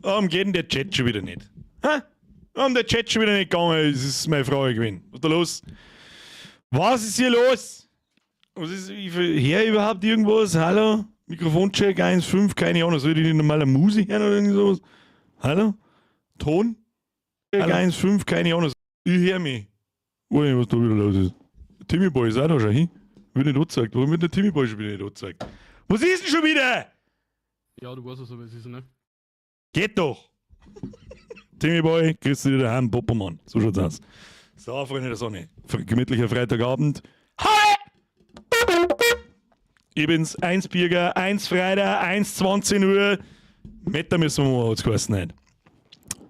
Warum geht denn der Chat schon wieder nicht? Hä? Warum der Chat schon wieder nicht gegangen ist, ist meine Frage gewesen. Was ist da los? Was ist hier los? Was ist hier überhaupt irgendwas? Hallo? Mikrofoncheck 1,5, keine Ahnung. Soll ich die normale Musik hören oder irgend sowas? Hallo? Ton? 1,5, keine Ahnung. Ich höre mich. Weiß nicht, was da wieder los ist. Timmy Boy ist auch da schon hin. Wird nicht angezeigt. Warum wird der Timmy Boy schon wieder nicht angezeigt? Was ist denn schon wieder? Ja, du weißt es, aber es ist, ne? Geht doch! Timmy Boy, grüß dich daheim, Poppermann. So schaut's aus. So, Freunde der Sonne. Gemütlicher Freitagabend. Hi! Ich bin's, 1 Birger, 1 Freitag, 1,20 Uhr. Meter müssen wir mal, hat's geheißen nicht.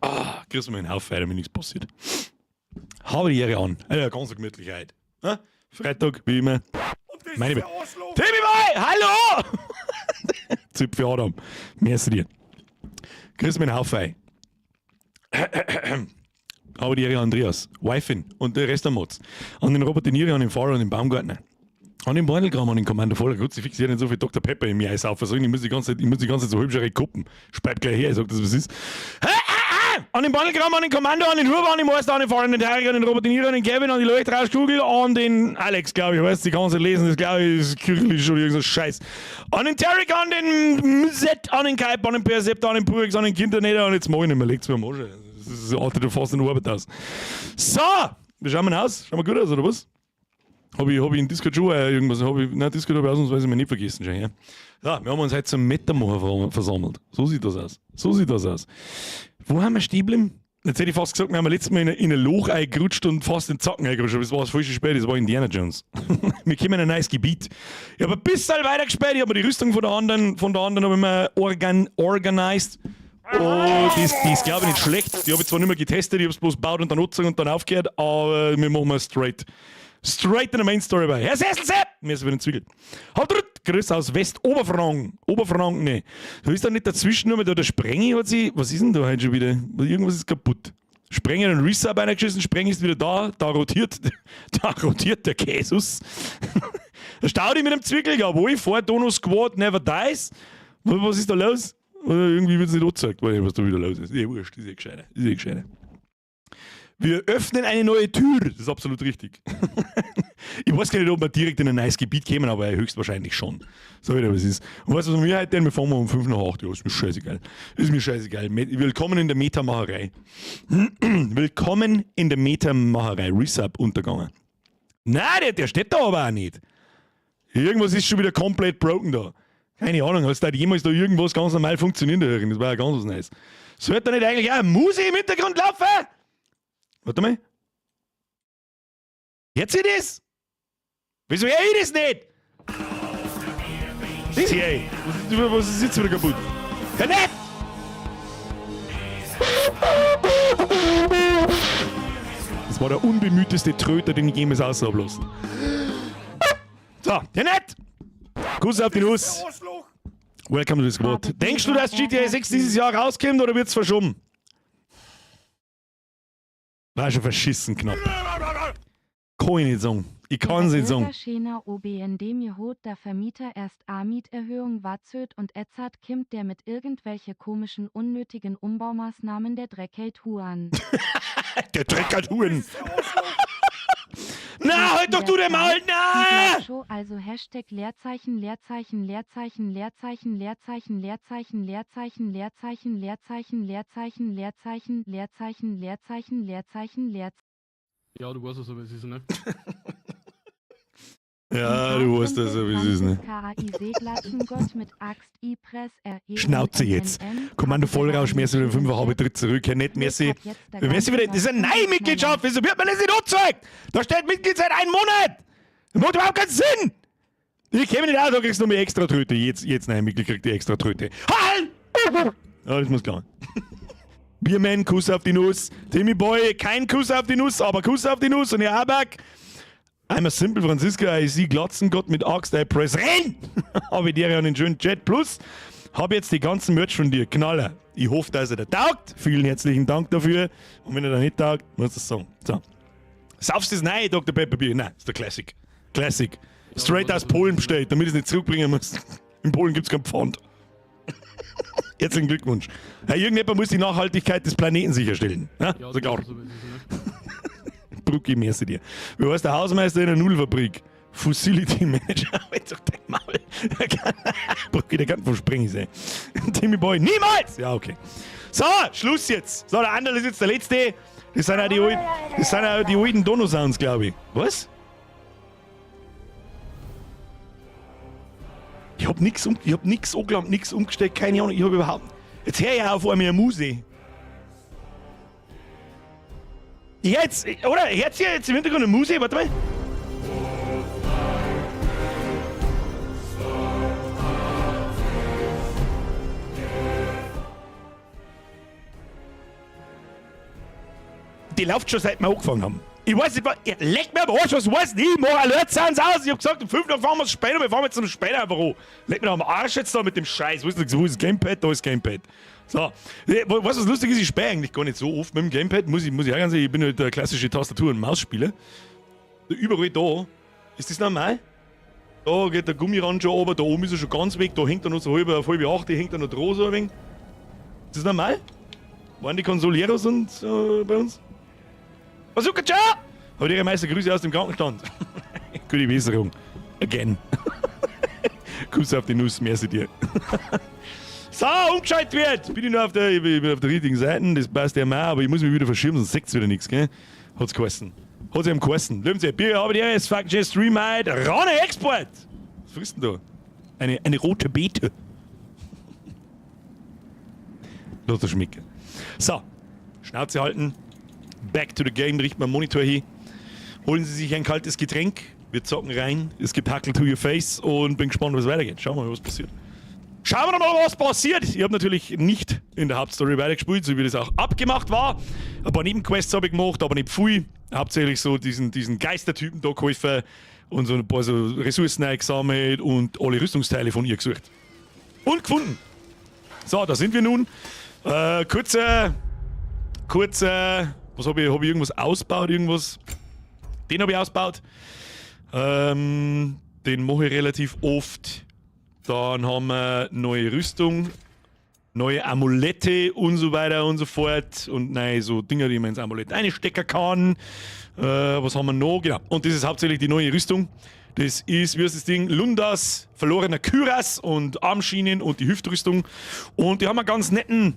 Ah, grüß mich einen Haufen, damit nichts passiert. Habe die Ehre an. Ja, ganz gemütlich heute. Ja? Freitag, wie immer. Meine Timmy Boy, hallo! Zipfel Adam. Merci dir. Grüß mich einen Haufen. Aber die Ehre Andreas, Wifin und der Rest der Mods. An den Robert De Niro, an den Fahrer und den Baumgartner. An den Beutelkram, an den Kommando Voller. Gut, ich fixiere nicht so viel Dr. Pepper in mir Eis auf. Ich muss die ganze Zeit so hübsch kuppen. Speit gleich her, ich sag das, was ist. An den Beutelkram, an den Kommando, an den Huber, an den Meister, an den Fahrer, an den Tarek, an den Robert De Niro, an den Kevin, an die Leuchtrauschkugel, an den Alex, glaube ich. Weiß, die ganze lesen, das glaube ich, ist kirchlich oder irgend so Scheiß. An den Tarek, an den Z, an den Kaip, an den Persept, an den Purix, an den Kindernetter und jetzt mach ich nicht mehr, legt's mir am Arsch. Das ist artet ja fast in Arbeit aus. So, wie schauen wir aus? Schauen wir gut aus, oder was? Hab ich in Discord schon irgendwas? Hab ich, nein, Discord habe ich ausnahmsweise mal nicht vergessen. Schon, ja. Ja, wir haben uns heute zum Metamachen versammelt. So sieht das aus. So sieht das aus. Wo haben wir stehen geblieben? Jetzt hätte ich fast gesagt, wir haben letztes Mal in ein Loch eingerutscht und fast in den Zacken eingerutscht. Aber das war voll schon spät, das war Indiana Jones. Wir kommen in ein neues Gebiet. Ich habe ein bisschen weiter gespielt, ich habe mir die Rüstung von der anderen habe ich mir organized. Oh, die ist, glaube ich, nicht schlecht. Die habe ich zwar nicht mehr getestet, ich habe es bloß gebaut und dann angezogen und dann aufgehört, aber wir machen mal straight. Straight in der Main Story bei. Herr Sessel Sepp! Mir ist wieder ein Zwiegel. Haut Grüß aus West-Oberfranken. Oberfranken, ne. Da ist da nicht dazwischen nur mit der Sprengi hat sie. Was ist denn da heute schon wieder? Irgendwas ist kaputt. Sprenger und Resub reingeschissen, Spreng ist wieder da, da rotiert der Käsus. Da staut ich mit dem Zwickel, jawohl, vor Dono Squad never dies. Was ist da los? Irgendwie wird es nicht angezeigt, weiß nicht, was da wieder los ist. Ist eh wurscht, ist eh gescheiter. Ist eh gescheiter. Wir öffnen eine neue Tür. Das ist absolut richtig. Ich weiß gar nicht, ob wir direkt in ein neues Gebiet kämen, aber höchstwahrscheinlich schon. So wieder was ist. Und weißt du, was wir heute denn? Wir fahren mal um 5 nach 8. Ja, ist mir scheißegal. Ist mir scheißegal. Willkommen in der Metamacherei. Willkommen in der Metamacherei. Resub untergegangen. Nein, der steht da aber auch nicht. Irgendwas ist schon wieder komplett broken da. Keine Ahnung, hast da jemals da irgendwas ganz normal funktionieren da drin? Das war ja ganz was Neues. Sollte da nicht eigentlich auch Musik im Hintergrund laufen? Warte mal. Jetzt ich das? Wieso höre ich das nicht? Das hier, ey. Was ist jetzt wieder kaputt? Ja, nicht! Das war der unbemühteste Tröter, den ich jemals aushab lassen. So, ja nicht! Kuss auf die Nuss. Welcome to the squad. Denkst du, dass GTA 6 dieses Jahr rauskommt oder wird's verschoben? War schon verschissen knapp. Kann ich nicht sagen. Ich kann es nicht sagen. Schena OBND mir hot der Vermieter erst a Mieterhöhung watzöt und edzard kimmt der mit irgendwelche komischen unnötigen Umbaumaßnahmen, der Dreckheit Huan. Der Dreck hat Huren. Na, halt doch du den Maul! Na! Show also Hashtag Leerzeichen Leerzeichen Leerzeichen Leerzeichen Leerzeichen Leerzeichen Leerzeichen Leerzeichen Leerzeichen Leerzeichen Leerzeichen Leerzeichen Leerzeichen Leerzeichen Leerzeichen. Ja, du weißt es, aber es ist, ne? Ja, du weißt das, wie es ist, ne? Gott mit Axt I Press R E Schnauze jetzt. Kommando Vollrausch, merci wieder 5 habe tritt zurück. Herr Nett, merci. Merci wieder. Das ist eine neue Mitgliedschaft. Wieso wird man das nicht angezeigt? Da steht Mitglied seit einem Monat. Das macht überhaupt keinen Sinn. Ich käme nicht aus, da kriegst du noch mehr extra Tröte. Jetzt, nein, Mitglied kriegt die extra Tröte. Halt! Ja, das muss klar. Bierman, Kuss auf die Nuss. Timmy Boy, kein Kuss auf die Nuss, aber Kuss auf die Nuss. Und ihr Abak. Einmal simpel, Franziska, ich sehe Glatzengott mit Axt, I press renn! Habe ich dir einen schönen Chat Plus. Hab jetzt die ganzen Merch von dir, Knaller. Ich hoffe, dass er dir taugt. Vielen herzlichen Dank dafür. Und wenn er da nicht taugt, muss das sagen. So. Saufst du das nein, Dr. Pepper Bier? Nein, ist der Classic. Classic. Straight aus Polen bestellt, damit ich es nicht zurückbringen muss. In Polen gibt's kein Pfand. Herzlichen Glückwunsch. Herr, irgendjemand muss die Nachhaltigkeit des Planeten sicherstellen. Ja, Ja, so klar. du weißt, was es ist, ne? Brucki, merci dir. Wie heißt der Hausmeister in der Nullfabrik? Facility Manager. Halt doch dein Maul. Brucki, der kann von Springen sein. Timmy Boy, niemals! Ja, okay. So, Schluss jetzt. So, der andere ist jetzt der letzte. Das sind auch die alten, das sind auch die alten Dono-Sounds, glaube ich. Was? Ich hab nix, ich hab nix angelangt, nix umgestellt, keine Ahnung, ich hab überhaupt. Jetzt hör ich auf einmal eine Musik. Jetzt, oder? Hört ihr jetzt im Hintergrund eine Musik? Warte mal. Die läuft schon seit wir angefangen haben. Ich weiß nicht, was. Leck mir am Arsch, was weiß ich? Ich mach Alert Sounds aus. Ich hab gesagt, um 5 Uhr fahren wir später, wir fahren jetzt zum später einfach an. Leck mir doch am Arsch jetzt da mit dem Scheiß. Wo ist, das, wo ist das Gamepad? Da ist das Gamepad. So. Weißt du, was lustig ist? Ich spiele eigentlich gar nicht so oft mit dem Gamepad. Muss ich auch ganz ehrlich, ich bin halt der klassische Tastatur- und Mausspieler. Überall da. Ist das normal? Da geht der Gummirand schon runter, da oben ist er schon ganz weg, da hängt er noch so halb auf halb acht, hängt er noch dran so ein wenig. Ist das normal? Waren die Consoleros und bei uns? Bazooka Joe! Hat ihre Meister Grüße aus dem Krankenstand. Gute Besserung. Again. Kuss auf die Nuss, merci dir. So, umgeschaltet wird! Bin ich noch auf der, ich bin auf der richtigen Seite, das passt ja mal, aber ich muss mich wieder verschieben, sonst seht's wieder nichts, gell? Hat's geheißen. Hat's ihm geheißen. Löwen Sie, Bier, aber der ist fucking Stream heute. Rane Export! Was frisst denn da? Eine rote Beete. Lass das schmecken. So, Schnauze halten. Back to the game, richten wir den Monitor hin. Holen Sie sich ein kaltes Getränk. Wir zocken rein. Es gibt Hackel to your face und bin gespannt, was weitergeht. Schauen wir mal, was passiert. Schauen wir mal, was passiert. Ich habe natürlich nicht in der Hauptstory weitergespielt, so wie das auch abgemacht war. Ein paar Nebenquests habe ich gemacht, aber nicht viel. Hauptsächlich so diesen Geistertypen da geholfen und so ein paar so Ressourcen eingesammelt und alle Rüstungsteile von ihr gesucht. Und gefunden. So, da sind wir nun. Kurze, was hab ich, hab ich irgendwas ausgebaut, irgendwas? Den hab ich ausgebaut. Den mache ich relativ oft. Dann haben wir neue Rüstung, neue Amulette und so weiter und so fort. Und nein, so Dinger, die man ins Amulett einstecken kann. Was haben wir noch? Genau. Und das ist hauptsächlich die neue Rüstung. Das ist, wie heißt das Ding? Lundas verlorener Kyras und Armschienen und die Hüftrüstung. Und die haben einen ganz netten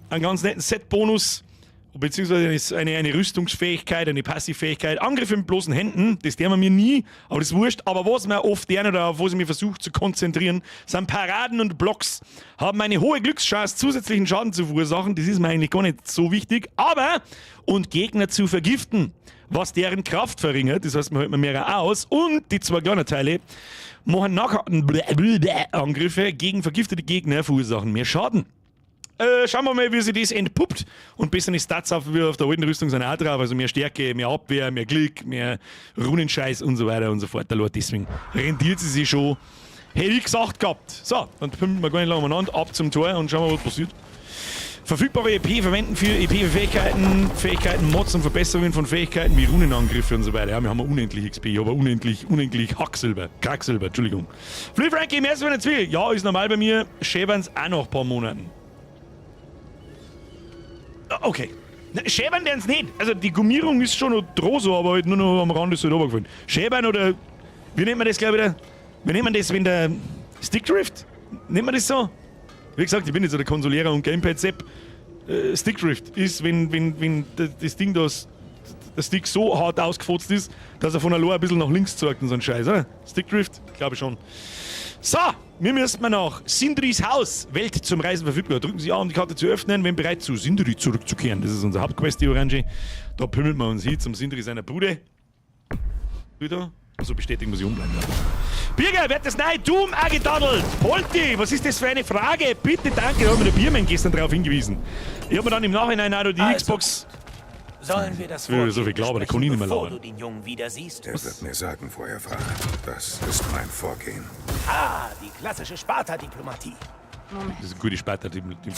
Set-Bonus. Beziehungsweise eine Rüstungsfähigkeit, eine Passivfähigkeit. Angriffe mit bloßen Händen, das deren wir mir nie, aber das ist wurscht. Aber was mir oft deren oder auf was ich mich versuche zu konzentrieren, sind Paraden und Blocks. Haben eine hohe Glückschance, zusätzlichen Schaden zu verursachen. Das ist mir eigentlich gar nicht so wichtig. Aber, und Gegner zu vergiften, was deren Kraft verringert. Das heißt, man hält mehr aus. Und die zwei kleinen Teile machen nachher Angriffe gegen vergiftete Gegner, verursachen mehr Schaden. Schauen wir mal, wie sich das entpuppt. Und bessere Stats auf, wie auf der alten Rüstung sind auch drauf. Also mehr Stärke, mehr Abwehr, mehr Glück, mehr Runenscheiß und so weiter und so fort. Deswegen rentiert sie sich schon. Hätte ich gesagt gehabt. So, dann pumpen wir gar nicht lange umeinander. Ab zum Tor und schauen wir, was passiert. Verfügbare EP verwenden für EP für Fähigkeiten, Fähigkeiten, Mods und Verbesserungen von Fähigkeiten wie Runenangriffe und so weiter. Ja, wir haben unendlich XP, aber unendlich Hacksilber, Kracksilber, Entschuldigung. Flea Frankie, mehr als eine Zwiebel. Ja, ist normal bei mir. Schäbern's auch noch ein paar Monaten. Okay. Na, schäbern werden's nicht. Also die Gummierung ist schon noch droh so, aber halt nur noch am Rand ist halt runtergefallen. Schäbern oder, wie nennt man das, glaub ich, wieder? Wie nennt man das, wenn der Stickdrift? Nennt man das so? Wie gesagt, ich bin jetzt der Konsolierer und Gamepad-Sepp. Stickdrift ist, wenn das Ding da, der Stick so hart ausgefotzt ist, dass er von allein ein bisschen nach links zeigt und so ein Scheiß, oder? Stickdrift? Glaube ich schon. So, wir müssen mal nach Sindris Haus. Welt zum Reisen verfügbar. Drücken Sie an, um die Karte zu öffnen, wenn bereit zu Sindri zurückzukehren. Das ist unsere Hauptquest, die Orange. Da pümmelt man uns hin zum Sindri seiner Bude. Wieder? Also bestätigen muss ich umbleiben. Ja. Birger, wird das neue Doom angedaddelt? Polti, was ist das für eine Frage? Bitte, danke, da hat mir der Biermann gestern darauf hingewiesen. Ich hab mir dann im Nachhinein auch noch die Also Xbox... Sollen wir das Ja, so viel Vorgehen Glauber, da kann ich nicht mehr bevor labern. du den Jungen wieder siehst? Er wird mir sagen, wo er war. Das ist mein Vorgehen. Ah, die klassische Sparta-Diplomatie. Moment. Das ist eine gute Sparta-Diplomatie.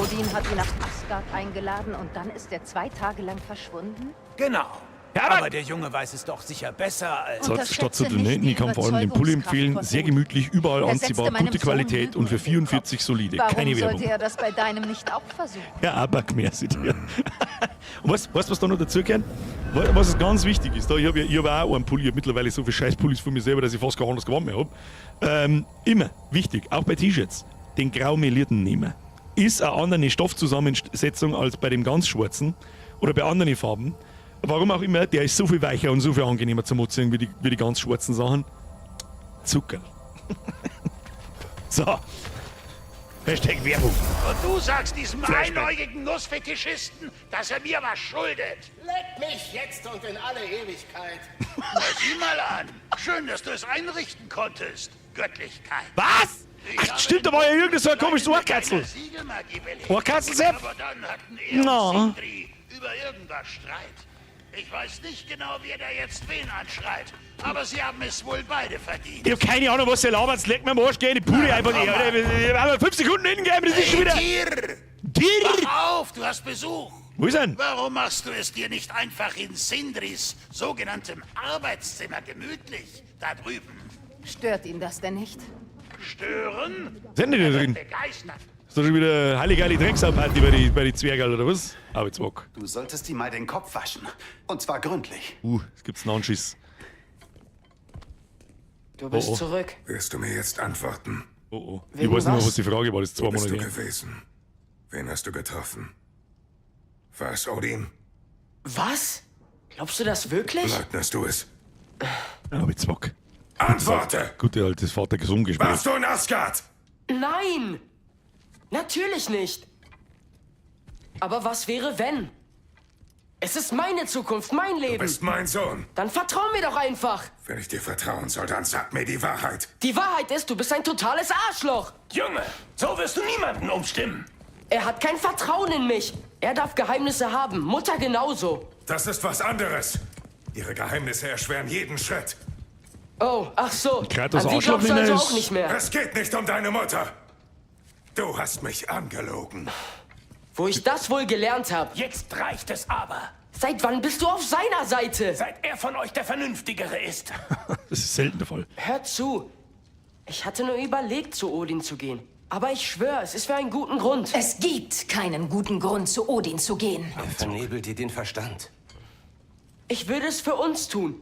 Odin hat ihn nach Asgard eingeladen und dann ist er 2 Tage lang verschwunden? Genau. Herbert! Aber der Junge weiß es doch sicher besser als... Statt, statt zu Unterschätze nicht donaten, die ich kann vor allem den Pulli empfehlen. Überzeugungskraft von Sehr Odin. gemütlich, überall Er setzte anziehbar, meinem gute Sohn Qualität Lügen und für in den Kopf. 44 solide. Warum Keine Werbung. sollte er das bei deinem nicht auch versuchen? Ja, Abak, merci dir. Und weißt du, was da noch dazugehört? Was ganz wichtig ist, da, ich habe ja, ich hab auch einen Pulli, ich habe mittlerweile so viele Scheiß-Pullis von mir selber, dass ich fast kein anderes Gewand mehr habe. Immer wichtig, auch bei T-Shirts, den grau melierten nehmen. Ist eine andere Stoffzusammensetzung als bei dem ganz schwarzen oder bei anderen Farben. Warum auch immer, der ist so viel weicher und so viel angenehmer zum Anziehen wie die ganz schwarzen Sachen. Zucker. So. Hashtag Werbung. Und du sagst diesem Flashback. einäugigen Nussfetischisten, dass er mir was schuldet. Leck mich jetzt und in alle Ewigkeit. Na, sieh mal an. Schön, dass du es einrichten konntest. Göttlichkeit. Was? Ich Ach, habe stimmt, da war ja irgend so ein komisches mit Ohrkatzel. deiner Siegelmagie belegt. Ohrkatzel, Sepp? Aber dann hatten er No. und Sindri über irgendwas Streit. Ich weiß nicht genau, wer da jetzt wen anschreit, aber sie haben es wohl beide verdient. Ich hab keine Ahnung, was ihr labert. Leck mir am Arsch, geh in die Pude einfach. Ich hab 5 Sekunden hingegeben, das ist schon wieder. Tier! Tier! Wach auf, du hast Besuch. Wo ist er denn? Warum machst du es dir nicht einfach in Sindris sogenanntem Arbeitszimmer gemütlich, da drüben? Stört ihn das denn nicht? Stören? Sind die da drin? Begeistert. Ist doch schon wieder heilige Drecksau-Party bei die Zwergerl, oder was? Arbeitsbock. Du solltest ihm mal den Kopf waschen. Und zwar gründlich. Es gibt's einen Anschiss. Du bist Oh, oh. zurück. Wirst du mir jetzt antworten? Oh, oh. Ich Wegen weiß nicht mehr, was? was die Frage war, das ist 2 Wo bist Monate du her. gewesen? Wen hast du getroffen? War es Odin? Was? Glaubst du das wirklich? Leugnest du es? Arbeitsbock. Antworte! Gute altes Vater-Sohn-Gespräch. Warst du in Asgard? Nein! Natürlich nicht! Aber was wäre, wenn? Es ist meine Zukunft, mein Du Leben. bist mein Sohn. Dann vertrau mir doch einfach. Wenn ich dir vertrauen soll, dann sag mir die Wahrheit. Die Wahrheit ist, du bist ein totales Arschloch. Junge, so wirst du niemanden umstimmen. Er hat kein Vertrauen in mich. Er darf Geheimnisse haben, Mutter genauso. Das ist was anderes. Ihre Geheimnisse erschweren jeden Schritt. Oh, ach so. Kratos An sie Arschloch glaubst du also nennen auch ist- nicht mehr. Es geht nicht um deine Mutter. Du hast mich angelogen. Wo ich das wohl gelernt habe. Jetzt reicht es aber. Seit wann bist du auf seiner Seite? Seit er von euch der Vernünftigere ist. Das ist selten der Fall. Hör zu. Ich hatte nur überlegt, zu Odin zu gehen. Aber ich schwöre, es ist für einen guten Grund. Es gibt keinen guten Grund, zu Odin zu gehen. Er vernebelt dir den Verstand. Ich würde es für uns tun.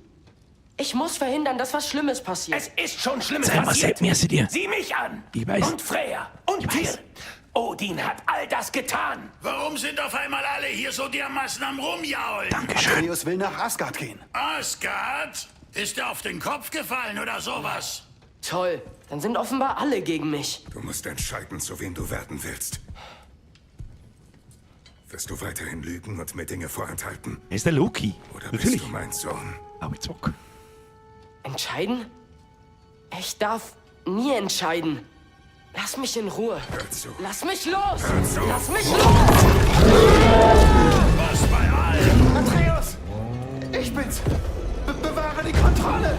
Ich muss verhindern, dass was Schlimmes passiert. Es ist schon Schlimmes Sei mal passiert. Sepp, merci dir. Sieh mich an. Ich weiß. Und Freya. Und Tyr. Odin hat all das getan. Warum sind auf einmal alle hier so dermaßen am Rumjaulen? Dankeschön. Atreus will nach Asgard gehen. Asgard? Ist er auf den Kopf gefallen oder sowas? Toll. Dann sind offenbar alle gegen mich. Du musst entscheiden, zu wem du werden willst. Wirst du weiterhin lügen und mir Dinge vorenthalten? Er ist der Loki. Oder Natürlich. bist du mein Sohn? Arbeitsbock. Entscheiden? Ich darf nie entscheiden. Lass mich in Ruhe. Hör zu. Lass mich los! Hör zu. Lass mich los! Was bei allem? Atreus! Ich bin's! Bewahre die Kontrolle!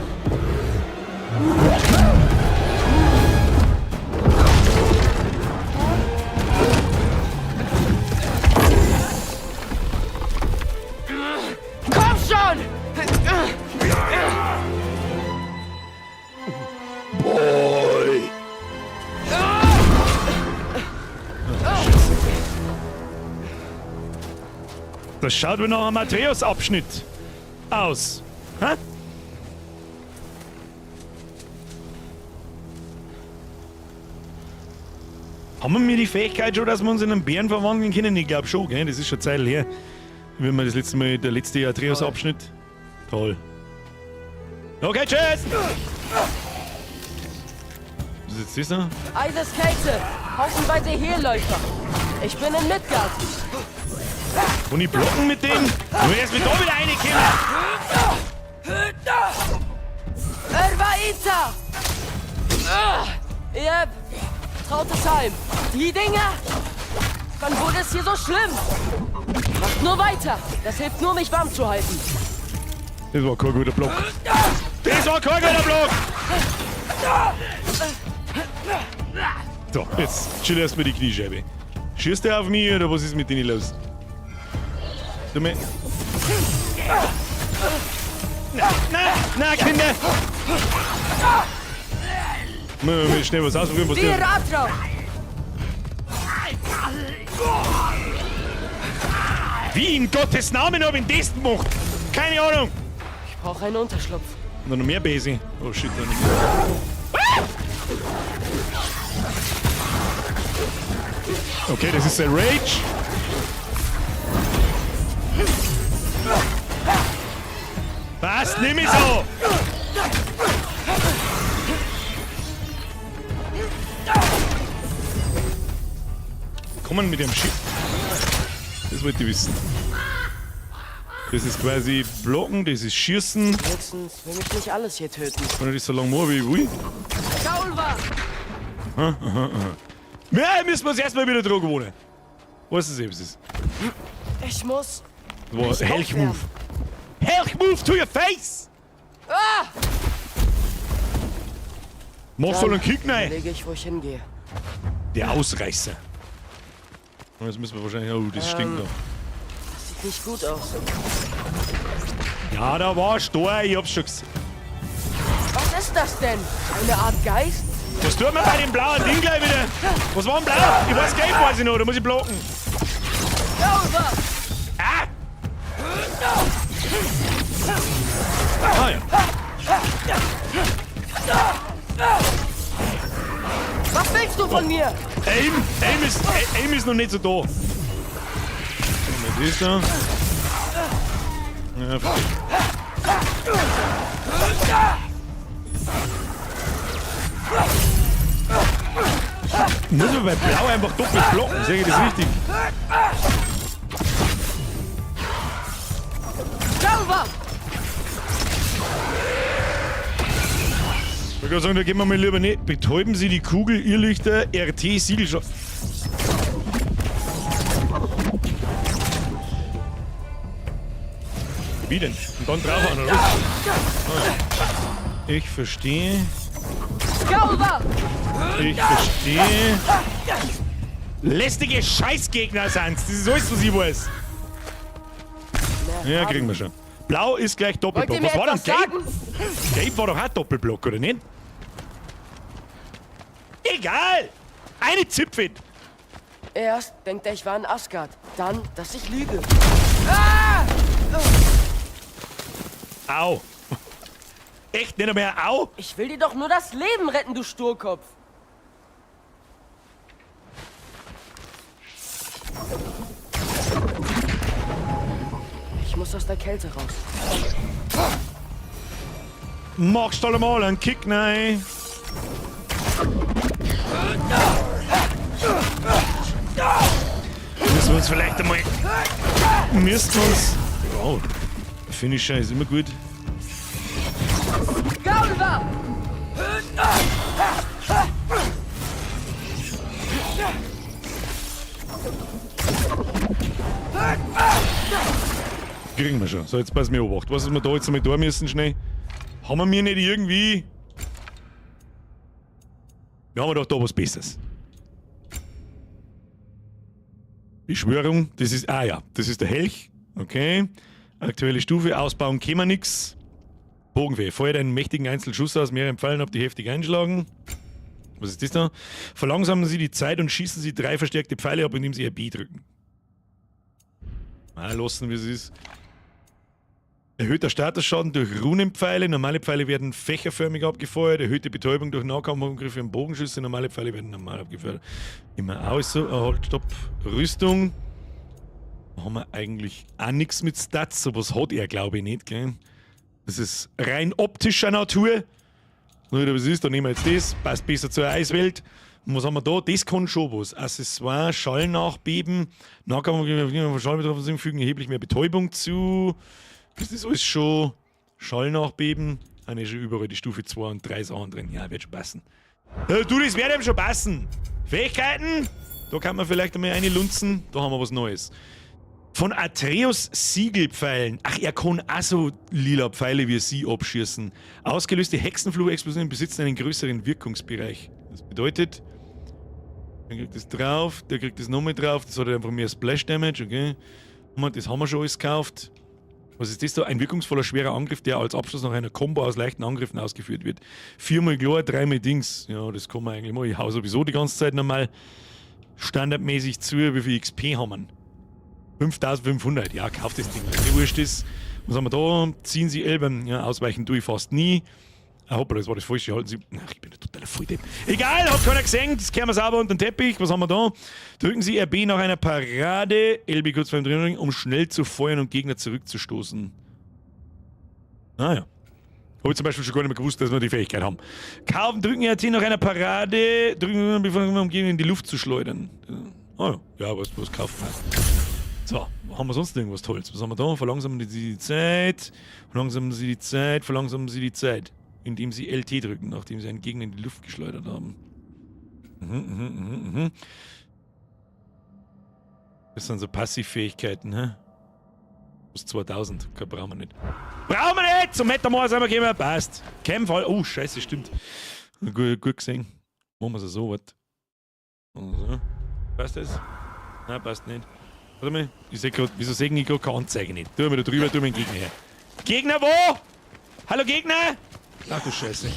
Komm schon! Boy. Das schaut wie nach einem Atreus-Abschnitt aus. Hä? Haben wir die Fähigkeit schon, dass wir uns in einen Bären verwandeln können? Ich glaube schon, gell? Das ist schon Zeit her. Wenn wir das letzte Mal, der letzte Atreus-Abschnitt. Toll. Okay, tschüss! Was ist jetzt das da? Eiseskälte! Haufenweise Hehlläufer! Ich bin in Midgard! Und ich blocken mit dem? Du wirst mit da wieder reinkommen! Erwaita! Yep, Trautesheim. Die Dinger! Wann wurde es hier so schlimm? Macht nur weiter! Das hilft nur, mich warm zu halten. Das war kein guter Block. Das war kein guter Block! So, jetzt chill erstmal die Kniescheibe. Schießt der auf mich oder was ist mit denen los? Du mir. Na, na, na, Kinder! Mal schnell was ausprobieren, was der... Wie in Gottes Namen hab ich das gemacht? Keine Ahnung! Ich brauche einen Unterschlupf. Und noch mehr Base. Oh shit, da nicht mehr. Ah! Okay, das ist der Rage. Was? Nimm ich so! Kommen mit dem Schiff. Das wollte ich wissen. Das ist quasi Blocken, das ist Schießen. Höchstens will mich nicht alles hier töten. Kann ich das so lange machen, wie ich will? Gaulwa! Aha, aha, aha. Ja, müssen wir uns erstmal wieder dran gewohnen. Was ist es? Ist? Ich muss. Das war Helch Move. Helch Move to your face! Ah! Mach voll einen Kick rein! Lege ich, wo ich hingehe. Der Ausreißer. Jetzt müssen wir wahrscheinlich. Oh, das stinkt noch. Das sieht nicht gut aus. Ja, da war Stor, ich hab's schon gesehen. Was ist das denn? Eine Art Geist? Was tut man bei dem blauen Ding gleich wieder? Was war denn blau? Ich weiß gelb, weiß ich noch, da muss ich blocken. Ah! Ah ja. Was willst du von mir? Aim ist noch nicht so da. Was ist da? Ja, verstehe. Muss man bei Blau einfach doppelt blocken, sehe ich das richtig? Ich würde sagen, da gehen wir mal lieber nicht. Betäuben Sie die Kugel, Irrlichter, RT, Siegelschau. Wie denn? Und dann drauf an, oder was? Ah, ja. Ich verstehe. Ich verstehe. Lästige Scheißgegner sind's. Das ist alles, was ich weiß. Ja, kriegen wir schon. Blau ist gleich Doppelblock. Was war denn Gelb? Gelb war doch auch Doppelblock, oder nicht? Egal! Eine Zipfel! Erst denkt er, ich war in Asgard. Dann, dass ich lüge. Ah! Au! Echt nicht mehr au? Ich will dir doch nur das Leben retten, du Sturkopf! Ich muss aus der Kälte raus. Machst du mal einen Kick, nein! Müssen wir uns vielleicht einmal... Müssen wir uns... Oh, Finisher ist immer gut. Kriegen wir schon. So, jetzt pass mir Obacht. Was ist wir da jetzt einmal da müssen schnell? Haben wir mir nicht irgendwie... Wir haben doch da was Besseres. Beschwörung, das ist... Ah ja, das ist der Helch. Okay. Aktuelle Stufe, ausbauen können wir nix. Bogenweh. Feuert einen mächtigen Einzelschuss aus mehreren Pfeilen ab, die heftig einschlagen. Was ist das da? Verlangsamen Sie die Zeit und schießen Sie 3 verstärkte Pfeile ab, indem Sie RB drücken. Ah, lassen, wie es ist. Erhöhter Statusschaden durch Runenpfeile. Normale Pfeile werden fächerförmig abgefeuert. Erhöhte Betäubung durch Nahkampfangriffe und Bogenschüsse. Normale Pfeile werden normal abgefeuert. Immer aus so. Oh, halt, stopp. Rüstung. Da haben wir eigentlich auch nichts mit Stats. Sowas hat er, glaube ich, nicht, gell? Das ist rein optischer Natur. Nur was ist, da nehmen wir jetzt das. Passt besser zur Eiswelt. Und was haben wir da? Das kann schon was. Accessoire, Schallnachbeben. Nahkampfangriffe von Schall betroffen sind, fügen erheblich mehr Betäubung zu. Das ist alles schon Schallnachbeben. Ah, ne, schon überall die Stufe 2 und 3 Sachen drin. Ja, wird schon passen. Ja, du, das wird ihm schon passen. Fähigkeiten? Da kann man vielleicht einmal eine lunzen. Da haben wir was Neues. Von Atreus Siegelpfeilen. Ach, er kann auch so lila Pfeile wie sie abschießen. Ausgelöste Hexenfluch-Explosionen besitzen einen größeren Wirkungsbereich. Das bedeutet, der kriegt das drauf, der kriegt das nochmal drauf. Das hat einfach mehr Splash Damage, okay. Das haben wir schon alles gekauft. Was ist das da? Ein wirkungsvoller, schwerer Angriff, der als Abschluss nach einer Kombo aus leichten Angriffen ausgeführt wird. 4-mal klar, 3-mal Dings. Ja, das kann man eigentlich mal. Ich hau sowieso die ganze Zeit nochmal standardmäßig zu. Wie viel XP haben wir? 5500. Ja, kauf das Ding. Wenn die wurscht ist. Was haben wir da? Ziehen Sie Elben. Ja, ausweichen tue ich fast nie. Ah, hoppla, das war das Falsche. Halten Sie. Ach, ich bin ein totaler Volldepp. Egal, hat keiner gesehen. Das kehren wir sauber unter den Teppich. Was haben wir da? Drücken Sie RB nach einer Parade. LB kurz vor dem Training, um schnell zu feuern und Gegner zurückzustoßen. Naja. Habe ich zum Beispiel schon gar nicht mehr gewusst, dass wir die Fähigkeit haben. Kaufen, drücken RT nach einer Parade. Drücken, bevor um Gegner in die Luft zu schleudern. Ah ja, ja, was kaufen. So, haben wir sonst irgendwas Tolles? Was haben wir da? Verlangsamen Sie die Zeit. Verlangsamen Sie die Zeit. Verlangsamen Sie die Zeit. Indem Sie LT drücken, nachdem Sie einen Gegner in die Luft geschleudert haben. Das sind so Passivfähigkeiten, hä? Plus 2000, okay, brauchen wir nicht. Brauchen wir nicht! Zum Metamor sind wir gekommen, passt. Kämpfer, oh, scheiße, stimmt. Gut, gut gesehen. Machen wir es so, warte. So. Passt das? Nein, passt nicht. Warte mal, ich seh grad, wieso seh ich grad keine Anzeige nicht? Tu mir da drüber, tu mir den Gegner her. Gegner wo? Hallo Gegner? Ach du Scheiße.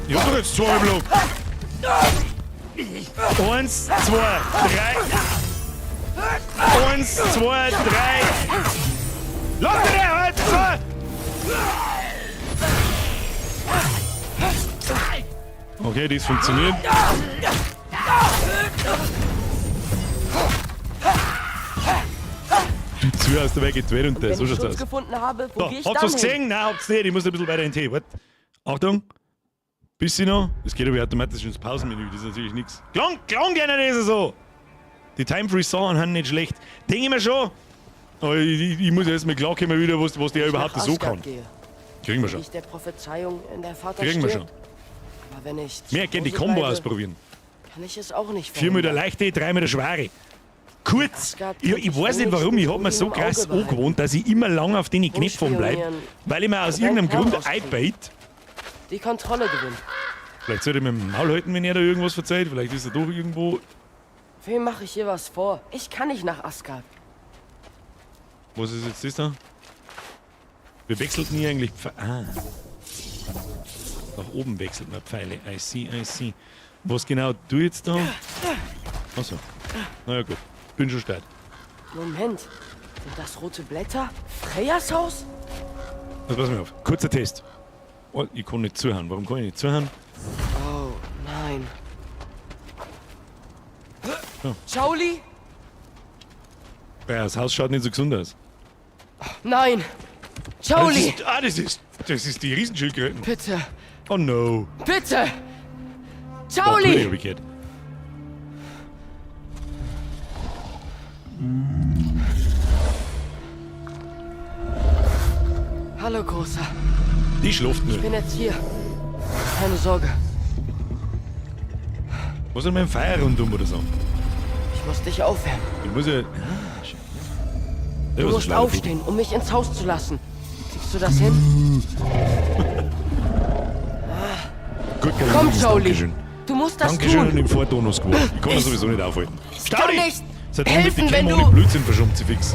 Ich hab doch jetzt 2 im Block. 1, 2, 3. 1, 2, 3. Lass mich her! 1, 2. Okay, das funktioniert. Du zu aus der Weg geht und Wenn so ich schaut's Schutz aus. gefunden habe, wo So, gehe ich habt dann ihr's hin? gesehen? Nein, habt's nicht. Ich muss ein bisschen weiter in den Tee. Warte. Achtung. Bisschen noch. Das geht aber automatisch ins Pausenmenü. Das ist natürlich nix. Klang, klang gerne das so. Die Time Freeze Sachen sind nicht schlecht. Denke ich mir schon. Aber ich muss erst mal klarkommen wieder, was der Wenn ich überhaupt nach so Asgard kann. Gehe, Kriegen wir schon. liegt der Prophezeiung in der Vater Kriegen wir stirbt. schon. Aber wenn ich zu Mehr gerne die Hause Kombo bleibe, ausprobieren. Kann ich es auch nicht 4 mit der verhindern. leichte, 3 mit der schwere. Kurz, Asgard ich weiß nicht warum, ich hab mir so wenigstens krass Odin im Auge angewohnt, dass ich immer lang auf den Knöpfen bleib, Rumspionieren. weil ich mir aus Und einen irgendeinem Plan Grund rauskriegen. einbeit. Die Kontrolle gewinnen. Vielleicht sollte ich mir im Maul halten, wenn er da irgendwas verzeiht. Vielleicht ist er doch irgendwo. Wem mache ich hier was vor? Ich kann nicht nach Asgard. Was ist jetzt das da? Wir wechselten hier eigentlich Pfe-, ah. Nach oben wechselt man Pfeile. I see, I see. Was genau du jetzt da? Achso. Na ja, gut. Bin schon stark. Moment. Sind das rote Blätter? Freyas Haus? Also pass mal auf. Kurzer Test. Oh, ich kann nicht zuhören. Warum kann ich nicht zuhören? Oh, nein. Ja. Chaoli? Ja, das Haus schaut nicht so gesund aus. Nein! Chaoli! Das ist die Riesenschildkröten. Bitte! Oh no. Bitte! Boah, Chaoli! hab ich gehört. Hallo, Großer. Die schläft nur. Ich bin jetzt hier. Keine Sorge. Was ist denn mit dem Feuer rundum oder so? Ich muss dich aufwärmen. Ich muss ja. Ah, schön. Du musst aufstehen, um mich ins Haus zu lassen. Kriegst du das hin? Gut, Komm, Chaoli. Dankeschön. Du musst das Dankeschön tun. und im Vortonus geworden. Ich kann das sowieso nicht aufhalten. Ich kann nicht Seit wann wird die helfen, wenn Kämme ohne du... Blödsinn verschummt, sie fix.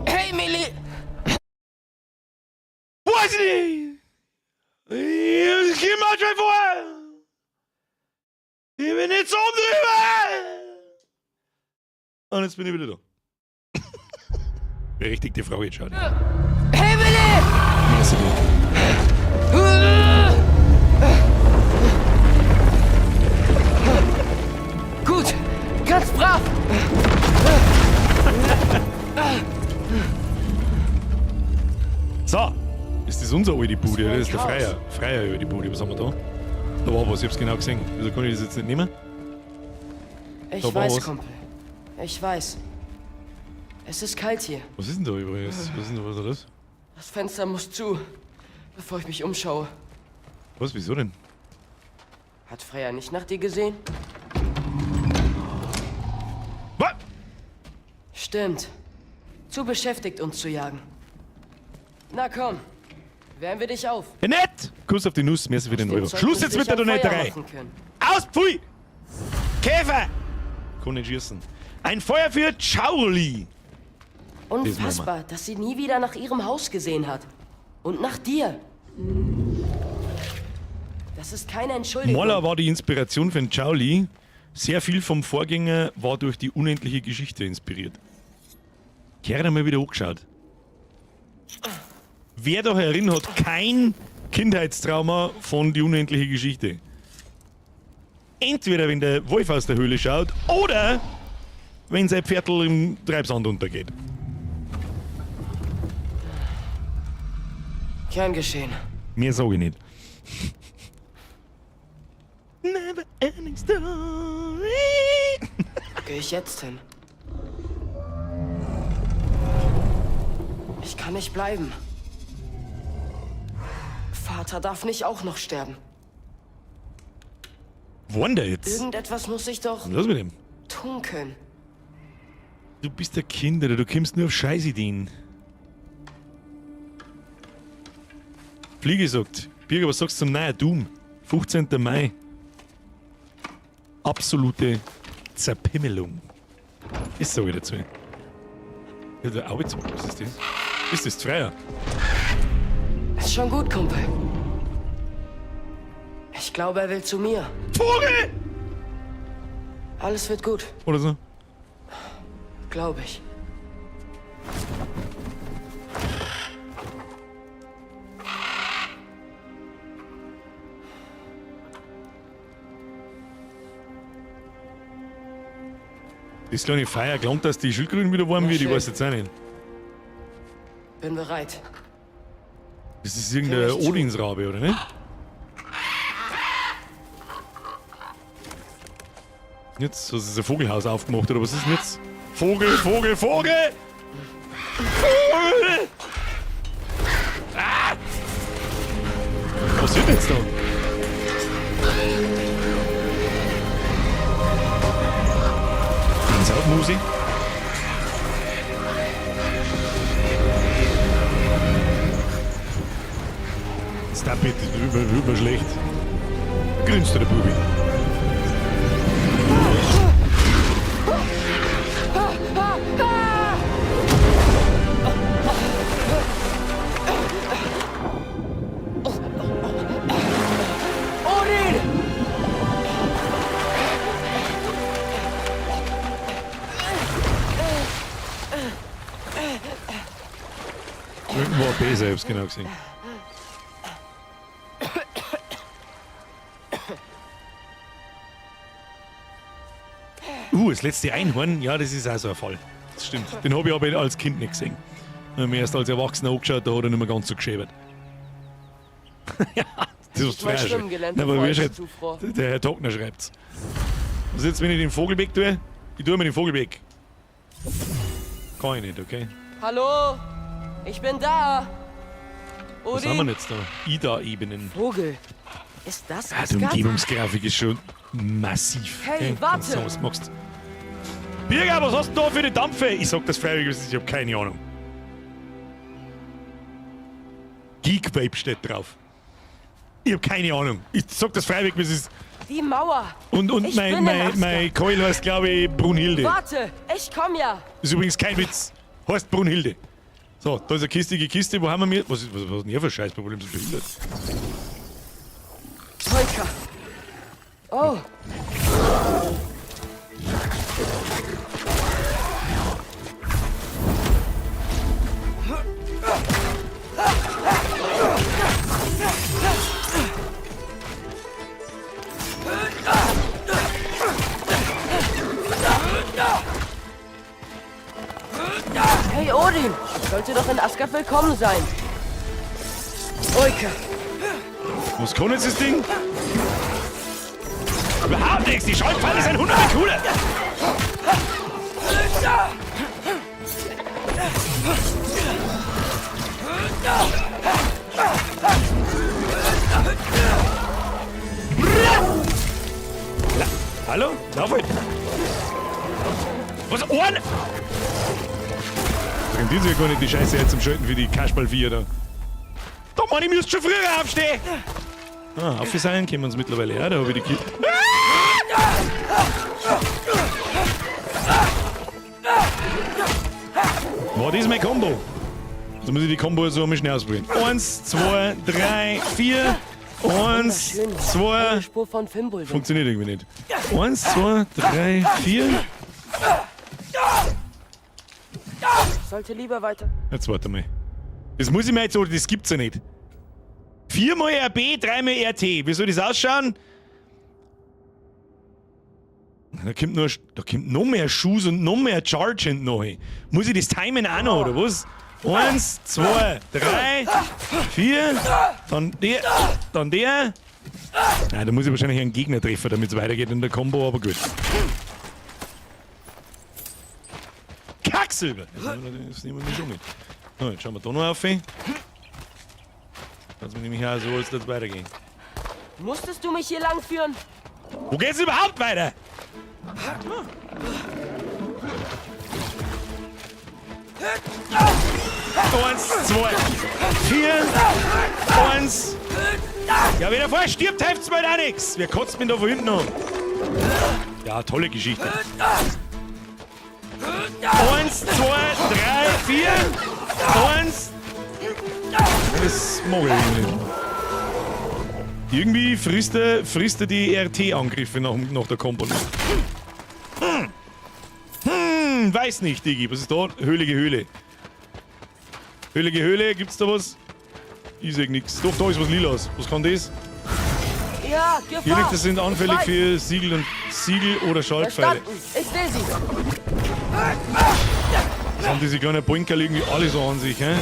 Hey, Millie! Weiß ich nicht! Ich geh mal schon vor! Ich bin nicht so drüber! Und jetzt bin ich wieder da. Berechtigte Frage jetzt schaut. Hey, Millie! Merci dir. Gut, ganz brav. So, ist das unsere alte Bude? Das Das ist der war ein Freier. Freier über die Bude. Was haben wir da? Da war was, ich hab's genau gesehen. Wieso kann ich das jetzt nicht nehmen? Ich Da war weiß, was. Kumpel. Ich weiß. Es ist kalt hier. Was ist denn da übrigens? Was ist denn da, was ist das? Das Fenster muss zu, bevor ich mich umschaue. Was, wieso denn? Hat Freya nicht nach dir gesehen? Was? Stimmt. Zu beschäftigt, uns zu jagen. Na komm, wärmen wir dich auf. Ja, nett! Kuss auf die Nuss, merci für den Dem Euro. Zeug Schluss jetzt müsste mit der ich ein Feuer Donetterei! machen können. Aus, pfui! Käfer! Kann nicht schießen. Ein Feuer für Chaoli! Unfassbar, dass sie nie wieder nach ihrem Haus gesehen hat. Und nach dir. Das ist keine Entschuldigung. Moller war die Inspiration für den Chaoli. Sehr viel vom Vorgänger war durch die unendliche Geschichte inspiriert. Kerl einmal wieder angeschaut. Wer da herin hat kein Kindheitstrauma von die unendliche Geschichte? Entweder wenn der Wolf aus der Höhle schaut oder wenn sein Pferdl im Treibsand untergeht. Gern geschehen. Mehr sage ich nicht. Never ending story. Wo gehe ich jetzt hin? Ich kann nicht bleiben. Vater darf nicht auch noch sterben. Wonder jetzt. Irgendetwas muss ich doch Was ist mit dem? tun können. Du bist ein Kind, oder du kommst nur auf Scheißideen. Fliege sagt, Birger, was sagst du zum neuen Doom? 15. Mai. Absolute Zerpimmelung. Ist so wieder zu. Ja, der Arbeitsmarkt, was ist das? Ist das Freier? Ist schon gut, Kumpel. Ich glaube, er will zu mir. Vogel! Alles wird gut, Oder so. glaube ich. Das kleine Feuer glaubt, dass die Schildkröten wieder warm Na wird, ich schön. weiß jetzt auch nicht. Bin bereit. Das ist irgendein Hör ich zu. Odinsrabe, oder nicht? Jetzt hast du ein Vogelhaus aufgemacht, oder was ist denn jetzt? Vogel, Vogel, Vogel! Vogel! Ah! Was wird denn jetzt da? Musik. Stop it, über schlecht. Grinst du der Bubi. Odin! Irgendwo ein B selbst genau gesehen. Das letzte Einhorn, ja, das ist auch so ein Fall. Das stimmt. Den habe ich aber als Kind nicht gesehen. Hab ich mir erst als Erwachsener angeschaut, da hat er nicht mehr ganz so geschäbert. Ja, das ist Mein frei. Schwimmen gelernt, Aber bevor wer ich schreibt? zufror. Der Herr Tockner schreibt's. Was jetzt, wenn ich den Vogel weg tue? Ich tue mir den Vogel weg. Kann ich nicht, okay? Hallo? Ich bin da. Odin. Was haben wir denn jetzt da? Ida-Ebenen. Vogel. Ist das Ah, die Asgard? Umgebungsgrafik ist schon massiv. Hey, gell? warte! Kannst du sagen, was du magst. Birger, was hast du da für die Dampfe? Ich sag das freiwillig, ich hab keine Ahnung. Geek Vape steht drauf. Ich hab keine Ahnung. Ich sag das freiwillig, es ist. Die Mauer. Und Ich bin in Asgard. mein Keul heißt, glaube ich, Brunhilde. Warte, ich komm ja. Ist übrigens kein Witz. Heißt Brunhilde. So, da ist eine kistige Kiste. Wo haben wir mir? Was ist, was ist denn hier für ein Scheißproblem? Das ist behindert. Volker. Oh. Hey Odin, sollte doch in Asgard willkommen sein. Oike. Was kann jetzt das Ding? Überhaupt nichts! Die Schaltpfeile sind hundertmal cooler! La Hallo? Lauf halt! Was? Ohren? Das rentiert sich ja gar nicht, die Scheiße jetzt zum Schalten für die Kasperl 4 da. Doch, Mann, ich müsste schon früher aufstehen! Ah, aufgesehen kennen wir uns mittlerweile, ja, da habe ich die Ki. War das mein Combo? So muss ich die Combo so einmal schnell ausprobieren. 1, 2, 3, 4. 1, Wunderschön. 2. Eine Spur von Fimbulwind. Funktioniert irgendwie nicht. 1, 2, 3, 4. Ich sollte lieber weiter. Jetzt warte mal. Das muss ich mir jetzt, oder das gibt's ja nicht. 4 mal RB, 3 mal RT. Wie soll das ausschauen? Da kommt, nur, da kommt noch mehr Schuss und noch mehr Charge hinten noch hin. Muss ich das timen auch noch, oder was? 1, 2, 3, 4, dann der, dann der. Nein, da muss ich wahrscheinlich einen Gegner treffen, damit es weitergeht in der Combo, aber gut. Kacksilber! Das nehmen wir schon mit. So, jetzt schauen wir da noch auf. Kannst du nämlich auch so, als das weitergehen. Musstest du mich hier lang führen? Wo geht's überhaupt weiter? Eins, zwei, vier, eins. Ja, wenn er vorher stirbt, hilft's mir halt auch nix. Wer kotzt mich da von hinten an? Ja, tolle Geschichte. 1, 2, 3, 4, 1. Das mag ich irgendwie nicht. Irgendwie frisst er die RT-Angriffe nach der Combo nicht. Weiß nicht, Digi. Was ist da? Höhlige Höhle. Höhlige Höhle, gibt's da was? Ich seh nix. Doch, da ist was Lilas. Was kann das? Ja, Gefahr. Die Richter sind anfällig Ich weiß. für Siegel und Siegel oder Schaltpfeile. Verstanden. Ich sehe sie. Das haben diese kleinen Boinkerl irgendwie alle so an sich, hä?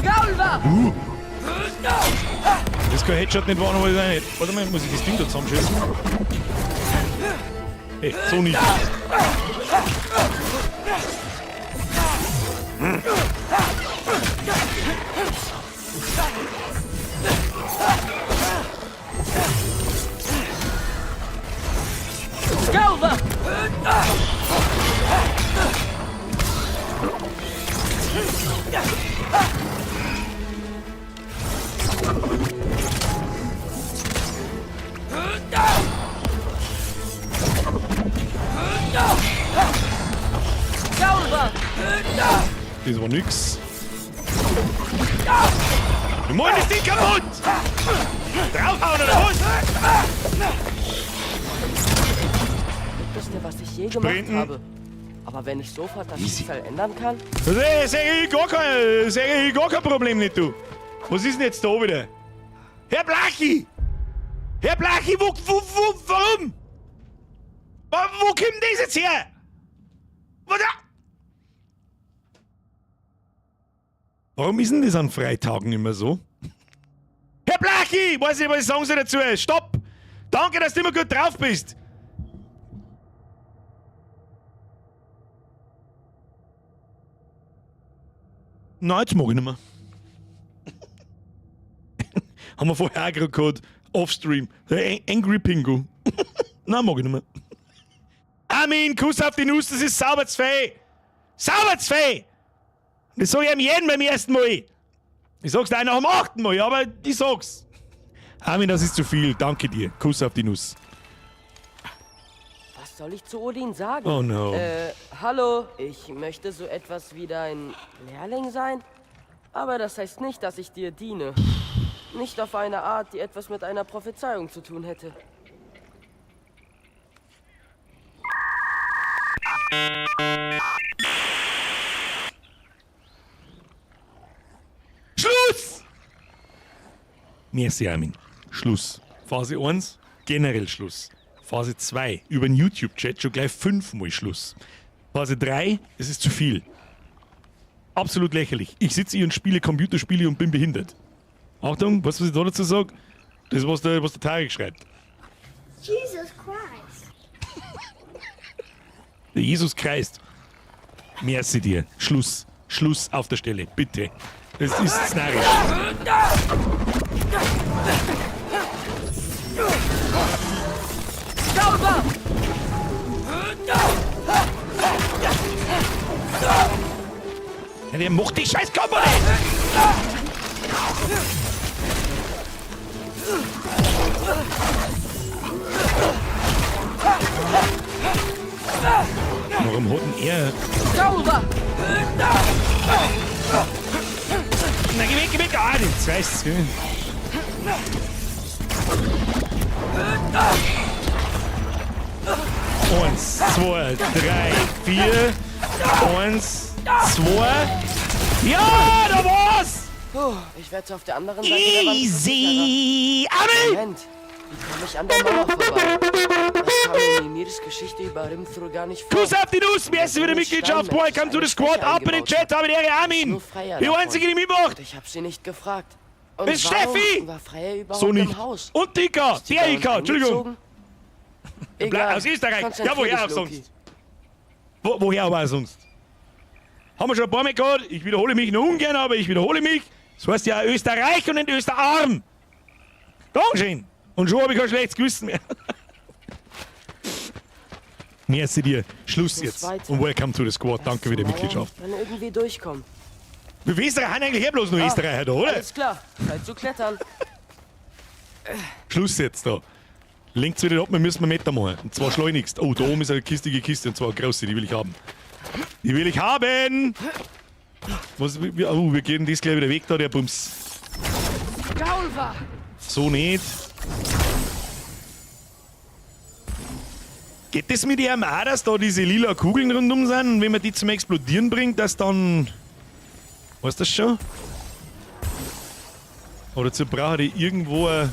Gaulva! Das kann Headshot nicht wahr, aber das auch nicht. Warte mal, muss ich das Ding da zusammenschießen? Hey, so nicht. Gaulva! Gaulva! Das war nix. Wir machen das Ding kaputt! Draufhauen oder was? Wisst ihr, was ich je gemacht Sprinten. habe? Aber wenn ich sofort das Easy. Schicksal ändern kann? Das ist eigentlich gar kein Problem nicht, du. Was ist denn jetzt da wieder? Herr Blachi! Herr Blachi, wo, warum? Wo kommt das jetzt her? Wo da? Warum ist denn das an Freitagen immer so? Herr Blachi! Weiß nicht, was ich sagen soll dazu. Stopp! Danke, dass du immer gut drauf bist. Nein, jetzt mag ich nicht mehr. Haben wir vorher auch gerade gehabt. Offstream. Der Angry Pingu. Nein, mag ich nicht mehr. Armin, Kuss auf die Nuss, das ist sauber zu fei. Sauber zu fei! Das sag ich einem jeden beim ersten Mal. Ich sag's dir auch nach dem 8. Mal, aber ich sag's. Armin, das ist zu viel. Danke dir. Kuss auf die Nuss. Was soll ich zu Odin sagen? Oh no. Hallo, ich möchte so etwas wie dein Lehrling sein. Aber das heißt nicht, dass ich dir diene. Nicht auf eine Art, die etwas mit einer Prophezeiung zu tun hätte. Schluss! Merci, Armin. Schluss. Phase 1, generell Schluss. Phase 2, über den YouTube-Chat schon gleich 5-mal Schluss. Phase 3, es ist zu viel. Absolut lächerlich. Ich sitze hier und spiele Computerspiele und bin behindert. Achtung, weißt du, was ich da dazu sag? Das ist, was der Tarek schreibt. Jesus Christ. Der Jesus Christ. Merci dir. Schluss. Schluss auf der Stelle. Bitte. Das ist narrisch. Zauber! Ja, der macht die scheiß Kombo nicht! Warum hat denn er... Zauber! Na, geh weg, geh weg! Ah, den reißt's, gell? Eins, zwei, drei, vier. Eins, zwei. Ja, da war's! Puh, ich werde auf der anderen Seite der Wand. Easy! Amel! Moment, wie komme ich an der Mauer vorbei? Das kam in Mimirs Geschichte über Rimthur gar nicht vor. Kuss auf die Nuss! Merci für die Mitgliedschaft, Welcome to the Squad! Ab in den Chat, habe die Ehre, Armin! Nur Freya Die davon. Einzige, die mitmacht! Und ich habe sie nicht gefragt. Und Bis warum Steffi! war Freya überhaupt So nicht. im Haus? Und Dika! Ist sie Der bei uns Ika, Entschuldigung! eingezogen? Egal. Aus Österreich! Ja, Konzentrier woher dich, auch Loki. sonst? Woher aber auch sonst? Haben wir schon ein paar Mal gehabt. Ich wiederhole mich nur ungern, aber ich wiederhole mich. Das heißt ja Österreich und nicht Österarm. Dankeschön. Und schon habe ich kein schlechtes Gewissen mehr. Merci dir. Schluss Muss jetzt. weiter. Und welcome to the squad. Danke für die Mauer Mitgliedschaft. Dann irgendwie durchkommen. Wir Österreicher haben eigentlich eh bloß nur Ah, Österreicher da, oder? Alles klar. Zeit zu klettern. Schluss jetzt da. Lenkt's wieder ab, wir müssen einen Meter machen. Und zwar schleunigst. Oh, da oben ist eine kistige Kiste und zwar eine große, die will ich haben. Die will ich haben! Was, wir, oh, wir gehen das gleich wieder weg da, der Bums. Gaulva! So nicht. Geht das mit ihm auch, dass da diese lila Kugeln rundum sind und wenn man die zum Explodieren bringt, dass dann. Weißt du das schon? Oder dazu brauche ich irgendwo. ein-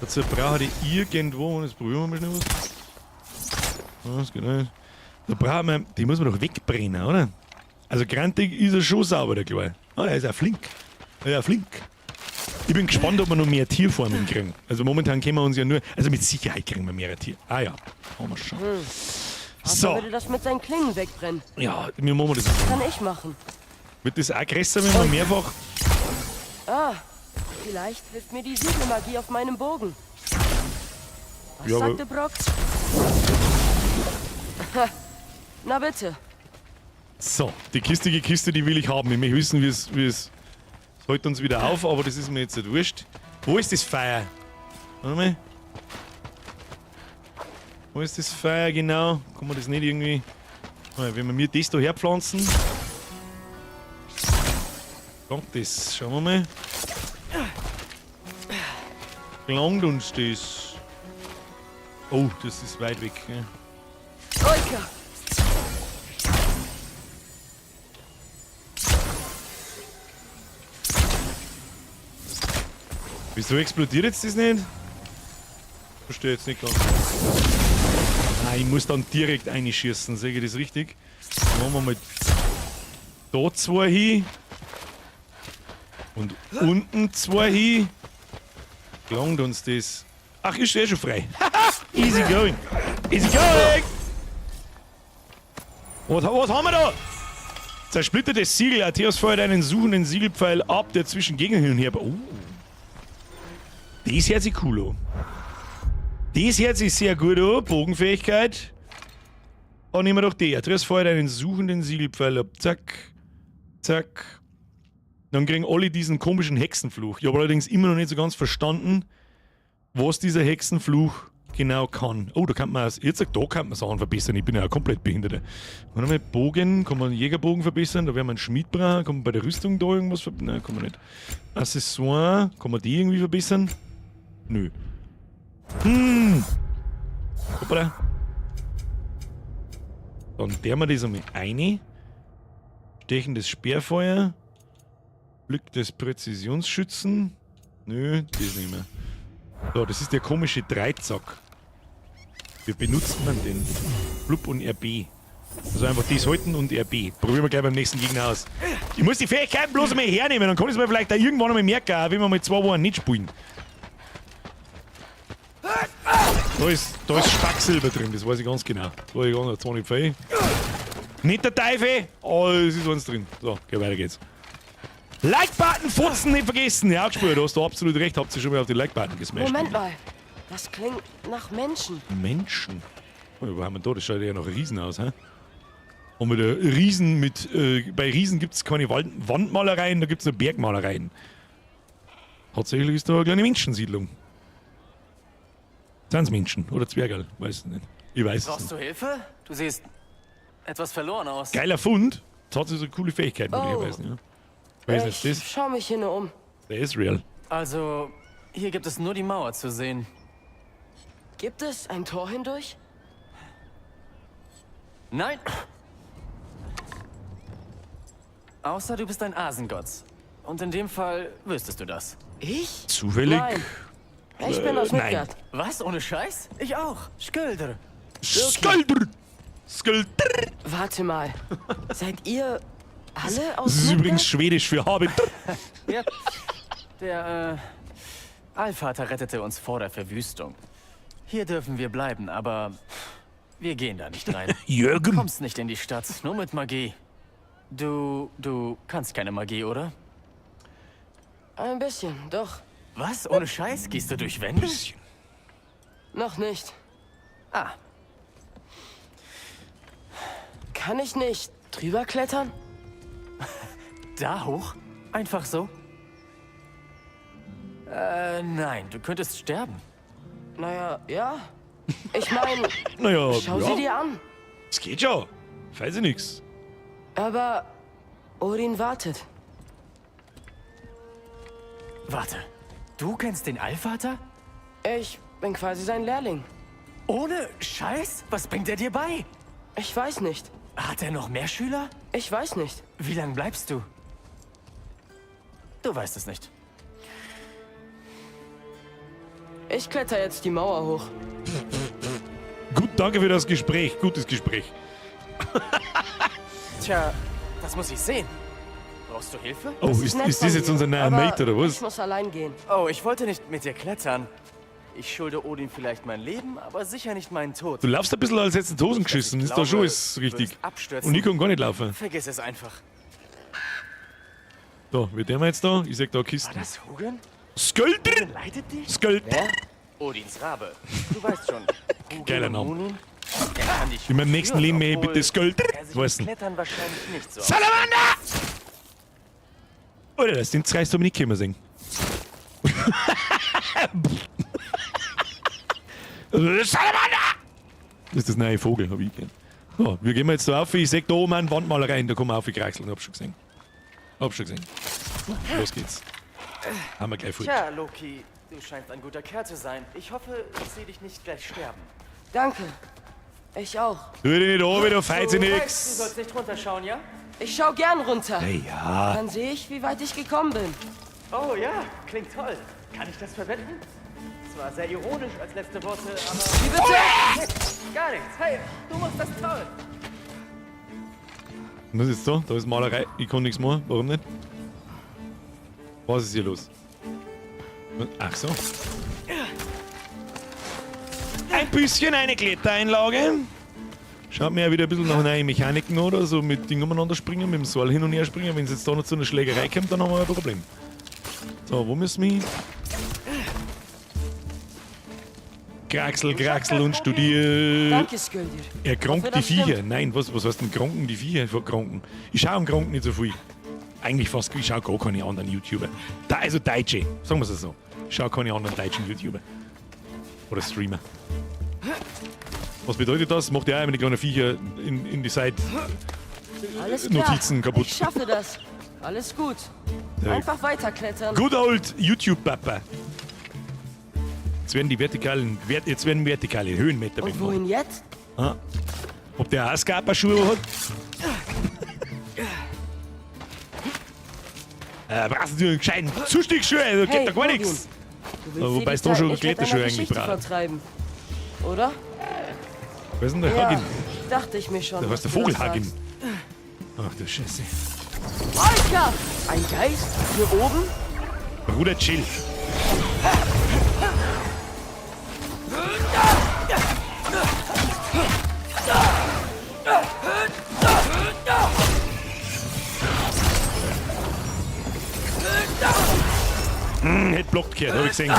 Dazu brauche ich irgendwo. Jetzt probieren wir mal schnell was. Ah, Das geht nicht. Da brauchen wir. Die muss man doch wegbrennen, oder? Also grantig ist er schon sauber, der Kleine. Ah, der ist auch flink. Er ist auch flink. Ich bin gespannt, ob wir noch mehr Tierformen kriegen. Also momentan kennen wir uns ja nur. Also mit Sicherheit kriegen wir mehrere Tiere. Ah ja, haben wir schon. Vater So. würde das mit seinen Klingen wegbrennen. Ja, wir machen das. Kann ich machen. Wird das auch größer, wenn wir mehrfach. Ah, vielleicht hilft mir die Siegelmagie auf meinem Bogen. Was Ja, aber- sagte Brock? Na bitte. So, die kistige Kiste, die will ich haben. Ich möchte wissen, wie es. Wie es es hält uns wieder auf, aber das ist mir jetzt nicht wurscht. Wo ist das Feuer? Warte mal. Wo ist das Feuer genau? Kann man das nicht irgendwie. Mal, Wenn wir mir das da herpflanzen. Kommt das? Schauen wir mal. Gelangt uns das? Oh, das ist weit weg. Gell? Oika! Wieso explodiert jetzt das nicht? Verstehe jetzt nicht ganz. Ah, ich muss dann direkt einschießen, sehe ich das richtig? Dann machen wir mal da zwei hin. Und unten zwei hin. Gelangt uns das. Ach, ist eh schon frei. Easy going. Easy going! Was, was haben wir da? Zersplittertes Siegel. Atheos feuert einen suchenden Siegelpfeil ab, der zwischen Gegnern hin und her. Oh. Das hört sich cool an. Das hört sich sehr gut an. Bogenfähigkeit. Oh, nehmen wir doch die. Atreus feuert einen suchenden Siegelpfeil ab. Zack. Zack. Dann kriegen alle diesen komischen Hexenfluch. Ich habe allerdings immer noch nicht so ganz verstanden, was dieser Hexenfluch genau kann. Oh, da kann man jetzt da kann man Sachen verbessern. Ich bin ja komplett behindert. Warte mal, Bogen, kann man einen Jägerbogen verbessern? Da werden wir einen Schmied brauchen. Kann man bei der Rüstung da irgendwas verbessern? Nein, kann man nicht. Accessoire, kann man die irgendwie verbessern? Nö. Hoppala. Dann der wir das einmal eine. Stechendes Sperrfeuer. Glück des Präzisionsschützen. Nö, das nicht mehr. So, das ist der komische Dreizack. Wie benutzt man den? Blub und RB. Also einfach das halten und RB. Probieren wir gleich beim nächsten Gegner aus. Ich muss die Fähigkeiten bloß einmal hernehmen, dann kann ich es mir vielleicht auch irgendwann einmal merken, auch wenn wir mal 2 Wochen nicht spielen. Da ist Spacksilber drin, das weiß ich ganz genau. Das weiß ich ganz genau. 20 Pfeil. Nicht der Teufel, aber es ist eins drin. So, geh, weiter geht's. Like-Button, Fotzen nicht vergessen. Ja, gespielt, du hast da absolut recht. Habt ihr schon mal auf den Like-Button gesmashed. Moment mal. Das klingt nach Menschen. Menschen? Oh, wo haben wir da? Das schaut ja noch riesen aus, hä? Haben wir da Riesen mit. Bei Riesen gibt es keine Wandmalereien, da gibt es nur Bergmalereien. Tatsächlich ist da eine kleine Menschensiedlung. Sind's Menschen oder Zwergerl? Weiß ich nicht. Ich weiß es Brauchst nicht. du Hilfe? Du siehst etwas verloren aus. Geiler Fund. Das hat so eine coole Fähigkeit, Oh. ich weiß nicht. Ja. Weiß nicht, Ich das? schau mich hier nur um. Der ist real. Also, hier gibt es nur die Mauer zu sehen. Gibt es ein Tor hindurch? Nein! Außer du bist ein Asengott. Und in dem Fall wüsstest du das. Ich? Zufällig? Nein. Ich bin aus Nein. Midgard. Was? Ohne Scheiß? Ich auch. Sköldr. Sköldr! Sköldr! Warte mal. Seid ihr alle aus Das ist Midgard? übrigens schwedisch für Hobbit. Ja. Der, Allvater rettete uns vor der Verwüstung. Hier dürfen wir bleiben, aber wir gehen da nicht rein. Jürgen! Du kommst nicht in die Stadt, nur mit Magie. Du kannst keine Magie, oder? Ein bisschen, doch. Was? Ohne Scheiß? Gehst du durch Wände? Bisschen. Noch nicht. Ah, Kann ich nicht drüber klettern? da hoch? Einfach so? Nein, du könntest sterben. Naja, ja. Ich meine, Naja, schau ja. sie dir an. Es geht schon. Weiß ich nix. Aber Odin wartet. Warte, du kennst den Allvater? Ich bin quasi sein Lehrling. Ohne Scheiß? Was bringt er dir bei? Ich weiß nicht. Hat er noch mehr Schüler? Ich weiß nicht. Wie lange bleibst du? Du weißt es nicht. Ich kletter jetzt die Mauer hoch. Gut, danke für das Gespräch. Gutes Gespräch. Tja, das muss ich sehen. Brauchst du Hilfe? Oh, Das ist, nett ist das von jetzt dir, unser neuer aber Mate oder was? Ich muss allein gehen. Oh, ich wollte nicht mit dir klettern. Ich schulde Odin vielleicht mein Leben, aber sicher nicht meinen Tod. Du laufst ein bisschen, als hättest du in die Hosen Nicht, dass geschissen. ich Ist da schon glaube, alles du richtig. würdest abstürzen. Und ich kann gar nicht laufen. Vergiss es einfach. Da, wie der wir jetzt da? Ich sag da War Kisten. das Hugen? Sköldr! Leitet dich? Sköldr! Odins Rabe. Du weißt schon. Hugen Geiler und Name. Munin. Er kann dich In meinem nächsten führen, Leben, ey, obwohl bitte Sköldr! er sich mit Weißt du? Klettern wahrscheinlich nicht so. Salamander! Alter, das sind zwei aber nicht können singen. Salamander! Das ist das neue Vogel, hab ich gern. So, wir gehen jetzt da auf. Ich seh da oben einen Wandmalerei, da kann man aufkraxeln. Hab schon gesehen. Hab schon gesehen. So, los geht's. Haben wir gleich voll. Tja, Loki, du scheinst ein guter Kerl zu sein. Ich hoffe, ich sehe dich nicht gleich sterben. Danke. Ich auch. Tu dich nicht an, du feizt Du weißt, nix. du sollst nicht runterschauen, ja? Ich schau gern runter. Ja. Dann sehe ich, wie weit ich gekommen bin. Oh ja, klingt toll. Kann ich das verwenden? Zwar sehr ironisch als letzte Worte, aber... Wie bitte? Gar nichts. Hey, du machst das toll. Und was ist jetzt da? Da ist Malerei. Ich kann nichts machen. Warum nicht? Was ist hier los? Ach so. Ein bisschen eine Klettereinlage. Schaut mir ja wieder ein bisschen nach neuen Mechaniken oder so mit Ding umeinander springen, mit dem Seil hin und her springen. Wenn es jetzt da noch zu einer Schlägerei kommt, dann haben wir ein Problem. So, wo müssen wir hin? Kraxel, Kraxel und studier. Danke, Sköldir. Er krankt Hoffe, die das Viecher. stimmt. Nein, was heißt denn kranken die Viecher? Vor Kranken. Ich schaue am Kranken nicht so viel. Eigentlich fast, ich schaue gar keine anderen YouTuber. Da, also Deutsche, sagen wir es so. Ich schaue keine anderen deutschen YouTuber. Oder Streamer. Was bedeutet das? Macht ja auch immer die kleinen Viecher in die Seite. Alles klar. Notizen kaputt. Ich schaffe das. Alles gut. Der Einfach weiterklettern. Good old YouTube-Papa. Jetzt werden die vertikalen, jetzt werden vertikale Höhenmeter Und wegmachen. wohin jetzt? Ah. Ob der auch Scarpa-Schuhe hat? Brauchst du einen gescheiten Zustiegsschuhe? Also geht Hey, da gar Odin. nichts. Du willst Ja, dir wobei die es da Zeit schon nicht mit Kletterschuhe einer eigentlich Geschichte braucht. vertreiben, oder? Wer ist denn der Ja, Hagin? dachte ich mir schon. Da heißt der dass du Vogel das Hagin. sagst. Ach du Scheiße. Alter! Ein Geist? Hier oben? Bruder, chill. Hätte blockt gehört, hab ich gesehen.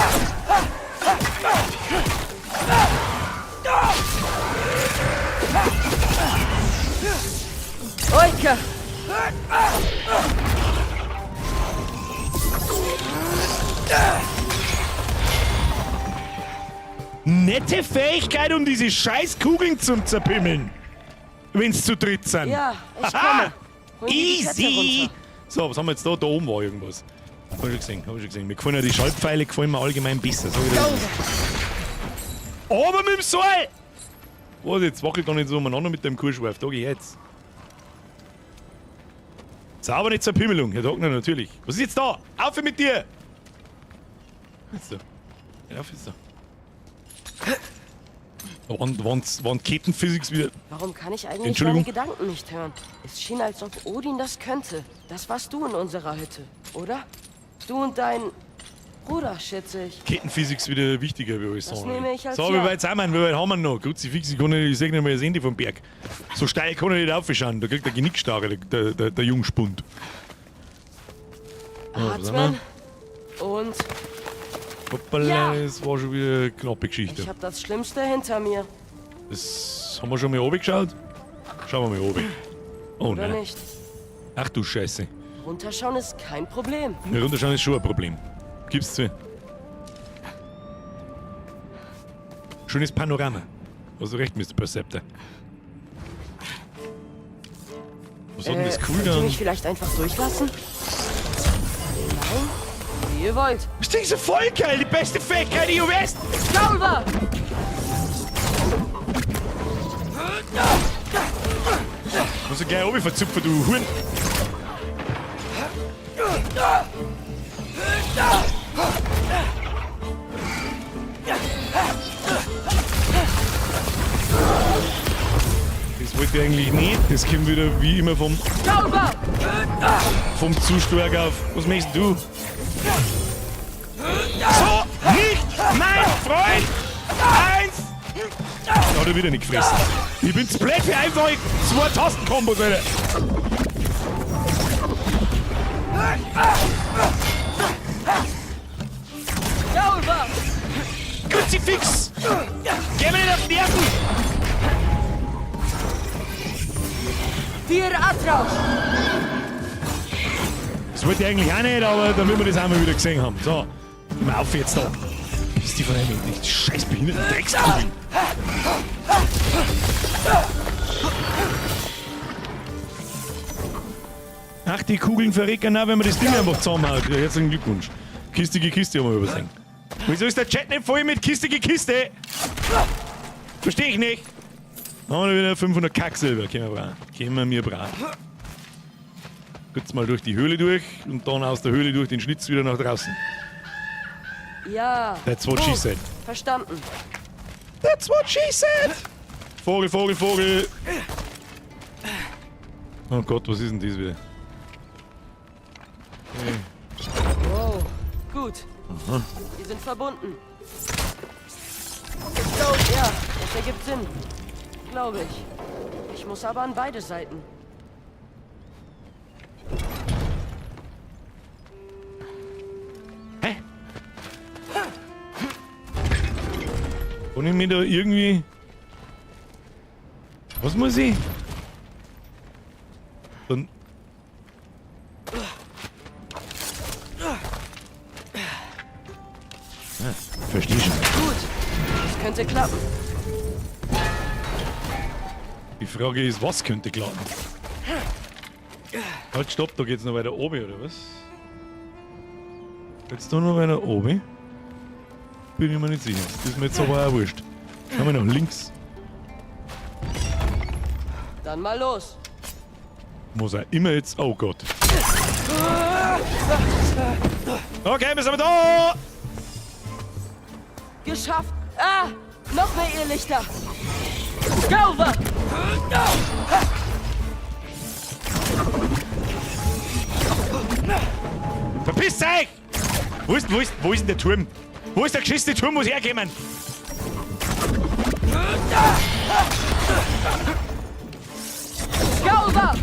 Danke. Nette Fähigkeit, um diese scheiß Kugeln zum zerpimmeln. Wenn's zu dritt sind. Ja, ich komme. Hol mir die Kette Easy! runter. So, was haben wir jetzt da? Da oben war irgendwas. Hab ich schon gesehen, hab ich schon gesehen. Mir gefallen ja die Schaltpfeile, gefallen mir allgemein besser. Sag ich dir. Aber mit dem Seil! Was, jetzt wackelt gar nicht so umeinander mit dem Kuhschweif. Da geh ich jetzt. Sauber nicht zur Pimmelung, Herr Dogner, natürlich. Was ist jetzt da? Auf mit dir! Jetzt da. Ja, auf jetzt da. Wann Kettenphysics wieder. Warum kann ich eigentlich Entschuldigung? meine Gedanken nicht hören? Es schien, als ob Odin das könnte. Das warst du in unserer Hütte, oder? Du und dein Bruder, schätze ich. Kettenphysics wieder wichtiger, wie alles Das sagen. nehme ich als So, wie Ja. weit sind wir? Wie weit haben wir noch? Kruzifix, ich kann nicht, ich seh nicht mal das Ende vom Berg. So steil kann ich nicht aufschauen. Da kriegt der Genickstarre, der Jungspund. So, was haben Atmen. Und wir? Hoppala, Ja. das war schon wieder eine knappe Geschichte. ich habe das Schlimmste hinter mir. Das haben wir schon mal oben geschaut? Schauen wir mal oben. Oh Oder nein. nicht? Ach du Scheiße. Runterschauen ist kein Problem. Ja, runterschauen ist schon ein Problem. Gib's zu. Schönes Panorama. Hast du recht, Mr. Perceptor. Was hat denn das cool Könnt ihr dann? mich vielleicht einfach durchlassen? Nein? Wie ihr wollt. Das Ding ist ja voll geil, die beste Fähigkeit, die du weißt! Sauber! Muss ich gleich oben verzupfen, du Huren. Das wollte ich eigentlich nicht. Das kommt wieder wie immer vom, Sauber! vom zu stark auf. Was möchtest du? So, nicht mein Freund! Eins! Da hat er wieder nicht gefressen. Ich bin zu blöd für einfach zwei Tastenkombos, Alter. Sauber! Kruzifix! Geh mir nicht auf die Nerven! Dir Atraus! Das wollte ich eigentlich auch nicht, aber damit wir das einmal wieder gesehen haben. So, geh mal auf jetzt da. Bist du von einem nicht scheiß behinderten Dreckskugeln. Ach, die Kugeln verrecken auch, wenn man das Ding einfach zusammenhaut. Ja, herzlichen Glückwunsch. Kistige Kiste haben wir übersehen. Wieso ist der Chat nicht voll mit kistige Kiste? Verstehe ich nicht. Dann haben wir wieder 500 Kacksilber. Können wir brauchen. Können wir mir brauchen. Kurz mal durch die Höhle durch und dann aus der Höhle durch den Schlitz wieder nach draußen. Ja. That's what she Gut. said. Verstanden. That's what she said! Vogel, Vogel, Vogel! Oh Gott, was ist denn das wieder? Wow. Gut. Wir sind verbunden. Ja, das ergibt Sinn. Glaube ich. Ich muss aber an beide Seiten. Hä? Kann ich mir da irgendwie... Was muss ich? Dann... Ah, verstehe schon. Gut. Das könnte klappen. Die Frage ist, was könnte klappen? Halt, stopp, da geht's noch weiter oben, oder was? Geht's da noch weiter oben? Bin ich mir nicht sicher. Das ist mir jetzt aber auch wurscht. Schauen wir nach links. Dann mal los. Muss er immer jetzt. Oh Gott. Okay, wir sind da! Geschafft. Ah! Noch mehr Irrlichter. Gauber! Verpisst euch! Wo ist denn der Turm? Wo ist der geschissene Turm, wo sie herkommen? Gauber!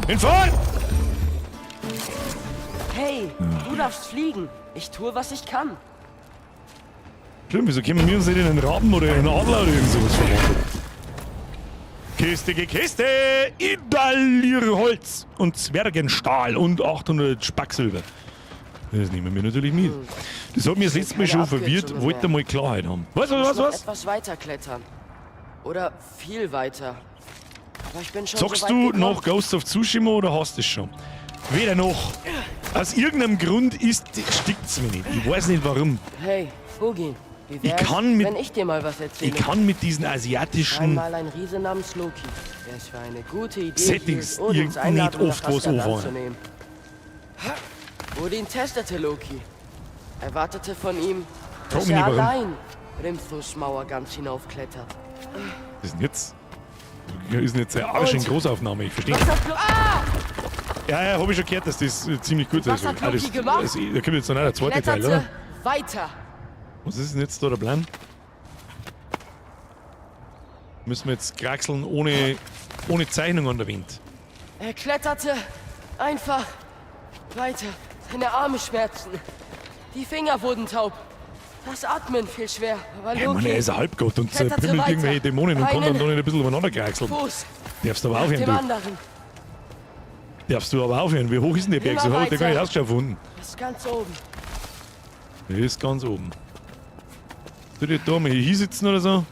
Hinfahren! Hey, du darfst fliegen. Ich tue, was ich kann. Schlimm, wieso können wir uns nicht in einen Raben oder in einen Adler oder irgend sowas verwandeln? Kiste, Kiste! Idalirholz und Zwergenstahl und 800 Spacksilber. Das nehmen wir natürlich mit. Das hat mich das letzte Mal schon verwirrt, wollte mal Klarheit haben. Was, was, was, was? Etwas weiter klettern. Oder viel weiter. Aber ich bin schon Zockst so weit du gekommen. noch Ghost of Tsushima oder hast du es schon? Weder noch. Aus irgendeinem Grund stickt's mir nicht. Ich weiß nicht warum. Hey, Hugin, wie Ich wär's, kann mit- wenn ich dir mal was erzähle? Ich kann mit diesen asiatischen Einmal ein Riese namens Loki, der es für eine gute Idee Settings hielt, Odins irgend Einladung nicht oft nach was Asgard anfangen. anzunehmen. Odin testete Loki. Erwartete von ihm, Frag dass mich er nicht, warum. allein Hrimthurs Mauer ganz hinaufklettert. Was ist denn jetzt? Ist denn jetzt ein Arsch in Und? Großaufnahme? Ich verstehe Was nicht. hat ah! Ja, ja, hab ich schon gehört, dass das ziemlich gut Was ist. hat Ah, Loki gemacht? da kommt jetzt noch der zweite Teil, Kletterte oder? weiter. Was ist denn jetzt da der Plan? Müssen wir jetzt kraxeln ohne Zeichnung an der Wind? Er kletterte einfach weiter. Seine Arme schmerzten. Die Finger wurden taub. Das Atmen fiel schwer. Aber Ja, ich Loki meine, er ist ein Halbgott und kletterte zerpimmelt weiter. irgendwelche Dämonen und kann dann Einen da nicht ein bisschen umeinander kraxeln. Fuß Darfst du aber nach aufhören, dem du. anderen. Darfst du aber aufhören. Wie hoch ist denn der Berg? So Immer hat der gar nicht weiter. ausgeschaut von unten. Das ist ganz oben. Der ist ganz oben. Soll ich da mal hier sitzen oder so?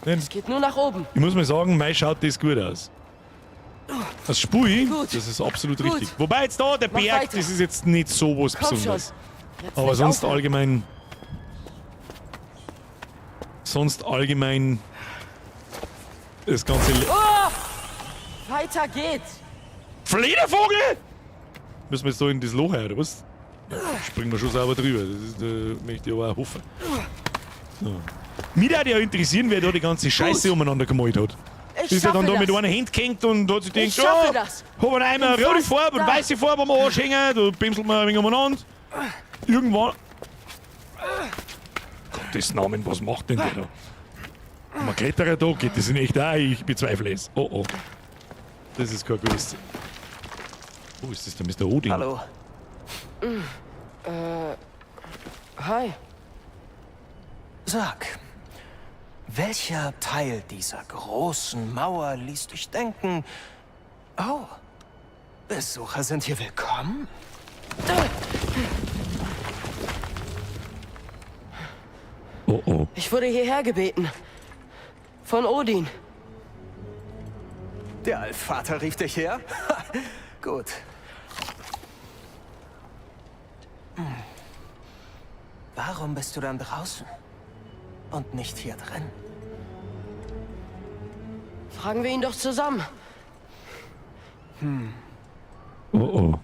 Nein. Es geht nur nach oben. Ich muss mal sagen, mei schaut das gut aus. Das Spui, Gut. das ist absolut Gut. richtig. Wobei jetzt da, der Mach Berg, weiter. das ist jetzt nicht so was Komm schon. Besonderes. Jetzt Aber nicht sonst aufhören. allgemein. Sonst allgemein. Das ganze. Oh! Weiter geht's. Fledervogel! Müssen wir jetzt da in das Loch rein, oder was? Ja, springen wir schon sauber drüber. Das ist, möchte ich aber auch hoffen. So. Mich würde ja interessieren, wer da die ganze Scheiße Gut. umeinander gemalt hat. Ich Ist er dann schaffe da mit das. einer Hand gehängt und hat sich Ich gedacht, schaffe oh, das. hab einen Eimer Bin rote fast Farbe und da. weiße Farbe am Arsch hängen, da bimselt man ein wenig umeinander. Irgendwann. Gottes Namen, was macht denn der da? Man klettert da, geht das in echt auch? Ich bezweifle es. Oh oh. Das ist kein gutes. Wo ist das der Mr. Odin? Hallo. Hi. Sag, welcher Teil dieser großen Mauer ließ dich denken, oh, Besucher sind hier willkommen? Oh oh. Ich wurde hierher gebeten. Von Odin. Der Allvater rief dich her? Gut. Warum bist du dann draußen und nicht hier drin? Fragen wir ihn doch zusammen. Oh oh.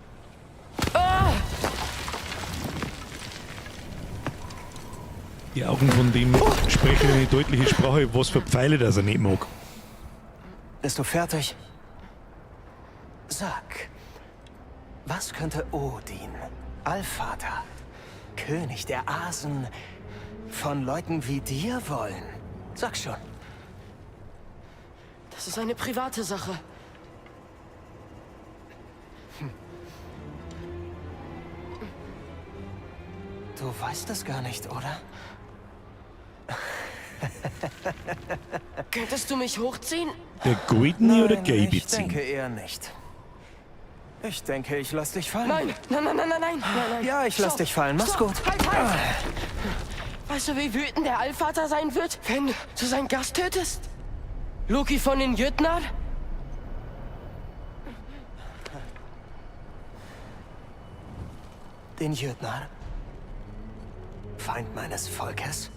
Die Augen von dem sprechen eine deutliche Sprache, was für Pfeile das er nicht mag. Bist du fertig? Sag, was könnte Odin, Allvater, König der Asen, von Leuten wie dir wollen? Sag schon. Das ist eine private Sache. Du weißt das gar nicht, oder? Könntest du mich hochziehen? Der goldene oder Nein, gelbe ich Zing? denke eher nicht. Ich denke, ich lass dich fallen. Nein, nein, nein, nein, nein, nein, nein. Ja, ich lass Stopp, dich fallen. Mach's stopp, gut. Halt, halt! Weißt du, wie wütend der Allvater sein wird, wenn du seinen Gast tötest? Loki von den Jötnar? Den Jötnar? Feind meines Volkes?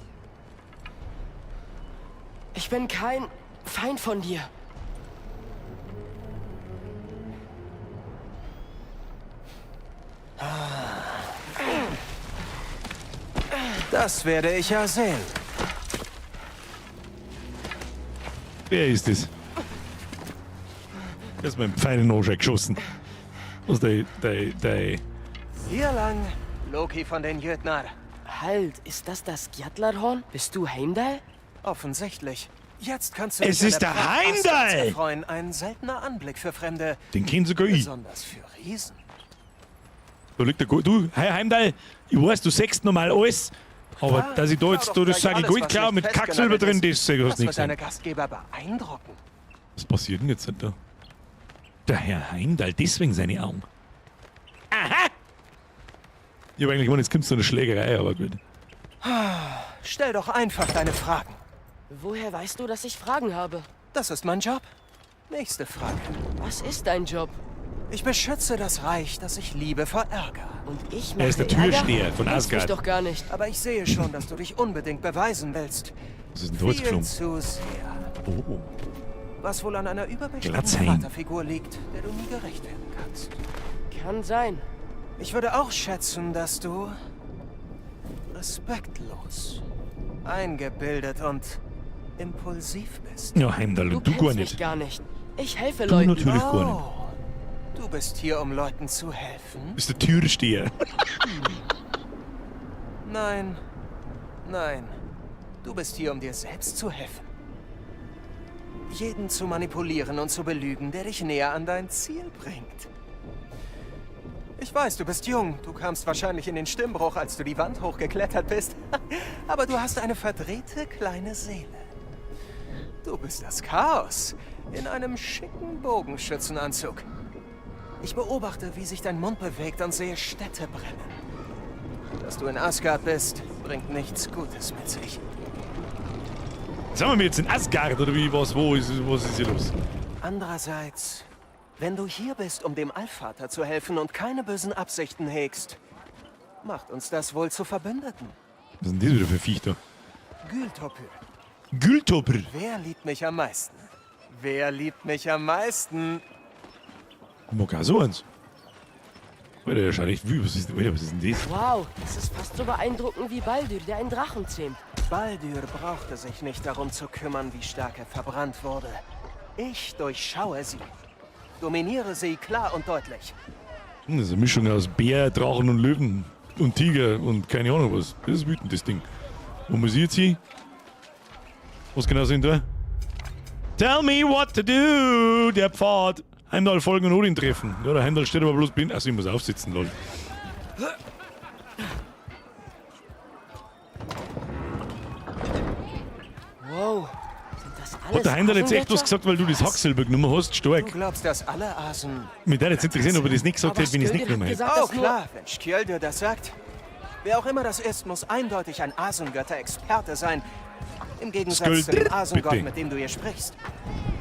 Ich bin kein Feind von dir. Das werde ich ja sehen. Wer ist das? Der ist mit dem Pfeil in den Arsch geschossen. Was der. Hier lang, Loki von den Jötnar. Halt, ist das das Gjallarhorn? Bist du Heimdall? Offensichtlich. Jetzt kannst du Es dich an ist der Pracht Asgards Heimdall! erfreuen. Ein seltener Anblick für Fremde. Den kennt sogar ich. Besonders für Riesen. Da liegt der Gold. Du, hey Heimdall, ich weiß, du sägst normal alles, aber dass ich da jetzt da das Klau doch sage gleich Gold alles, klau was mit nicht Kacksilber drin, festgenagelt das hast ist. du Das nicht wird deine gesehen. Gastgeber beeindrucken. Was passiert denn jetzt da? Der Herr Heimdall, deswegen seine Augen. Aha! Ich hab eigentlich gemeint, jetzt kommt so eine Schlägerei, aber gut. Stell doch einfach deine Fragen. Woher weißt du, dass ich Fragen habe? Das ist mein Job. Nächste Frage. Was ist dein Job? Ich beschütze das Reich, das ich liebe, vor Ärger. Und ich mache Er ist der Ärger? Türsteher von Du kennst mich Asgard. doch gar nicht. Aber ich sehe schon, dass du dich unbedingt beweisen willst. Was ist denn da jetzt Viel geflogen? zu sehr. Oh. Was wohl an einer übermächtigen Glatzheim. Vaterfigur liegt, der du nie gerecht werden kannst. Kann sein. Ich würde auch schätzen, dass du respektlos, eingebildet und impulsiv bist. Ja, Heimdall, Du, und du kennst gar mich nicht. gar nicht. Ich helfe Du Leuten. natürlich gar nicht. Oh, du bist hier, um Leuten zu helfen? Bist der Türsteher. Nein, nein. Du bist hier, um dir selbst zu helfen. Jeden zu manipulieren und zu belügen, der dich näher an dein Ziel bringt. Ich weiß, du bist jung. Du kamst wahrscheinlich in den Stimmbruch, als du die Wand hochgeklettert bist. Aber du hast eine verdrehte kleine Seele. Du bist das Chaos in einem schicken Bogenschützenanzug. Ich beobachte, wie sich dein Mund bewegt und sehe Städte brennen. Dass du in Asgard bist, bringt nichts Gutes mit sich. Sind wir jetzt in Asgard oder wie, was, wo ist, was ist hier los? Andererseits, wenn du hier bist, um dem Allvater zu helfen und keine bösen Absichten hegst, macht uns das wohl zu Verbündeten. Was ist denn das wieder für ein Viech da? Gültopür, Gültopr. wer liebt mich am meisten? Wer liebt mich am meisten? Ich mag auch so eins. Alter, der schaut echt wütend. Was ist, Alter, was ist denn das? Wow, das ist fast so beeindruckend wie Baldur, der einen Drachen zähmt. Baldur brauchte sich nicht darum zu kümmern, wie stark er verbrannt wurde. Ich durchschaue sie. Dominiere sie klar und deutlich. Das ist eine Mischung aus Bär, Drachen und Löwen und Tiger und keine Ahnung was. Das ist wütend, das Ding. Wo muss ich jetzt hin? Was genau sind da? Tell me what to do! Der Pfad. Heimdall folgen und Odin treffen. Ja, der Heimdall steht aber bloß blind. Achso, ich muss aufsitzen, lol. Wow, sind das alles Hat der Heimdall jetzt echt was Asengötter? gesagt, weil du das Hacksilber genommen hast? Du Stark. glaubst, dass alle Asen... Mit der jetzt interessieren, ob ich das nicht gesagt Aber hätte, wenn ich es nicht Skjöldr genommen hat hätte. gesagt, Oh dass nur- klar, wenn Skjöldr das sagt. Wer auch immer das ist, muss eindeutig ein Asengötter-Experte sein. Im Gegensatz zu dem Skjöldr, Asengott, bitte. mit dem du hier sprichst.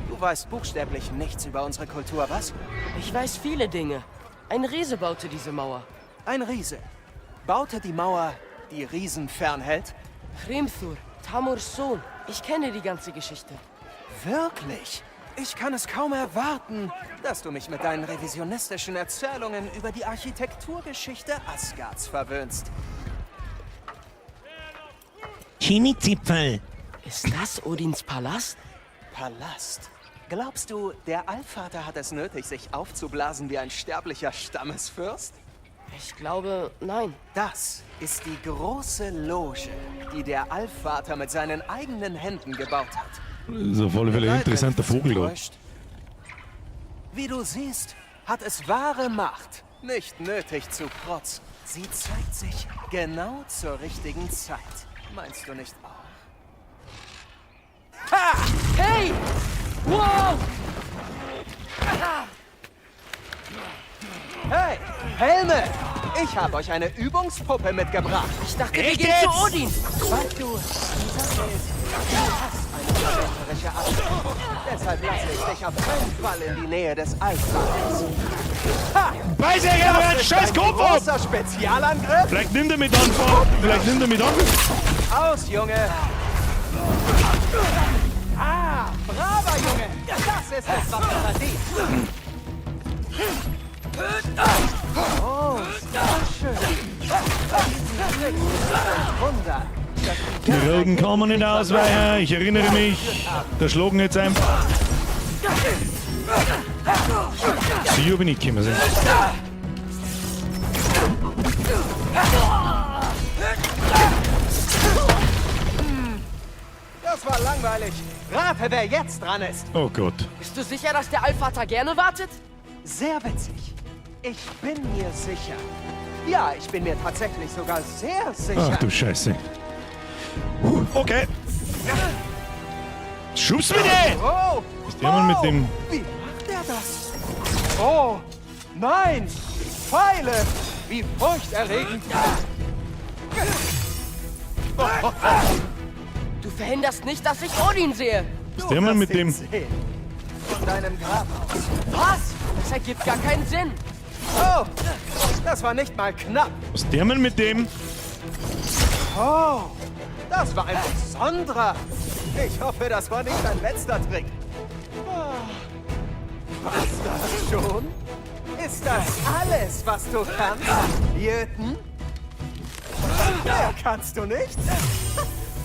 Du weißt buchstäblich nichts über unsere Kultur, was? Ich weiß viele Dinge. Ein Riese baute diese Mauer. Ein Riese baute die Mauer, die Riesen fernhält. Hrimthur, Tamurs Sohn. Ich kenne die ganze Geschichte. Wirklich? Ich kann es kaum erwarten, dass du mich mit deinen revisionistischen Erzählungen über die Architekturgeschichte Asgards verwöhnst. Chemie-Zipfel. Ist das Odins Palast? Palast. Glaubst du, der Allvater hat es nötig, sich aufzublasen wie ein sterblicher Stammesfürst? Ich glaube, nein. Das ist die große Loge, die der Allvater mit seinen eigenen Händen gebaut hat. Das ist auf alle Fälle ein Leid, wenn interessanter ich das Vogel da. enttäuscht. Wie du siehst, hat es wahre Macht, nicht nötig zu protzen. Sie zeigt sich genau zur richtigen Zeit. Meinst du nicht auch? Hey! Wow! Hey, Helme! Ich habe euch eine Übungspuppe mitgebracht. Ich dachte, wir Echt gehen jetzt? zu Odin. Weißt du, die Sache ist, du hast eine verräterische Absicht. Deshalb lasse ich dich auf keinen Fall in die Nähe des Allvaters. Ha! Beiß er gerne Das einen ist scheiß ein Kopf ab! großer Spezialangriff! Vielleicht nimmt er mit an, vielleicht nimmt er mit an. Aus, Junge! Ah, braver Junge! Das ist es, was du verdienst! Oh, sehr schön! Diesen Trick ist ein Wunder, dass die Die Rogen kann man nicht ausweichen, ich erinnere mich. Da schlagen jetzt einfach. Sicher bin ich gekommen sind. Das war langweilig. Rate, wer jetzt dran ist. Oh Gott. Bist du sicher, dass der Allvater gerne wartet? Sehr witzig. Ich bin mir sicher. Ja, ich bin mir tatsächlich sogar sehr sicher. Ach du Scheiße. Puh, okay. Schubst mich nicht! Oh! Ist der Mann mit dem... Wie macht er das? Oh! Nein! Pfeile! Wie furchterregend! Du verhinderst nicht, dass ich Odin sehe. Ist der Mann mit dem... Sehen. Von deinem Grab aus. Was? Das ergibt gar keinen Sinn. Oh! Das war nicht mal knapp. Was ist der Mann mit dem... Oh! Das war ein besonderer. Ich hoffe, das war nicht dein letzter Trick. Oh. Was das schon? Ist das alles, was du kannst, Jötun? Mehr kannst du nicht?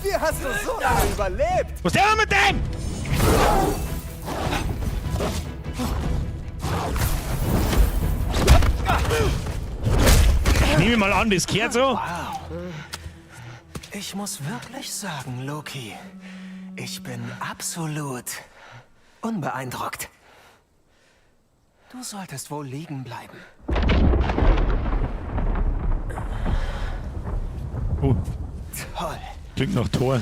Wie hast du so lange überlebt? Was ist der Mann mit dem? Ich nehme mal an, das gehört so. Wow. Ich muss wirklich sagen, Loki, ich bin absolut unbeeindruckt. Du solltest wohl liegen bleiben. Oh. Toll. Klingt nach Tor.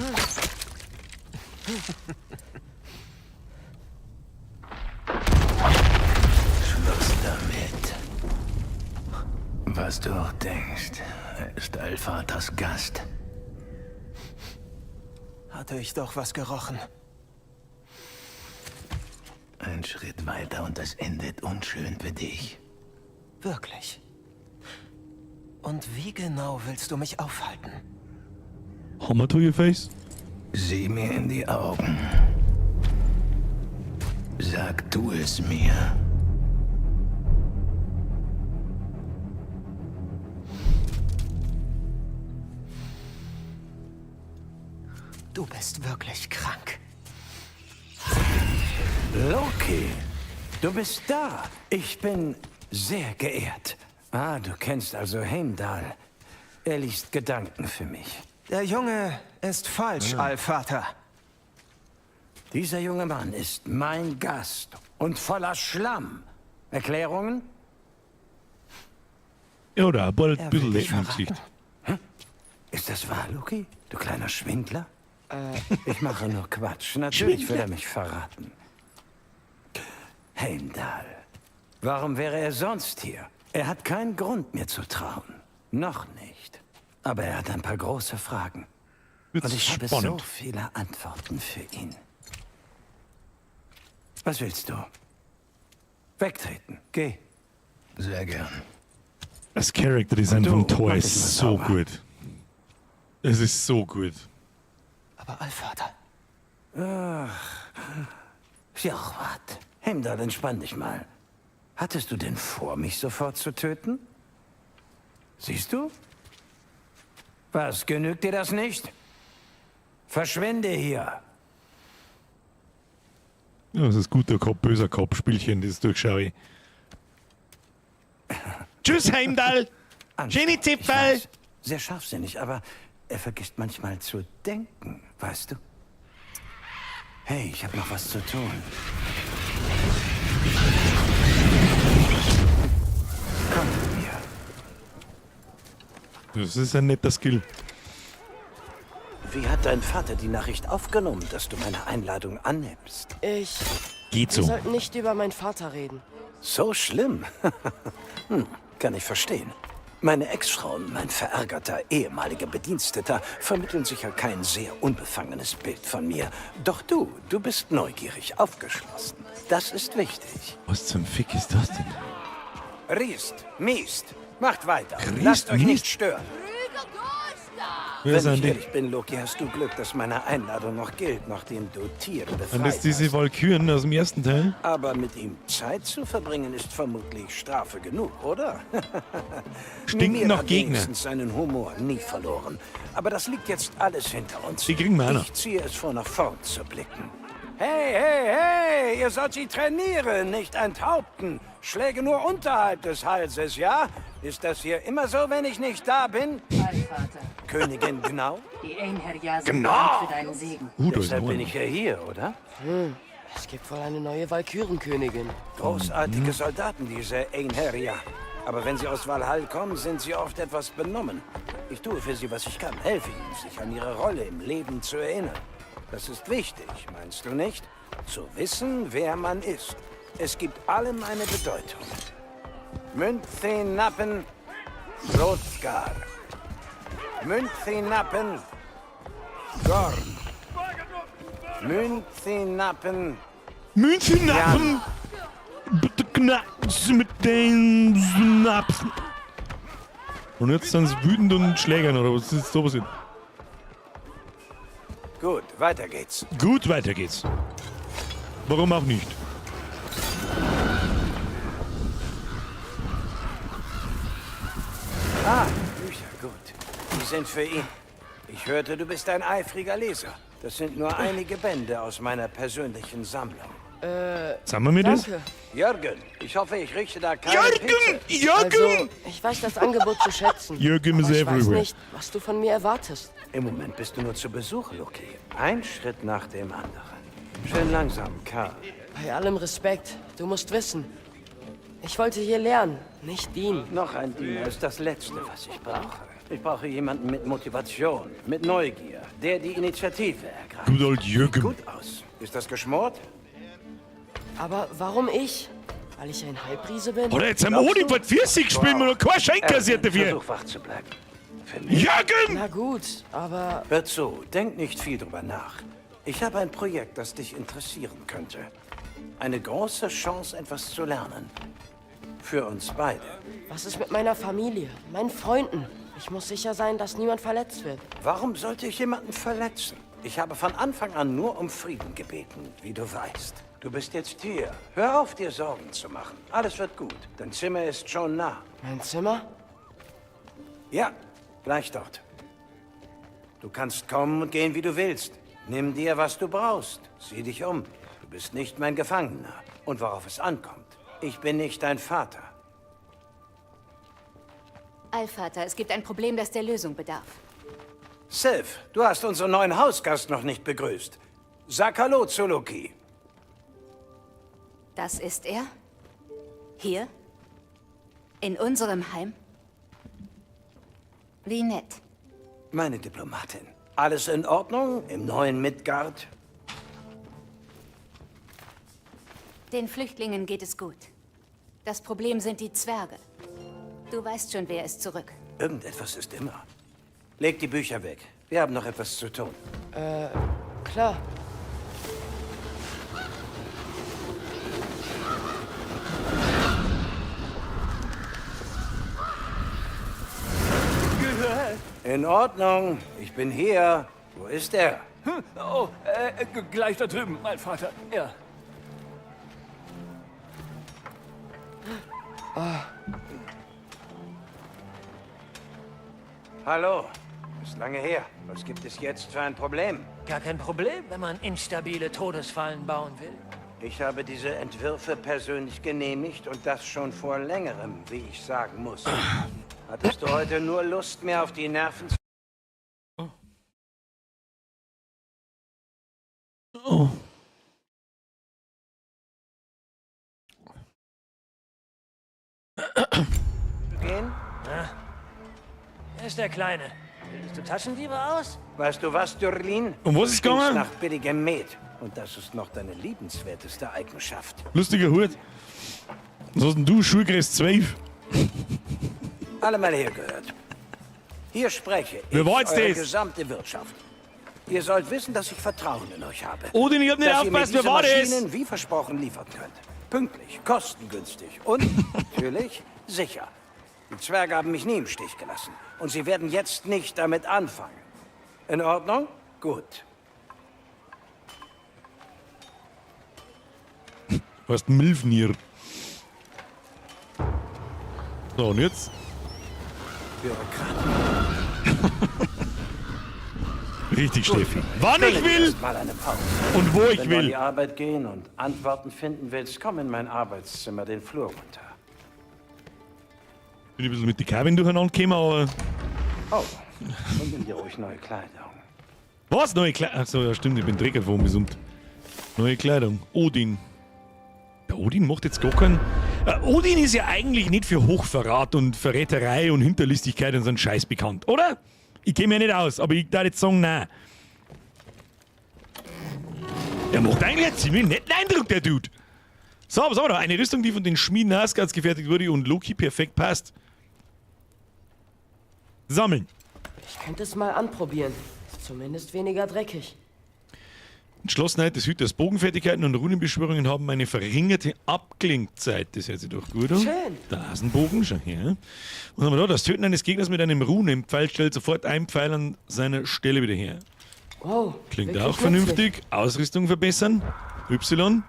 Schluss damit. Was du auch denkst, er ist Allvaters Gast. Hatte ich doch was gerochen. Ein Schritt weiter und es endet unschön für dich. Wirklich? Und wie genau willst du mich aufhalten? Hammer to your face? Sieh mir in die Augen. Sag du es mir. Du bist wirklich krank. Loki, du bist da. Ich bin sehr geehrt. Ah, du kennst also Heimdall. Er liest Gedanken für mich. Der Junge ist falsch, Allvater. Dieser junge Mann ist mein Gast und voller Schlamm. Erklärungen? Ja, oder ein paar Er bisschen will dich Lecken im Gesicht. Hm? Ist das wahr, Loki? Du kleiner Schwindler? Ich mache nur Quatsch. Natürlich will er mich verraten. Heimdall. Warum wäre er sonst hier? Er hat keinen Grund, mir zu trauen. Noch nicht. Aber er hat ein paar große Fragen. Wird's Und ich habe so spannend. viele Antworten für ihn. Was willst du? Wegtreten. Geh. Sehr gern. Das Character Design Und von du, Thor mach dich ist mal so sauber. gut. Es ist so gut. Aber Allvater. Ach. Jochwat. Heimdall, entspann dich mal. Hattest du denn vor, mich sofort zu töten? Siehst du? Was, genügt dir das nicht? Verschwinde hier. Ja, das ist guter Kopf, böser Kopf, Spielchen, das durchschaue ich. Tschüss, Heimdall! Schöne Zipfel! Ich weiß, sehr scharfsinnig, aber er vergisst manchmal zu denken, weißt du? Hey, ich habe noch was zu tun. Komm mit mir. Das ist ein netter Skill. Wie hat dein Vater die Nachricht aufgenommen, dass du meine Einladung annimmst? Ich. Geht Wir so. sollten nicht über meinen Vater reden. So schlimm? kann ich verstehen. Meine Ex-Frau und mein verärgerter ehemaliger Bediensteter vermitteln sicher kein sehr unbefangenes Bild von mir. Doch du, du bist neugierig, aufgeschlossen. Das ist wichtig. Was zum Fick ist das denn? Riest, Miest, macht weiter. Riest, Lasst euch Miest? nicht stören. Wer Wenn sind ich die? ehrlich bin, Loki, hast du Glück, dass meine Einladung noch gilt, nachdem du Tiere Sind das befreit diese hast. Walküren aus dem ersten Teil? Aber mit ihm Zeit zu verbringen, ist vermutlich Strafe genug, oder? Stinken Mimir nach hat Gegner. wenigstens seinen Humor nie verloren. Aber das liegt jetzt alles hinter uns. Die kriegen wir auch noch. Ich ziehe es vor, nach vorn zu blicken. Hey, hey, hey! Ihr sollt sie trainieren, nicht enthaupten. Schläge nur unterhalb des Halses, ja? Ist das hier immer so, wenn ich nicht da bin? Allvater, Königin Gnau? die Einherjar sind Genau. bereit für deinen Segen. Da ist Deshalb noch bin einer. ich ja hier, oder? Hm. Es gibt wohl eine neue Walkürenkönigin. Großartige Soldaten, diese Einherjar. Aber wenn sie aus Valhall kommen, sind sie oft etwas benommen. Ich tue für sie, was ich kann. Helfe ihnen, sich an ihre Rolle im Leben zu erinnern. Das ist wichtig, meinst du nicht? Zu wissen, wer man ist. Es gibt allem eine Bedeutung. Münzenappen, Hrothgar. Münzenappen, Gorm. Münzenappen, Münzenappen! Mit den Synapsen. Und jetzt sind sie wütend und schlägern, oder was ist da passiert? Gut, weiter geht's. Gut, weiter geht's. Warum auch nicht? Ah, Bücher, gut. Die sind für ihn. Ich hörte, du bist ein eifriger Leser. Das sind nur einige Bände aus meiner persönlichen Sammlung. Sagen wir mir das? Danke. Jürgen, ich hoffe, ich richte da keine Jürgen! Pilze. Jürgen! Also, ich weiß das Angebot zu schätzen. Jürgen aber is ich weiß everywhere. nicht, was du von mir erwartest. Im Moment bist du nur zu Besuch, Loki. Ein Schritt nach dem anderen. Schön langsam, Karl. Bei allem Respekt, du musst wissen. Ich wollte hier lernen, nicht dienen. Noch ein Diener ist das Letzte, was ich brauche. Ich brauche jemanden mit Motivation, mit Neugier, der die Initiative ergreift. Gut old Jürgen. Gut aus. Ist das geschmort? Aber warum ich? Weil ich ein Halbriese bin? Oder jetzt haben wir Odin vor die Füße gespielt und noch kein Schein kassiert dafür. Versuch wach zu bleiben. Für mich. Jürgen! Na gut, aber Hör zu, denk nicht viel drüber nach. Ich habe ein Projekt, das dich interessieren könnte. Eine große Chance, etwas zu lernen. Für uns beide. was ist mit meiner Familie, meinen Freunden? Ich muss sicher sein, dass niemand verletzt wird. Warum sollte ich jemanden verletzen? Ich habe von Anfang an nur um Frieden gebeten, wie du weißt. Du bist jetzt hier. Hör auf, dir Sorgen zu machen. Alles wird gut. Dein Zimmer ist schon nah. Mein Zimmer? Ja, gleich dort. Du kannst kommen und gehen, wie du willst. Nimm dir, was du brauchst. Sieh dich um. Du bist nicht mein Gefangener. Und worauf es ankommt, ich bin nicht dein Vater. Allvater, es gibt ein Problem, das der Lösung bedarf. Sylph, du hast unseren neuen Hausgast noch nicht begrüßt. Sag Hallo zu Loki. Das ist er? Hier? In unserem Heim? Wie nett. Meine Diplomatin. Alles in Ordnung im neuen Midgard? Den Flüchtlingen geht es gut. Das Problem sind die Zwerge. Du weißt schon, wer ist zurück. Irgendetwas ist immer. Leg die Bücher weg. Wir haben noch etwas zu tun. Klar. In Ordnung. Ich bin hier. Wo ist er? Oh, gleich da drüben, mein Vater. Ja. Hallo. Ist lange her. Was gibt es jetzt für ein Problem? Gar kein Problem, wenn man instabile Todesfallen bauen will. Ich habe diese Entwürfe persönlich genehmigt und das schon vor längerem, wie ich sagen muss. Hattest du heute nur Lust, mir auf die Nerven zu Oh. gehen? Er ist der Kleine. Bildest du Taschendiebe aus? Weißt du was, Dürlin? Um was ist Du stinkst gegangen? nach billigem Met. Und das ist noch deine liebenswerteste Eigenschaft. Lustiger Hut. Was hast denn du? Schulgröße 12. Alle mal hergehört. Hier spreche ich, Wer war jetzt eure das? gesamte Wirtschaft. Ihr sollt wissen, dass ich Vertrauen in euch habe. Odin, ich hab nicht dass ihr mir aufgepasst, wer diese war das? Maschinen wie versprochen liefern könnt. Pünktlich, kostengünstig und natürlich sicher. Die Zwerge haben mich nie im Stich gelassen. Und sie werden jetzt nicht damit anfangen. In Ordnung? Gut. Heißt Milfnir. So, und jetzt? Bürokraten. Richtig, Steffi. Wann Gönne ich dir will erst Mal eine Pause. und wo ich Wenn du an will. die Arbeit gehen und Antworten finden willst, komm in mein Arbeitszimmer den Flur runter. Bin ich ein bisschen mit den Kabin durcheinander gekommen, aber. Oh, und nimm dir ruhig neue Kleidung. Was? Neue Kleidung? Achso, ja, stimmt, ich bin Drecker vor gesund. Neue Kleidung. Odin. Der Odin macht jetzt gar keinen. Odin ist ja eigentlich nicht für Hochverrat und Verräterei und Hinterlistigkeit und so einen Scheiß bekannt, oder? Ich kenne mich ja nicht aus, aber ich darf jetzt sagen, nein. Der macht eigentlich einen ziemlich netten Eindruck, der Dude. So, was haben wir da? Eine Rüstung, die von den Schmieden Asgards gefertigt wurde und Loki perfekt passt. Sammeln. Ich könnte es mal anprobieren. Ist zumindest weniger dreckig. Entschlossenheit des Hüters Bogenfertigkeiten und Runenbeschwörungen haben eine verringerte Abklingzeit. Das hört sich doch gut an. Schön. Da ist ein Bogen, schau her. Was haben wir da? Das Töten eines Gegners mit einem Runenpfeil stellt sofort einen Pfeil an seiner Stelle wieder her. Wow. Klingt wirklich auch vernünftig. Ausrüstung verbessern. Y.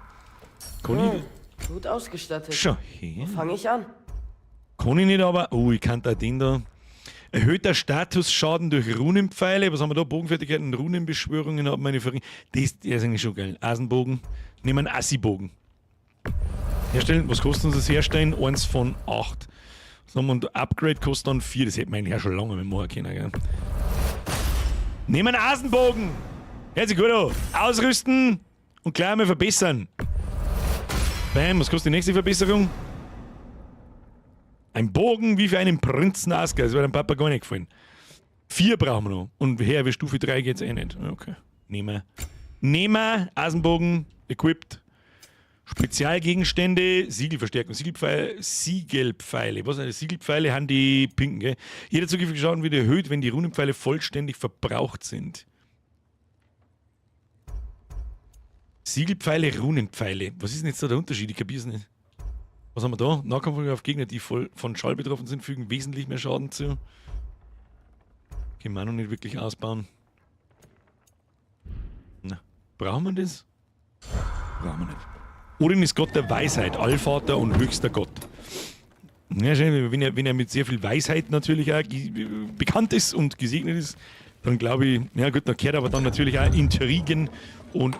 Conny. Gut ausgestattet. Schau her. Wo fange ich an? Kann ich nicht, aber. Oh, ich kann da den da. Erhöhter Statusschaden durch Runenpfeile. Was haben wir da? Bogenfertigkeiten, Runenbeschwörungen haben eine Verringerung. Das, der ist eigentlich schon geil. Eisenbogen. Nehmen wir einen Assi-Bogen. Herstellen. Was kostet uns das Herstellen? 1 von 8. Was haben wir? Und Upgrade kostet dann 4. Das hätten wir eigentlich auch schon lange machen können. Gell? Nehmen einen Eisenbogen. Hört sich gut an. Ausrüsten und gleich einmal verbessern. Bam, was kostet die nächste Verbesserung? Ein Bogen wie für einen Prinzen Asgard. Das wird dem Papa gar nicht gefallen. 4 brauchen wir noch. Und her, wie Stufe 3 geht's eh nicht. Okay. Nehmen wir. Nehmen wir. Eisenbogen. Equipped. Spezialgegenstände. Siegelverstärkung. Siegelpfeile. Siegelpfeile. Was sind das? Siegelpfeile haben die pinken, gell? Jeder zukünftige Schaden wird erhöht, wenn die Runenpfeile vollständig verbraucht sind. Siegelpfeile, Runenpfeile. Was ist denn jetzt da der Unterschied? Ich kapier's nicht. Was haben wir da? Nahkampf auf Gegner, die voll von Schall betroffen sind, fügen wesentlich mehr Schaden zu. Können wir auch noch nicht wirklich ausbauen. Na, brauchen wir das? Brauchen wir nicht. Odin ist Gott der Weisheit, Allvater und höchster Gott. Ja, schön, wenn er mit sehr viel Weisheit natürlich auch bekannt ist und gesegnet ist, dann glaube ich, ja gut, da kehrt aber dann natürlich auch Intrigen und...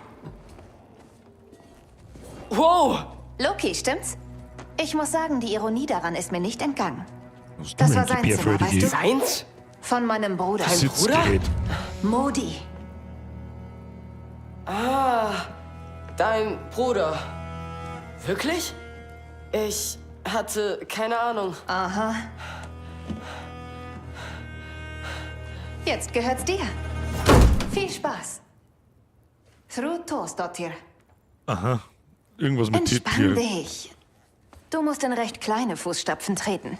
Wow! Loki, stimmt's? Ich muss sagen, die Ironie daran ist mir nicht entgangen. Was Das du war denn, sein Zimmer, weißt du? Seins? Von meinem Bruder. Dein Bruder? Modi. Ah, dein Bruder. Wirklich? Ich hatte keine Ahnung. Aha. Jetzt gehört's dir. Viel Spaß. Þrú Thorsdottir. Aha. Irgendwas mit Entspann Tier. dich. Du musst in recht kleine Fußstapfen treten.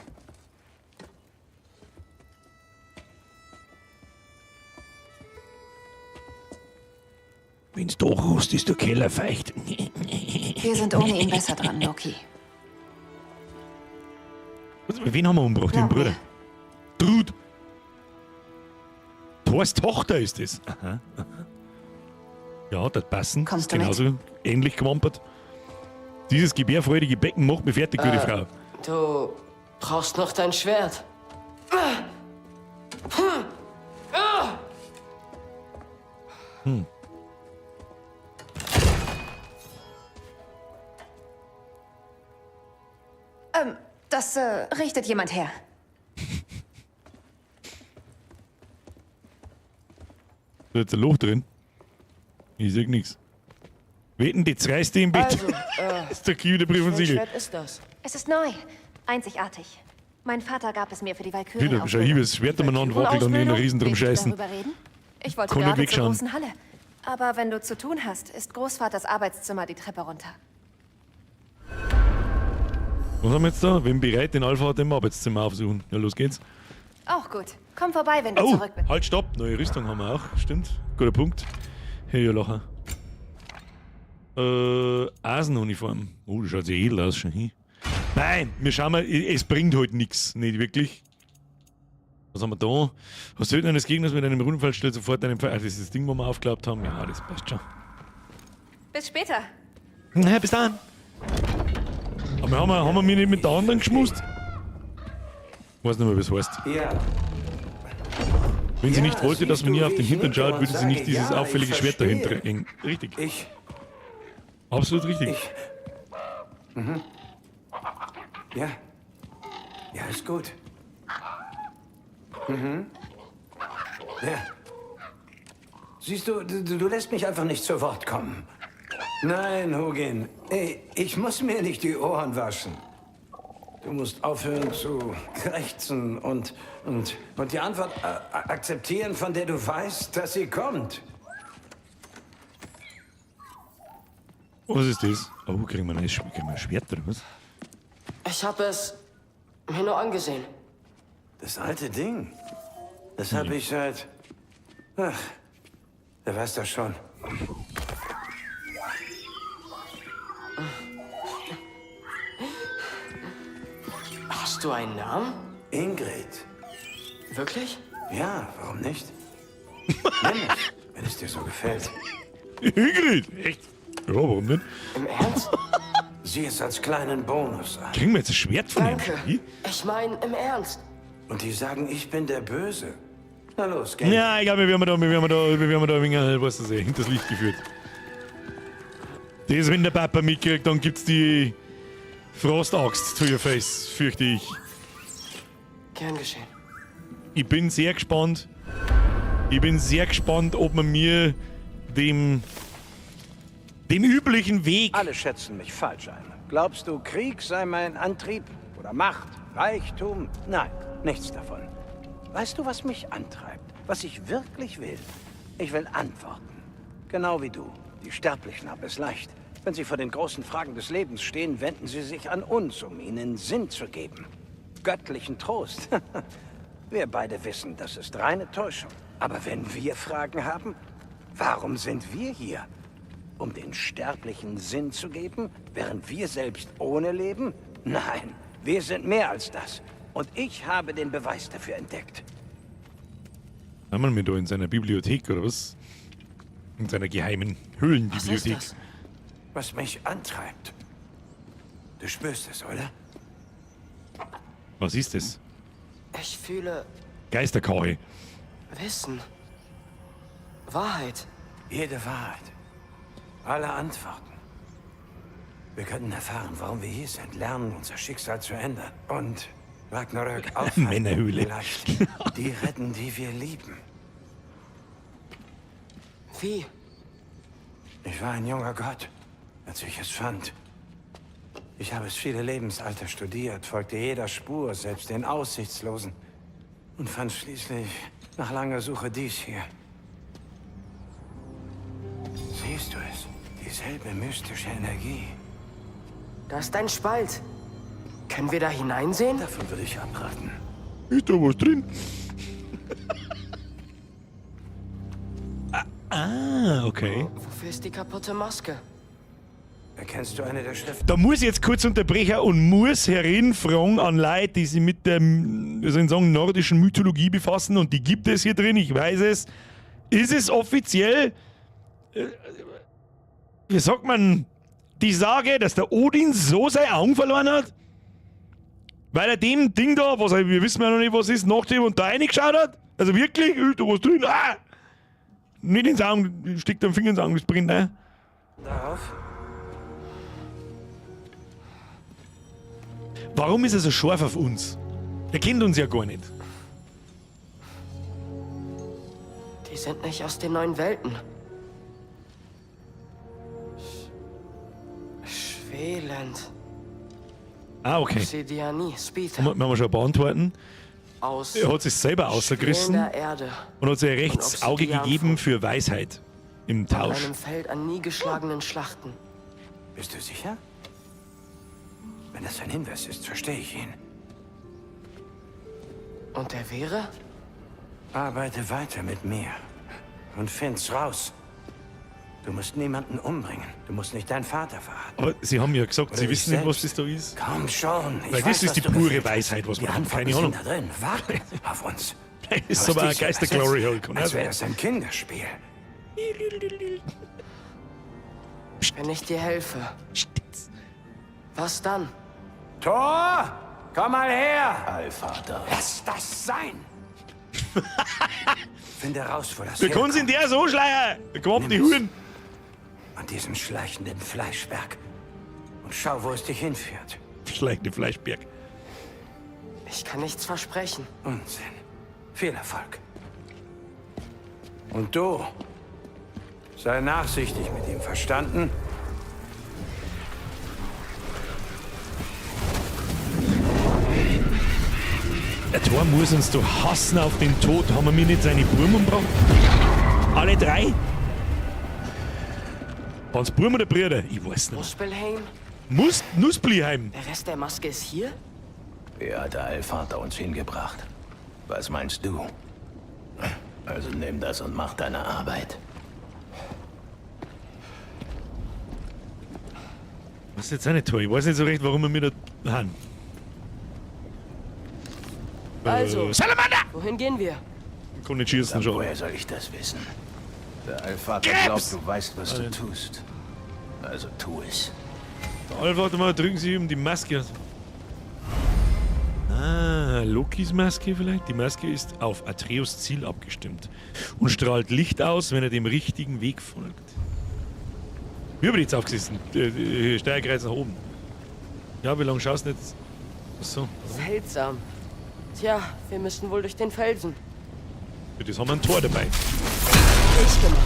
Wenn's doch rost, ist der Keller feucht. Wir sind ohne ihn besser dran, Loki. Wen haben wir umgebracht? Den Glaub Bruder. mir. Trud. Thors Tochter ist es. Aha, aha. Ja, das passen. Kommst Ist du mit? genauso ähnlich gewampert. Dieses gebärfreudige Becken macht mich fertig, gute Frau. Du brauchst noch dein Schwert. Hm. Das richtet jemand her. Da ist jetzt ein Loch drin. Ich seh nix. Wetten, die zerreißt die im Bett. Also, ist der Kiwi der Brief und welches Siegel. Schwert ist das? Es ist neu. Einzigartig. Mein Vater gab es mir für die Wieder, Walküren. schau hier, das Schwert umeinander wackelt und in den Riesen drum scheißen. Darüber reden? Ich wollte Kann nicht gerade zur wegschauen. großen Halle. Aber wenn du zu tun hast, ist Großvaters Arbeitszimmer die Treppe runter. Was haben wir jetzt da? Wenn bereit, den Alpha im Arbeitszimmer aufsuchen. Ja, los geht's. Auch gut. Komm vorbei, wenn du Oh, zurück bist. halt, stopp. Neue Rüstung haben wir auch. Stimmt. Guter Punkt. Hey, ja, Lacher. Eisenuniform. Oh, das schaut sich edel aus schon. Hin. Nein, wir schauen mal, es bringt halt nichts. Nicht wirklich. Was haben wir da? Was töten eines Gegners mit einem Runenfall stellt sofort einen Pfeil. Ah, das ist das Ding, wo wir aufgeklappt haben. Ja, das passt schon. Bis später. Na, bis dann. Aber haben wir mich nicht mit der anderen geschmust? Weiß nicht mehr, wie es heißt. Ja. Wenn sie Ja, nicht wollte, dass siehst man du, ihr auf wie den ich Hintern nicke schaut, und würde sie sage, nicht dieses ja, ich auffällige Schwert dahinter verstehe. hängen. Richtig. Ich. Absolut richtig. Ich. Mhm. Ja. Ja, ist gut. Mhm. Ja. Siehst du, du lässt mich einfach nicht zu Wort kommen. Nein, Hugin. Ey, ich muss mir nicht die Ohren waschen. Du musst aufhören zu krächzen und die Antwort akzeptieren, von der du weißt, dass sie kommt. Was ist das? Oh, kriegen wir ein Schwert oder was? Ich habe es mir nur angesehen. Das alte Ding. Das habe ich seit... Ach, wer weiß das schon. Hast du einen Namen? Ingrid. Wirklich? Ja, warum nicht? Nenn mich, wenn es dir so gefällt. Ingrid! Echt? Ja, warum nicht? Im Ernst? Sieh es als kleinen Bonus an. Kriegen wir jetzt ein Schwert von ihm? Danke. Wie? Ich meine, im Ernst. Und die sagen, ich bin der Böse. Na los, gell? Ja, ich glaube, wir werden da ein wenig, was das ist, hinters Licht geführt. Das, wenn der Papa mitkriegt, dann gibt's die Frostaxt to your face, fürchte ich. Gern geschehen. Ich bin sehr gespannt. Ich bin sehr gespannt, ob man mir dem üblichen Weg... Alle schätzen mich falsch ein. Glaubst du, Krieg sei mein Antrieb? Oder Macht? Reichtum? Nein, nichts davon. Weißt du, was mich antreibt? Was ich wirklich will? Ich will Antworten. Genau wie du. Die Sterblichen haben es leicht. Wenn sie vor den großen Fragen des Lebens stehen, wenden sie sich an uns, um ihnen Sinn zu geben. Göttlichen Trost. Wir beide wissen, das ist reine Täuschung. Aber wenn wir Fragen haben, warum sind wir hier? Um den Sterblichen Sinn zu geben, während wir selbst ohne leben? Nein, wir sind mehr als das. Und ich habe den Beweis dafür entdeckt. Haben wir da in seiner Bibliothek, oder was? In seiner geheimen Höhlenbibliothek. Was ist das? Was mich antreibt. Du spürst es, oder? Was ist es? Ich fühle... Geisterkaue. Wissen. Wahrheit. Jede Wahrheit. Alle Antworten. Wir könnten erfahren, warum wir hier sind, lernen, unser Schicksal zu ändern. Und Ragnarök aufhalten. Männerhöhle. Vielleicht die retten, die wir lieben. Wie? Ich war ein junger Gott, als ich es fand. Ich habe es viele Lebensalter studiert, folgte jeder Spur, selbst den Aussichtslosen. Und fand schließlich nach langer Suche dies hier. Siehst du es? Dieselbe mystische Energie. Da ist ein Spalt. Können wir da hineinsehen? Davon würde ich abraten. Ist da was drin? Ah, okay. Wofür ist die kaputte Maske? Erkennst du eine der Schriften? Da muss ich jetzt kurz unterbrechen und muss herinfragen an Leute, die sich mit der, wie soll ich sagen, nordischen Mythologie befassen, und die gibt es hier drin, ich weiß es. Ist es offiziell, wie sagt man, die Sage, dass der Odin so sein Augen verloren hat? Weil er dem Ding da, was er, wir wissen ja noch nicht, was ist, nachdem und da reingeschaut hat? Also wirklich, da was drin, ah! Nicht ins Augen, steckt am Finger ins Auge, das brennt, ne? Darauf? Warum ist er so scharf auf uns? Er kennt uns ja gar nicht. Die sind nicht aus den neuen Welten. Schwelend. Ah, okay. Obsidiani, Spitha. Haben wir schon beantworten. Aus Er hat sich selber ausgerissen Erde und hat sich ein rechtes und Auge Obsidian gegeben für Weisheit im Tausch. An einem Feld an nie geschlagenen Schlachten. Bist du sicher? Wenn das ein Hinweis ist, verstehe ich ihn. Und der wäre? Arbeite weiter mit mir und find's raus. Du musst niemanden umbringen. Du musst nicht deinen Vater verraten. Aber sie haben ja gesagt, Oder sie dich wissen nicht, was selbst. das da ist. Komm schon. Ich Weil weiß, das ist was die du pure gefühlt hast. Weisheit, was Die man hat. Antworten Keine Ahnung. sind da drin. Warten auf uns. Das ist Du aber hast ein dies Geister-Glory übersetzt, Hole. Kann Als auch wäre sein. das ein Kinderspiel. Wenn ich dir helfe. Was dann? Thor, komm mal her! Allvater. Lass das sein! Finde raus, wo das Wir können in der so schleiern. Da kommt die Huren. An diesen schleichenden Fleischberg. Und schau, wo es dich hinführt. Schleichende Fleischberg. Ich kann nichts versprechen. Unsinn. Viel Erfolg. Und du? Sei nachsichtig mit ihm, verstanden? Der Thor muss uns doch hassen auf den Tod. Haben wir mir nicht seine Burm umgebracht? Alle drei? Waren's Buben oder Brüder? Ich weiß nicht. Muspelheim? Nuspliheim. Der Rest der Maske ist hier? Hier hat der Allvater uns hingebracht. Was meinst du? Also nimm das und mach deine Arbeit. Was ist jetzt auch nicht toll? Ich weiß nicht so recht, warum wir mir da haben. Also, Salamander! Wohin gehen wir? Ich kann nicht schießen schon. Woher soll ich das wissen? Der Allvater glaubt, du weißt, was du tust. Also tu es. Der Allvater mal, drücken Sie ihm die Maske. Ah, Lokis Maske vielleicht? Die Maske ist auf Atreus Ziel abgestimmt und strahlt Licht aus, wenn er dem richtigen Weg folgt. Wie habe ich jetzt aufgesessen? Steuerkreuz nach oben. Ja, wie lange schaust du jetzt? Achso. Seltsam. Tja, wir müssen wohl durch den Felsen. Für das haben wir ein Tor dabei. Ich gemacht.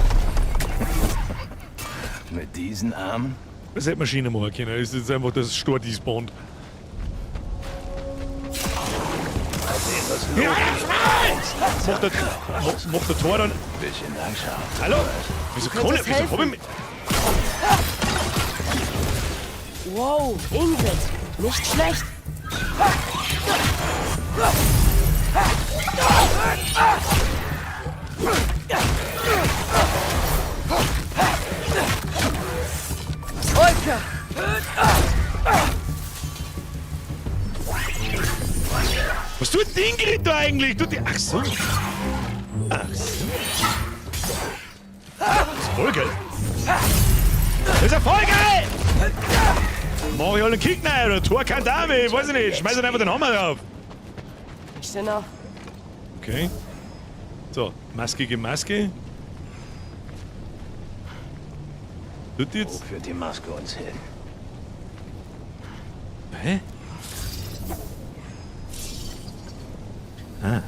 Mit diesen Armen? Das hätte man Schiene machen können. Das ist jetzt einfach das Stor despawnt. Ja, macht der Tor dann. Bisschen langsam. Hallo? Wieso kann ich? Wieso hab ich mich. Wow, Ingrid. Nicht schlecht. Olka! Was tut denn Ingrid da eigentlich? Tut die. Ach so. Ach so. Das ist voll geil. Das ist ja voll geil! Mach ich halt einen Kick rein oder Tor kann Dame, ich weiß nicht. Schmeiß halt einfach den Hammer drauf. Ich nach. Okay. So, Maske gegen Maske. Tut die jetzt? Wo führt die Maske uns hin? Hä? Ah.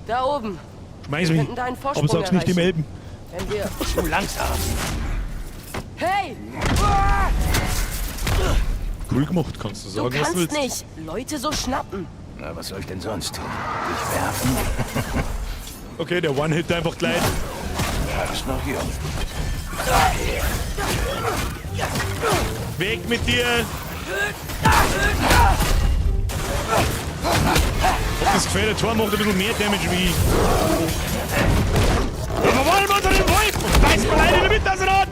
Da oben. Schmeiß Wir mich. könnten da einen Aber Vorsprung sag's nicht dem erreichen. Elben. Wenn wir. Zu langsam. Hey! Cool gemacht, kannst du Du sagen, was du kannst willst. nicht Leute so schnappen. Na, was soll ich denn sonst tun? Dich werfen? Okay, der One-Hit einfach gleich. Du bist noch jung. Weg mit dir! Hab das Gefühl, der Tor macht ein bisschen mehr Damage wie ich. Ja, wir wollen unter den Wolf und beißt mal leider in der Mitte auseinander!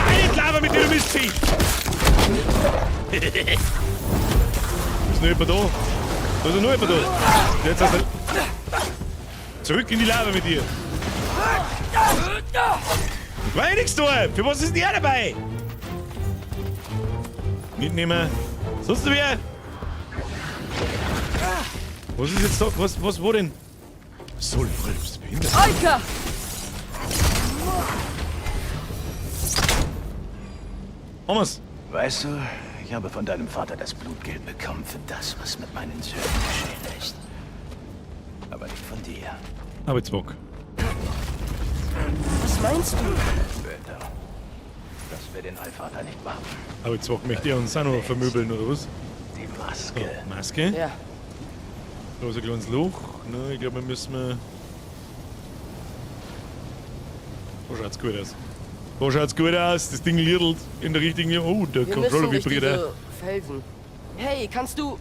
Eine Lava mit dir, du Mistvieh! Ist noch jemand da? Da ist noch jemand da. Jetzt hast du... Zurück in die Lava mit dir! War ja nichts da! Für was ist denn der dabei? Mitnehmen. Sonst wer? Was ist jetzt da? Was, wo denn? So, lol, bist du behindert? Olka! Thomas. Weißt du, ich habe von deinem Vater das Blutgeld bekommen für das, was mit meinen Söhnen geschehen ist. Aber nicht von dir. Arbeitsbock. Was meinst du? Später. Dass wir den Allvater nicht warten. Arbeitsbock möchte er uns auch noch vermöbeln, oder was? Die Maske. So, Maske? Ja. Da ist ein kleines Loch. Ne, ich glaube, wir müssen... Da schaut's gut aus. Da schaut's gut aus. Das Ding liedelt in der richtigen... Oh, der Wir Controller müssen durch vibriert diese auch. Felsen. Hey, kannst du...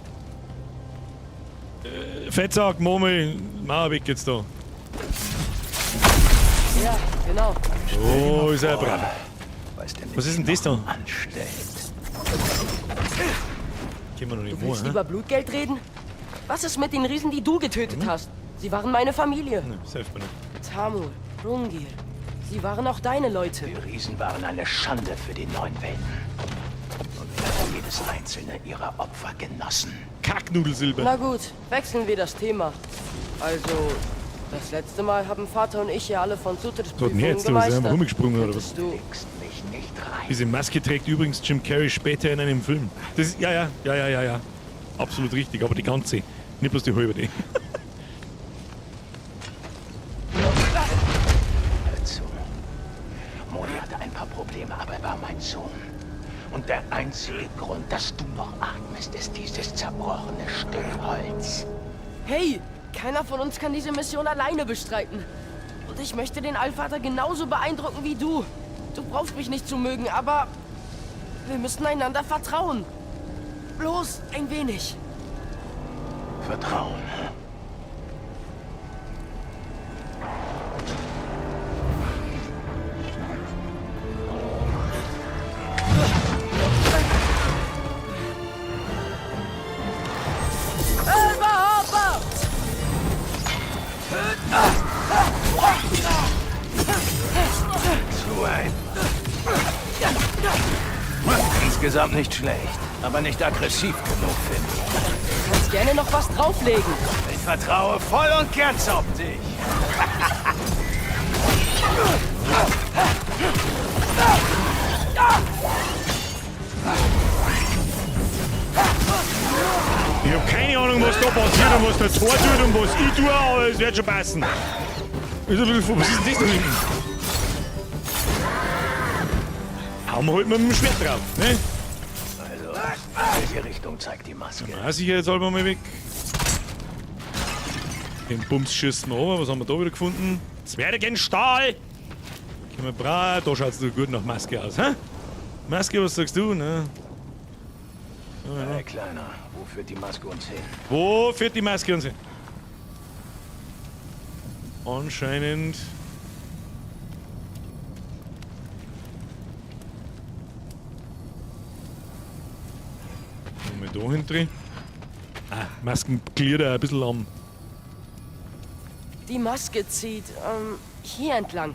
Fettsack, Murmel, Mauer weg jetzt da. Ja, genau. Oh, ist er brav. Was ist denn das da? Anstellt. Können wir noch nicht Du willst vor, über Blutgeld reden? Was ist mit den Riesen, die du getötet hast? Sie waren meine Familie. Ne, das hilft mir nicht. Tamul, Rungir. Sie waren auch deine Leute. Die Riesen waren eine Schande für die neuen Welten. Und ich habe jedes einzelne ihrer Opfer genossen. Kacknudelsilber. Na gut, wechseln wir das Thema. Also, das letzte Mal haben Vater und ich ja alle von So, nee, Zutrittsprüfungen jetzt du bist einfach gemeistert. rumgesprungen oder was? Du mich nicht rein. Diese Maske trägt übrigens Jim Carrey später in einem Film. Das ist, ja. Absolut richtig, aber die ganze. Nicht bloß die halbe. Die. Hör zu. Modi hatte ein paar Probleme, aber er war mein Sohn. Und der einzige Grund, dass du noch atmest, ist dieses zerbrochene Stück Holz. Hey, Keiner von uns kann diese Mission alleine bestreiten. Und ich möchte den Allvater genauso beeindrucken wie du. Du brauchst mich nicht zu mögen, aber wir müssen einander vertrauen. Bloß ein wenig. Vertrauen. Zu ein. Insgesamt nicht schlecht, aber nicht aggressiv genug, finde ich. Du kannst gerne noch was drauflegen. Ich vertraue voll und ganz auf dich. Ich hab keine Ahnung, was da passiert und was der Tor tut und was ich tue, aber es wird schon passen. Ist ein bisschen, was ist denn das da hinten? Hauen wir halt mit dem Schwert drauf, ne? Also, welche Richtung zeigt die Maske? Na, sicher, jetzt halten wir mal weg. Den Bums schießen wir runter. Was haben wir da wieder gefunden? Zwergenstahl! Können wir bra, da schaut's doch gut nach Maske aus, hä? Maske, was sagst du, ne? Ja, ja. Hey, Kleiner, wo führt die Maske uns hin? Wo führt die Maske uns hin? Anscheinend. Mal da hinten. Ah, Masken gliedert ein bisschen am. Die Maske zieht hier entlang.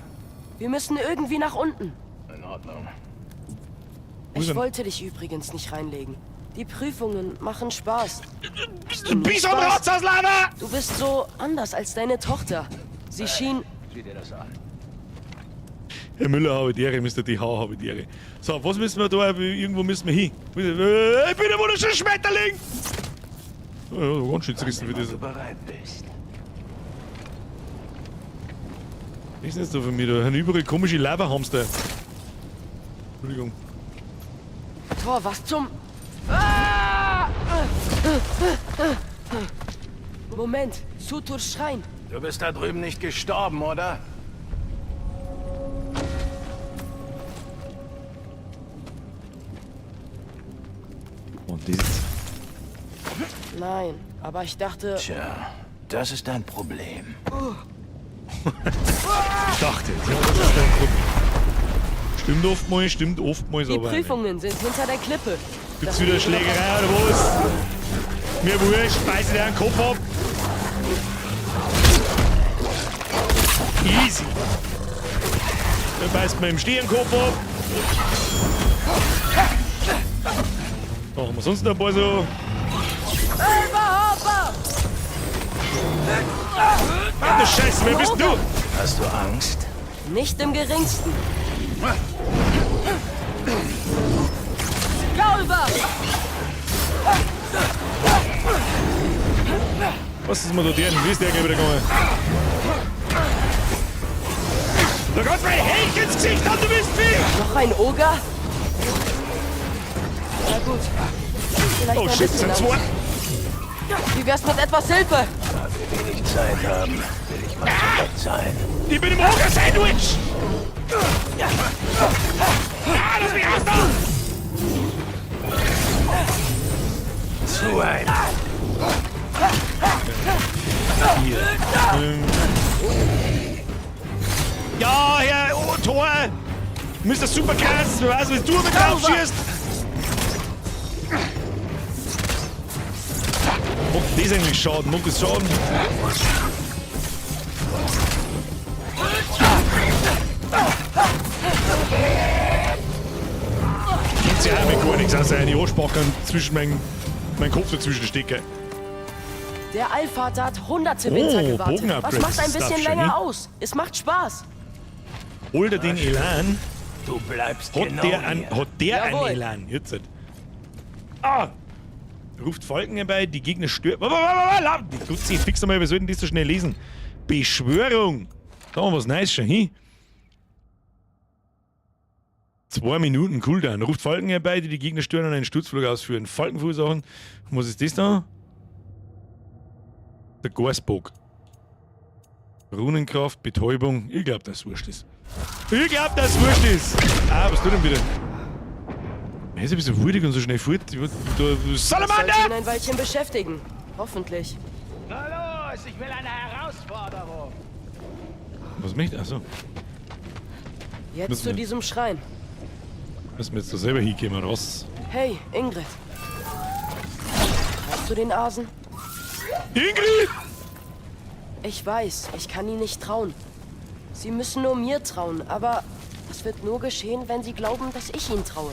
Wir müssen irgendwie nach unten. In Ordnung. Ich wollte dich übrigens nicht reinlegen. Die Prüfungen machen Spaß. Bist am Ratsauslava! Du bist so anders als deine Tochter. Sie schien... Sieh dir das an. Herr Müller habe die Ehre, Mr. DH habe die Ehre. So, was müssen wir da? Irgendwo müssen wir hin. Ich bin ein wunderschöner Schmetterling! Oh, ja, ganz schön zerrissen für das. Wenn du bereit bist. Was ist denn das da von mir? Da sind überall komische Lava-Hamster. Entschuldigung. Thor, was zum... Ah! Moment, Suturs Schrein. Du bist da drüben nicht gestorben, oder? Und dieses. Nein, aber ich dachte... Tja, das ist dein Problem. Ich dachte, ja, das ist dein Problem. Stimmt oftmals, Die aber Prüfungen sind hinter der Klippe. Gibt's wieder Schlägerei oder was? Mir wurscht, beiß dir den Kopf ab. Easy. Da beißt man im Stehen Kopf ab. Da haben wir sonst noch ein paar so. Alter Scheiße, wer bist du? Hast du Angst? Nicht im geringsten. Gaulver! Was ist mir da deren? Wie ist der gleich wieder gegangen? Da kannst du mein Helch ins Gesicht haben, du bist Vieh! Noch ein Oger? Na gut. Vielleicht Oh shit, sind zwei. Wie wär's mit etwas Hilfe? Da wir wenig Zeit haben, will ich mal direkt sein. Ich bin im Oger-Sandwich! Ah, lass mich raus da! Zu ein. 4, 5. Ja, Herr oh, Thor! Mr. Superkrass, wer weiß, was du mit drauf schießt! Macht das eigentlich Schaden? Macht das Schaden? Kennt sich auch mit gar nichts, außer eine Arschbacken zwischen mein Kopf dazwischen stecke. Der Allvater hat hunderte Winter Oh, gewartet. Was macht ein bisschen länger ne? aus? Es macht Spaß. Hol dir den Elan. Du bleibst hat genau der ein, hier. Hat der einen Jawohl. Elan? Jetzt. halt. Ah! Ruft Falken herbei, die Gegner stören. Gutzi, fix einmal, wir sollten das so schnell lesen. Beschwörung! Da haben wir was Neues schon hin. 2 Minuten Cooldown. Ruft Falken herbei, die die Gegner stören und einen Sturzflug ausführen. Falken verursachen. Was ist das da? Der Gorsbog. Runenkraft, Betäubung. Ich glaub, dass wurscht ist. Ich glaub, dass wurscht ist! Ah, was tut denn wieder? Er ist ein bisschen wuldig und so schnell fort. Salamander! Das sollte ihn ein Weilchen beschäftigen. Hoffentlich. Na los, ich will eine Herausforderung. Was möchte? Achso. Jetzt Müssen zu wir- diesem Schrein. Müssen wir jetzt da selber hinkommen, raus. Hey, Ingrid. Hast du den Asen? Ingrid! Ich weiß, ich kann ihnen nicht trauen. Sie müssen nur mir trauen, aber das wird nur geschehen, wenn sie glauben, dass ich ihnen traue.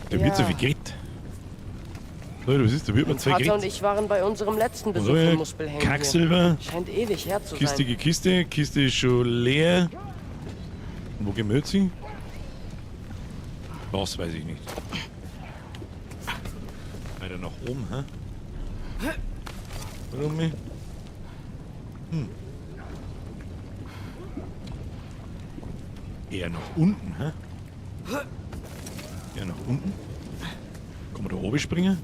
Da wird so viel geredet. Leute, was ist? Da wird man Mein zwei Vater und geredet. ich waren bei unserem letzten Besuch So, in Muspelheim hier. Kacksilber. Scheint ewig her zu Kiste sein. gegen Kiste. Kiste ist schon leer. Und wo gehen wir jetzt hin? Das weiß ich nicht. Weiter nach oben, hä? Warum nicht? Hm. Eher nach unten, hä? Eher nach unten. Kann man da oben springen?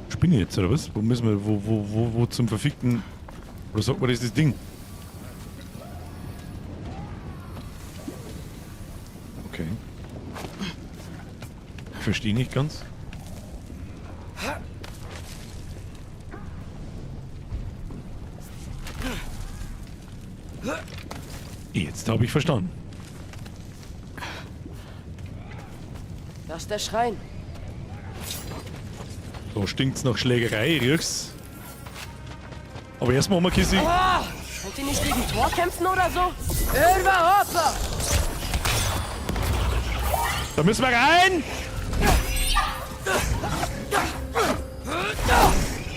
Spinne jetzt, oder was? Wo müssen wir, wo zum verfickten... Oder sagt man, das ist das Ding? Okay. Ich verstehe nicht ganz. Jetzt habe ich verstanden. Das ist der Schrein. Da stinkt's nach Schlägerei, ich riech's. Aber erstmal haben wir Kiste. Ah! Wollt ihr nicht gegen Thor kämpfen oder so? Irma Hopper! Da müssen wir rein!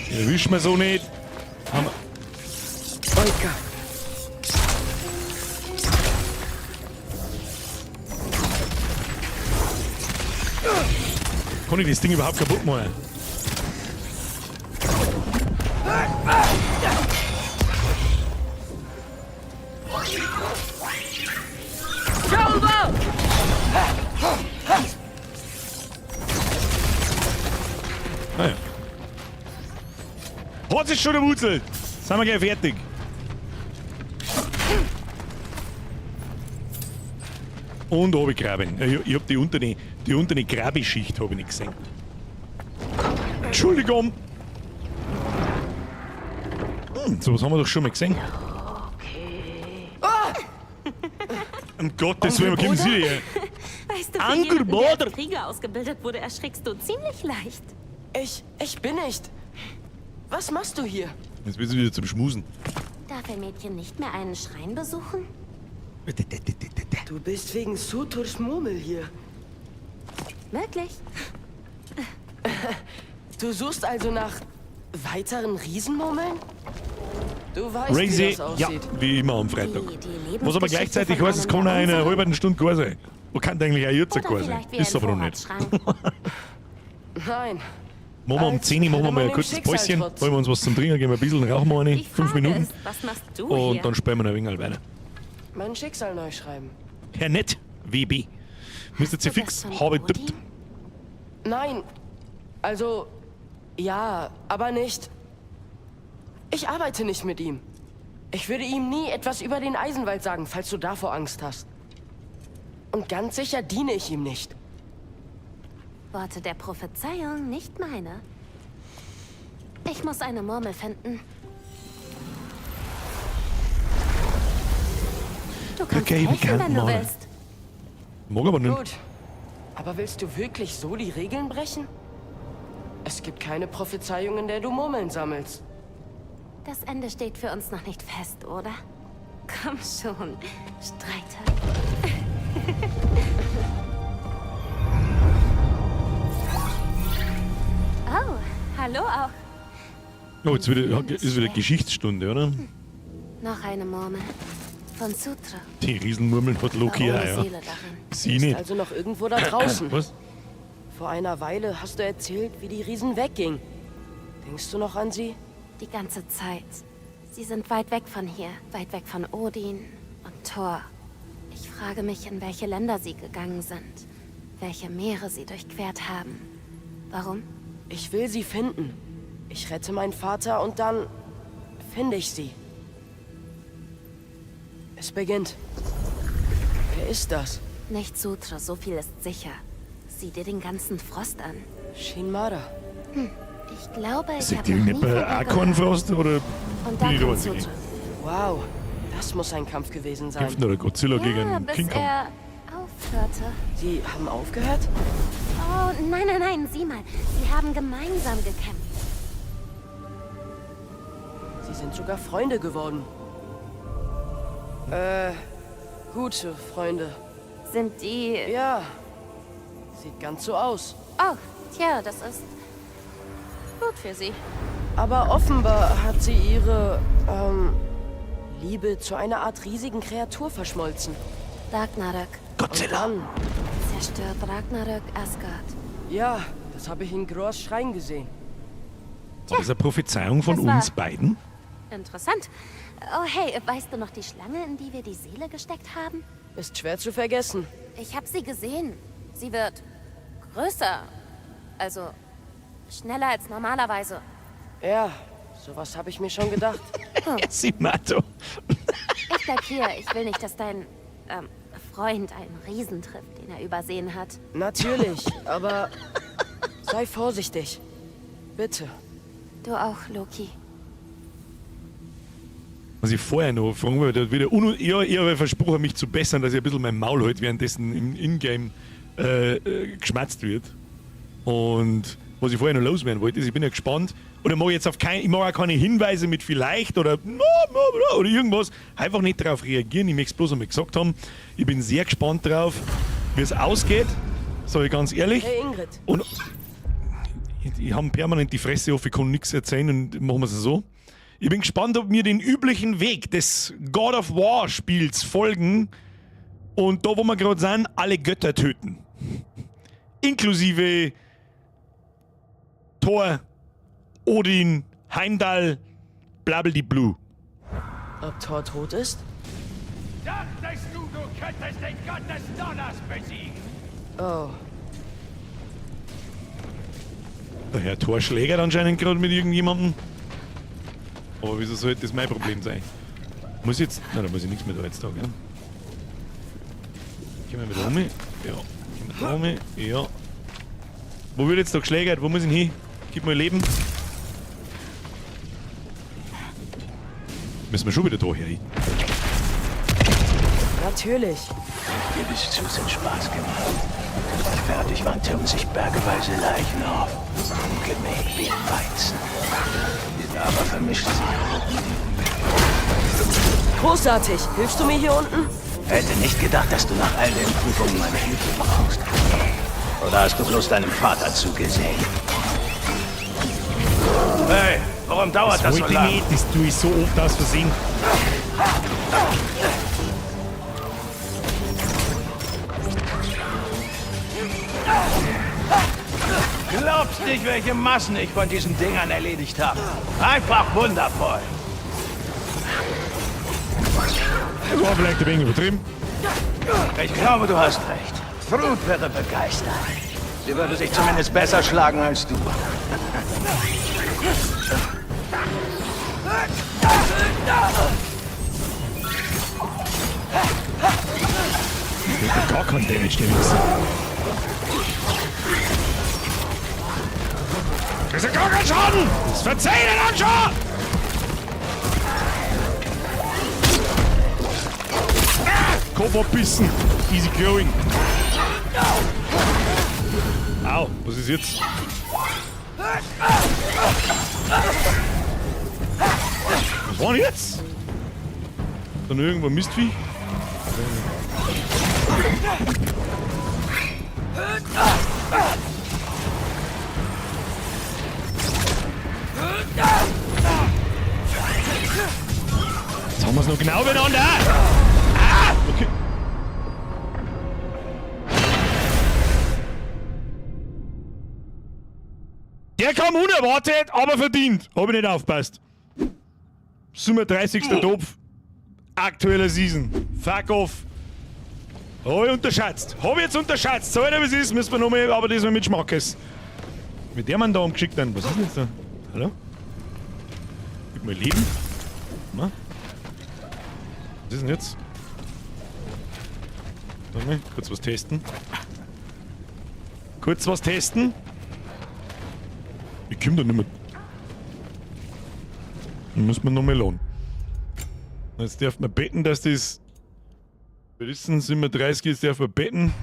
Erwischen wir so nicht. Haben wir. Oika. Kann ich das Ding überhaupt kaputt machen? Naja. Hat sich schon der Wutzel! Sind wir gleich fertig. Und runtergraben. Ich hab die untere Grabeschicht hab ich nicht gesehen. Entschuldigung! Sowas haben wir doch schon mal gesehen. Ah! Um Gottes Willen, wo kommen Sie her? Weißt du, für Uncle jemanden, der Border. als Krieger ausgebildet wurde, erschrickst du ziemlich leicht. Ich bin nicht. Was machst du hier? Jetzt bist du wieder zum Schmusen. Darf ein Mädchen nicht mehr einen Schrein besuchen? Du bist wegen Suturs Murmel hier. Möglich. Du suchst also nach weiteren Riesenmurmeln? Du weißt, wie Razy, das aussieht. ja, wie immer am Freitag. Die, die Was aber gleichzeitig heißt, es kann auch in einer halben Stunde gar sein. Man kann eigentlich auch jetzt Oder gar sein. vielleicht wie Ist ein aber noch nicht. Vorratsschrank. Nein. Machen wir um Als 10 Uhr machen wir würde mal man ein dem kurzes Schicksal Päuschen. trotzen. Holen wir uns was zum Trinken, gehen wir ein bisschen, rauchen wir eine, Die 5 Frage Minuten. ist, was machst du Und hier? dann spielen wir noch ein wenig weiter. Mein Schicksal neu schreiben. Herr Nett, WB. Mr. C fix, habe tippt. Nein. Also, ja, aber nicht. Ich arbeite nicht mit ihm. Ich würde ihm nie etwas über den Eisenwald sagen, falls du davor Angst hast. Und ganz sicher diene ich ihm nicht. Worte der Prophezeiung, nicht meine. Ich muss eine Murmel finden. Du kannst Okay, helfen, wenn du Murmel. willst. Mag aber nicht. Gut. Aber willst du wirklich so die Regeln brechen? Es gibt keine Prophezeiung, in der du Murmeln sammelst. Das Ende steht für uns noch nicht fest, oder? Komm schon, Streiter. Oh, hallo auch. Oh, jetzt wieder, ist wieder Geschichtsstunde, oder? Noch eine Murmel. Von Sutra. Die Riesenmurmeln hat Loki War auch, ohne ja. Seele darin. Sie Ist nicht. also noch irgendwo da draußen. Was? Vor einer Weile hast du erzählt, wie die Riesen weggingen. Denkst du noch an sie? Die ganze Zeit. Sie sind weit weg von hier, weit weg von Odin und Thor. Ich frage mich, in welche Länder sie gegangen sind, welche Meere sie durchquert haben. Warum? Ich will sie finden. Ich rette meinen Vater und dann finde ich sie. Es beginnt. Wer ist das? Nicht Sutra, so viel ist sicher. Sieh dir den ganzen Frost an. Shinmara. Ich glaube, ich Seht habe ihr noch nie nicht von bei ihr gehört. Akornfrost oder Und da bin ich da kommt wahnsinnig? Sutra. Wow, das muss ein Kampf gewesen sein. Kämpft oder Godzilla Ja, gegen bis King Kong? er aufhörte. Sie haben aufgehört? Oh, nein, nein, nein, sieh mal. Sie haben gemeinsam gekämpft. Sie sind sogar Freunde geworden. Gute Freunde. Sind die... Ja, sieht ganz so aus. Oh, tja, das ist gut für sie. Aber offenbar hat sie ihre, Liebe zu einer Art riesigen Kreatur verschmolzen. Ragnarök. Godzilla. Und dann, Zerstört Ragnarök Asgard. ja, das habe ich in Groas Schrein gesehen. War das eine Prophezeiung von das war- uns beiden? Interessant. Oh, hey, weißt du noch die Schlange, in die wir die Seele gesteckt haben? Ist schwer zu vergessen. Ich habe sie gesehen. Sie wird größer. Also schneller als normalerweise. Ja, sowas habe ich mir schon gedacht. Simato. Ich bleib hier. Ich will nicht, dass dein Freund einen Riesen trifft, den er übersehen hat. Natürlich, aber sei vorsichtig. Bitte. Du auch, Loki. Was ich vorher noch fragen wollte, wieder ich habe versprochen, mich zu bessern, dass ich ein bisschen mein Maul halt währenddessen im Ingame geschmatzt wird. Und was ich vorher noch loswerden wollte, ist, ich bin ja gespannt, oder mag jetzt auf kein, ich mag auch keine Hinweise mit vielleicht oder no, no, no, oder irgendwas, einfach nicht darauf reagieren, ich möchte es bloß einmal gesagt haben. Ich bin sehr gespannt drauf, wie es ausgeht, sage ich ganz ehrlich. Hey Ingrid. Und ich habe permanent die Fresse auf, ich kann nichts erzählen und machen wir es so. Ich bin gespannt, ob wir den üblichen Weg des God of War Spiels folgen und da, wo wir gerade sind, alle Götter töten. Inklusive Thor, Odin, Heimdall, Blabbeldi-Blue. Ob Thor tot ist? Dachtest du, du könntest den Gott des Donners besiegen? Oh. Der Herr Thor schlägert anscheinend gerade mit irgendjemandem. Aber wieso sollte das mein Problem sein? Muss ich jetzt. Nein, da muss ich nichts mehr da jetzt da, gell? Gehen wir wieder um. Ja. Gehen wir da um. Ja. Wo wird jetzt da geschlägert? Wo muss ich hin? Gib mir Leben. Müssen wir schon wieder da her. Natürlich. Gebe es zu, es hat Spaß gemacht. Als wir fertig waren, türmten sich bergeweise Leichen auf. Gemäht wie Weizen. Die Lava vermischte sich rot mit dem Großartig. Hilfst du mir hier unten? Hätte nicht gedacht, dass du nach all den Prüfungen meine Hilfe brauchst. Oder hast du bloß deinem Vater zugesehen? Hey, warum dauert das, so wollte ich lange? nicht, das tue ich so oft aus Versehen. Glaubst nicht, welche Massen ich von diesen Dingern erledigt habe. Einfach wundervoll. Das war vielleicht ein wenig übertrieben. Ich glaube, du hast recht. Thrud wäre begeistert. Sie würde sich zumindest besser schlagen als du. Der hat gar keinen Damage, der Wichser. Das ist ja gar kein Schaden! Das verzeih den Anschau! Ah! Kopf abbissen! Easy going! Au, was ist jetzt? Was war denn jetzt? Dann irgendwo ein Mistvieh? Jetzt haben wir's noch genau beieinander. Ah! Okay. Der kam unerwartet, aber verdient. Hab ich nicht aufgepasst. 37. Topf. Aktueller Season. Fuck off. Hab ich unterschätzt. Hab ich jetzt unterschätzt. So, wie es ist, müssen wir nochmal, aber diesmal mit Schmackes. Mit der Mann da umgeschickt dann. Was ist denn jetzt da? Hallo? Gib mir Leben. Na? Was ist denn jetzt? Warte mal, kurz was testen. Kurz was testen. Ich komm da nicht mehr. Dann muss man nochmal lohnen. Jetzt darf man betten, dass das. Berissen 37, jetzt darf man betten.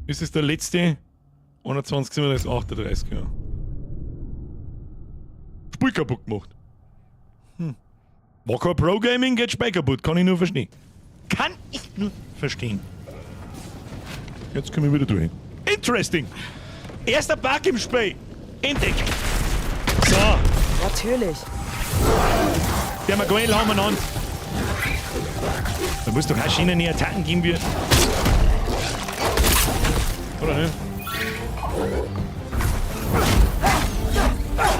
Ist es der letzte? 21, 37, 38, ja. Spiel kaputt gemacht. War kein Pro Gaming, geht Spiel kaputt, kann ich nur verstehen. Kann ich nur verstehen. Jetzt können wir wieder durch. Interesting! Erster Bug im Spiel! Entdeckt! So, Natürlich. der wir geil haben wir an. Da muss doch auch schöne Attacken geben wir. Oder nicht?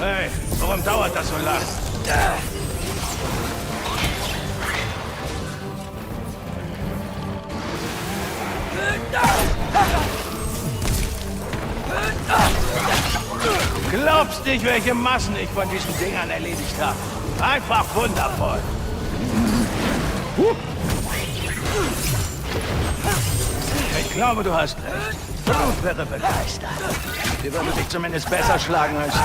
Hey, warum dauert das so lang? Glaubst nicht, welche Massen ich von diesen Dingern erledigt habe. Einfach wundervoll. Ich glaube, du hast recht. Ruth wäre begeistert. Sie würde sich zumindest besser schlagen als du.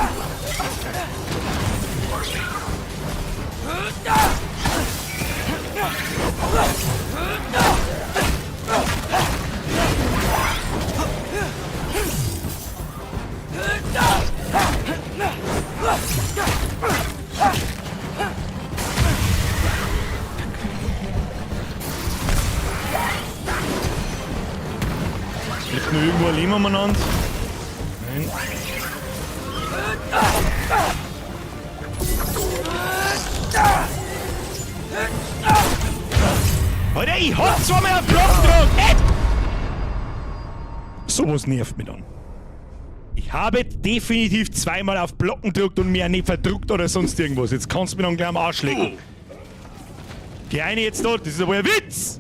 Liegt noch irgendwo ein Lehm umeinander? Nein. Alter, ich hab zweimal auf Block gedrückt! Ey! Sowas nervt mich dann. Ich habe definitiv zweimal auf Blocken gedrückt und mir nicht verdruckt oder sonst irgendwas. Jetzt kannst du mir dann gleich am Arsch lecken. Geh eine jetzt dort, das ist aber ein Witz!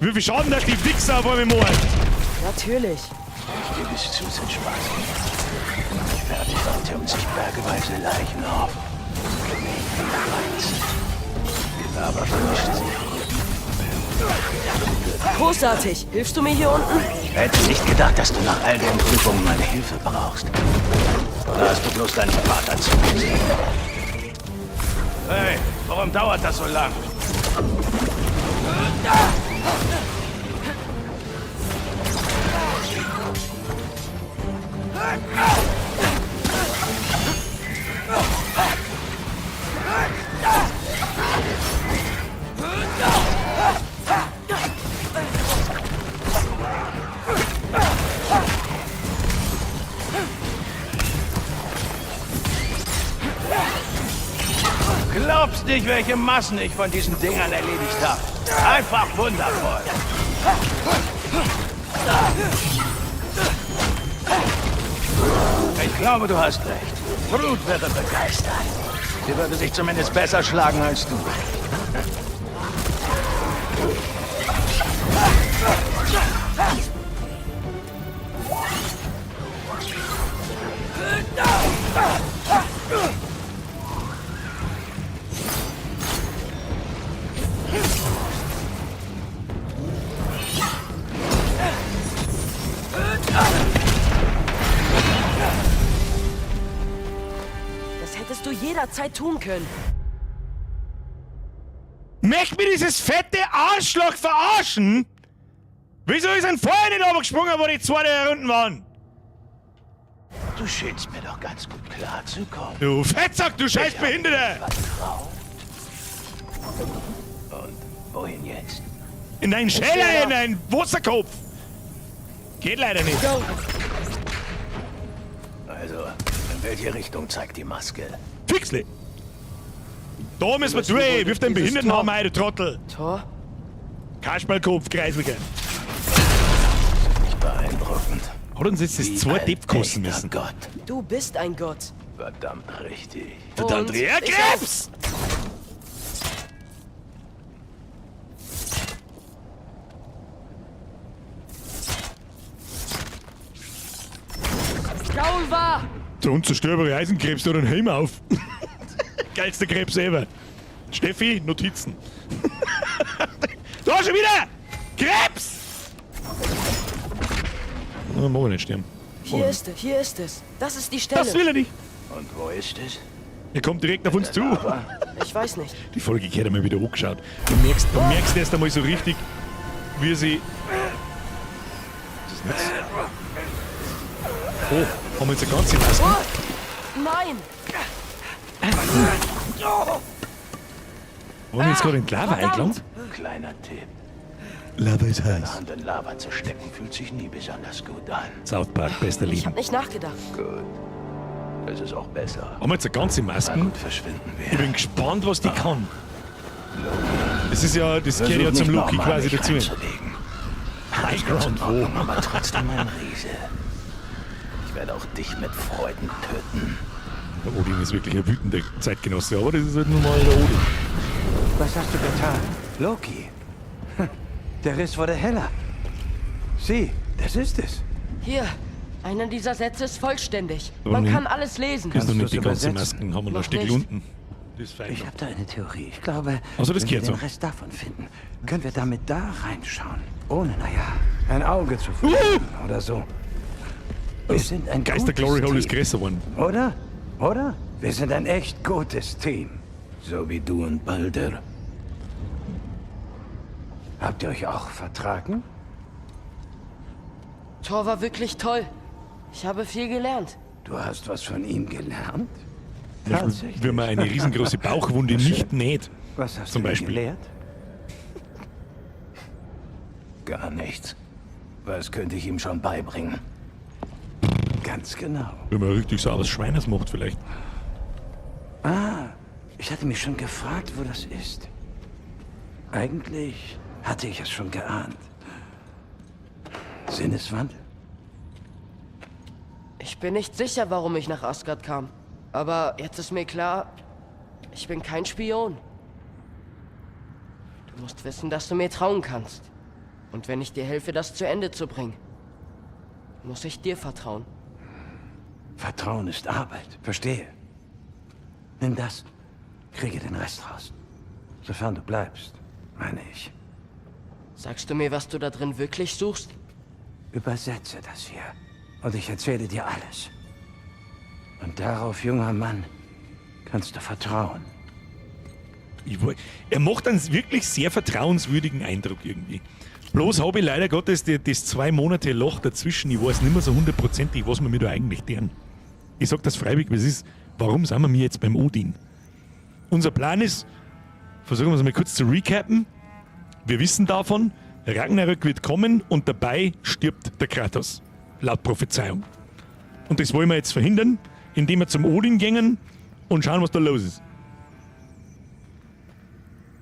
Wie viel Schaden das die Wichser auf einmal machen? Natürlich. Ich gebe es zu, sind Spaß. Wenn ich fertig war, türmen sich bergeweise Leichen auf. Die aber vermischt sich. Großartig. Hilfst du mir hier unten? Ich hätte nicht gedacht, dass du nach all den Prüfungen meine Hilfe brauchst. Oder hast du bloß deinen Vater zugesehen? Hey, warum dauert das so lang? Glaubst nicht, welche Massen ich von diesen Dingern erledigt habe. Einfach wundervoll. Ich glaube, du hast recht. Ruth wäre begeistert. Sie würde sich zumindest besser schlagen als du. Das hättest du jederzeit tun können. Möcht mir dieses fette Arschloch verarschen? Wieso ist ein vorher nicht runtergesprungen, wo die zwei da unten waren? Du scheinst mir doch ganz gut klar zu kommen. Du Fettsack, du scheiß Behinderter! Und wohin jetzt? In deinen Schäler, in deinen Wasserkopf! Geht leider nicht. Also, in welche Richtung zeigt die Maske? Fixle! Da müssen wir durch! Wirf den Behindertenhammer ein, du Trottel! Tor? Kasperlkopf, Kreisliger! Nicht beeindruckend. Hat uns jetzt das Wie zwei ein Depp kosten echter müssen. Gott. Du bist ein Gott. Verdammt richtig. Verdammt, Und ja, ich Krebs! Der unzerstörbare Eisenkrebs, der hat einen Helm auf. Geilster Krebs ever. Steffi, Notizen. Da schon wieder! Krebs! Oh, mag ich nicht sterben. Hier ist es, hier ist es. Das ist die Stelle. Das will er nicht. Und wo ist es? Er kommt direkt auf uns zu. Ich weiß nicht. Die Folge gehört einmal wieder angeschaut. Du merkst erst einmal so richtig, wie sie. Was ist denn jetzt? Oh, haben wir jetzt eine ganze Maske? Oh, nein! Haben wir jetzt gerade in die Lava eingelangt? Kleiner Tipp. Lava ist heiß. Eine Hand in Lava zu stecken, fühlt sich nie besonders gut an. South Park, bester Ich Leben. habe nicht nachgedacht. Gut. Das ist auch besser. Haben wir jetzt eine ganze Masken? Gut, verschwinden wir. Ich bin gespannt, was die kann. Das ist ja, das gehört ja Versuch zum nicht Loki nochmal, quasi mich dazu. reinzulegen. High Alles ganz in Ground, wo? Ordnung, aber trotzdem ein Riese. Ich werde auch dich mit Freuden töten. Der Odin ist wirklich ein wütender Zeitgenosse, aber das ist halt nun mal der Odin. Was hast du getan? Loki. Der Riss wurde heller. Sieh, das ist es. Hier, einer dieser Sätze ist vollständig. Aber Man nicht- kann alles lesen. Ist noch nicht die du's ganze übersetzen? Masken, haben wir noch ein Noch Stück nicht. unten. Das ist fein. Ich habe da eine Theorie. Ich glaube, Also, das wenn wir gehört den so. Rest davon finden, können wir damit da reinschauen. Ohne, naja, ein Auge zu verlieren oder so. Wir sind ein Geister gutes Glory Hole ist Team. größer geworden. Oder? Oder? Wir sind ein echt gutes Team. So wie du und Balder. Habt ihr euch auch vertragen? Thor war wirklich toll. Ich habe viel gelernt. Du hast was von ihm gelernt? Zum Beispiel, Tatsächlich. Wenn man eine riesengroße Bauchwunde nicht näht. Was hast Zum du ihm Beispiel. gelehrt? Gar nichts. Was könnte ich ihm schon beibringen? Ganz genau. Wenn man richtig sauberes Schweines macht vielleicht. Ah, ich hatte mich schon gefragt, wo das ist. Eigentlich hatte ich es schon geahnt. Sinneswandel? Ich bin nicht sicher, warum ich nach Asgard kam. Aber jetzt ist mir klar, ich bin kein Spion. Du musst wissen, dass du mir trauen kannst. Und wenn ich dir helfe, das zu Ende zu bringen, muss ich dir vertrauen. Vertrauen ist Arbeit, verstehe. Nimm das, kriege den Rest raus. Sofern du bleibst, meine ich. Sagst du mir, was du da drin wirklich suchst? Übersetze das hier und ich erzähle dir alles. Und darauf, junger Mann, kannst du vertrauen. Er macht einen wirklich sehr vertrauenswürdigen Eindruck irgendwie. Bloß habe ich leider Gottes das 2 Monate Loch dazwischen. Ich weiß nicht mehr so hundertprozentig, was wir mir da eigentlich deren. Ich sag das freiwillig, was ist, warum sind wir mir jetzt beim Odin? Unser Plan ist, versuchen wir es mal kurz zu recappen. Wir wissen davon, Ragnarök wird kommen und dabei stirbt der Kratos. Laut Prophezeiung. Und das wollen wir jetzt verhindern, indem wir zum Odin gehen und schauen, was da los ist.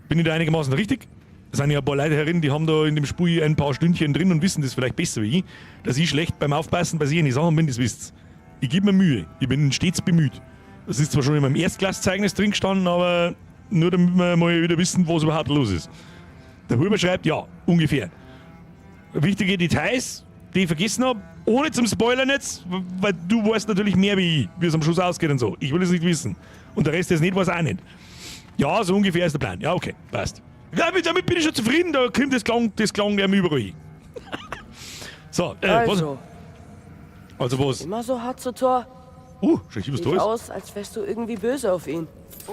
Bin ich da einigermaßen richtig? Da sind ja ein paar Leute herin, die haben da in dem Spiel ein paar Stündchen drin und wissen das vielleicht besser wie ich. Dass ich schlecht beim Aufpassen bei solchen Sachen bin, das wisst's. Ich gebe mir Mühe. Ich bin stets bemüht. Das ist zwar schon in meinem Erstklasszeugnis drin gestanden, aber nur damit wir mal wieder wissen, was überhaupt los ist. Der Huber schreibt, ja, ungefähr. Wichtige Details, die ich vergessen hab, ohne zum Spoilern jetzt, weil du weißt natürlich mehr wie ich, wie es am Schluss ausgeht und so. Ich will es nicht wissen. Und der Rest, der es nicht weiß, auch nicht. Ja, so ungefähr ist der Plan. Ja, okay, passt. Ja, damit bin ich schon zufrieden, da kommt das Klang der mir überall hin. So, Also. was? Also was? Immer so hart zu Thor? Schau ich, was Sieht da ist. aus, als wärst du irgendwie böse auf ihn.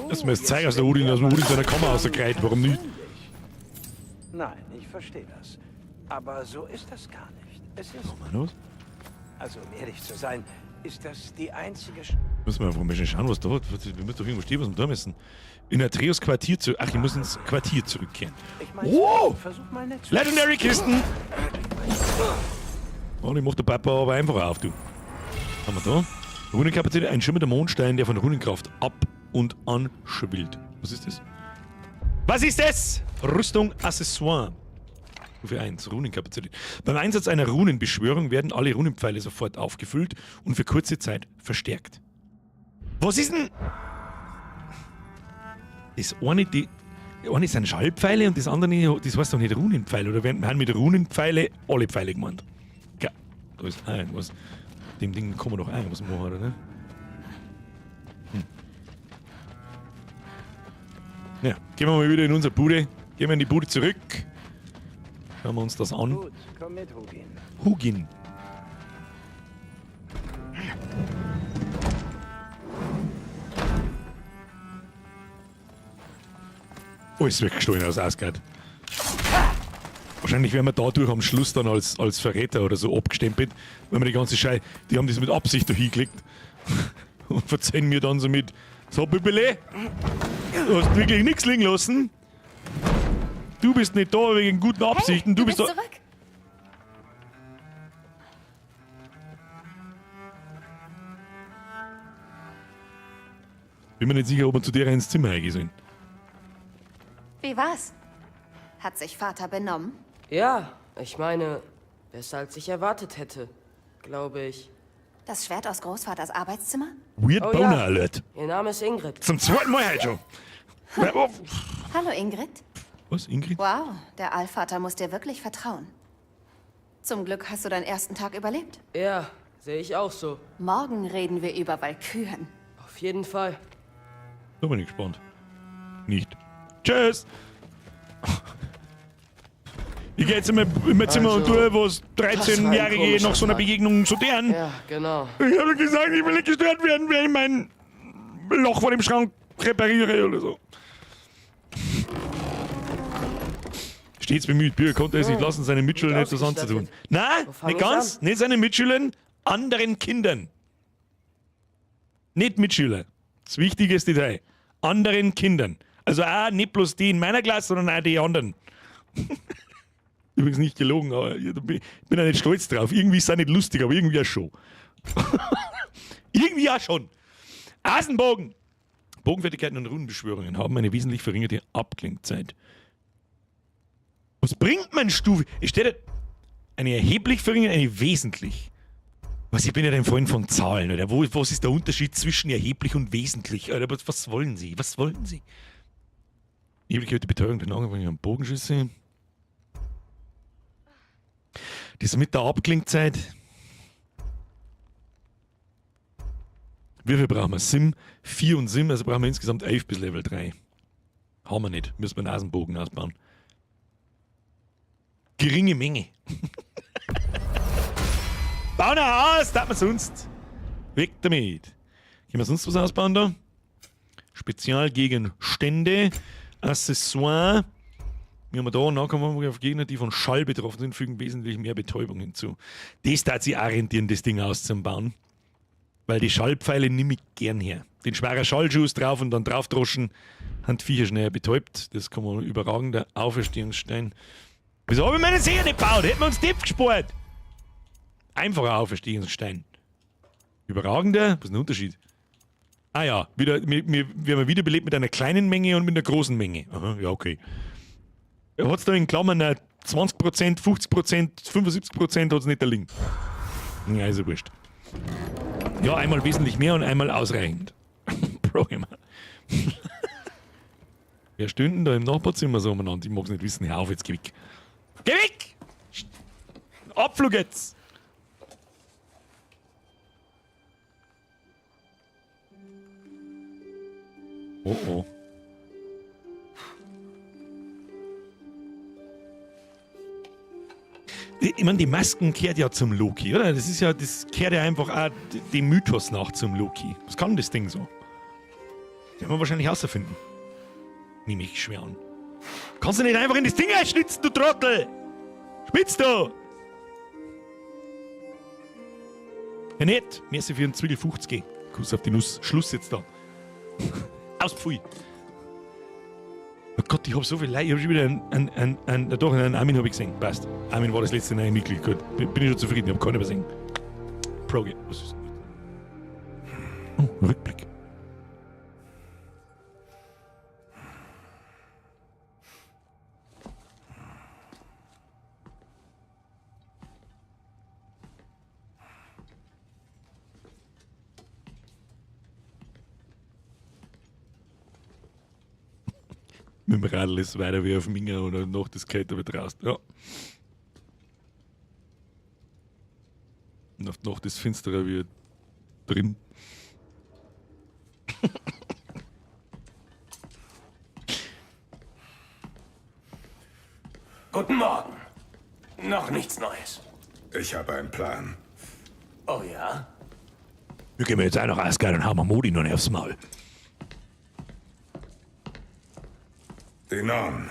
Lass mir das zeigen aus der Odin, aus dem Odin seiner Kammer rausgekreit. Warum nicht? Nein, ich verstehe das. Aber so ist das gar nicht. Es ist. Was? Also, um ehrlich zu sein, ist das die einzige. Müssen wir einfach mal schnell schauen, was da hat. Wir müssen doch irgendwo stehen, was wir da müssen. In Atreus Quartier zu. Ach, ich muss ins Quartier zurückkehren. Ich meine, Wow! versuch mal nett zu Legendary Kisten! Oh, die macht der Papa aber einfach auf, du. Haben wir da? Runenkapazität, ein schimmernder Mondstein, der von Runenkraft ab und anschwillt. Was ist das? Was ist das? Rüstung Accessoire. Stufe 1, Runenkapazität. Beim Einsatz einer Runenbeschwörung werden alle Runenpfeile sofort aufgefüllt und für kurze Zeit verstärkt. Was ist denn? Das eine, die, eine sind Schallpfeile und das andere, das heißt doch nicht Runenpfeile. Oder werden mit Runenpfeile alle Pfeile gemeint? Ja, da ist auch irgendwas. Dem Ding kann man doch auch irgendwas machen, oder? Ne? Ja, gehen wir mal wieder in unsere Bude. Gehen wir in die Bude zurück. Schauen wir uns das an. Gut, komm mit, Hugin. Hugin. Alles weggestohlen aus Asgard. Wahrscheinlich werden wir dadurch am Schluss dann als Verräter oder so abgestempelt, wenn wir die ganze Scheiße, die haben das mit Absicht da hingelegt. Und verzeihen mir dann so mit, so Bübele, du hast wirklich nichts liegen lassen. Du bist nicht da wegen guten Absichten, Hey, du bist da. zurück. Bin mir nicht sicher, ob wir zu der ins Zimmer reingehen sollen. Wie war's? Hat sich Vater benommen? Ja, ich meine, besser als ich erwartet hätte, glaube ich. Das Schwert aus Großvaters Arbeitszimmer? Weird Oh Boner ja. Alert. Ihr Name ist Ingrid. Zum zweiten Mal heute schon. Ja, oh. Hallo Ingrid. Was, Ingrid? Wow, der Allvater muss dir wirklich vertrauen. Zum Glück hast du deinen ersten Tag überlebt. Ja, sehe ich auch so. Morgen reden wir über Walküren. Auf jeden Fall. Da bin ich gespannt. Nicht. Tschüss! Ich geh jetzt in mein Zimmer und Also, tue, was das war ein 13-Jährige komischer nach so einer Tag. Begegnung so deren. Ja, genau. Ich habe gesagt, ich will nicht gestört werden, wenn ich mein Loch vor dem Schrank repariere oder so. Stets bemüht, Bürger konnte es nicht lassen, seinen Mitschülern Gut etwas anzutun. ausgestattet. Nein, Wo fang nicht ich ganz, an? nicht seinen Mitschülern, anderen Kindern. Nicht Mitschüler. Das wichtigste Detail. Anderen Kindern. Also auch nicht bloß die in meiner Klasse, sondern auch die anderen. Übrigens nicht gelogen, aber ich bin ja nicht stolz drauf. Irgendwie ist es auch nicht lustig, aber irgendwie auch schon. Irgendwie auch schon. Asenbogen! Bogenfertigkeiten und Runenbeschwörungen haben eine wesentlich verringerte Abklingzeit. Was bringt man Stufe? Es steht ja eine erheblich verringerte, eine wesentlich. Was, ich bin ja ein Freund von Zahlen, oder? Was ist der Unterschied zwischen erheblich und wesentlich? Oder was wollen Sie? Was wollen Sie? Erheblich erhöhte Betäubung der Nahrung Bogenschüsse. Das mit der Abklingzeit. Wie viel brauchen wir? Sim 4 und Sim, also brauchen wir insgesamt 11 bis Level 3. Haben wir nicht. Müssen wir einen Nasenbogen ausbauen. Geringe Menge. Bauen wir aus, darf man sonst. Weg damit. Können wir sonst was ausbauen da? Spezialgegenstände, Accessoire. Wir haben da Nahkampf auf Gegner, die von Schall betroffen sind, fügen wesentlich mehr Betäubung hinzu. Das darf sich auch rentieren, das Ding auszubauen. Weil die Schallpfeile nehme ich gern her. Den schweren Schallschuss drauf und dann draufdroschen, haben die Viecher schneller betäubt. Das kann man überragender Auferstehungsstein. Wieso habe ich meine Sehe nicht gebaut? Hätten wir uns Tipp gespart. Einfacher Auferstehungsstein. Überragender? Was ist denn der Unterschied? Ah ja, wieder, wir werden wiederbelebt mit einer kleinen Menge und mit einer großen Menge. Aha, ja, okay. Hat es da in Klammern 20%, 50%, 75% hat es nicht da liegen. Ja, ist ja wurscht. Ja, einmal wesentlich mehr und einmal ausreichend. Programmer. Wer stöhnt denn da im Nachbarzimmer so umeinander? Ich mag's nicht wissen. Hör auf, jetzt geh weg. Geh weg! Abflug jetzt! Oh oh. Ich meine, die Masken kehrt ja zum Loki, oder? Das ist ja, das kehrt ja einfach auch dem Mythos nach zum Loki. Was kann das Ding so? Den werden wir wahrscheinlich herausfinden. Nehme ich schwer an. Kannst du nicht einfach in das Ding einschnitzen, du Trottel! Spitzt du! Ja, nicht. Merci für den Zwiegel 50. Kuss auf die Nuss. Schluss jetzt da. Aus, pfui. Oh Gott, ich hab so viel Leid. Ich hab schon wieder einen Armin hab ich gesehen. Passt. Armin war das letzte neue Mitglied. Gut. Bin ich schon zufrieden. Ich hab keinen übersehen. Proge. Was ist das? Oh, Rückblick. Mit dem Radl ist weiter wie auf Minger oder noch das Kälter wird raus. Ja. Und auf die Nacht ist finsterer wie drin. Guten Morgen. Noch nichts Neues. Ich habe einen Plan. Oh ja? Wir gehen jetzt auch nach Asgard und hauen wir Modi noch aufs Maul. Die Norn.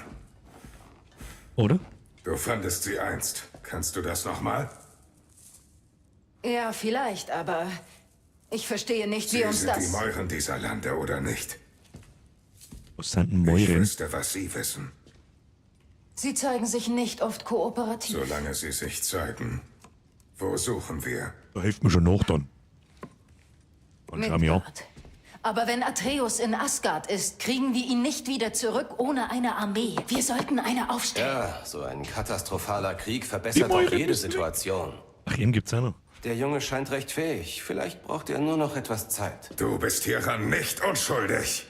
Oder? Du fandest sie einst. Kannst du das nochmal? Ja, vielleicht, aber ich verstehe nicht, wie Sie uns sind das. die Mäuren dieser Lande, oder nicht? Was sind denn Ich Mäuren? wüsste, was sie wissen. Sie zeigen sich nicht oft kooperativ. Solange sie sich zeigen. Wo suchen wir? Da hilft mir schon nach dann. Dann schau mich an. Midgard. Aber wenn Atreus in Asgard ist, kriegen wir ihn nicht wieder zurück ohne eine Armee. Wir sollten eine aufstellen. Ja, so ein katastrophaler Krieg Die verbessert Mäuren auch jede müssen weg. Situation. Ach, ihn gibt's auch noch. Der Junge scheint recht fähig. Vielleicht braucht er nur noch etwas Zeit. Du bist hieran nicht unschuldig.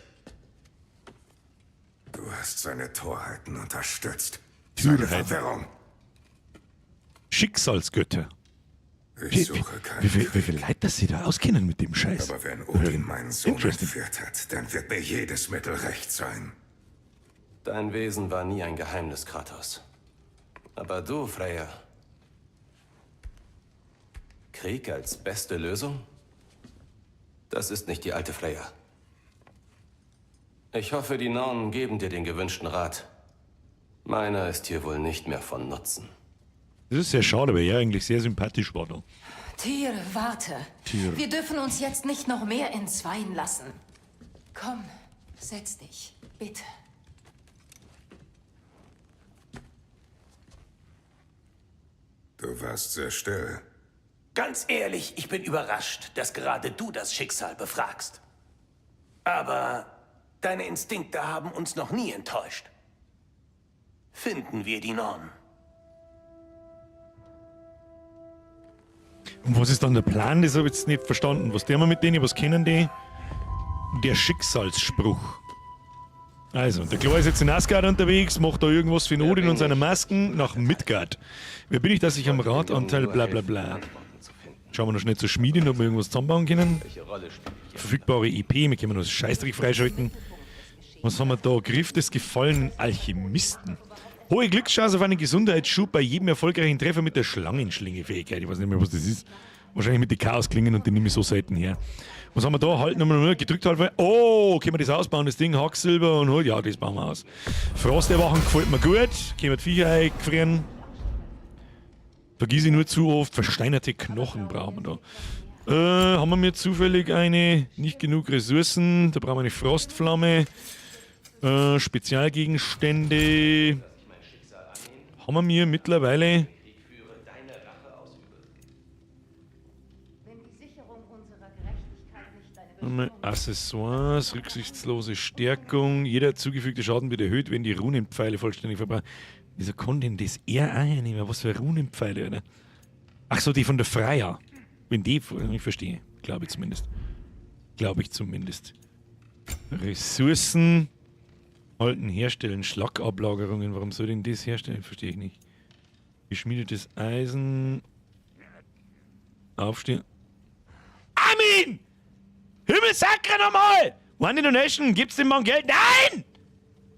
Du hast seine Torheiten unterstützt. Seine Torheiten. Verwirrung. Schicksalsgötter. Ich Wie, suche keinen wie, wie, wie viel Leute das sie da auskennen mit dem Scheiß. Aber wenn Odin meinen Sohn Interesting. entführt hat, dann wird mir jedes Mittel recht sein. Dein Wesen war nie ein Geheimnis, Kratos. Aber du, Freya. Krieg als beste Lösung? Das ist nicht die alte Freya. Ich hoffe, die Nornen geben dir den gewünschten Rat. Meiner ist hier wohl nicht mehr von Nutzen. Das ist sehr schade, weil er eigentlich sehr sympathisch war da. Tyr, warte. Tyr. Wir dürfen uns jetzt nicht noch mehr entzweien lassen. Komm, setz dich, bitte. Du warst sehr still. Ganz ehrlich, ich bin überrascht, dass gerade du das Schicksal befragst. Aber deine Instinkte haben uns noch nie enttäuscht. Finden wir die Norn. Und was ist dann der Plan? Das habe ich jetzt nicht verstanden. Was tun wir mit denen? Was kennen die? Der Schicksalsspruch. Also, der Klar ist jetzt in Asgard unterwegs, macht da irgendwas für den Odin und seine Masken nach Midgard. Wer bin ich, dass ich am Ratanteil bla bla bla. Schauen wir noch schnell zur Schmiede, ob wir irgendwas zusammenbauen können. Verfügbare IP, wir können noch das Scheißdreck freischalten. Was haben wir da? Griff des gefallenen Alchemisten. Hohe Glückschance auf einen Gesundheitsschub bei jedem erfolgreichen Treffer mit der Schlangenschlingefähigkeit. Ich weiß nicht mehr, was das ist. Wahrscheinlich mit den Chaosklingen und die nehme ich so selten her. Was haben wir da? Halten wir nur gedrückt halten. Oh, können wir das ausbauen? Das Ding, Hacksilber und Holz. Ja, das bauen wir aus. Frosterwachen gefällt mir gut. Können wir die Viecher eingefrieren. Vergiss ich nur zu oft. Versteinerte Knochen brauchen wir da. Haben wir mir zufällig eine? Nicht genug Ressourcen. Da brauchen wir eine Frostflamme. Spezialgegenstände. Haben wir mir mittlerweile. Einmal Accessoires, rücksichtslose Stärkung. Jeder zugefügte Schaden wird erhöht, wenn die Runenpfeile vollständig verbraucht. Wieso kann denn das er auch hernehmen? Was für Runenpfeile, oder? Ach so, die von der Freya. Wenn die, ich verstehe. Glaube ich zumindest. Glaube ich zumindest. Ressourcen. Halten, herstellen, Schlagablagerungen. Warum soll denn das herstellen? Verstehe ich nicht. Geschmiedetes Eisen. Aufstehen. Armin! Himmelsakra nochmal! One Donation, gibt's dem Mann Geld? Nein!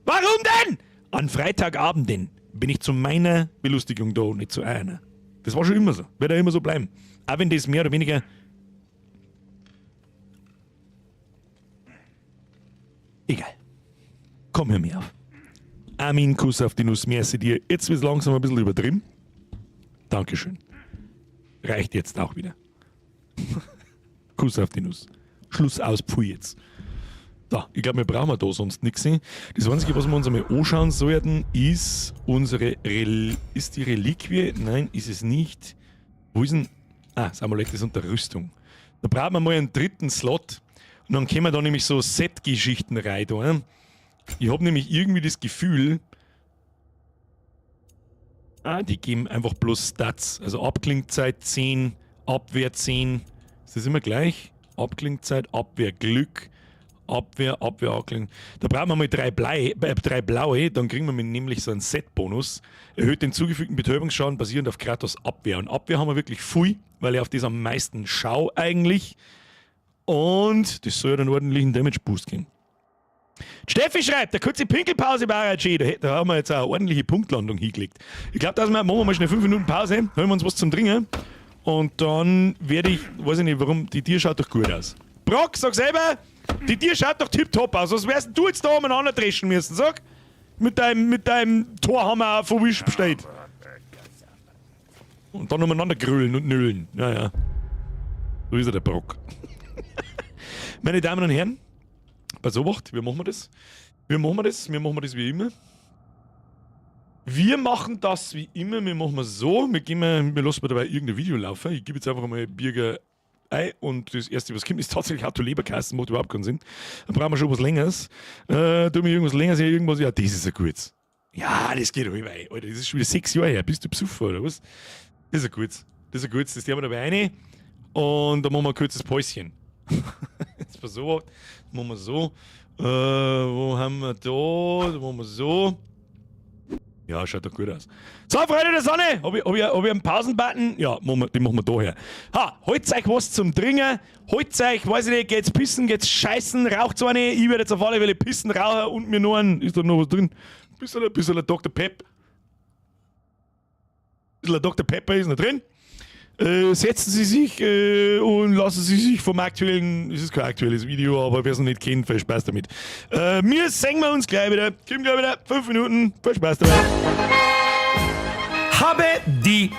Warum denn? An Freitagabenden bin ich zu meiner Belustigung da und nicht zu einer. Das war schon immer so. Wird auch immer so bleiben. Auch wenn das mehr oder weniger. Egal. Komm, hör mir auf. Armin, Kuss auf die Nuss, merci dir. Jetzt wird's langsam ein bisschen übertrieben. Dankeschön. Reicht jetzt auch wieder. Kuss auf die Nuss. Schluss aus, pfui jetzt. So, ich glaube, wir brauchen da sonst nichts. Das Einzige, was wir uns einmal anschauen sollten, ist unsere Rel ist die Reliquie? Nein, ist es nicht. Wo ist denn? Ah, das Amulett ist unter Rüstung. Da brauchen wir mal einen dritten Slot. Und dann können wir da nämlich so Set-Geschichten rein. Da. Ich habe nämlich irgendwie das Gefühl, ah, die geben einfach bloß Stats. Also Abklingzeit 10, Abwehr 10. Ist das immer gleich? Abklingzeit, Abwehr, Glück, Abwehr, Abwehr, Abkling. Da brauchen wir mal drei blaue, dann kriegen wir nämlich so einen Set-Bonus. Erhöht den zugefügten Betäubungsschaden basierend auf Kratos Abwehr. Und Abwehr haben wir wirklich viel, weil er auf das am meisten schau eigentlich. Und das soll ja dann ordentlichen Damage-Boost geben. Steffi schreibt, eine kurze Pinkelpause war jetzt schön. Da haben wir jetzt eine ordentliche Punktlandung hingelegt. Ich glaube, dass wir, machen wir mal schnell 5 Minuten Pause, holen wir uns was zum Trinken. Und dann werde ich, weiß ich nicht warum, die Tür schaut doch gut aus. Brock, sag selber, die Tür schaut doch tipptopp aus. Was wärst denn du jetzt da umeinander dreschen müssen, sag? Mit deinem Torhammer von Wish bestellt. Und dann umeinander grölen und nölen. Naja. So ist er, der Brock. Meine Damen und Herren, pass auf, wie machen wir das? Wie machen wir das? Wir machen das wie immer. Wir machen das wie immer, wir machen es so, wir gehen mal, wir lassen mal dabei irgendein Video laufen. Ich gebe jetzt einfach mal Birger ein und das erste, was kommt, ist tatsächlich How to Leberkasten, macht überhaupt keinen Sinn. Dann brauchen wir schon was Längeres. Tu mir irgendwas Längeres, ja, irgendwas, ja, das ist ja gut. Ja, das geht auch weit. Alter, das ist schon wieder 6 Jahre her. Bist du besoffen oder was? Das ist ja gut. Das ist ja gut. Das tun wir dabei rein. Und dann machen wir ein kurzes Päuschen. Jetzt pass auf. Das machen wir so. Wo haben wir da? Da machen wir so. Ja, schaut doch gut aus. So, Freunde der Sonne, hab ich einen Pausenbutton? Ja, den machen wir da her. Ha, holt euch was zum Trinken, holt euch, weiß ich nicht, geht's pissen, geht's scheißen, raucht's eine. Ich werde jetzt auf alle Fälle pissen, rauchen und mir noch einen, ist da noch was drin? Bisschen, bisschen Dr. Pep. Bisschen Dr. Pepper ist noch drin. Setzen Sie sich und lassen Sie sich vom aktuellen, es ist kein aktuelles Video, aber wer es noch nicht kennt, viel Spaß damit. Wir sehen wir uns gleich wieder, kommen gleich wieder, 5 Minuten, viel Spaß dabei. Habe die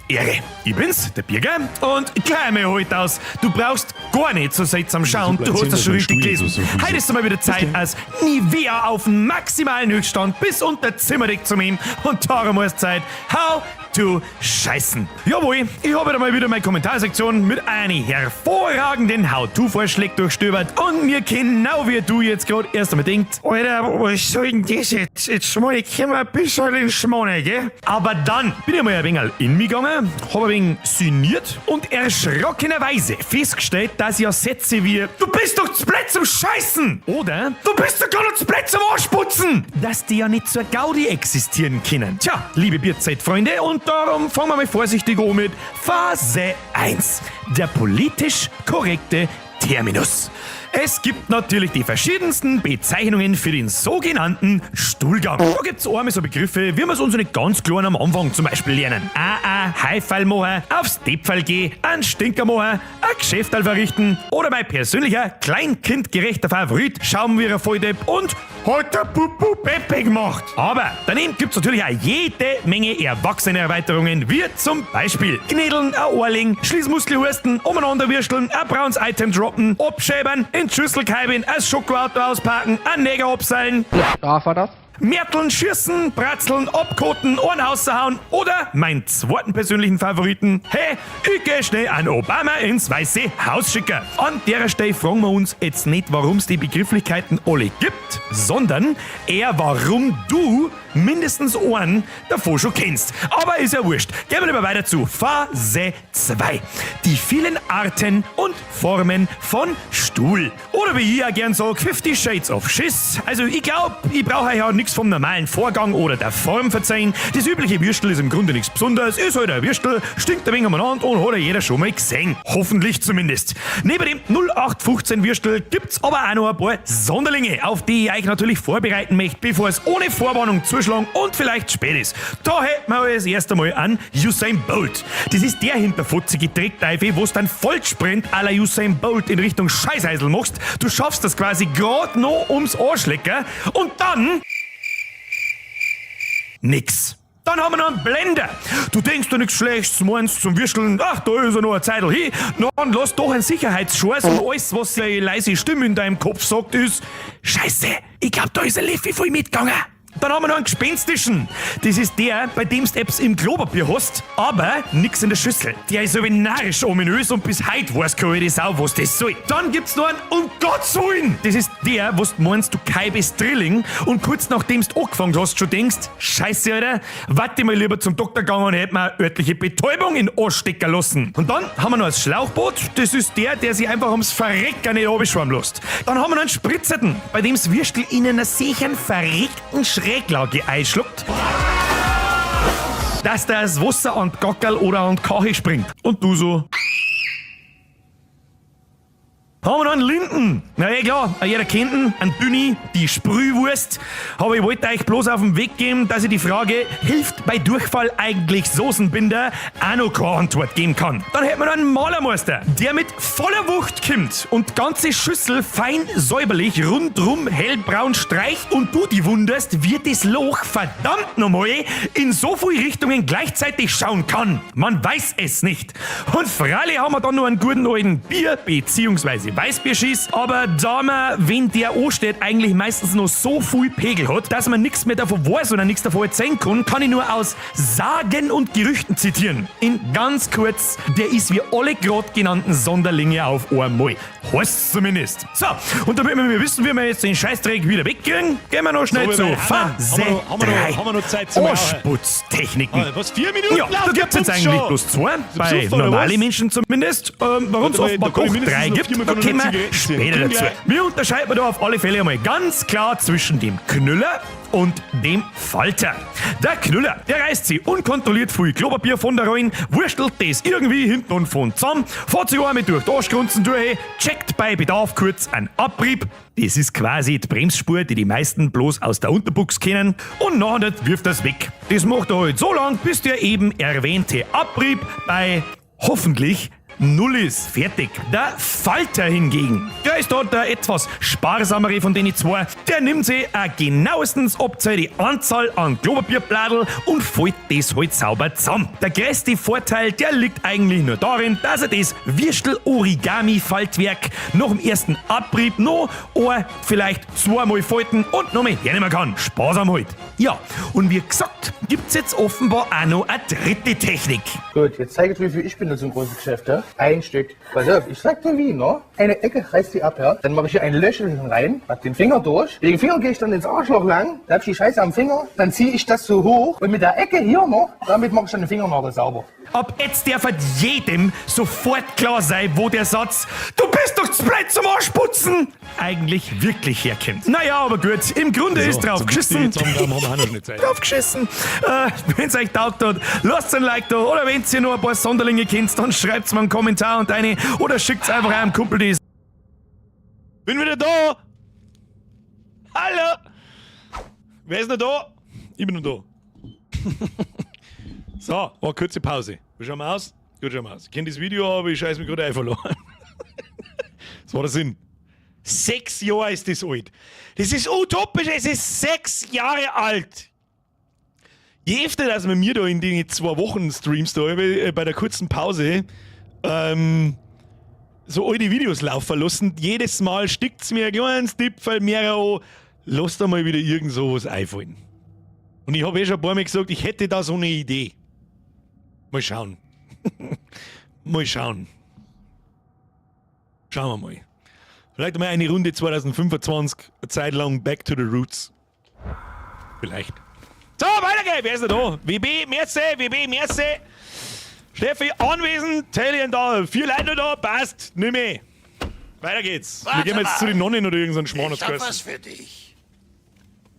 Ehre. Ich bin's, der Birger, und gleich mal heute aus, du brauchst gar nicht so seltsam schauen, du hast das schon richtig gelesen. Heute ist mal wieder Zeit, als Nivea auf den maximalen Höchststand bis unter Zimmerdeck zu nehmen und darum ist Zeit, how to scheißen. Jawohl, ich habe da mal wieder meine Kommentarsektion mit einem hervorragenden How-To-Vorschlag durchstöbert und mir genau wie du jetzt gerade erst einmal denkt, Alter, was soll denn das jetzt? Jetzt schmall ich immer ein bisschen den Schmone, gell? Aber dann bin ich mal ein wenig in mich gegangen, hab ein wenig sinniert und erschrockenerweise festgestellt, dass ich ja Sätze wie Du bist doch zu blöd zum Scheißen! Oder Du bist doch gar nicht zu blöd zum Arschputzen! Dass die ja nicht zur Gaudi existieren können. Tja, liebe Bierzeitfreunde, und darum fangen wir mal vorsichtig an mit Phase 1. Der politisch korrekte Terminus. Es gibt natürlich die verschiedensten Bezeichnungen für den sogenannten Stuhlgang. Da gibt's einmal so Begriffe, wie wir es uns nicht ganz klar am Anfang zum Beispiel lernen. AA, Haifall machen, aufs Depfall gehen, einen Stinker machen, ein Geschäfterl verrichten oder mein persönlicher, kleinkindgerechter Favorit, schauen wir Volldepp und hat der Pupu Pepe gemacht. Aber daneben gibt's natürlich auch jede Menge Erwachsene-Erweiterungen, wie zum Beispiel Knädeln, ein Ohrling, Schließmuskelhusten, umeinanderwürsteln, ein braunes Item droppen, abschäbern, in die Schüssel keiben, ein Schokoauto auspacken, ein Neger abseilen. Ja, war das? Märteln, schießen, bratzeln, abkoten, Ohren raushauen oder meinen zweiten persönlichen Favoriten, hey, ich geh schnell an Obama ins Weiße Haus schicken. An der Stelle fragen wir uns jetzt nicht, warum's die Begrifflichkeiten alle gibt, sondern eher warum du mindestens einen davon schon kennst. Aber ist ja wurscht. Gehen wir lieber weiter zu Phase 2. Die vielen Arten und Formen von Stuhl. Oder wie ich ja gern sag, 50 Shades of Schiss. Also ich glaub, ich brauch euch ja nix vom normalen Vorgang oder der Form verzeihen. Das übliche Würstel ist im Grunde nichts Besonderes, ist halt ein Würstel, stinkt ein wenig umeinander und hat ja jeder schon mal gesehen. Hoffentlich zumindest. Neben dem 0815 Würstel gibt's aber auch noch ein paar Sonderlinge, auf die ich euch natürlich vorbereiten möchte, bevor es ohne Vorwarnung zuschlagen und vielleicht spät ist. Da hätten wir als erstes Mal an Usain Bolt. Das ist der hinterfotzige Dreckteufel, wo's dann Vollsprint à la Usain Bolt in Richtung Scheißeisel machst. Du schaffst das quasi grad noch ums Arschlecker und dann nix. Dann haben wir noch einen Blender. Du denkst dir nichts Schlechtes, meinst zum Würsteln, ach, da ist ja noch eine Zeitl hin. Dann lass doch einen Sicherheitsschuss und alles, was die leise Stimme in deinem Kopf sagt, ist Scheiße, ich glaub, da ist ein Leffi voll mitgegangen. Dann haben wir noch einen gespenstischen. Das ist der, bei dem du Apps im Klopapier hast, aber nix in der Schüssel. Der ist so wie narrisch ominös und bis heute weiß keine alte Sau, was das soll. Dann gibt's noch einen, um Gottes Willen! Das ist der, was du meinst, du keibest Drilling und kurz nachdem du angefangen hast, schon denkst, Scheiße, Alter, warte mal lieber zum Doktor gegangen und hätte mir eine örtliche Betäubung in den Arsch stecken lassen. Und dann haben wir noch das Schlauchboot. Das ist der, der sich einfach ums Verrecken nicht runterschwimmen lässt. Dann haben wir noch einen Spritzerten, bei dem's Würstel in einer sicheren, verreckten Schräglage einschluckt, dass das Wasser an die Gackerl oder an die Kache springt. Und du so. Haben wir noch einen Lindenschlauch. Na ja klar, jeder kennt ihn, einen Dünni, die Sprühwurst. Aber ich wollte euch bloß auf den Weg geben, dass ich die Frage, hilft bei Durchfall eigentlich Soßenbinder, auch noch keine Antwort geben kann. Dann hätten wir noch einen Malermeister, der mit voller Wucht kommt und ganze Schüssel fein säuberlich rundrum hellbraun streicht und du die wunderst, wie das Loch verdammt nochmal in so viele Richtungen gleichzeitig schauen kann. Man weiß es nicht. Und freilich haben wir dann noch einen guten alten Bier- bzw. Weißbierschieß, aber da man, wenn der ansteht, eigentlich meistens noch so viel Pegel hat, dass man nichts mehr davon weiß oder nichts davon erzählen kann, kann ich nur aus Sagen und Gerüchten zitieren. In ganz kurz, der ist wie alle grad genannten Sonderlinge auf einmal. Heißt's zumindest. So, und damit wir wissen, wie wir jetzt den Scheißdreck wieder wegkriegen, gehen wir noch schnell So, zu wir Phase haben wir noch- 3. haben wir noch Zeit zum Arschputztechniken. Ah, was, 4 Minuten? Ja, da gibt's jetzt eigentlich schon. bloß zwei, bei besoffen, oder normalen was? Menschen zumindest. Warum es Warte mal, offenbar da kann ich doch mindestens drei noch gibt, viermal da von kommen einer wir Zigarette ziehen. später Komm dazu. gleich. Wir unterscheiden da auf alle Fälle einmal ganz klar zwischen dem Knüller und dem Falter. Der Knüller, der reißt sie unkontrolliert viel Klopapier von der Rollen, wurstelt das irgendwie hinten und vorn zusammen, fährt sich einmal durch die Arschgrunzen durch, checkt bei Bedarf kurz einen Abrieb. Das ist quasi die Bremsspur, die die meisten bloß aus der Unterbuchs kennen. Und nachher wirft er's weg. Das macht er halt so lang, bis der eben erwähnte Abrieb bei hoffentlich Null ist fertig. Der Falter hingegen, der ist dort der etwas sparsamere von den zwei. Der nimmt sich auch genauestens abzählt die Anzahl an Klopapierbladel und fällt das halt sauber zusammen. Der größte Vorteil, der liegt eigentlich nur darin, dass er das Würstel-Origami-Faltwerk nach dem ersten Abrieb noch ein, vielleicht zweimal falten und nochmal hernehmen kann. Sparsam halt. Ja, und wie gesagt, gibt's jetzt offenbar auch noch eine dritte Technik. Gut, jetzt zeige ich, wie viel ich benutze im großen Geschäft. Ja? Ein Stück. Pass auf, ich sag dir wie, ne? Eine Ecke reißt die ab, ja? Dann mache ich hier ein Löchelchen rein, mach den Finger durch. Mit dem Finger gehe ich dann ins Arschloch lang, da hab ich die Scheiße am Finger, dann ziehe ich das so hoch und mit der Ecke hier noch, damit mache ich dann den Fingernagel sauber. Ab jetzt darf halt jedem sofort klar sein, wo der Satz Du bist doch zu blöd zum Arschputzen eigentlich wirklich herkommt. Naja, aber gut, im Grunde So, ist drauf zum geschissen. Zusammengraben haben wir auch noch nicht Zeit. Drauf geschissen. Wenn's euch taugt hat, lasst ein Like da oder wenn's ihr noch ein paar Sonderlinge kennt, dann schreibt's mir einen Kommentar und eine oder schickt's einfach eurem Kumpel die. Bin wieder da! Hallo! Wer ist noch da? Ich bin noch da. So, war eine kurze Pause. Wie schauen wir aus? Gut schauen wir aus. Ich kenne das Video, aber ich scheiß mich gerade ein verloren. Das war der Sinn. 6 Jahre ist das alt. Das ist utopisch, es ist 6 Jahre alt. Je öfter, dass man mir da in den 2 Wochen Streams da bei der kurzen Pause so alte Videos laufen lassen, jedes Mal stickt's mir ein kleines Tipferl mehr an, lass da mal wieder irgend sowas einfallen. Und ich hab eh schon ein paar Mal gesagt, ich hätte da so eine Idee. Mal schauen. Mal schauen. Schauen wir mal. Vielleicht mal eine Runde 2025, eine Zeit lang Back to the Roots. Vielleicht. So, weiter geht's. Wer ist denn da? WB, merci, WB, merci. Steffi, anwesend, Talion da, 4 Leute noch da, passt, nimm mehr. Weiter geht's. Wir Warte gehen jetzt mal. zu den Nonnen oder irgend so einen Schmarrn Ich hat's hab geheißen. was für dich.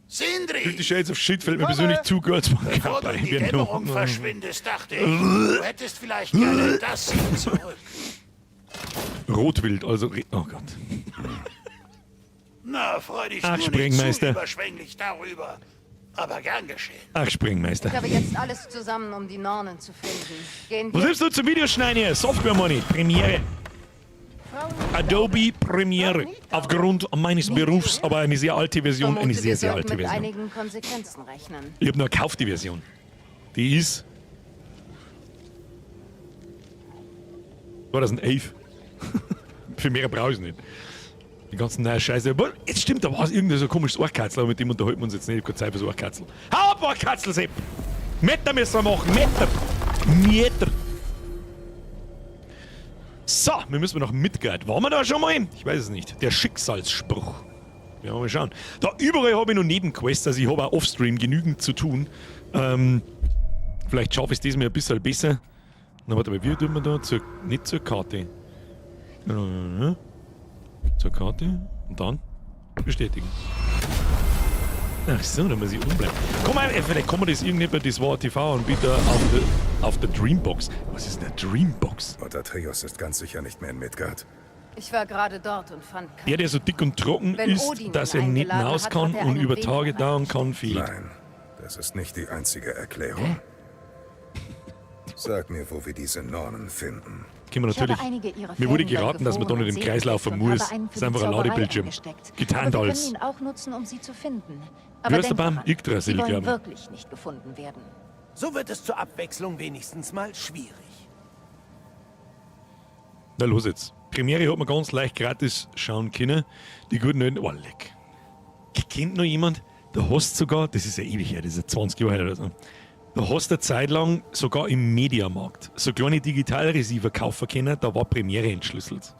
Sindri! Fifty Shades of Shit fällt mir persönlich zu kurz. Bevor du in die Dämmerung verschwindest, dachte ich, du hättest vielleicht gerne das hier zurück. Rotwild, also... Oh Gott. Na, freu dich Ach, nur nicht zu Sprengmeister. überschwänglich darüber. Aber gern geschehen. Ach, Sprengmeister. Ich habe jetzt alles zusammen, um die Nornen zu finden. Gehen Was wir nimmst du zum Videoschneiden hier? Software Money, Premiere. Adobe Premiere. Aufgrund meines Berufs, aber eine sehr alte Version, eine Vermute, sehr, wir sehr sollten alte mit Version. einigen Konsequenzen rechnen. Ich hab nur gekauft die Version. Die ist 2011. Für mehr brauche ich es nicht. Die ganzen neuen Scheiße. Aber jetzt stimmt, da war es irgendein so komisches Ohrkatzel, aber mit dem unterhalten wir uns jetzt nicht. Ich hab keine Zeit fürs Ohrkatzel. Hau ab, Ohrkatzel, Sepp! Meter müssen wir machen, Meter! Meter! So, wir müssen noch Midgard. Waren wir da schon mal? Ich weiß es nicht. Der Schicksalsspruch. Ja, mal schauen. Da überall habe ich noch Nebenquests, also ich habe auch offstream genügend zu tun. Vielleicht schaffe ich es diesmal ein bisschen besser. Na, warte mal, wie tun wir da? Nicht zur Karte. Zur Karte. Und dann bestätigen. Ach so, da muss ich umbleiben. Komm mal, vielleicht kann man das irgendjemand, das war TV-Anbieter auf der Dreambox. Was ist denn eine Dreambox? Und Atreus ist ganz sicher nicht mehr in Midgard. Ich war gerade dort und fand keinen. Der, der so dick und trocken Wenn ist, Odin dass ihn er nicht eingeladen hinaus hat, kann hat er und einen über Weg Tage dauern kann, fehlt. Nein, das ist nicht die einzige Erklärung. Sag mir, wo wir diese Nornen finden. Können wir Ich habe natürlich. einige ihrer Mir wurde Fäden beim geraten, dass man da gefrorenen nicht im See Kreis laufen entdeckt und muss. habe einen Das für ist die einfach ein Zauberei Ladebildschirm. eingesteckt. Getarnt Aber wir als. können ihn auch nutzen, um sie zu finden. Wie Aber heißt der denk Baum? daran, Yggdrasil, sie wollen glaube ich. wirklich nicht gefunden werden. So wird es zur Abwechslung wenigstens mal schwierig. Na los jetzt. Premiere hat man ganz leicht gratis schauen können. Die guten alten. Oh, leck. Kennt noch jemand? Da hast sogar, das ist ja ewig her, das ist ja 20 Jahre her oder so. Da hast du eine Zeit lang sogar im Mediamarkt so kleine Digitalreceiver kaufen können, da war Premiere entschlüsselt.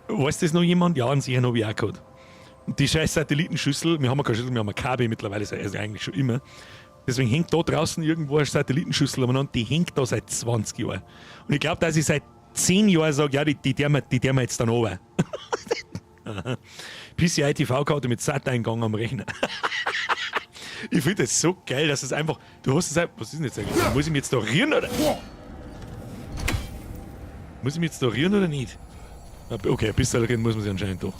Weiß das noch jemand? Ja, an sich habe ich auch gehabt. Und die scheiß Satellitenschüssel, wir haben ja keine Schüssel, wir haben ein Kabel mittlerweile, also eigentlich schon immer. Deswegen hängt da draußen irgendwo eine Satellitenschüssel umeinander, die hängt da seit 20 Jahren. Und ich glaube, dass ich seit 10 Jahren sage, ja, die der wir jetzt dann runter. PCI TV-Karte mit SAT-Eingang am Rechner. Ich finde das so geil, dass es einfach. Du hast es einfach. Was ist denn jetzt eigentlich? Muss ich mich jetzt da rühren oder? Muss ich mich jetzt da rühren oder nicht? Okay, ein bisschen rühren muss man sich anscheinend doch.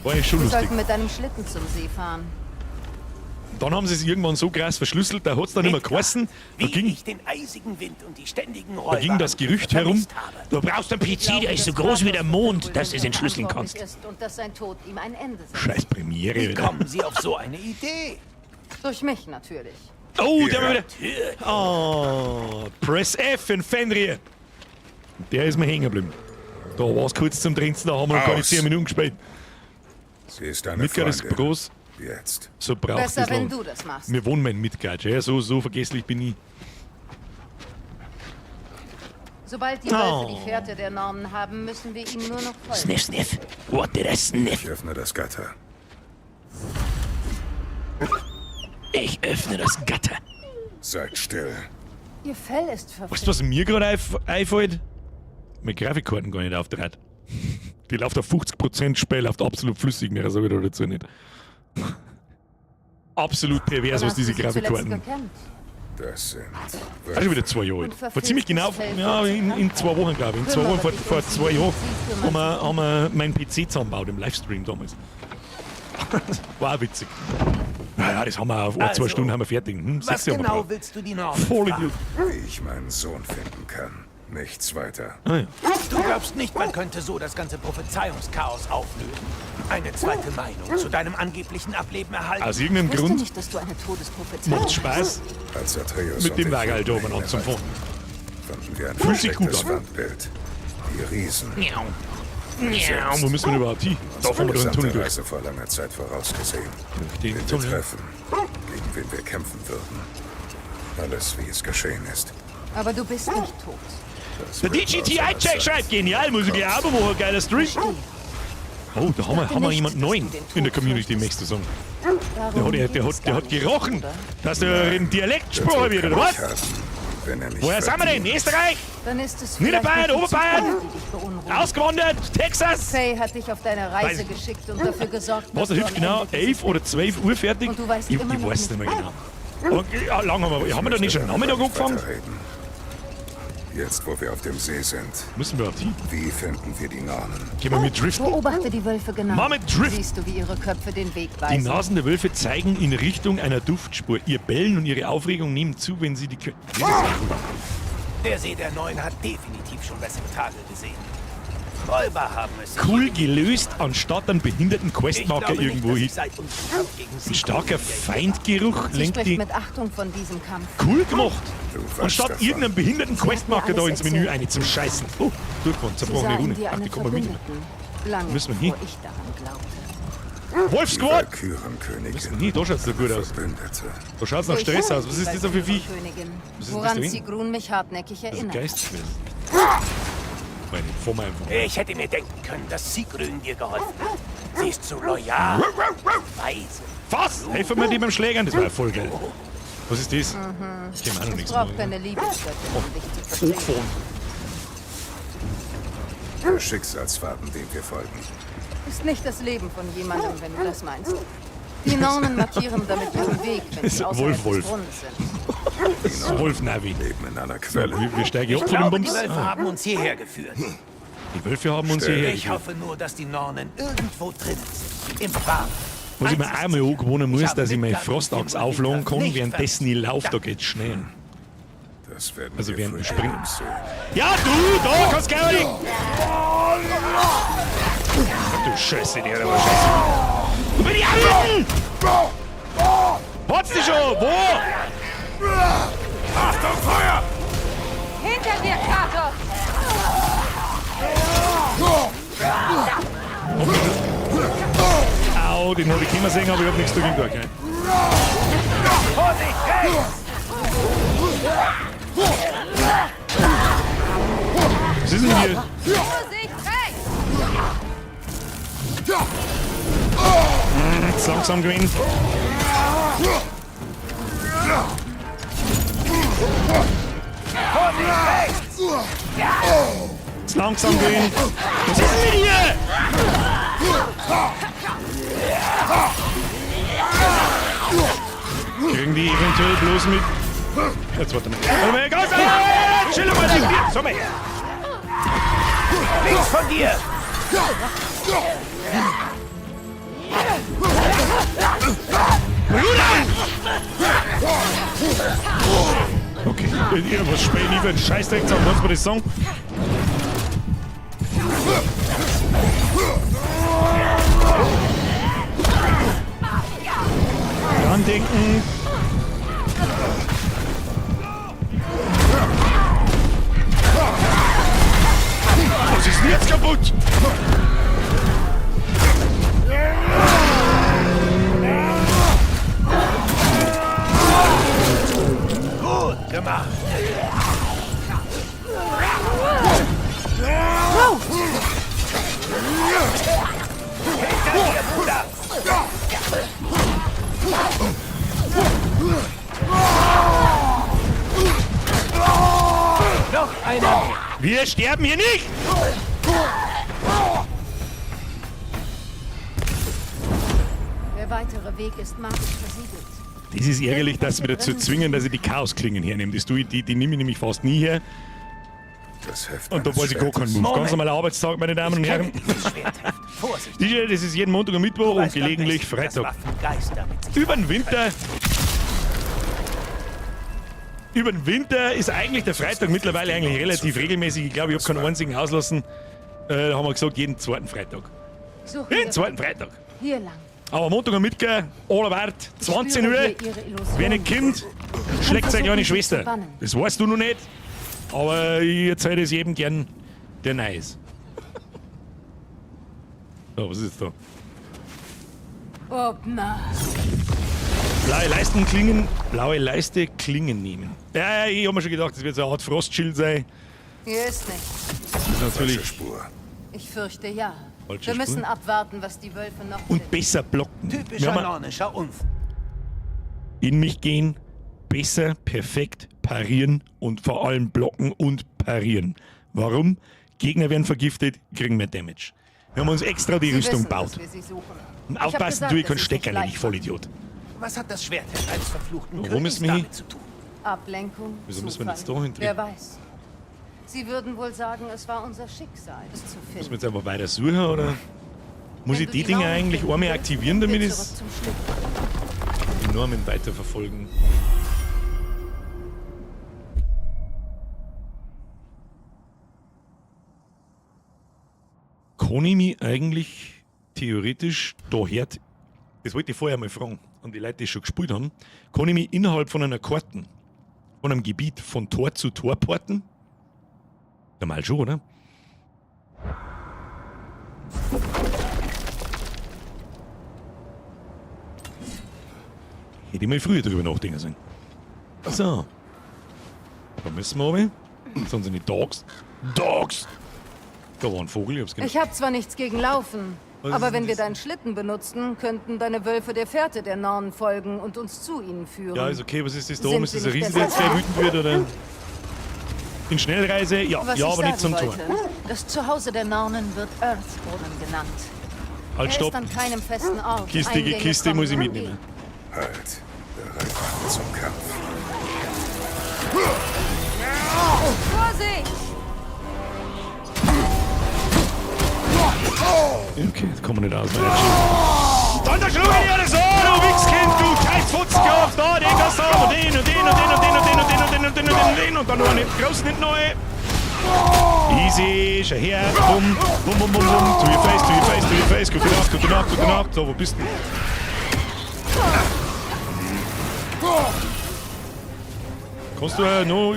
War eigentlich schon Wir lustig. sollten mit einem Schlitten zum See fahren. Dann haben sie es irgendwann so krass verschlüsselt, da hat es dann immer geheißen, da Wie ging, ich den eisigen Wind und die ständigen Räuber da ging das Gerücht herum, Du brauchst einen PC, der ist so groß wie der Mond, dass du es entschlüsseln kannst. Ist und dass sein Tod ihm ein Ende setzt. Scheiß Premiere. Wie Alter. kommen Sie auf so eine Idee? Durch mich natürlich. Oh, der war wieder. Oh, Press F in Fenrir. Der ist mir hängen geblieben. Da war es kurz zum Trinken, da haben wir noch keine Aus. 10 Minuten gespielt. Sie ist deine Midgard ist Freundin. groß. Jetzt. So braucht Besser, es wenn Land. du das machst. Wir wohnen in Midgard, ja, so vergesslich bin ich. Sobald die Oh. Wölfe die Fährte der Nornen haben, müssen wir ihnen nur noch folgen. Sniff, sniff. What did I sniff? Ich öffne das Gatter. Ich öffne das Gatter. Seid still. Ihr Fell ist verfilzt. Weißt du, was mir gerade einfällt? Meine Grafikkarten gar nicht auftrat. Die läuft auf 50% Spiel, läuft absolut flüssig, mehr sage ich da dazu nicht. Absolut pervers, Wann was hast du diese sie zuletzt Grafikkarten. gekämmt? Das sind. Auch schon wieder 2 Jahre alt. Vor ziemlich genau, ja, in 2 Wochen, glaube ich. In 2 Wochen, vor 2 Jahren, haben wir meinen PC zusammengebaut im Livestream damals. War auch witzig. Naja, das haben wir auf ein, Also, 2 Stunden haben wir fertig. Was 6 Jahre genau gebraucht. willst du die Normen Voll fragen? Idiot. Wie ich meinen Sohn finden kann. Nichts weiter. Ah, ja. Du glaubst nicht, man könnte so das ganze Prophezeiungschaos auflösen. Eine zweite Meinung zu deinem angeblichen Ableben erhalten. Aus irgendeinem Ich wusste Grund nicht, dass du eine Todesprophezeiung macht's Spaß, Als Atreus mit und dem ich Wagen halt oben Jotunheim anzufahren. fanden wir ein Fühlt sich gut verstecktes an. Wandbild. Die Riesen. Miau. Wir Miau. selbst Wo müssen wir überhaupt hin? Da fahren wir durch den gesamte Tunnel durch. Reise vor langer Zeit vorausgesehen. Durch den Wen wir Tunnel. treffen, gegen wen wir kämpfen würden. Alles, wie es geschehen ist. Aber du bist nicht tot. Das Der Bild aus DGTI einer Check Zeit. schreibt, genial, muss ich gleich auch machen, geiler Stream. Oh, da haben wir nicht, jemanden dass neuen du den in der Tod Community, möchtest du sagen. Darum Der geht es der gar hat nicht, gerochen, oder? dass der im Dialekt Der gesprochen Tod wird, kann oder mich was? haben, wenn er mich Woher sind wir denn? verdient. Österreich? Dann ist es Niederbayern, vielleicht nicht die Oberbayern? Zukunft, die dich beunruhigt. Ausgewandert? Texas? Faye hat dich auf deine Reise Weiß- geschickt und dafür gesorgt, Was, dass er hüpft du am genau Ende 11 oder 12 Uhr fertig? Und du weißt Ich immer noch weiß nicht nicht, mehr genau. Aber, ja, lang haben wir da nicht schon möchte Nachmittag darüber nicht angefangen? weiterreden. Jetzt, wo wir auf dem See sind, Müssen wir auf die? wie finden wir die Nornen? Gehen wir mit Driften. Beobachte die Wölfe genau. Mach mit Drift. Siehst du, wie ihre Köpfe den Weg Die weisen. Nasen der Wölfe zeigen in Richtung einer Duftspur. Ihr Bellen und ihre Aufregung nehmen zu, wenn sie die... Kö Das ist ja cool. Der See der Neuen hat definitiv schon bessere Tage gesehen. Räuber haben es sich Cool gelöst, anstatt einen behinderten Ich Questmarker glaube nicht, irgendwo dass hin. ich seit unserem Kampf gegen Ein Sigrun starker wieder hier Feindgeruch Sie lenkt spricht die... mit Achtung von diesem Kampf. Cool gemacht! Du weißt Anstatt davon. irgendeinen behinderten Questmarker da alles ins Menü erzählt. eine zum Scheißen. Oh, durchgefahren, Sie sah zerbrochene in Rune. dir Ach, einen die kommen wir mit. Verbündeten. Lange Müssen wir hin? bevor ich daran glaubte. Wolf Die Squad! Walkürenkönigin. Nee, da schaut's doch gut aus. Verbündete. Da schaut's nach Ich Stress bin aus. Was die ist das da für Viech? Walkürenkönigin, Was ist denn das da Woran hinten? Sigrun mich hartnäckig Das ist ein erinnert. Geist gewesen. Meine, fahr mal einfach. Ich hätte mir denken können, dass Sigrun dir geholfen hat. Sie ist so loyal, weise. Was? Helfen wir die beim Schlägern? Das war ja voll geil. Was ist das? Mhm. Ich kenn auch noch Es nichts braucht mehr. keine Liebesgöttin, um dich zu verstehen. Hochfahren. Der Schicksalsfaden, dem wir folgen. Ist nicht das Leben von jemandem, wenn du das meinst. Die Nornen markieren damit ihren Weg, wenn sie Ist außerhalb Wolf, des Wolf. Brunnens sind. Das ist Wolf Navi. Leben in einer Quelle. Wir steigen Ich ab von dem glaube, die Bums. Wölfe Ah. haben uns hierher geführt. Die Wölfe haben uns hierher Ich hoffe nur, dass die Nornen irgendwo drinnen sind. Im Warmen. Was ich mir einmal angewöhnen muss, dass ich meine Frostachs aufladen kann, währenddessen ich laufe, da geht's schnell. Das werden Also wir während dem früh Sprinten. genug sehen. Ja, du, da kannst du nicht! Du Scheiße, die hat aber Scheiße. Du bin ich auch! Hat's dich schon? Wo? Achtung, Feuer! Hinter dir, Kratos! Au, den hab ich immer sehen, aber ich hab nichts dagegen getan. Okay. Vorsicht, rechts! Was ist denn hier? Vorsicht, rechts! Zu langsam gewesen. Vorsicht, rechts! Zu langsam gewesen. Was ist denn mit dir? Kriegen die eventuell bloß mit. Jetzt warte mal. Warte mal, ganz Chill mal, dich. So mal. Links von dir! Bruder! Okay, irgendwas spielen ich für einen Scheißdreck zusammen. Kannst du mir das sagen? Dran denken. Was ist denn jetzt kaputt? Gut gemacht! Hinter dir, Bruder! Noch einer! Wir sterben hier nicht! Der weitere Weg ist magisch versiegelt. Das ist ärgerlich, dass sie mir dazu zwingen, dass ich die Chaosklingen hernehme. Das tue ich, die nehme ich nämlich fast nie her. Das Heft Und da eines weiß ich gar keinen Schwertes. Move. Ganz normaler Arbeitstag, meine Damen und Herren. Vorsicht! Das ist jeden Montag und Mittwoch und gelegentlich Freitag. Über den Winter. Über den Winter ist eigentlich der Freitag mittlerweile eigentlich relativ regelmäßig. Ich glaube, ich habe keinen einzigen auslassen. Da haben wir gesagt, jeden zweiten Freitag. Suchen Jeden wir zweiten Freitag. Hier lang. Aber Montag und Mittwoch, allerwart, 20 spüre Uhr. hier ihre Illusion. Wer nicht kommt, schlägt seine kleine versuchen, sie zu Schwester. bannen. Das weißt du noch nicht. Aber ich erzähle es jedem gern, der neu ist. So, was ist jetzt da? Obna. Blaue Leisten klingen, blaue Leiste Klingen nehmen. Ja, ja, ich hab mir schon gedacht, das wird so eine Art Frostschild sein. Hier ist nichts. Das ist natürlich. Spur. Ich fürchte ja. Falsche Wir müssen Spur. abwarten, was die Wölfe noch Und besser blocken. Wir Typischer haben nornischer Unfug. in mich gehen, besser, perfekt parieren und vor allem blocken und parieren. Warum? Gegner werden vergiftet, kriegen mehr Damage. Wir haben uns extra die Sie Rüstung wissen, gebaut. dass wir sie suchen. Und Ich hab aufpassen, gesagt, du, ich dass kann sie sich Stecker nicht, leicht ich Vollidiot. Was hat das Schwertheft eines verfluchten Warum Königs ist mir- damit zu tun? Ablenkung. Wieso müssen wir Zufall. jetzt da hintreten? Wer weiß. Sie würden wohl sagen, es war unser Schicksal, es zu finden. Müssen wir jetzt einfach weiter suchen, oder? Muss Wenn ich du die die Dinger Nornen eigentlich finden einmal willst, aktivieren, damit wir ich zurück zum Schlitten. die Normen weiterverfolgen? Kann ich mich eigentlich theoretisch daher, das wollte ich vorher mal fragen, an die Leute, die schon gespielt haben, kann ich mich innerhalb von einer Karten, von einem Gebiet von Tor zu Tor porten? Normal schon, oder? Hätte ich mal früher drüber nachdenken sollen. So. Da müssen wir runter. Sonst sind die Dogs. Dogs! Da war ein Vogel, ich hab's genau. Ich habe zwar nichts gegen Laufen, Was ist aber denn wenn wir das? deinen Schlitten benutzten, könnten deine Wölfe der Fährte der Nornen folgen und uns zu ihnen führen. Ja, ist okay, was ist das da Sind oben? Ist sie das ein nicht Riese, der jetzt besser? gleich wütend wird, oder? In Schnellreise? Ja, Was ja, ich aber nicht sagen zum Tor. wollte, Das Zuhause der Nornen wird Earthbrunnen genannt. Halt, Er stopp. ist an keinem festen Ort. Kiste gegen Eingänge Kiste kommen muss ich und mitnehmen. Halt. Bereit machen zum Kampf. gehen. Vorsicht! Okay, jetzt kommen wir nicht aus. Dann der schlug ich dir so, du Wichskind, du Scheißfutzkopf, da, den kannst du haben, und den und den und den und den und den und den und den und den und den und den und dann noch einen großen hinten neu. Easy, schau her, bum, bum, bum, bum, bum, to your face, to your face, to your face, gute Nacht, gute Nacht, gute Nacht, so, wo bist du? Kannst du noch...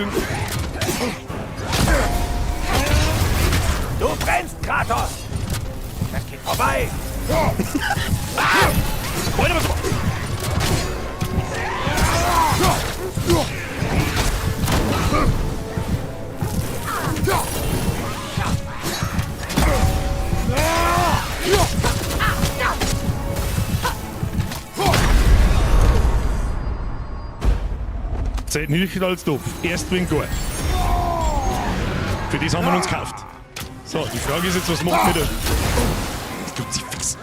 Du brennst, Kratos! Das geht vorbei! Ah! Alter, was... Seid nicht als doof. Erst wenn gar. Für das haben wir uns gekauft. So, die Frage ist jetzt, was macht mir der... Kruzifix.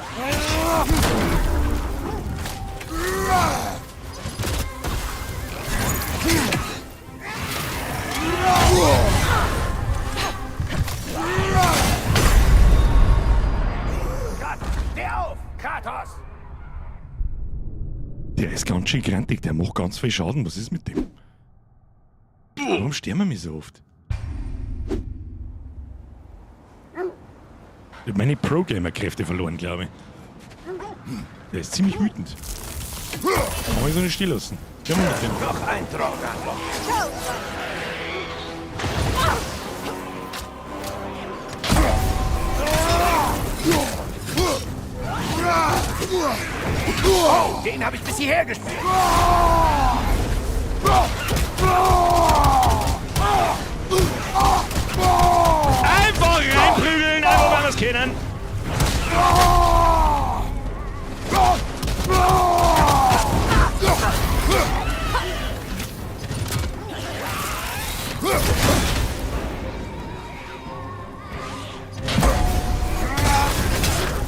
Steh auf, Kratos! Der ist ganz schön grantig, der macht ganz viel Schaden. Was ist mit dem? Warum sterben wir so oft? Ich hab meine Pro-Gamer-Kräfte verloren, glaube ich. Der ist ziemlich wütend. Kann man so nicht stehen lassen. Ja, mit dem. Noch ein Drogenloch. Oh, den habe ich bis hierher gespielt. Einfach reinprügeln, einfach weil wir's kennen.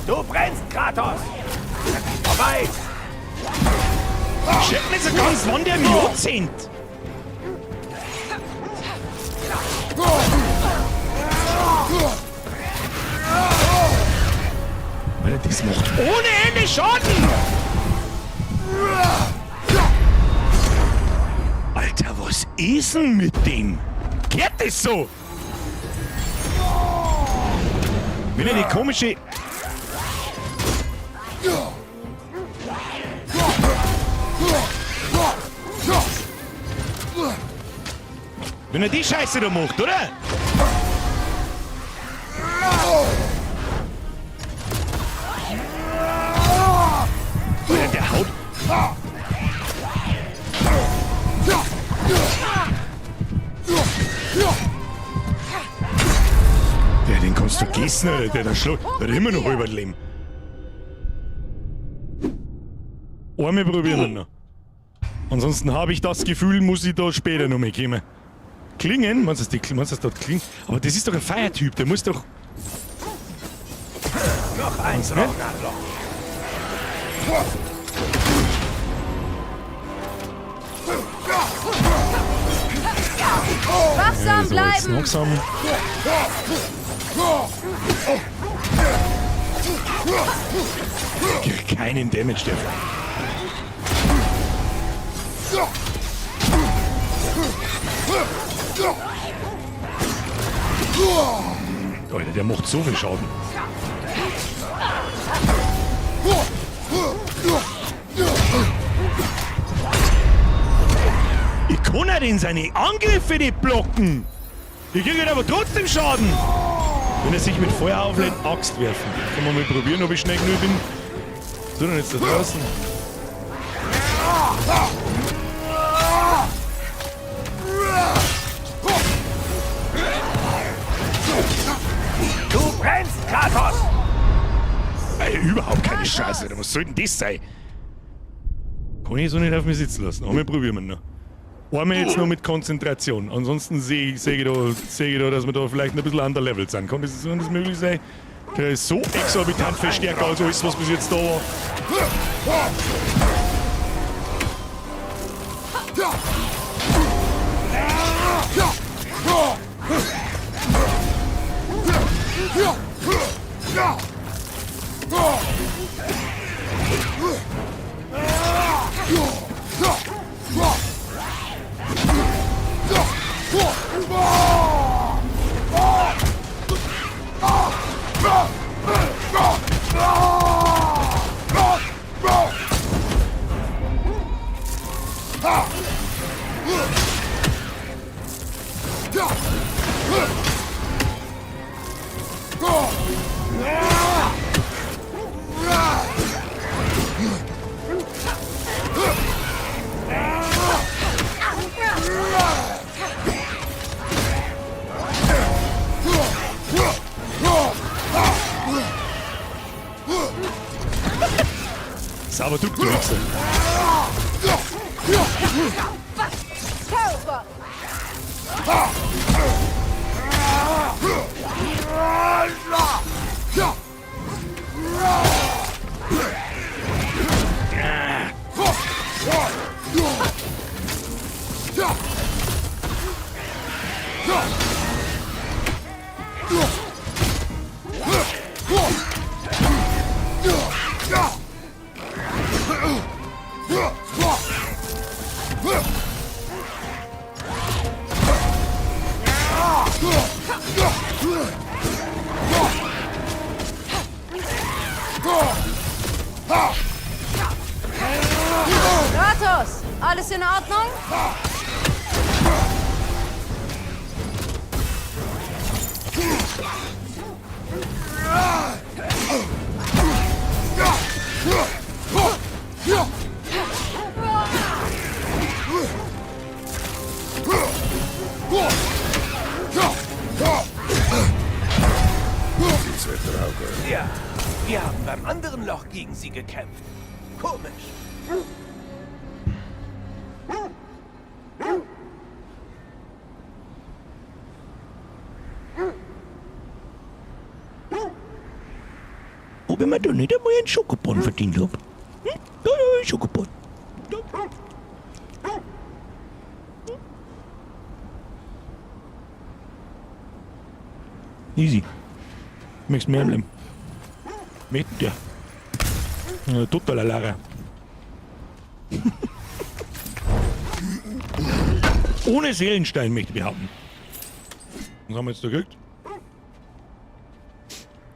Du brennst, Kratos! Das ist vorbei! Schätzt nicht so ganz, wann der mich anzieht. Alter, das macht ohne Ende Schaden! Alter, was ist denn mit dem? Geht das so? Wenn er die komische... Wenn er die Scheiße da macht, oder? Alter, der haut... Der, den kannst du vergessen, Alter. Der, der schlägt... Der hat immer noch halber Leben. Einmal probieren wir noch. Ansonsten habe ich das Gefühl, muss ich da später noch mal kommen. Klingen? Meinst du, das dort klingt? Aber das ist doch ein Feiertyp, der muss doch... Noch ein Drogenloch. Wachsam So, jetzt bleiben! langsam. Ich krieg keinen Damage, der. Alter, der macht so viel Schaden. Ich kann ja denn seine Angriffe nicht blocken. Ich kriege halt aber trotzdem Schaden. Wenn er sich mit Feuer auflädt, Axt werfen. Kann man mal probieren, ob ich schnell genug bin. So, dann jetzt da draußen. Du brennst, Kratos! Ey, überhaupt keine Chance. Alter. Was soll denn das sein? Kann ich so nicht auf mir sitzen lassen. Einmal probieren wir noch. Einmal jetzt noch mit Konzentration. Ansonsten sehe ich, seh ich, da, dass wir da vielleicht ein bisschen underleveled sind. Kann das, kann das möglich sein? Der ist so exorbitant viel stärker als alles, was bis jetzt da war. Sauber du, du Wichser. Kratos, alles in Ordnung? Diese Drauge. Ja, wir haben beim anderen Loch gegen sie gekämpft. Komisch. Ob ich mir da nicht einmal einen Schokobon verdient hab? Hm? Da, da, Schokobon. Da. Easy. Möchtest mehr bleiben? Mit dir. Ja, totaler Lara. Ohne Seelenstein möchte ich behaupten. Was haben wir jetzt da gekriegt?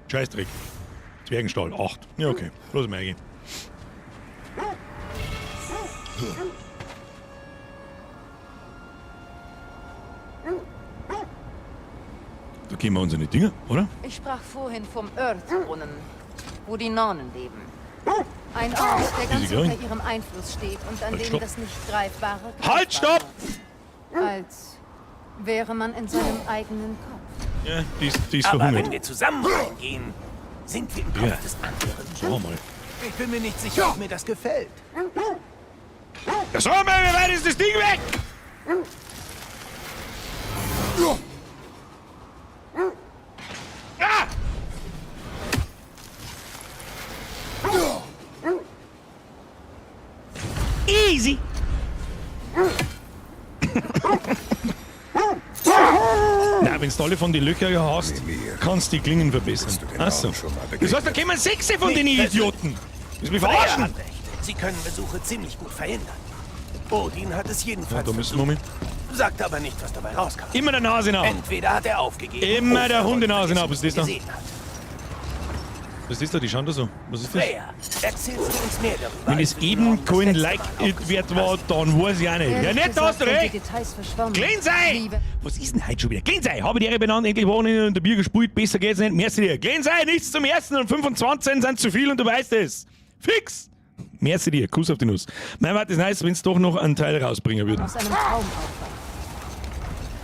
Scheißdreck. Zwergenstahl, 8. Ja, okay. Los, Maggie. Da gehen wir unsere Dinger, oder? Ich sprach vorhin vom Earth-Brunnen, wo die Nornen leben. Ein Ort, der ganz Easy going. unter ihrem Einfluss steht und an Halt, dem stopp. das nicht Greifbare Halt, stopp! wird. Als wäre man in seinem eigenen Kopf. Ja, die ist Aber verhungert. wenn wir zusammen reingehen, sind wir im Kopf Ja. des anderen. Schau mal. Ich bin mir nicht sicher, ob mir das gefällt. Ja, sag mal, wie weit ist das Ding weg? Ah! Easy! Na, wenn du alle von den Löchern hast, kannst du die Klingen verbessern. Achso. Das heißt, da kommen sechs von den Nicht Idioten. Willst du mich Freya verarschen? hat recht. Sie können Besuche ziemlich gut verhindern. Odin hat es Ja, jedenfalls da müssen wir versucht. mit. Sagt aber nicht, was dabei rauskam. Immer der Nase nach. Entweder hat er aufgegeben. Immer oder der er wollte Hundenase nach. vergessen, Was ist das da? gesehen hat. Was ist das da? Die schauen da so. Was ist das? Freya, erzählst du uns mehr darüber? Wenn es als du die eben Nornen das kein letzte Like Mal wert war, dann weiß ich auch nicht. Ja, Ehrlich nicht, da hast gesagt du sind die recht. Details verschwommen. Clean sei! Liebe Was ist denn heute schon wieder? Clean sei! Habe die Ehre benannt, endlich Wochenende und der Bier gespielt, besser geht's nicht. Merci dir. Clean sei, nichts zum ersten und 25 sind zu viel und du weißt es. Fix! Merci dir, Kuss auf die Nuss. Mein war das nice, wenn's doch noch einen Teil rausbringen würden. Aus einem Traum aufwacht.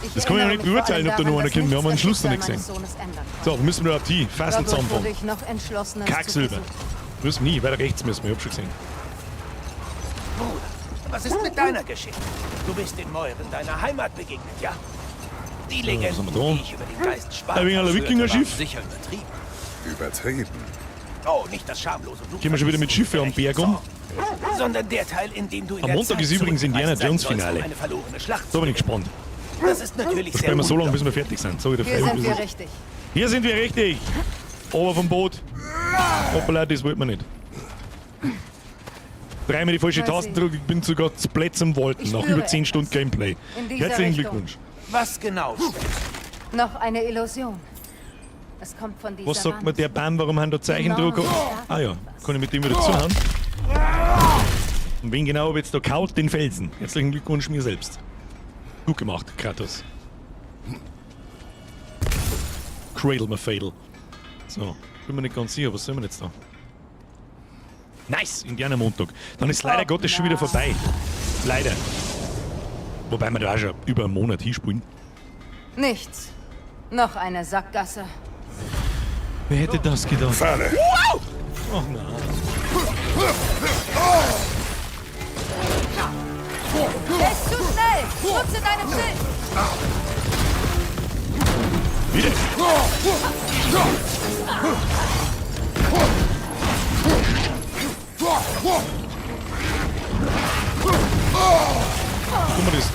Ich Das kann ich erinnere noch nicht mich vor beurteilen, allem ob da noch daran, einer dass kommt. Wir haben den nichts Schluss noch das nicht Schicksal gesehen. meines Sohnes ändern So, wo müssen wir überhaupt hin? Fassel Dadurch zusammenfahren. wurde ich noch entschlossener, es zu Kacksilber. versuchen. Müssen wir nie, weiter rechts müssen wir, ich hab schon gesehen. Bruder, was ist mit deiner Geschichte? Du bist den Mäuren deiner Heimat begegnet, ja? Die So, was Legenden, haben wir da? die ich über den Geist Spartas Ein wenig aller hörte, Wikinger-Schiff. waren sicher übertrieben. Übertrieben. Oh, nicht das schamlose Blut. Gehen wir schon wieder mit Schiffe am Berg um. Sondern der Teil, in dem du in Am der Montag Zeit ist übrigens Indiana zurückgereist sein Jones sollst, um Finale. Eine verlorene Schlacht. Da bin ich gespannt. Das ist natürlich Da sehr spielen wir so lange, bis wir fertig sind. Sag ich dir Hier freiwillig, sind wie es wir ist. richtig. Hier sind wir richtig. Ober vom Boot. Hoppala, das wollte man nicht. Dreimal die falsche Weiß Tasten drücken, ich bin sogar zu blöd zum Walten Ich nach spüre über 10 Stunden Gameplay. In dieser Herzlichen Richtung. Glückwunsch. Was genau? Noch eine Illusion. Es kommt von dieser Was sagt mir Wand. der Baum, warum haben da Zeichendruck? Ah ja, kann ich mit dem wieder zuhauen? Und wen genau hab ich jetzt da kaut? Den Felsen. Herzlichen Glückwunsch mir selbst. Gut gemacht, Kratos. Cradle my Fatal. So, bin mir nicht ganz sicher, was sollen wir jetzt da? Nice, Indianermontag. Dann ist leider Gottes schon wieder vorbei. Leider. Wobei wir da auch schon über einen Monat hinspielen. Nichts. Noch eine Sackgasse. Wer hätte das gedacht? Falle. Wow! Ach nein. Er ist zu schnell! Nutze deinen Schild! Wieder! Guck mal das.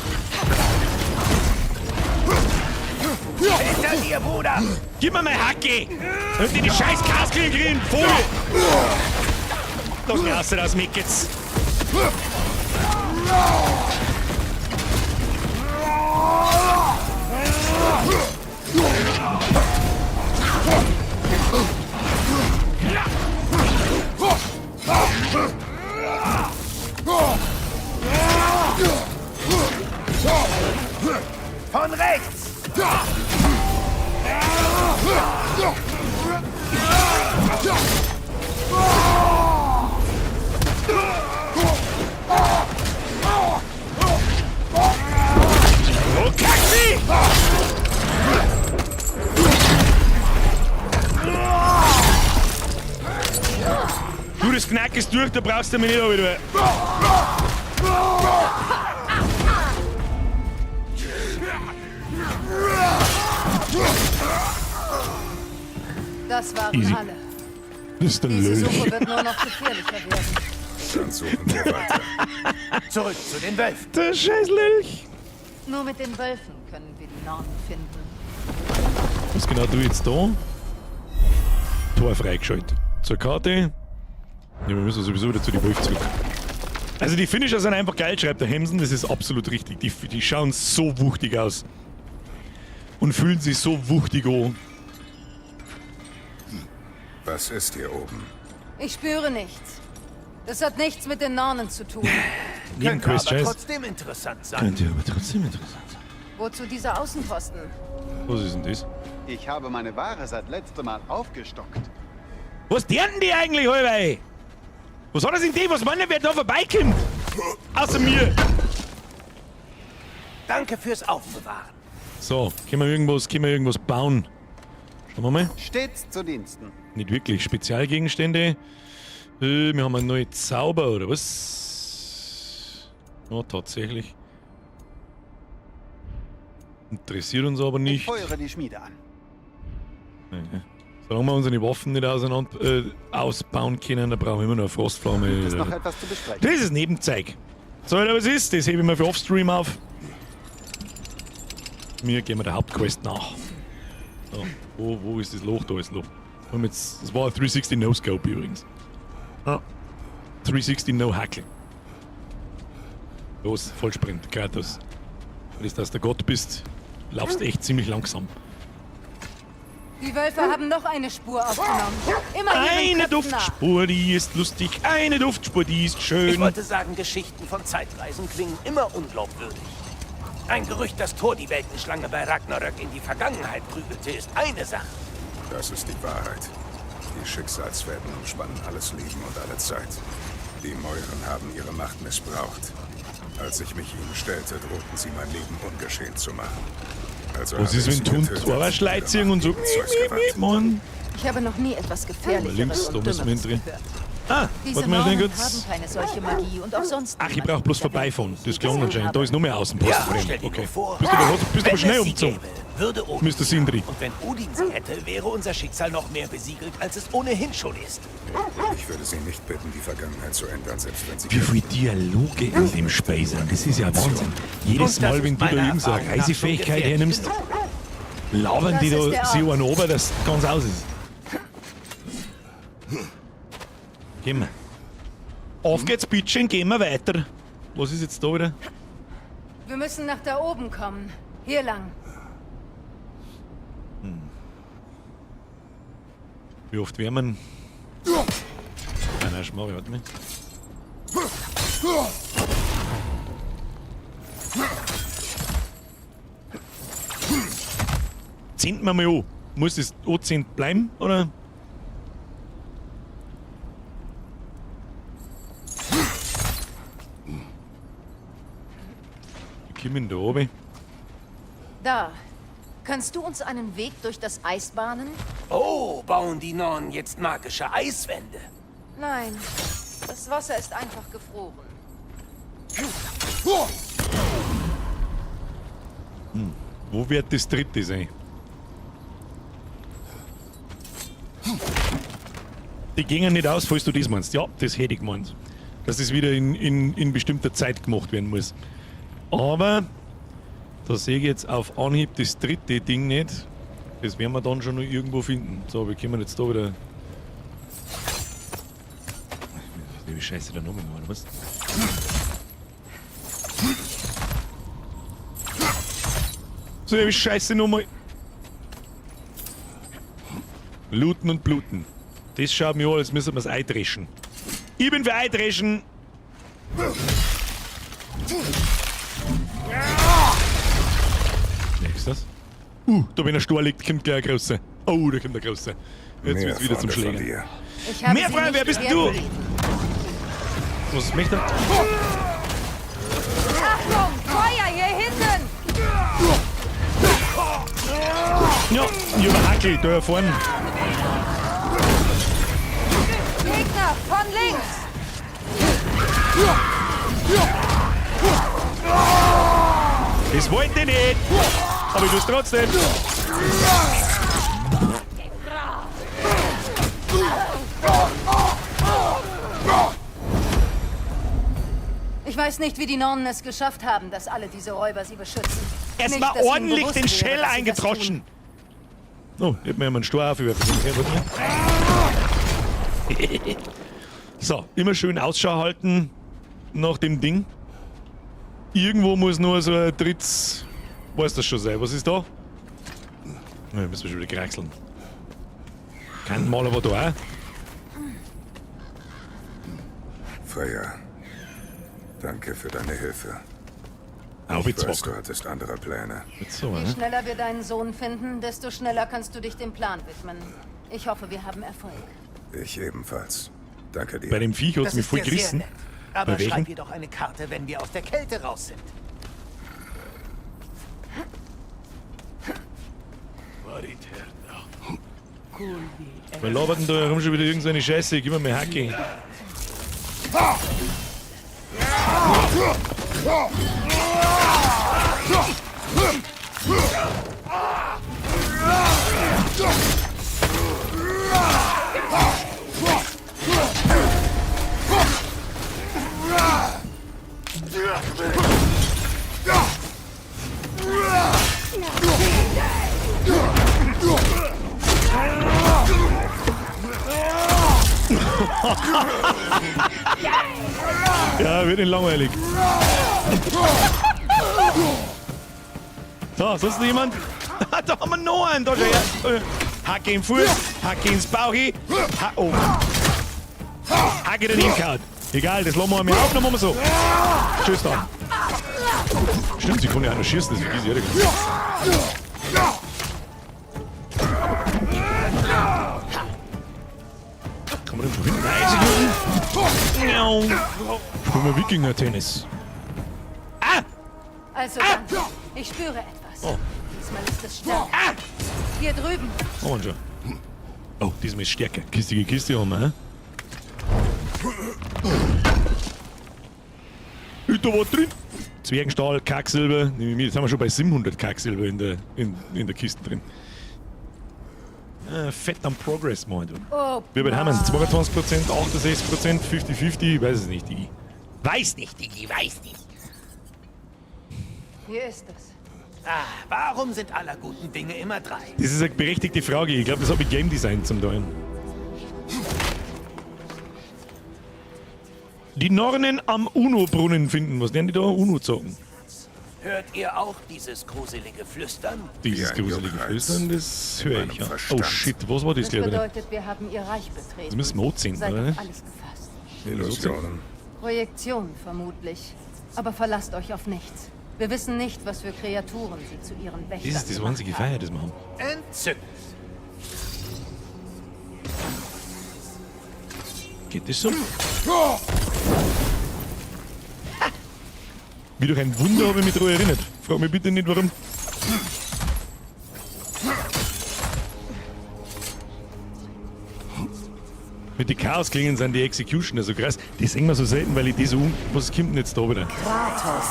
Hinter dir, Bruder! Gib mir meine Hacke! Und die scheiß Kaskel kriegen, Vogel! Lass mich raus, das Mickets! Von rechts! Oh, Kaxi! Du, das Knack ist durch, da brauchst du mich nicht wieder. Das waren Easy. alle. Das ist der Diese Lölch. Suche wird nur noch gefährlicher werden. Dann suchen wir weiter. Zurück zu den Wölfen. Der scheiß Lölch. Nur mit den Wölfen können wir die Nornen finden. Was genau du jetzt da? Tor freigeschaltet. Zur Karte. Ja, wir müssen sowieso wieder zu den Wolf zurück. Also die Finisher sind einfach geil, schreibt der Hemsen. Das ist absolut richtig. Die schauen so wuchtig aus. Und fühlen sich so wuchtig an. Was ist hier oben? Ich spüre nichts. Das hat nichts mit den Nornen zu tun. Nebenquest, aber scheiß. trotzdem interessant sein. Könnte aber trotzdem interessant sein. Wozu dieser Außenposten? Was ist denn das? Ich habe meine Ware seit letztem Mal aufgestockt. Was deren die eigentlich, Holwei? Was hat das denn die? Was meint ihr, wer da vorbeikommt? Außer mir. Danke fürs Aufbewahren. So, können wir irgendwas bauen? Schauen wir mal. Stets zu Diensten. Nicht wirklich. Spezialgegenstände. Wir haben einen neuen Zauber, oder was? Ja, tatsächlich. Interessiert uns aber Ich nicht. feuere die Schmiede an. Nee. Solange wir unsere Waffen nicht auseinander, ausbauen können, dann brauchen wir immer noch eine Frostflamme. Gibt es noch etwas zu besprechen? Das ist Nebenzeug. So, Alter, was ist? Das hebe ich mir für Offstream auf. Wir gehen wir der Hauptquest nach. So, wo ist das Loch? Da ist das Loch. Und jetzt, das war ein 360 No Scope übrigens. Ah. 360 No Hackel. Los, Vollsprint, Kratos. Wenn du dass der Gott bist, laufst echt ziemlich langsam. Die Wölfe haben noch eine Spur aufgenommen. Immer ihren Eine Köpfen nach. Duftspur, die ist lustig. Eine Duftspur, die ist schön. Ich wollte sagen, Geschichten von Zeitreisen klingen immer unglaubwürdig. Ein Gerücht, dass Thor die Weltenschlange bei Ragnarök in die Vergangenheit prügelte, ist eine Sache. Das ist die Wahrheit. Die Schicksalsfäden umspannen alles Leben und alle Zeit. Die Mäuren haben ihre Macht missbraucht. Als ich mich ihnen stellte, drohten sie, mein Leben ungeschehen zu machen. Also Was habe ist, ich wenn sie Hund getötet, Ohrschlei ziehen und so? Zeus gewandt. Mann. Ich habe noch nie etwas Gefährlicheres Links, da und müssen wir Dümmeres drin. gehört. Ah, Diese warte mal schnell Nornen kurz. haben keine solche Magie und auch sonst Ach, ich brauche bloß vorbeifahren. Das klang anscheinend. Da ist noch mehr Außenpost Ja, drin. stell dir Okay. nur vor, Bist du aber wenn schnell es sie umgezogen? gäbe, würde Odin Mr. Sindri. Und wenn Odin sie hätte, wäre unser Schicksal noch mehr besiegelt, als es ohnehin schon ist. Ich würde sie nicht bitten, die Vergangenheit zu ändern, selbst wenn sie... Wie viele Dialoge in dem Spiel sind. Das ist ja Wahnsinn. Jedes Und das Mal, wenn ist du da meiner irgend so eine Erfahrung nach schon Reisefähigkeit gefährlich hernimmst, labern die Das ist da der sich Ort. einen runter, dass ganz aus ist. Gehen wir. Auf geht's, bitteschön, gehen wir weiter. Was ist jetzt da wieder? Wir müssen nach da oben kommen. Hier lang. Wie oft werden wir? Nein, nein, Schmarri, warte mal. Zehnt wir mal an. Muss das anzehnt bleiben, oder? Wir kommen da oben. Da. Kannst du uns einen Weg durch das Eis bahnen? Oh, bauen die Nornen jetzt magische Eiswände? Nein. Das Wasser ist einfach gefroren. Hm. Wo wird das dritte sein? Die gingen nicht aus, falls du das meinst. Ja, das hätte ich gemeint. Dass das wieder in bestimmter Zeit gemacht werden muss. Aber da sehe ich jetzt auf Anhieb das dritte Ding nicht. Das werden wir dann schon noch irgendwo finden. So, wir kommen jetzt da wieder. Wie scheiße der Name war, oder was? So, wie scheiße nochmal. Looten und bluten. Das schaut mir an, als müssen wir es eindreschen. Ich bin für Eindreschen! Wer ist das? Da wenn ein Stor liegt, kommt gleich ein großer. Oh, da kommt der große. Jetzt wird's wieder zum Schläger. Mehr Freunde, wer bist du? Was möchte er? Achtung! Feuer hier hinten! Ja, ich hab Hackel da vorne. Gegner von links! Das wollte ich nicht! Aber ich tu's trotzdem! Ich weiß nicht, wie die Nornen es geschafft haben, dass alle diese Räuber sie beschützen. Erstmal ordentlich den Shell eingetroschen! Oh, ich hab mir ja mal einen Stor aufgeworfen. So, immer schön Ausschau halten nach dem Ding. Irgendwo muss nur so ein drittes. Weiß das schon sein. Was ist da? Ja, müssen wir schon wieder kraxeln. Kein Mal aber da auch. Freya, danke für deine Hilfe. Auf Ich weiß, du hattest andere Pläne. So, Je schneller wir deinen Sohn finden, desto schneller kannst du dich dem Plan widmen. Ich hoffe, wir haben Erfolg. Ich ebenfalls. Danke dir. Bei dem Viech hat's Das mich ist voll ja sehr gerissen. nett. Aber Bei welchem? schreib ihr doch eine Karte, wenn wir aus der Kälte raus sind. Wir labern denn da herum schon wieder irgendeine Scheiße. Gib mir mal Hacke. Ja, wird nicht langweilig. So, sonst noch jemand? Da haben wir noch einen. Da schau her. Hacke im Fuß, Hacke ins Bauch. Ha oh. Hacke daneben gehauen. Egal, das lassen wir einmal auf, dann machen wir so. Tschüss dann. Stimmt, sie kann ja auch noch schießen, das vergiss ich ja nicht. Kann man denn von hinten? Nein, Sekunden. Spielen wir Wikinger-Tennis. Also dann, ich spüre etwas. Oh. Diesmal ist es stärker. Hier drüben. Oh, und schon. Oh, diesmal ist stärker. Kiste gegen Kiste haben wir, hä? Ist da was drin? Zwergenstahl, Kacksilber. Nehme ich mit. Jetzt sind wir schon bei 700 Kacksilber in der Kiste drin. Fett am Progress, mein du. Oh, Wie weit haben wir es? 22%, 68%, 50-50? Ich weiß es nicht, Digi. Weiß nicht, Digi, weiß nicht. Hier ist es. Ah, warum sind aller guten Dinge immer drei? Das ist eine berechtigte Frage. Ich glaube, das hat mit Game Design zum tun. Die Nornen am Uno-Brunnen finden. Was nennen die da? Uno zocken. Hört ihr auch dieses gruselige Flüstern? Dieses gruselige Flüstern, das höre ich ja. Oh shit, was war das, Das glaube ich? bedeutet, wir haben ihr Reich betreten. Das müssen wir anziehen, Seid oder? auf alles gefasst. Illusionen. Projektion vermutlich. Aber verlasst euch auf nichts. Wir wissen nicht, was für Kreaturen sie zu ihren Wächtern Das ist das einzige Feuer, das wir haben. Entzückend. Geht das so? Wie durch ein Wunder habe ich mich daran erinnert. Frag mich bitte nicht, warum. Mit den Chaosklingen sind die Executioner so krass. Die sehen wir so selten, weil ich die so un... Was kommt denn jetzt da wieder? Kratos,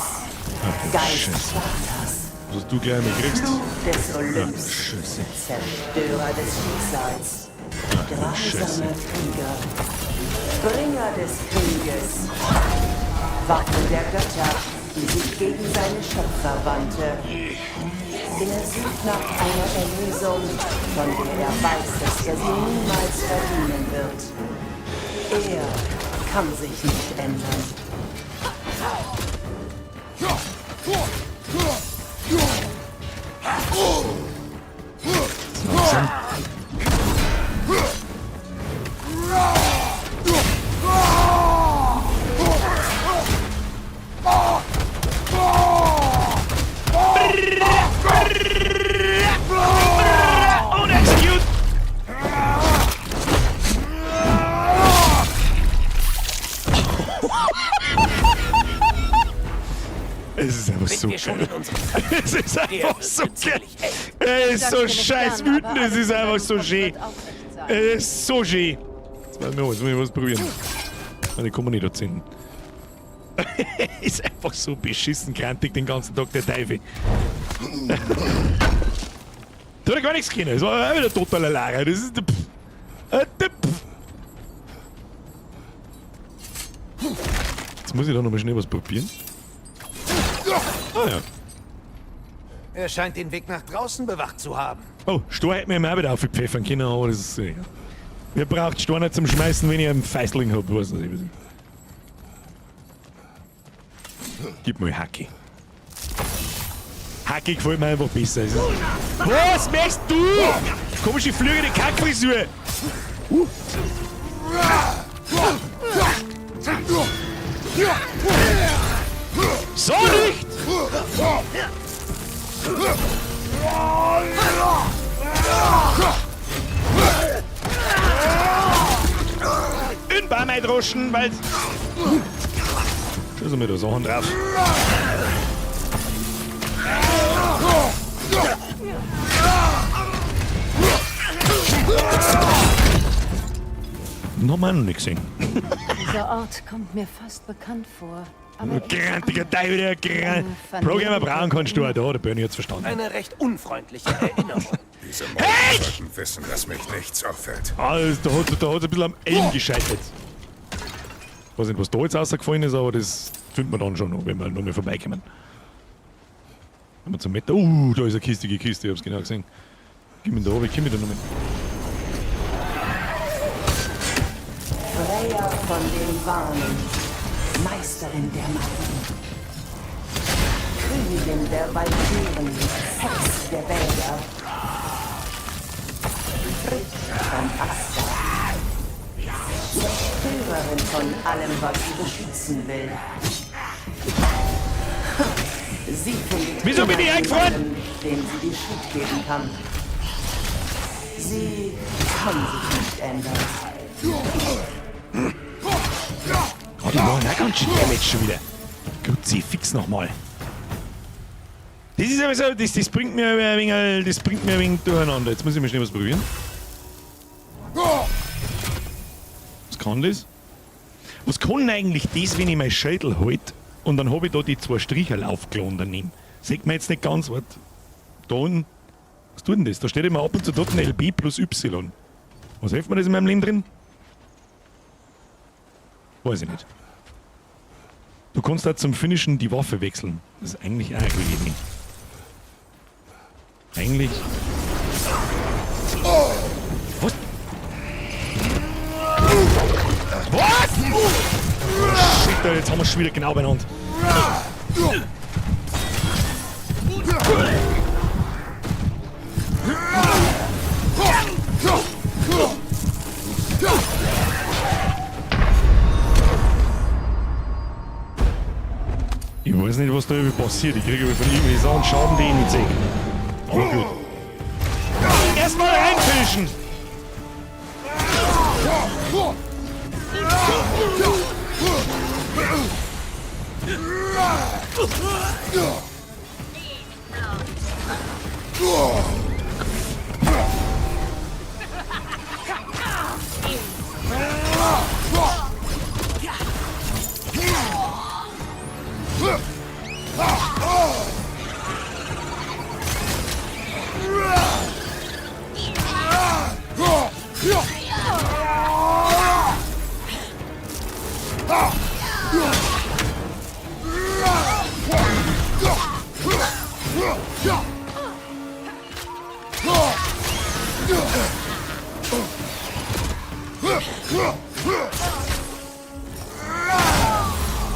Ach, du Geist Scheiße. Spartas, Was du gleich mal kriegst. Fluch des Ach, Olymps, Scheiße. Zerstörer des Schicksals, Ach, du Scheiße. grausamer Krieger, Bringer des Krieges, Waffe der Götter, die sich gegen seine Schöpfer wandte. Er sucht nach einer Erlösung, von der er weiß, dass er sie niemals verdienen wird. Er kann sich nicht ändern. Langsam. Und execute! Es ist einfach Sind so wir schon geil. in unserem Kampf? Es ist Der einfach wird so geil. ziemlich eng. Er ist Sag's so dir nicht scheiß gern, wütend, aber es alles ist in einfach deinem so Kopf schön. wird auch echt sein. Es ist so schön. Jetzt weiß ich, jetzt muss ich was probieren. Nein, ich komme nicht da hinten. Ist einfach so beschissen krantig den ganzen Tag, der Teufel. Da hat er gar nichts können. Das war auch wieder totaler Lara. Das ist der Pff. Der Pff. Jetzt muss ich da nochmal schnell was probieren. Ah ja. Er scheint den Weg nach draußen bewacht zu haben. Oh, Stor hätte mir immer auch wieder aufgepfeffern können, aber das ist. Ja. Wer braucht Stor nicht zum Schmeißen, wenn ich einen Feisling hab? Weiß nicht. Gib mir Hacke. Hacke gefällt mir einfach besser. Es ist- Was möchtest du? Komische flügende Kackfrisur. So nicht! In Baum eindroschen, weil. Schau mir da Sachen drauf. Den haben wir auch noch nicht gesehen. Dieser Ort kommt mir fast bekannt vor. Aber er ist Grantiger Teufel, der Gran. Programmer Braun kannst du auch da, der Bernie hat's verstanden. Eine recht unfreundliche Erinnerung. Diese Mäuren sollten wissen, dass mich nichts auffällt. Ah, das- da hat da hat's ein bisschen am Aim gescheitert. Ich weiß nicht, was da jetzt rausgefallen ist, aber das findet man dann schon noch, wenn wir noch mal vorbeikommen. Wenn wir zum Meter. Da ist eine kistige Kiste, ich hab's genau gesehen. Gib mir da, ich komm da noch mit. Freya von den Warnen, Meisterin der Magie, Königin der Walküren, Hex der Wälder, Frigg von Asgard, Zerstörerin von allem, was sie beschützen will. Sie findet Wieso bin ich immer eingefroren? jemanden, dem sie die Schuld geben kann. Sie kann sich nicht ändern. Oh, die machen auch ganz schön Damage schon wieder. Kruzifix nochmal. Das ist aber so, das bringt mir ein wenig, das bringt mir ein wenig durcheinander. Jetzt muss ich mal schnell was probieren. Was kann das? Was kann denn eigentlich das, wenn ich mein Schädel halt und dann habe ich da die zwei Stricherl aufgeladen daneben? Sieht man jetzt nicht ganz, was. Da unten. Was tut denn das? Da steht immer ab und zu dort ein LB plus Y. Was hilft mir das in meinem Leben drin? Weiß ich nicht. Du kannst da zum Finishen die Waffe wechseln. Das ist eigentlich auch eine gute Idee. Eigentlich. Was? Was? Oh, shit, Alter, jetzt haben wir schon wieder genau beieinander. Ich weiß nicht, was da irgendwie passiert. Ich kriege aber von irgendwelchen Sachen Schaden, die ich nicht sehe. Aber gut. Erstmal reinfischen!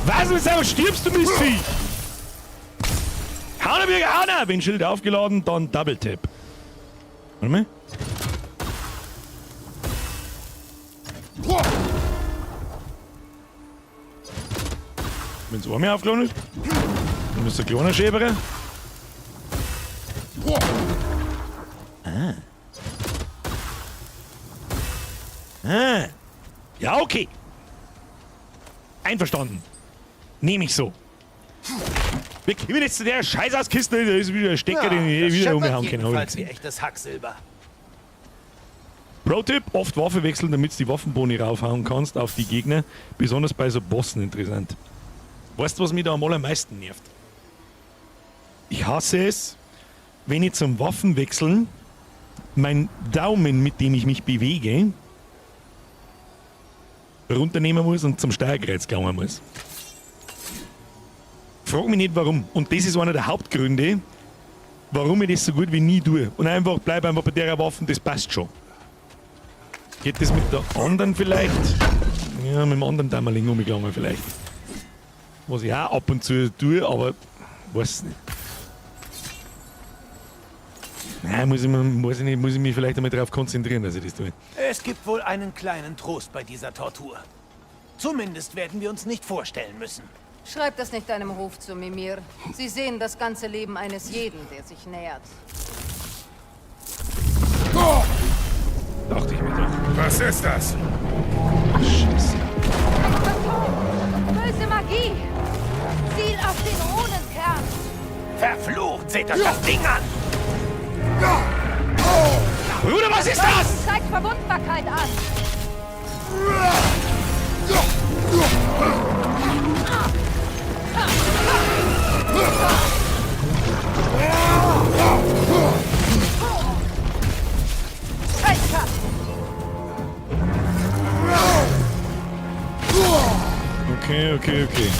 Was? Mit selber stirbst du, Mistvieh? Hauner, Bürger, Hauner! Wenn Schild aufgeladen, dann Double Tap. Warte mal. Wenn es einmal aufgeladen ist, dann ist der kleine Schäberer. Ah. Ah. Ja, okay. Einverstanden. Nehme ich so. Wir kommen jetzt zu der Scheißauskiste, da ist wieder ein Stecker, den ich das wieder scheppert umgehauen kann. hab ich jedenfalls wie gesehen. echtes Hacksilber. Pro-Tipp, oft Waffe wechseln, damit du die Waffenboni raufhauen kannst auf die Gegner. Besonders bei so Bossen interessant. Weißt du, was mich da am allermeisten nervt? Ich hasse es, wenn ich zum Waffenwechseln mein Daumen, mit dem ich mich bewege, runternehmen muss und zum Steuerkreuz gelangen muss. Frag mich nicht warum. Und das ist einer der Hauptgründe, warum ich das so gut wie nie tue. Und einfach bleib einfach bei der Waffe, das passt schon. Geht das mit der anderen vielleicht? Ja, mit dem anderen Dammerling umgegangen vielleicht. Was ich auch ab und zu tue, aber weiß nicht. Nein, muss ich, mir- muss ich, nicht, muss ich mich vielleicht einmal darauf konzentrieren, dass ich das tue. Es gibt wohl einen kleinen Trost bei dieser Tortur. Zumindest werden wir uns nicht vorstellen müssen. Schreib das nicht deinem Ruf zu, Mimir. Sie sehen das ganze Leben eines jeden, der sich nähert. Dachte ich mir doch. Was ist das? Scheiße. Böse Magie! Ziel auf den Runenkern! Verflucht, seht euch das Ding an! Bruder, was ist das? Zeigt Verwundbarkeit an! Okay, okay, okay.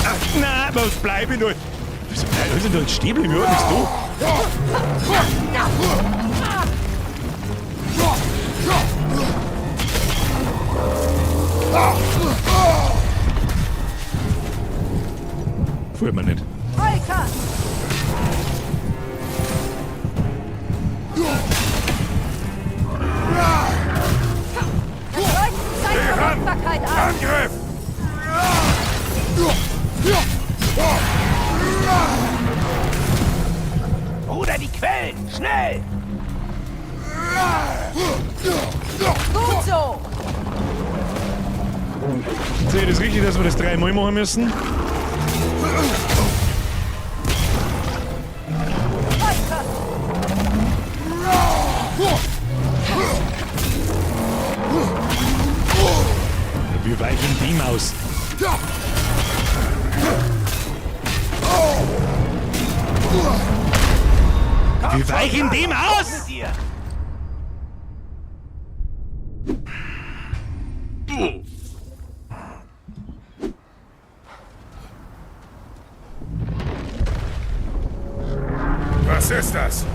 Ach, nein, was bleib ich noch? Wieso bleib ich denn da jetzt stehen bleiben? Ich hab nichts da. Gefällt mir nicht. Heika! Das Leuchten zeigt Verwundbarkeit an! Angriff! Bruder, die Quellen! Schnell! Gut so! Sehe ich das richtig, dass wir das dreimal machen müssen? Wir weichen dem aus. Wir weichen dem aus! Was ist das?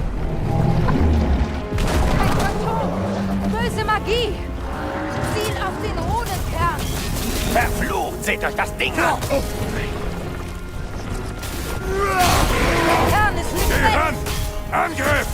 Böse Magie! Ziel auf den Runenkern! Verflucht, seht euch das Ding an! Der Kern ist nicht Geh weg! ran! Angriff!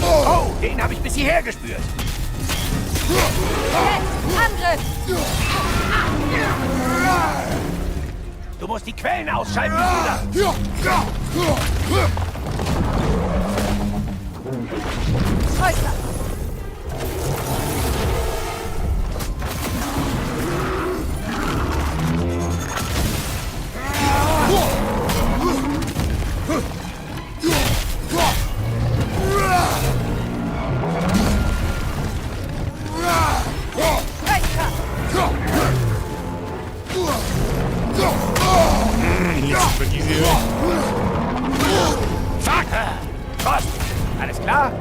Oh, den habe ich bis hierher gespürt. Jetzt! Angriff! Du musst die Quellen ausschalten, Bruder. Kreuzer! Jetzt vergiss ich. Fuck! Frost! Alles klar?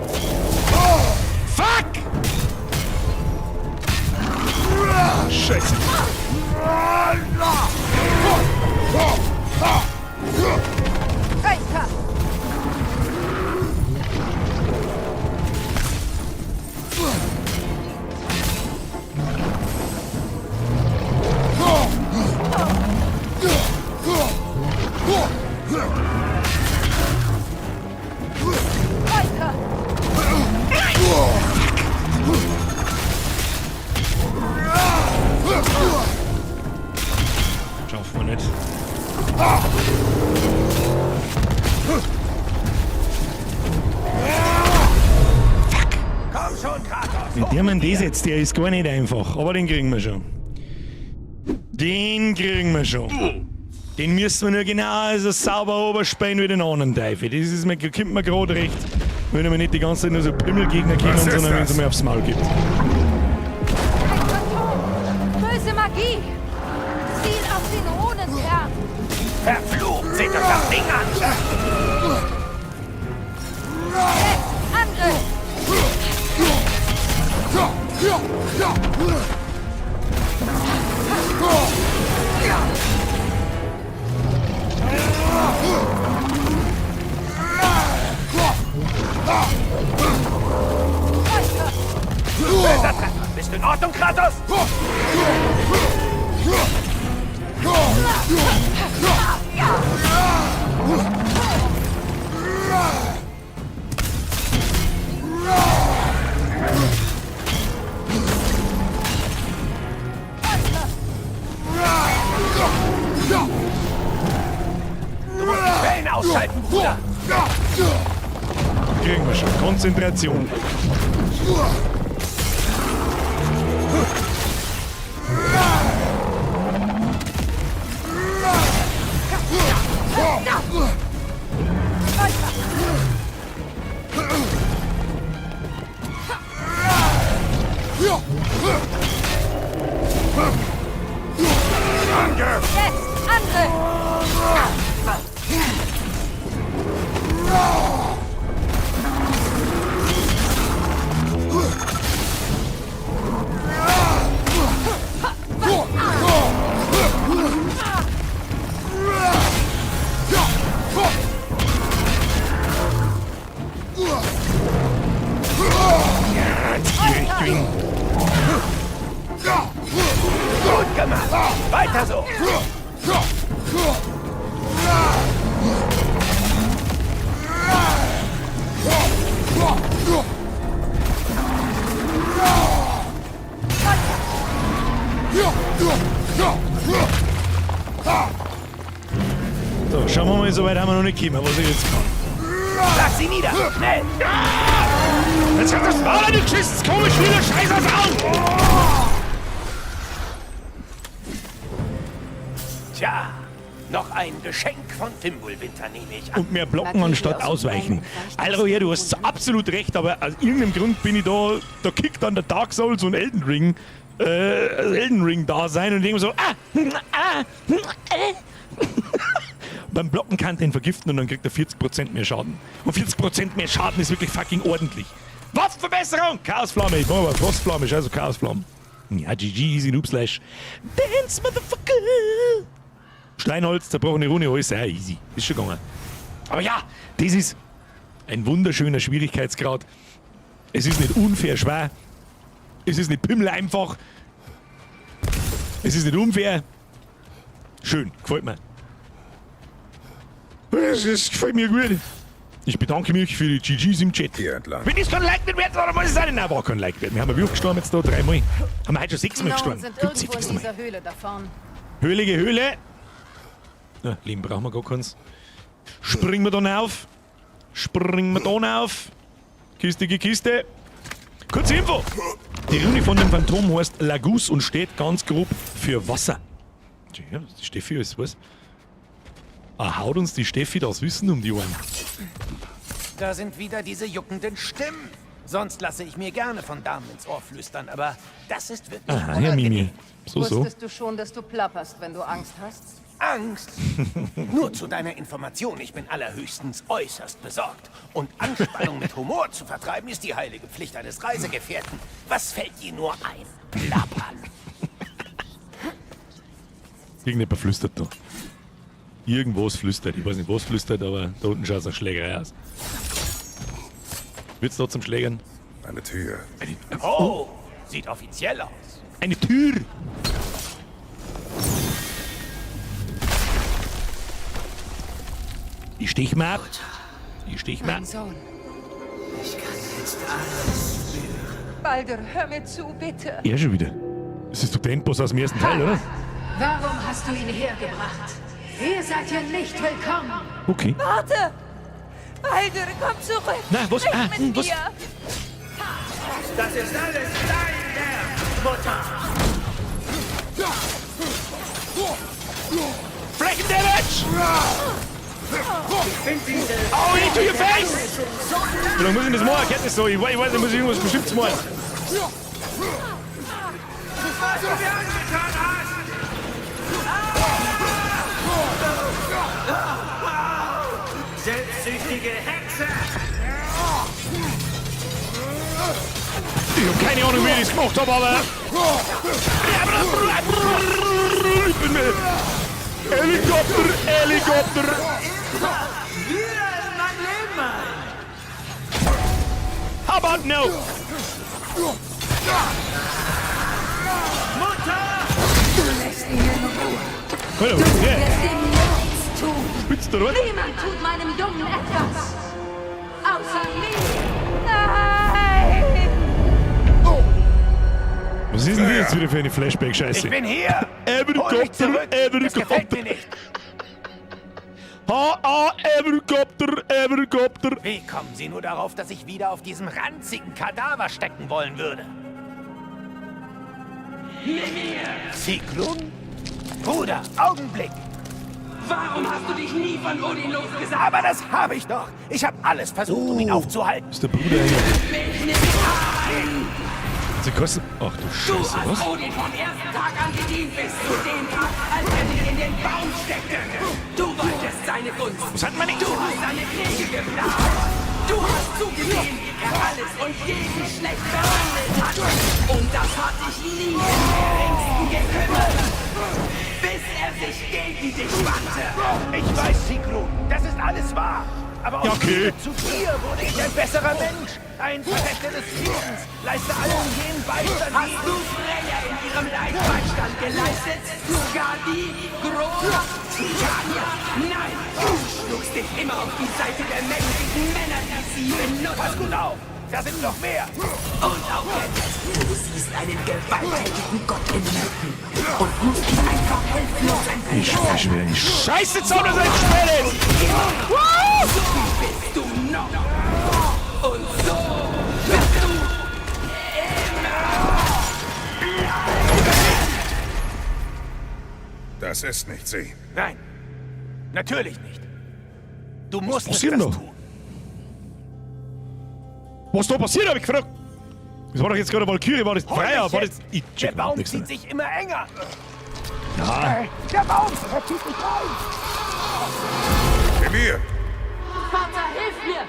Fuck! Scheiße. Kreuzer! Kreuzer! Schaffen wir nicht. Komm schon, Kratos! Mit dem man das jetzt, der ist gar nicht einfach. Aber den kriegen wir schon. Den kriegen wir schon. Den müssen wir nur genauso sauber oberspielen wie den anderen Teufel. Das ist mir, kommt mir gerade recht, wenn mir nicht die ganze Zeit nur so Pimmelgegner kommen, Was ist sondern wenn es das? mir aufs Maul gibt. Ein Phantom! Böse Magie! Ziel auf den Runenkern! Verflucht! Seht euch das Ding an! Jetzt! Angriff! Böser Treffer! Bist du in Ordnung, Kratos? Du musst die Quellen ausschalten, Bruder! Kriegen wir schon. Konzentration. Angriff! Jetzt! Angriff! Gewinn. Gut gemacht! Weiter so! So, schauen wir mal, so weit haben wir noch nicht gekommen, was ich jetzt kann. Lass sie nieder! Schnell! Jetzt hat das Maul du geschissen, komisch wieder Scheiß aus Augen! Tja, noch ein Geschenk von Fimbulwinter nehme ich an. Und mehr blocken anstatt ausweichen. Alro, ja, du hast absolut recht, aber aus irgendeinem Grund bin ich da, da kickt dann der Dark Souls und Elden Ring, Elden Ring da sein und ich denk mir so, ah, ah, äh. Beim Blocken kann den vergiften und dann kriegt er 40% mehr Schaden. Und 40% mehr Schaden ist wirklich fucking ordentlich. Waffenverbesserung! Chaosflamme, ich brauche aber Frostflamme, scheiße Chaosflamme. Ja, GG, easy noob slash. Dance, Motherfucker! Steinholz, zerbrochene Rune, alles sehr easy. Ist schon gegangen. Aber ja, das ist ein wunderschöner Schwierigkeitsgrad. Es ist nicht unfair schwer. Es ist nicht pimmel einfach. Es ist nicht unfair. Schön, gefällt mir. Es gefällt mir gut. Ich bedanke mich für die GGs im Chat. Hier entlang. Wenn das kein Like nicht wert war, dann muss es auch nicht. Nein, war kein Like wert. Wir haben ja wie oft gestorben jetzt da? Dreimal. Haben wir heute schon sechsmal gestorben? sind Gibt's irgendwo fix in nochmal. dieser Höhle da vorn. Höhlige Höhle. Na, Leben brauchen wir gar keins. Springen wir da auf. Springen wir da auf. Kiste, Kiste. Kurze Info. Die Rune von dem Phantom heißt Lagus und steht ganz grob für Wasser. Tja, was die Steffi alles weiß. Ah, haut uns die Steffi das Wissen um die Ohren. Da sind wieder diese juckenden Stimmen. Sonst lasse ich mir gerne von Damen ins Ohr flüstern, aber das ist wirklich Aha, ja, Mimi. So, so. Wusstest du schon, dass du plapperst, wenn du Angst hast? Angst? Nur zu deiner Information, ich bin allerhöchstens äußerst besorgt. Und Anspannung mit Humor zu vertreiben, ist die heilige Pflicht eines Reisegefährten. Was fällt dir nur ein? Plappern. Irgendjemand flüstert da. Irgendwas flüstert. Ich weiß nicht, was flüstert, aber da unten schaut es nach Schlägerei aus. Wird's da zum Schlägern? Eine Tür. Oh, sieht offiziell aus. Eine Tür! Ich stech mal ab. Ich stech mal ab. Mein Sohn. Ich kann jetzt alles spüren. Baldur, hör mir zu, bitte. Er schon wieder. Das ist doch der Endboss aus dem ersten Teil, oder? Warum hast du ihn hergebracht? Ihr seid hier nicht willkommen. Okay. Warte! Baldur, komm zurück! Na, was? Sprich Ah, mit was? mir! Das ist alles dein Werk, Mutter. Flächen Damage! Oh, into your face! Wie lange muss ich das machen? Kennt das so? Ich weiß nicht, muss ich irgendwas Bestimmtes machen. Was du mir angetan hast! Selbstsüchtige Hexe! Ich hab keine Ahnung, wie ich das gemacht habe, aber. Ich bin mir. Helikopter, Helikopter! Wieder in mein Leben ein! How about no? Mutter! Du lässt ihn in Ruhe. Alter, Du was ist der? wirst ihm nichts tun. Spitzt der Rot? Niemand tut meinem Jungen etwas. Außer mir. Nein! Was ist denn das jetzt wieder für eine Flashback-Scheiße? Ich bin hier! Hol mich Helikopter, zurück! Das gefällt mir Helikopter! nicht! H-A, Helikopter, Helikopter! Wie kommen Sie nur darauf, dass ich wieder auf diesem ranzigen Kadaver stecken wollen würde? Sigrun? Bruder, Augenblick! Warum hast du dich nie von Odin losgesagt? Aber das habe ich doch! Ich habe alles versucht, um ihn aufzuhalten. Ist der Bruder hier? Mich nicht an! Sie kosten. Ach du Du Scheiße, hast was? Odin vom ersten Tag an gedient, bis zu dem Tag, als er dich in den Baum steckte. Du wolltest seine Gunst. Was hat meine- Du hast seine Kriege geplant. Du hast zugesehen, wie er alles und jeden schlecht behandelt hat. Und das hat dich nie im geringsten gekümmert. Bis er sich gegen dich wandte. Ich weiß, Sigrun, das ist alles wahr. Aber aus Ja, okay. Liebe zu dir wurde ich ein besserer Mensch. Ein Verfechter des Friedens. Leiste allen jenen Beistand, Hast du Freya in ihrem Leid Beistand geleistet? Skadi, Groa, Titania? Nein! Du schlugst dich immer auf die Seite der mächtigen Männer, die sie benutzen. Pass gut auf, da sind noch mehr. Und auch jetzt, du siehst einen gewalttätigen Gott in Nöten und musst ihm einfach helfen, sein Ich schwör schon wieder die Scheiße zusammen, dass er spät ist! So bist du noch. Und so wirst du Das ist nicht sie. Nein, natürlich nicht. Du musst passiert das denn da? tun. Was da passiert, hab ich gefragt. Das war doch jetzt gerade eine Valkyrie, war das Hol Freier, mich war das. jetzt. Ich Der check überhaupt Baum nichts zieht mehr. sich immer enger. Ja. Der Baum, er zieht mich rein. Mimir! Vater, hilf mir!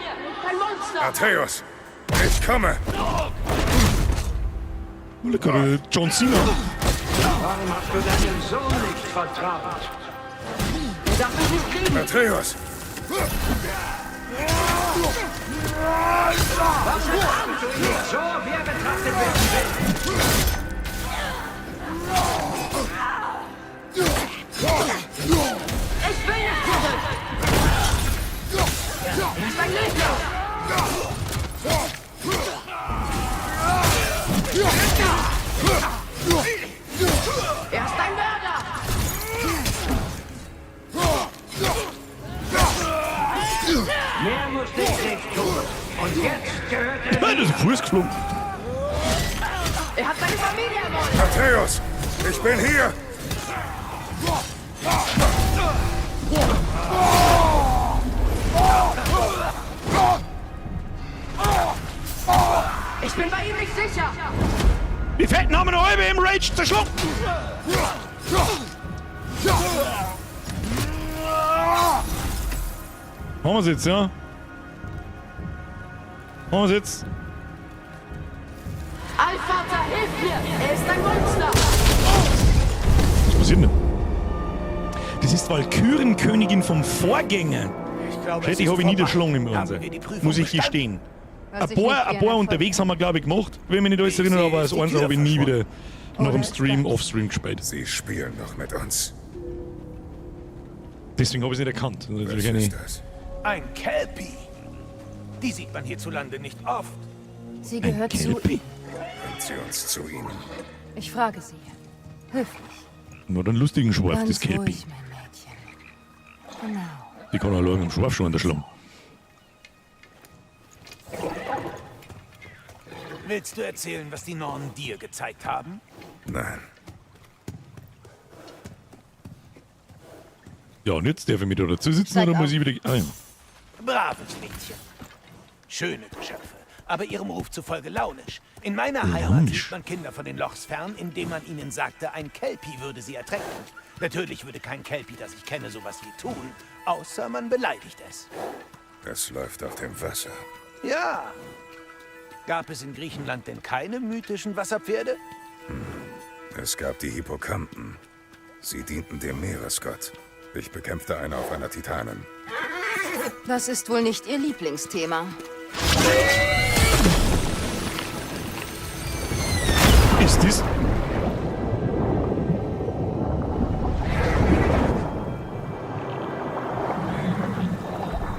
Ein Monster! Atreus! Ich komme! Leckere John Cena. Warum hast du deinem Sohn nicht vertraut? Er darf mich nicht kriegen! Atreus! Warum betrachtest du ihn nicht so, wie er betrachtet werden will? Ich will nicht zurück! Er ist ein Lügner! Er ist ein Mörder! Mehr musste ich nicht tun. Und jetzt gehört er Nein, das ist ein Fuß geflogen. Er hat seine Familie ermordet! Atreus, ich bin hier! Ich bin bei ihm nicht sicher! Die Fetten haben eine halbe im Rage zerschlungen! Haben wir's jetzt, ja? Haben wir's jetzt? Allvater, hilf mir! Er ist ein Monster! Was passiert denn? Das ist Walkürenkönigin vom Vorgänger. Ich glaube, Schätze, es ich ist habe ich vorbei. niederschlagen im Haben Ganzen. wir die Prüfung Muss ich bestanden? gestehen. Was Ein ich paar, nicht ein gerne paar ver- unterwegs haben wir, glaube ich, gemacht, wenn ich mich nicht alles Ich erinnere, sehe, aber das ist die eins Tür habe ich nie wieder verschwunden. nach dem Stream, Offstream gespielt. Sie spielen noch mit uns. Deswegen habe ich es nicht erkannt. Das Was ist eine- ist das? Ein Kelpie. Die sieht man hierzulande nicht oft. Sie gehört zu. Kelpie? Bringt sie uns zu ihnen. Ich frage sie. Höflich. Nur einen lustigen Schwarf, Ganz das Kelpie. ruhig, mein Mädchen. Genau. Die kann auch allein am Schwarf schon unterschlagen. Willst du erzählen, was die Nornen dir gezeigt haben? Nein. Ja, und jetzt darf ich mich da dazu sitzen Steig oder muss auf. ich wieder. Ah, ja. Braves Mädchen. Schöne Geschöpfe, aber ihrem Ruf zufolge launisch. In meiner Heimat Launisch? hielt man Kinder von den Lochs fern, indem man ihnen sagte, ein Kelpie würde sie ertränken. Natürlich würde kein Kelpie, das ich kenne, sowas je tun, außer man beleidigt es. Es läuft auf dem Wasser. Ja. Gab es in Griechenland denn keine mythischen Wasserpferde? Es gab die Hippocampen. Sie dienten dem Meeresgott. Ich bekämpfte eine auf einer Titanen. Das ist wohl nicht Ihr Lieblingsthema. Ist das?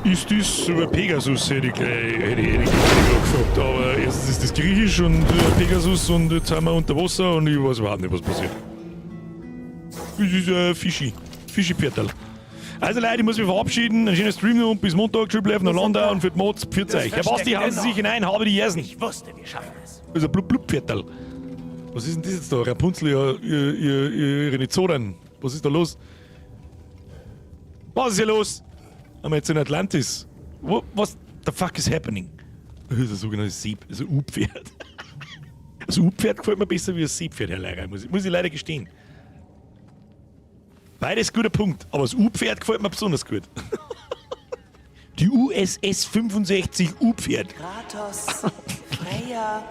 Ist das über Pegasus, hätte ich gleich, hätte ich, hätte ich, hätte ich gerade gefragt. Aber erstens ist das Griechisch und Pegasus und jetzt sind wir unter Wasser und ich weiß überhaupt nicht, was passiert. Das ist fishy. Fishy Pferdl. Also Leute, ich muss mich verabschieden. Ein schönes Stream noch und bis Montag. Triple F nach Landau und für die Mods. Pfiat Das euch. Herr Basti, Versteck hauen Sie der sich hinein, habe die Jersen. Ich wusste, wir schaffen es. Also blub blub Pferdl. Was ist denn das jetzt da? Rapunzel, ihr, ihre Zodan. Was ist da los? Was ist hier los? Haben wir jetzt in Atlantis? What, what the fuck is happening? Das ist ein sogenanntes Seep, also U-Pferd. Das U-Pferd gefällt mir besser wie das Seepferd, Herr Lehrer, muss ich leider gestehen. Beides guter Punkt, aber das U-Pferd gefällt mir besonders gut. Die USS 65 U-Pferd. Kratos, Freya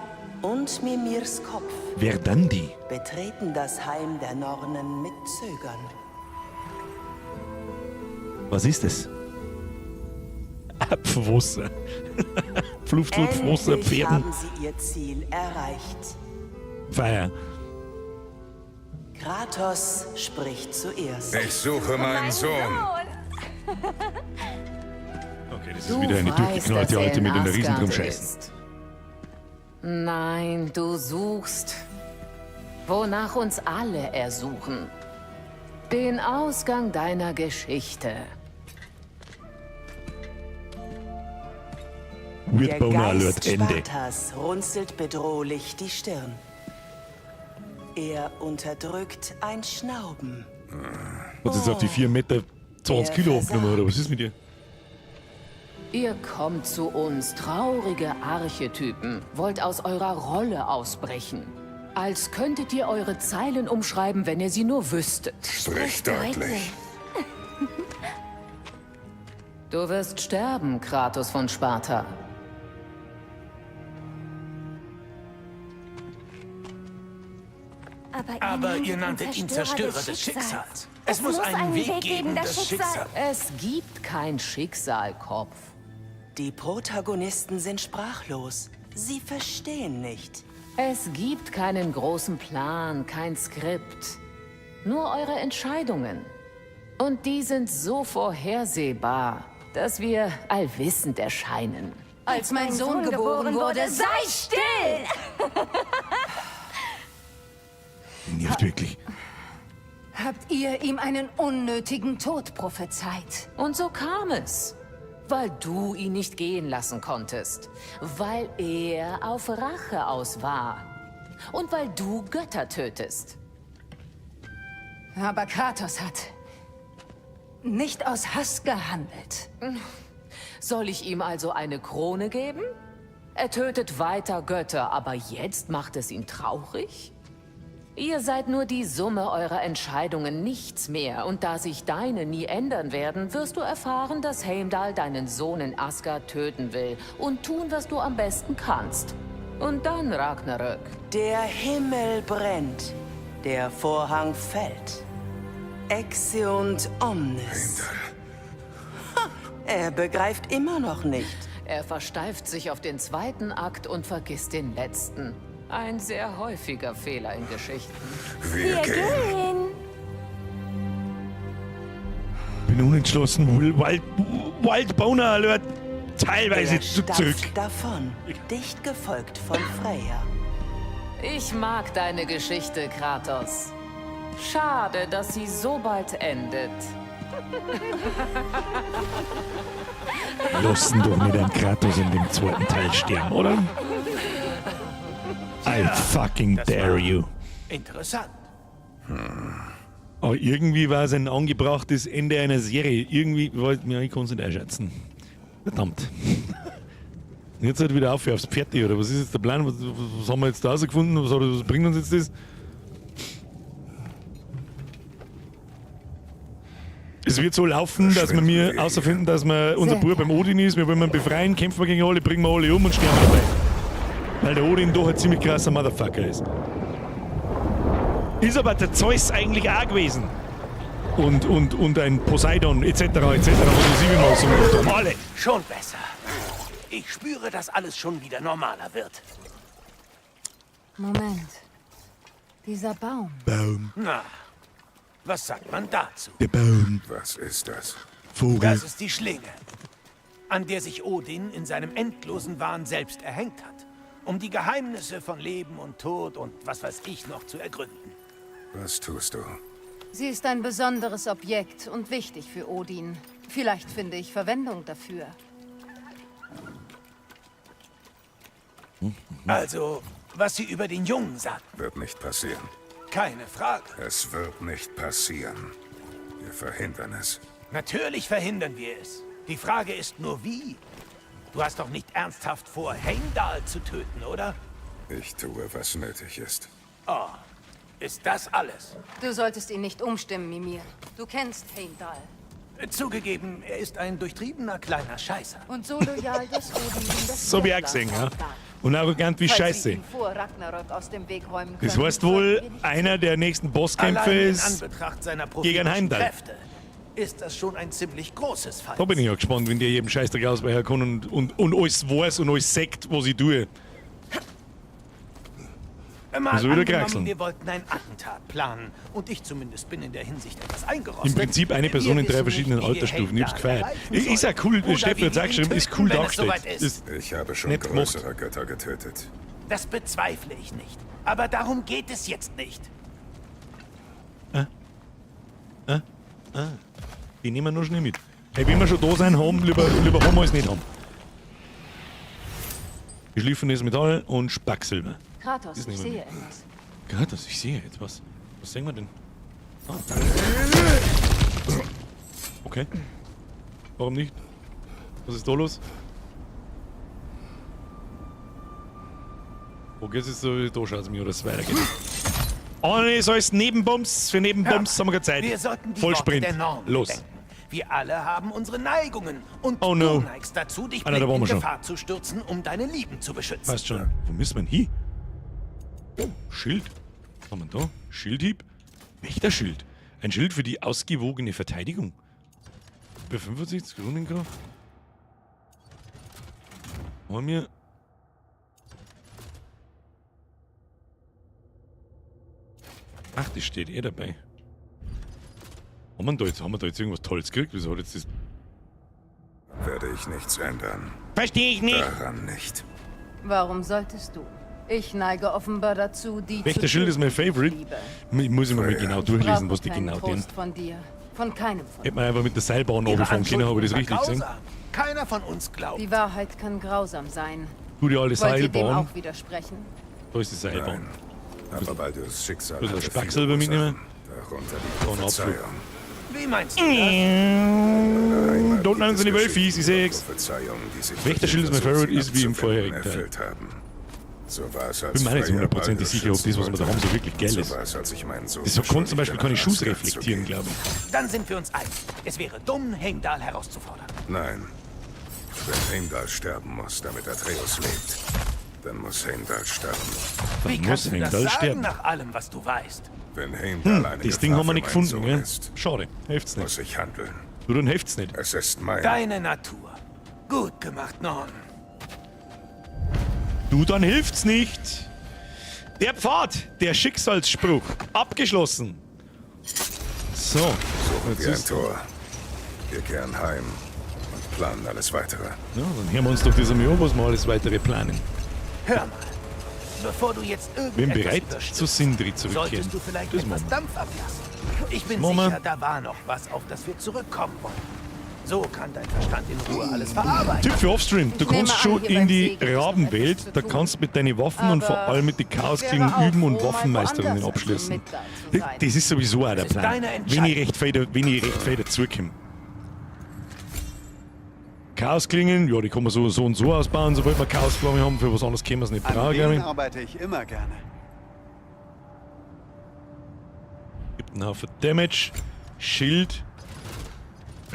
und Mimirs Kopf Verdandi. betreten das Heim der Nornen mit Zögern. Was ist das? Apfelwasser. Fluft, Wasser, Endlich Pferden. haben sie ihr Ziel erreicht. Feier. Kratos spricht zuerst. Ich suche meinen Sohn. Okay, das ist Du wieder eine weißt, durchgeknallte dass er Alte in mit einer riesen Asgard Scheißen. ist. Nein, du suchst, wonach uns alle ersuchen. Den Ausgang deiner Geschichte. Weird Der Boner Geist Alert, Ende. Spartas runzelt bedrohlich die Stirn. Er unterdrückt ein Schnauben. Hat jetzt auf die 4 Meter 20 Kilo abgenommen, oder was ist mit dir? Ihr kommt zu uns, traurige Archetypen, wollt aus eurer Rolle ausbrechen. Als könntet ihr eure Zeilen umschreiben, wenn ihr sie nur wüsstet. Sprich deutlich. Du wirst sterben, Kratos von Sparta. Aber, Aber ihr nanntet ihn Zerstörer des Schicksals. Es muss einen Weg geben, das Schicksal. Es gibt kein Schicksal, Kopf. Die Protagonisten sind sprachlos. Sie verstehen nicht. Es gibt keinen großen Plan, kein Skript. Nur eure Entscheidungen. Und die sind so vorhersehbar, dass wir allwissend erscheinen. Als mein Sohn geboren wurde, sei still! Nervt wirklich. Habt ihr ihm einen unnötigen Tod prophezeit? Und so kam es. Weil du ihn nicht gehen lassen konntest. Weil er auf Rache aus war. Und weil du Götter tötest. Aber Kratos hat nicht aus Hass gehandelt. Soll ich ihm also eine Krone geben? Er tötet weiter Götter, aber jetzt macht es ihn traurig? Ihr seid nur die Summe eurer Entscheidungen, nichts mehr. Und da sich deine nie ändern werden, wirst du erfahren, dass Heimdall deinen Sohn in Asgard töten will und tun, was du am besten kannst. Und dann Ragnarök. Der Himmel brennt, der Vorhang fällt. Exeunt omnes. Ha, er begreift immer noch nicht. Er versteift sich auf den zweiten Akt und vergisst den letzten. Ein sehr häufiger Fehler in Geschichten. Wir gehen. Bin unentschlossen. Wild, Wild Boner Alert teilweise Er zurück. stapft davon, dicht gefolgt von Freya. Ich mag deine Geschichte, Kratos. Schade, dass sie so bald endet. Lassen doch nicht einen Kratos in dem zweiten Teil sterben, oder? I fucking Das dare war you. Interessant. Aber irgendwie war es ein angebrachtes Ende einer Serie. Irgendwie, ja, ich kann es nicht einschätzen. Verdammt. Jetzt halt wieder auf aufs Pferd, oder was ist jetzt der Plan? Was haben wir jetzt da rausgefunden? Was bringt uns jetzt das? Es wird so laufen, dass wir mir außerfinden, dass wir unser Sehr Bub beim Odin ist, wir wollen ihn befreien, kämpfen wir gegen alle, bringen wir alle um und sterben dabei. Weil der Odin doch ein ziemlich krasser Motherfucker ist. Ist aber der Zeus eigentlich auch gewesen. Und ein Poseidon etc. etc. Was weiß ich, wie man so macht. Alle. Schon besser. Ich spüre, dass alles schon wieder normaler wird. Moment. Dieser Baum. Baum. Na, was sagt man dazu? Der Baum. Was ist das? Vogel. Das ist die Schlinge, an der sich Odin in seinem endlosen Wahn selbst erhängt hat, um die Geheimnisse von Leben und Tod und was weiß ich noch zu ergründen. Was tust du? Sie ist ein besonderes Objekt und wichtig für Odin. Vielleicht finde ich Verwendung dafür. Also, was sie über den Jungen sagt, Wird nicht passieren. keine Frage. Es wird nicht passieren. Wir verhindern es. Natürlich verhindern wir es. Die Frage ist nur, wie. Du hast doch nicht ernsthaft vor, Heimdall zu töten, oder? Ich tue, was nötig ist. Oh, ist das alles? Du solltest ihn nicht umstimmen, Mimir. Du kennst Heimdall. Zugegeben, er ist ein durchtriebener kleiner Scheißer. Und so loyal, dass Odin ihm das So wie auch gesehen, ja. Und arrogant wie Falls wir Scheiße. ihn vor Ragnarök aus dem Weg räumen Das können, heißt wohl, einer der nächsten Bosskämpfe Allein in ist Anbetracht seiner gegen prophetischen Heimdall. Kräfte ist das schon ein ziemlich großes Fall. Da bin ich ja gespannt, wenn der jedem Scheißdreck ausweichen kann und alles weiß und alles sagt, was ich tue. Mal Also wieder angenommen, kraxeln. wir wollten ein Attentat planen. Und ich zumindest bin in der Hinsicht etwas eingerostet. Im Prinzip eine Person in Wir drei wissen verschiedenen nicht, wie wir Altersstufen. Ich hab's Heimdall gefeiert. erreichen Ist auch cool, Oder Steffi wie hat's auch wir ihn geschrieben, ist töten, cool wenn es dargestellt. soweit ist. Ist Ich habe schon nett gemacht. größere Götter getötet. Das bezweifle ich nicht. Aber darum geht es jetzt nicht. Ah, die nehmen wir nur schnell mit. Hey, wenn wir schon da sein haben, lieber haben wir es nicht haben. Geschliffenes Metall und Spacksilber. Kratos, Das ich nehmen wir sehe mit. etwas. Kratos, ich sehe etwas. Was sehen wir denn? Ah. Okay. Warum nicht? Was ist da los? Okay, es ist so, da schaut es mir, oder es weitergeht. Oh nee, so ist Nebenbums. Für Nebenbums haben wir keine Zeit. Wir sollten die Vollsprint. Worte der Norm Los. bedenken. Wir alle haben unsere Neigungen. Und Oh no. du neigst dazu, dich Ah, na, da blind waren in wir schon. Gefahr zu stürzen, um deine Lieben zu beschützen. Passt schon. Wo müssen wir denn hin? Oh, Schild. Was haben wir da? Schildhieb? Wächterschild. Ein Schild für die ausgewogene Verteidigung. Bei 65 Runenkraft. Haben wir. Ach, das steht eh dabei. Haben wir da jetzt irgendwas Tolles gekriegt? Wieso hat jetzt das. Werde ich nichts ändern. Verstehe ich nicht. Daran nicht. Warum solltest du? Ich neige offenbar dazu, die Wächterschild ist mein Favorite. Liebe. Ich muss immer mal genau durchlesen, was die Brauche keinen genau tun. Trost von dir. Von keinem von. Hätte man einfach mit der Seilbahn runterfahren können, habe ich das richtig gesehen? Keiner von uns glaubt. Die Wahrheit kann grausam sein. Tu die alle Wollt ihr dem Seilbahn. auch widersprechen? Da ist die Seilbahn. Nein. Aber Baldurs's Schicksal Bisschen hatte Spacksilber viele mitnehmen. Ursachen, darunter die Da ein Abflug. Prophezeiung. Wie meinst du das? Da unten sind die Wölfis, ich seh's. Prophezeiung, die sich Wächterschild ist mein versucht, Favorite, sie ist wie im abzuwenden, vorherigen Teil. erfüllt haben. So war es, als Bin mir auch nicht so Freya hundertprozentig Baldur sicher, ob das, was wir da haben, so wirklich geil So ist. war es, als ich meinen Sohn Das so kann zum Beispiel keine beschuldigte, Schuss nach Asgard zu reflektieren, gehen. glaube ich. Dann sind wir uns einig. Es wäre dumm, Heimdall herauszufordern. Nein. Wenn Heimdall sterben muss, damit Atreus lebt, dann muss Heimdall sterben. Wie Dann muss kannst du das Heimdall sagen sterben. nach allem, was du weißt? Wenn Heimdall eine Das Ding Gefahr haben wir für nicht meinen gefunden, Sohn gell? ist, Schade, hilft's nicht. muss ich handeln. Du, dann hilft's nicht. Es ist mein... Deine Natur. Gut gemacht, Norn. Du, dann hilft's nicht. Der Pfad, der Schicksalsspruch, abgeschlossen. So, Suchen jetzt wir ein ist, Tor. Wir kehren heim und planen alles Weitere. ja, dann hören wir uns doch das einmal an, was wir alles weitere planen. Hör mal. Bevor du jetzt Bin irgendetwas bereit, überstürzt, zu Sindri zurückkehren. solltest du vielleicht Das etwas machen wir. Dampf ablassen. Ich bin Machen wir. sicher, da war noch was, auf das wir zurückkommen wollen. So kann dein Verstand in Ruhe alles verarbeiten. Tipp für Offstream, du Ich nehme kannst an, schon hier in beim die See gibt es noch etwas Rabenwelt, zu da tun. kannst du mit deinen Waffen und vor Aber allem mit den Chaosklingen ich wäre auch üben und froh, mal Waffenmeisterungen woanders abschließen. als im Midgard zu sein. Das ist sowieso auch der Es ist Plan, deine wenn Entscheidung. ich recht viel, wenn ich recht viel dazukomme. Chaosklingen, ja, die kann man so, so und so ausbauen, sobald wir Chaosflamme haben, für was anderes können wir es nicht An brauchen, glaube denen ich. arbeite ich immer gerne. Gibt einen Haufen Damage. Schild.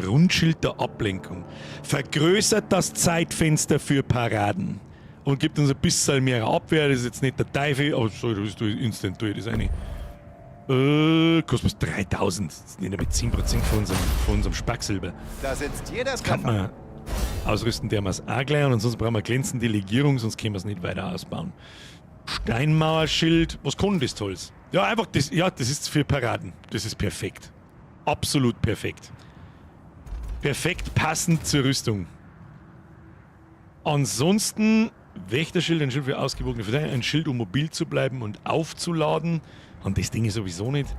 Rundschild der Ablenkung. Vergrößert das Zeitfenster für Paraden. Und gibt uns ein bisschen mehr Abwehr. Das ist jetzt nicht der Teufel, aber sorry, das ist instant durch das eine. Kostet was 3000. Das ist nicht einmal 10% von unserem Spacksilber. Da sitzt jeder Das kann Treffer. man ausrüsten, der wir es auch gleich. Und ansonsten brauchen wir glänzende Legierung, sonst können wir es nicht weiter ausbauen. Steinmauerschild. Was kann das Tolles? Ja, einfach das. Ja, das ist für Paraden. Das ist perfekt. Absolut perfekt. Perfekt passend zur Rüstung. Ansonsten Wächterschild, ein Schild für ausgewogene Verteidigung, ein Schild, um mobil zu bleiben und aufzuladen. Und das Ding ist sowieso nicht.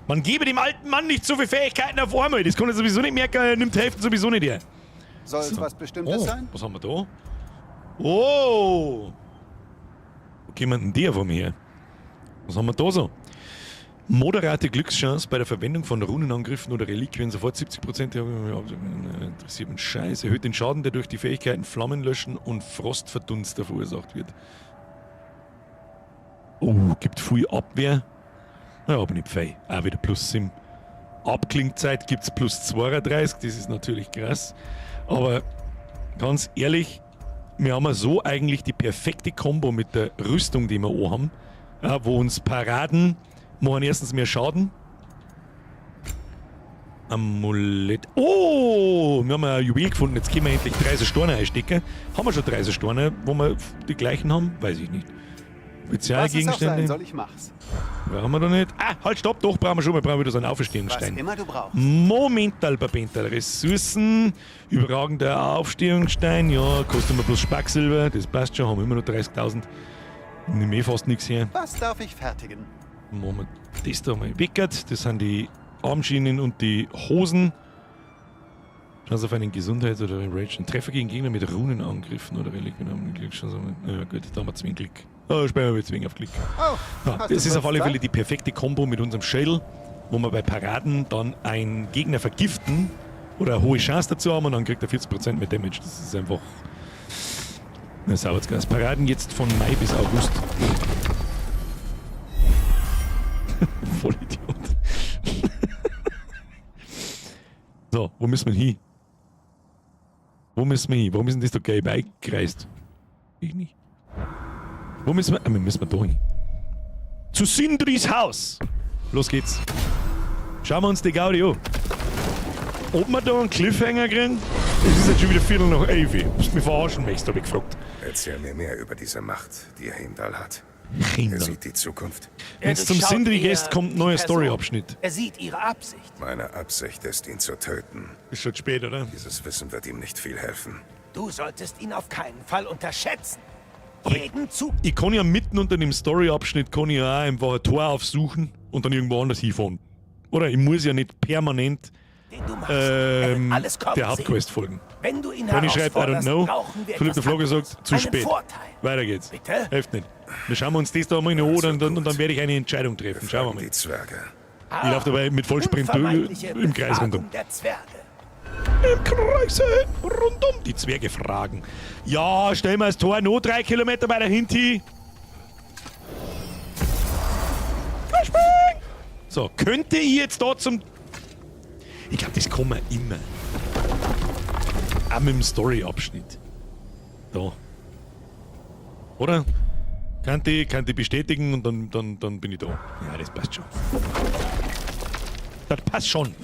Man gebe dem alten Mann nicht so viele Fähigkeiten auf einmal. Das kann er sowieso nicht merken, er nimmt Hälfte sowieso nicht her. Soll es So. was Bestimmtes Oh, sein? was haben wir da? Oh! Wo kommt denn der von mir her? Was haben wir da so? Moderate Glückschance bei der Verwendung von Runenangriffen oder Reliquien sofort 70%. Interessiert mich Scheiß. Erhöht den Schaden, der durch die Fähigkeiten Flammen löschen und Frostverdunster verursacht wird. Oh, gibt viel Abwehr. Ja, aber nicht fei. Auch wieder plus 7. Abklingzeit gibt es plus 32. Das ist natürlich krass. Aber ganz ehrlich, wir haben ja so eigentlich die perfekte Kombo mit der Rüstung, die wir auch haben, ja, wo uns Paraden machen erstens mehr Schaden. Amulett. Oh, wir haben ein Juwel gefunden. Jetzt können wir endlich 30 Steine einstecken. Haben wir schon 30 Steine, wo wir die gleichen haben? Weiß ich nicht. Was es auch sein Spezialgegenstände. soll, ich mach's. Brauchen wir da nicht. Ah, halt, stopp, doch, brauchen wir schon. Wir brauchen wieder so einen Auferstehungsstein. Was immer du brauchst. Momental, Papental. Ressourcen, überragender Aufstehungsstein. Ja, kostet immer bloß Spacksilber. Das passt schon, haben wir immer noch 30.000. Nimm eh fast nichts her. Was darf ich fertigen? Machen wir das da mal weckert. Das sind die Armschienen und die Hosen. Chance auf einen Gesundheits- oder Rage. Ein Treffer gegen Gegner mit Runenangriffen oder Reliquien haben Glückschance. Ja gut, da haben wir zwingend Glück. Oh, spielen wir mit zwingend auf Glück. Oh, Ja, hast du das ist auf kurz alle Zeit? Fälle die perfekte Kombo mit unserem Schädel, wo wir bei Paraden dann einen Gegner vergiften oder eine hohe Chance dazu haben und dann kriegt er 40% mehr Damage. Das ist einfach eine Saubertsgas. Paraden jetzt von Mai bis August. Vollidiot. So, wo müssen wir hin? Wo müssen wir hin? Warum ist denn das da gelb eingekreist? Ich nicht. Wo müssen wir? Ah, wir müssen wir da hin. Zu Sindris Haus. Los geht's. Schauen wir uns die Gaudi an. Ob wir da einen Cliffhanger kriegen? Es ist jetzt schon wieder 11:15. Ob du mich verarschen möchtest, hab ich gefragt. Erzähl mir mehr über diese Macht, die Heimdall hat. Heimdall. Er sieht die Zukunft. Wenn du zum durchschaut Sindri eher gehst, kommt ein die neuer Person. Story-Abschnitt. Er sieht ihre Absicht. Meine Absicht ist, ihn zu töten. Ist schon spät, oder? Dieses Wissen wird ihm nicht viel helfen. Du solltest ihn auf keinen Fall unterschätzen. Aber Jeden Zug. Ich kann ja mitten unter dem Story-Abschnitt kann ich ja auch einfach ein Tor aufsuchen und dann irgendwo anders hinfahren. Oder? Ich muss ja nicht permanent Den du machst. Er wird alles kommen der sehen. Hauptquest folgen. Wenn du ihn Tony schreibt, I don't herausforderst, know. brauchen wir Philipp der etwas Flogger anderes. sagt, zu Einen spät. Vorteil. Weiter geht's. Bitte? Hilft nicht. Wir schauen uns das da mal in an und dann werde ich eine Entscheidung treffen. Schauen wir mal. Die Zwerge. Ich laufe dabei mit Vollsprint Unvermeidliche im Kreis rundum. Befragung der Zwerge. Im Kreise rundum. Die Zwerge fragen. Ja, stellen wir das Tor noch 3 Kilometer weiter hinten. Flashbang! So, könnte ich jetzt da zum... Ich glaube, das kann man immer. Auch mit dem Story-Abschnitt. Da. Oder? Kann die bestätigen und dann bin ich da. Ja, das passt schon. Das passt schon.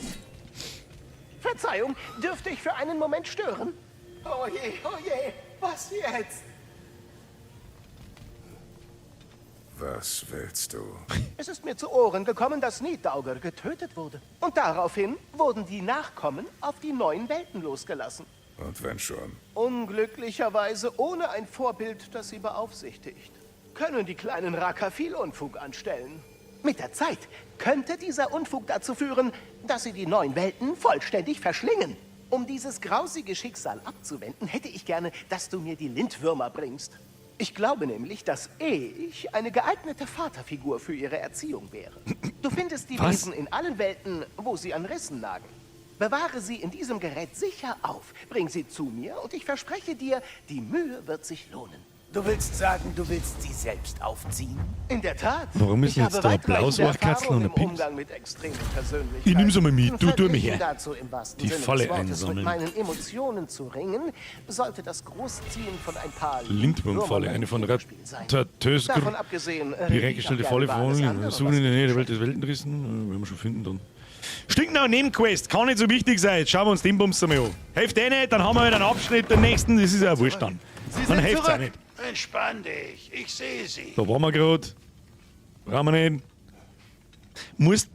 Verzeihung, dürfte ich für einen Moment stören? Oh je, oh je, was jetzt? Was willst du? Es ist mir zu Ohren gekommen, dass Niddauger getötet wurde. Und daraufhin wurden die Nachkommen auf die neuen Welten losgelassen. Und wenn schon. Unglücklicherweise ohne ein Vorbild, das sie beaufsichtigt. Können die kleinen Racker viel Unfug anstellen. Mit der Zeit könnte dieser Unfug dazu führen, dass sie die neuen Welten vollständig verschlingen. Um dieses grausige Schicksal abzuwenden, hätte ich gerne, dass du mir die Lindwürmer bringst. Ich glaube nämlich, dass ich eine geeignete Vaterfigur für ihre Erziehung wäre. Du findest die Was? Wesen in allen Welten, wo sie an Rissen nagen. Bewahre sie in diesem Gerät sicher auf. Bring sie zu mir und ich verspreche dir, die Mühe wird sich lohnen. Du willst sagen, du willst sie selbst aufziehen? In der Tat. Warum ist Ich denn jetzt habe da ein weitreichende blaues Ohrkatzel Erfahrung und ein im Pips? Umgang mit extremen Persönlichkeiten. Ich nimm's einmal mit, du, tu mich Verglichen her. Dazu im wahrsten Die Sinne Falle des Wortes einsammeln. mit meinen Emotionen zu ringen, sollte das Großziehen von ein paar Lindwurmfalle, eine von sein. Ratatouille Davon abgesehen, rede ich bereitgestellte auch Falle gerne über alles von andere, Suchen was in der Nähe der Welt des Weltenrissen. Werden wir schon finden dann. Stinknau Nebenquest, kann nicht so wichtig sein. Jetzt schauen wir uns den Bums einmal an. Hilft eh nicht, dann haben wir wieder einen Abschnitt, den nächsten, das ist ja wurscht dann. Dann hilft's auch nicht. Entspann dich, ich sehe sie. Da waren wir gerade. Brauchen wir nicht.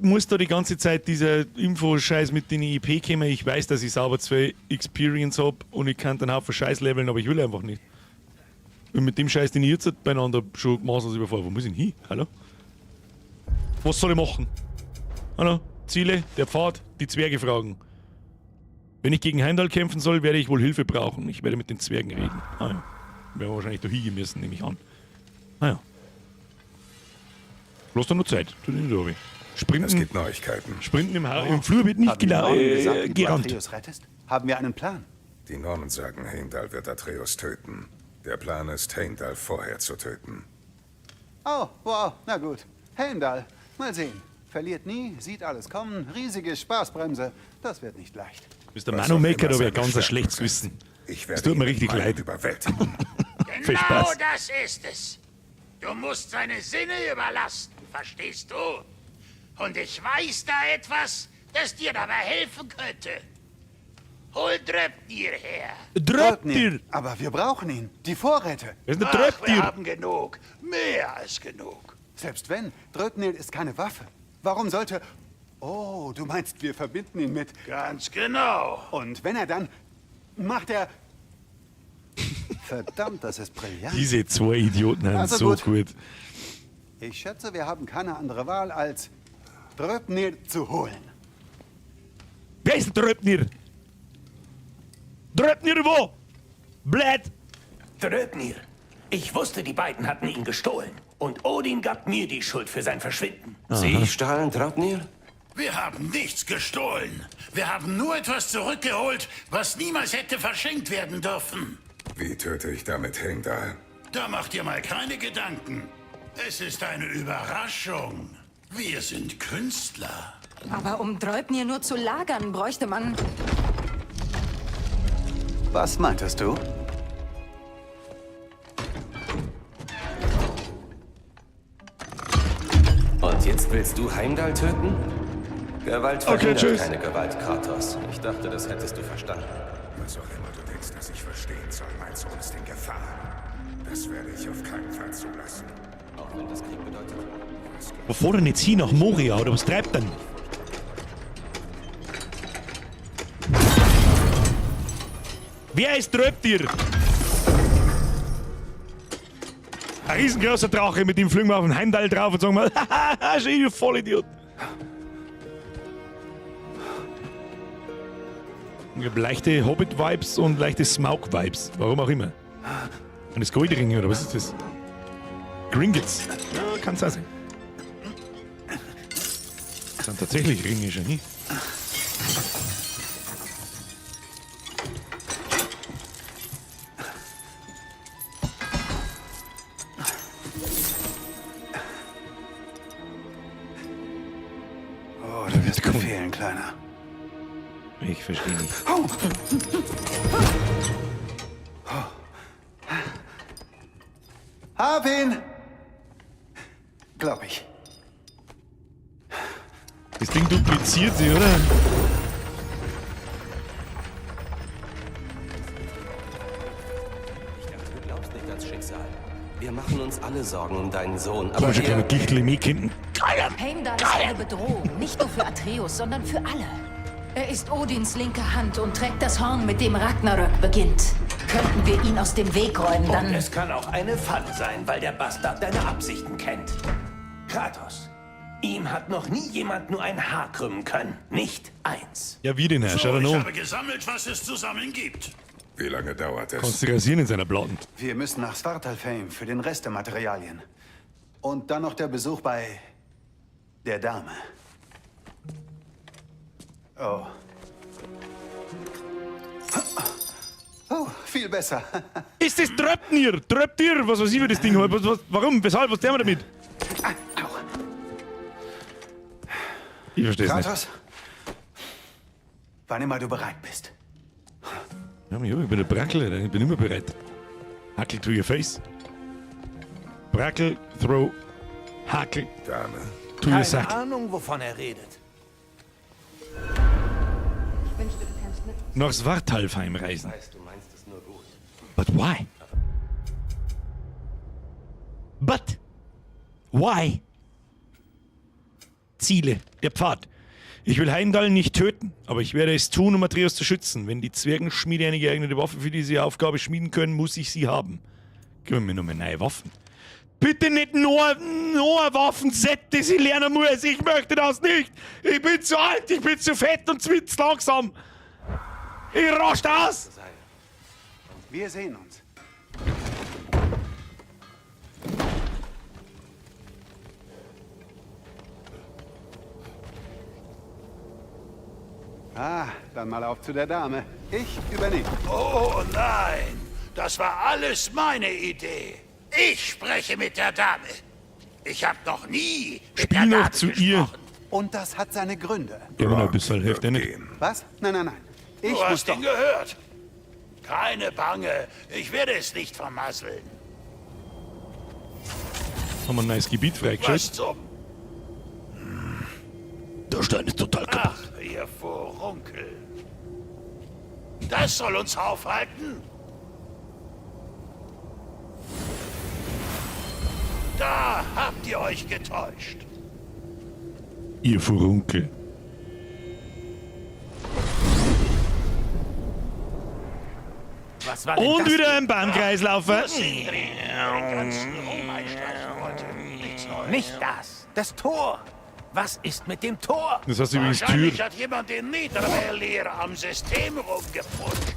Muss da die ganze Zeit dieser Info-Scheiß mit den IP kommen? Ich weiß, dass ich sauber 2 Experience hab und ich kann dann Haufen Scheiß leveln, aber ich will einfach nicht. Und mit dem Scheiß, den ich jetzt beieinander schon maßlos überfahre. Wo muss ich denn hin? Hallo? Was soll ich machen? Hallo? Ziele, der Pfad, die Zwerge fragen. Wenn ich gegen Heimdall kämpfen soll, werde ich wohl Hilfe brauchen. Ich werde mit den Zwergen reden. Ah ja. Werden wir wahrscheinlich da hingehen müssen, nehme ich an. Ah ja. Bloß da nur Zeit. Tut nicht so weh. Sprinten. Es gibt Neuigkeiten. Sprinten im Flur wird nicht Haben die Nornen gesagt, wie du gerannt. Atreus rettest? Haben wir einen Plan? Die Nornen sagen, Heimdall wird Atreus töten. Der Plan ist, Heimdall vorher zu töten. Oh, wow, na gut. Heimdall, mal sehen. Verliert nie, sieht alles kommen, riesige Spaßbremse. Das wird nicht leicht. Mr. Was Manomaker, auch da immer habe ich ein seine ganz Stärken schlechtes sind. Gewissen. Ich Es werde tut mir ihn richtig mit meinen leid. überwältigen. Viel Genau Spaß. das ist es. Du musst seine Sinne überlasten, verstehst du? Und ich weiß da etwas, das dir dabei helfen könnte. Hol Dröpnir her. Dröpnir! Aber wir brauchen ihn. Die Vorräte. Wer ist denn Ach, Dröpnir? wir haben genug. Mehr als genug. Selbst wenn, Dröpnir ist keine Waffe. Warum sollte... Oh, du meinst, wir verbinden ihn mit... Ganz genau. Und wenn er dann... Macht er... Verdammt, das ist brillant. Diese zwei Idioten sind Also so gut. gut. Ich schätze, wir haben keine andere Wahl, als Dröpnir zu holen. Wer ist denn Dröpnir? Dröpnir wo? Blöd! Dröpnir. Ich wusste, die beiden hatten ihn gestohlen. Und Odin gab mir die Schuld für sein Verschwinden. Sie stahlen Draupnir? Wir haben nichts gestohlen. Wir haben nur etwas zurückgeholt, was niemals hätte verschenkt werden dürfen. Wie töte ich damit Heimdall? Da mach dir mal keine Gedanken. Es ist eine Überraschung. Wir sind Künstler. Aber um Draupnir nur zu lagern, bräuchte man... Was meintest du? Willst du Heimdall töten? Gewalt Okay, verhindert tschüss. keine Gewalt, Kratos. Ich dachte, das hättest du verstanden. Was auch immer du denkst, dass ich verstehen soll, mein Sohn ist in Gefahr. Das werde ich auf keinen Fall zulassen. Auch wenn das Krieg bedeutet. Wo fahren denn jetzt hin? Nach Moria oder was treibt denn? Wer ist Tröptir? Ein riesengroßer Drache, mit dem fliegen wir auf den Heimdall drauf und sagen mal, haha, schön, du Vollidiot. Ich hab leichte Hobbit-Vibes und leichte Smaug-Vibes. Warum auch immer. Und das Goldringe, oder was ist das? Gringotts. Ja, kann's auch sein. Das sind tatsächlich Ringe schon, nicht? Oh, du wirst mir fehlen, Kleiner. Ich verstehe nicht. Oh. Hab ihn! Glaub ich. Das Ding dupliziert sich, oder? Ich dachte, du glaubst nicht ans Schicksal. Wir machen uns alle Sorgen um deinen Sohn, Komm aber schon, wir... kleiner Gichtel im hinten. Heimdall ist eine Bedrohung, nicht nur für Atreus, sondern für alle. Er ist Odins linke Hand und trägt das Horn, mit dem Ragnarök beginnt. Könnten wir ihn aus dem Weg räumen, Und dann... es kann auch eine Falle sein, weil der Bastard deine Absichten kennt. Kratos, ihm hat noch nie jemand nur ein Haar krümmen können. Nicht eins. Ja, wie denn, Herr? Schau So, da ich noch. habe gesammelt, was es zu sammeln gibt. Wie lange dauert es? Kannst du rasieren in seiner Platten. Wir müssen nach Svartalfheim für den Rest der Materialien. Und dann noch der Besuch bei der Dame. Oh. Oh, viel besser. Ist das Tröptnir? Tröptir? Was weiß ich, wie das Ding heißt. Was, was, warum? Weshalb? Was tun wir damit? Ich verstehe es nicht. Kratos, wann immer du bereit bist. Ja, ich bin der Brackel, Alter. Ich bin immer bereit. Hackel to your face. Brackel, throw, Hackel. Dame. To your Keine sack. Ahnung, wovon er redet. Ich wünschte, du kämst mit. Nach Svartalfheim reisen. Ich weiß, du meinst es nur gut. But why? But why? Ziele, der Pfad. Ich will Heimdall nicht töten, aber ich werde es tun, um Atreus zu schützen. Wenn die Zwergenschmiede eine geeignete Waffe für diese Aufgabe schmieden können, muss ich sie haben. Gib mir nur mal neue Waffen. Bitte nicht nur ein Waffenset, das ich lernen muss. Ich möchte das nicht. Ich bin zu alt, ich bin zu fett und zu langsam. Ich rast aus. Wir sehen uns. Ah, dann mal auf zu der Dame. Ich übernehme. Oh nein, das war alles meine Idee. Ich spreche mit der Dame. Ich habe noch nie mit Spiel der noch Dame zu ihr. Und das hat seine Gründe. Ja, genau, bis halt hilft ja nicht. Was? Nein, nein, nein. Ich Du muss hast doch. ihn gehört. Keine Bange, ich werde es nicht vermasseln. Haben wir ein neues Gebiet Was freigeschaltet. zum... Der Stein ist total kaputt. Ach, ihr Furunkel. Das soll uns aufhalten? Da habt ihr euch getäuscht. Ihr Furunkel. Was war denn Und das? wieder ein Bahnkreislaufer. Sindri, der den ganzen Ruhm einstreichen wollte. Nichts Neues. Nicht das. Das Tor. Was ist mit dem Tor? Das heißt übrigens Tür. Wahrscheinlich hat jemand den Niedermeer am System rumgeputscht.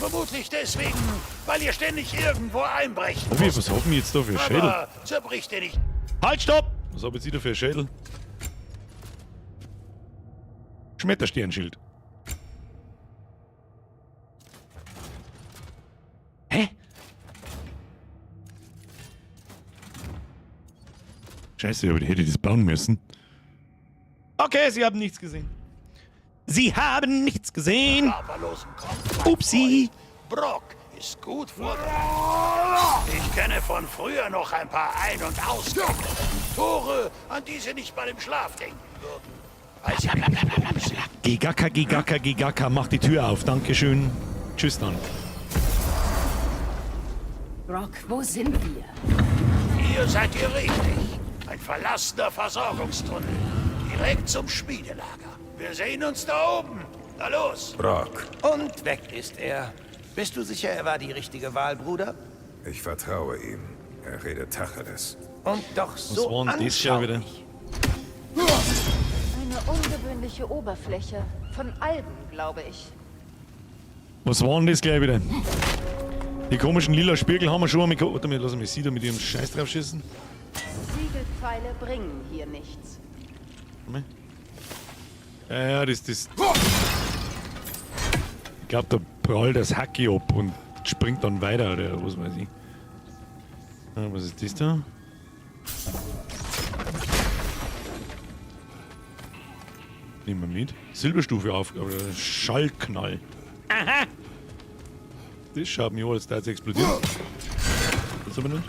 Vermutlich deswegen, weil ihr ständig irgendwo einbrechen Oh, wir, was haben wir jetzt da für einen Schädel? Aber zerbricht ihr nicht Halt, stopp! Was hab jetzt ich da für einen Schädel? Schmettersternschild. Hä? Scheiße, aber die hätte ich das bauen müssen. Okay, sie haben nichts gesehen. Sie haben nichts gesehen. körperlosen Kopf. mein Upsi. Freund. Brock Ist gut vorbereitet. Ich kenne von früher noch ein paar Ein- und Ausgänge. Tore, an die sie nicht mal im Schlaf denken würden. Weil sie sind. Gigaka, Gigaka, Gigaka, mach die Tür auf. Dankeschön. Tschüss dann. Brock, wo sind wir? Hier seid ihr richtig. Ein verlassener Versorgungstunnel. Direkt zum Schmiedelager. Wir sehen uns da oben. Na los. Brock. Und weg ist er. Bist du sicher, er war die richtige Wahl, Bruder? Ich vertraue ihm. Er redet Tacheles. Und doch Was so war denn das schon wieder? Eine ungewöhnliche Oberfläche. Von Algen, glaube ich. Was war denn das gleich wieder? Die komischen lila Spiegel haben wir schon einmal gehabt. Warte mal, lass mich sie da mit ihrem Scheiß drauf schießen. Siegelpfeile bringen hier nichts. Warte mal. Ja, ja, das. Ich glaube, da prallt das Hacki ab und springt dann weiter, oder was weiß ich. Ah, was ist das da? Nehmen wir mit. Silberstufe auf, oder Schallknall. Aha! Das schaut mir an, als da jetzt explodiert. Das aber nicht.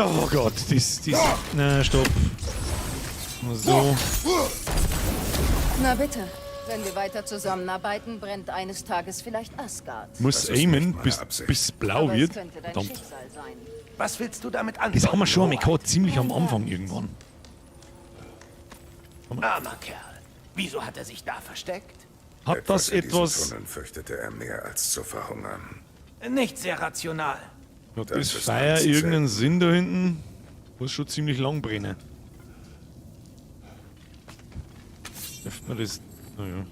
Oh Gott, das. Na, stopp. So. Na bitte. Wenn wir weiter zusammenarbeiten, brennt eines Tages vielleicht Asgard. Muss aimen, bis blau Aber es wird. könnte dein Verdammt. Schicksal sein. Was willst du damit anfangen? Das haben wir schon einmal gehabt, ziemlich am Anfang irgendwann. Armer Kerl. Wieso hat er sich da versteckt? Hat das in diesem etwas. Tunnel fürchtete er mehr als zu verhungern. Nicht sehr rational. Hat Das das ist Feuer ganz irgendeinen Sinn da hinten? Muss schon ziemlich lang brennen. Öffnet man das. Naja.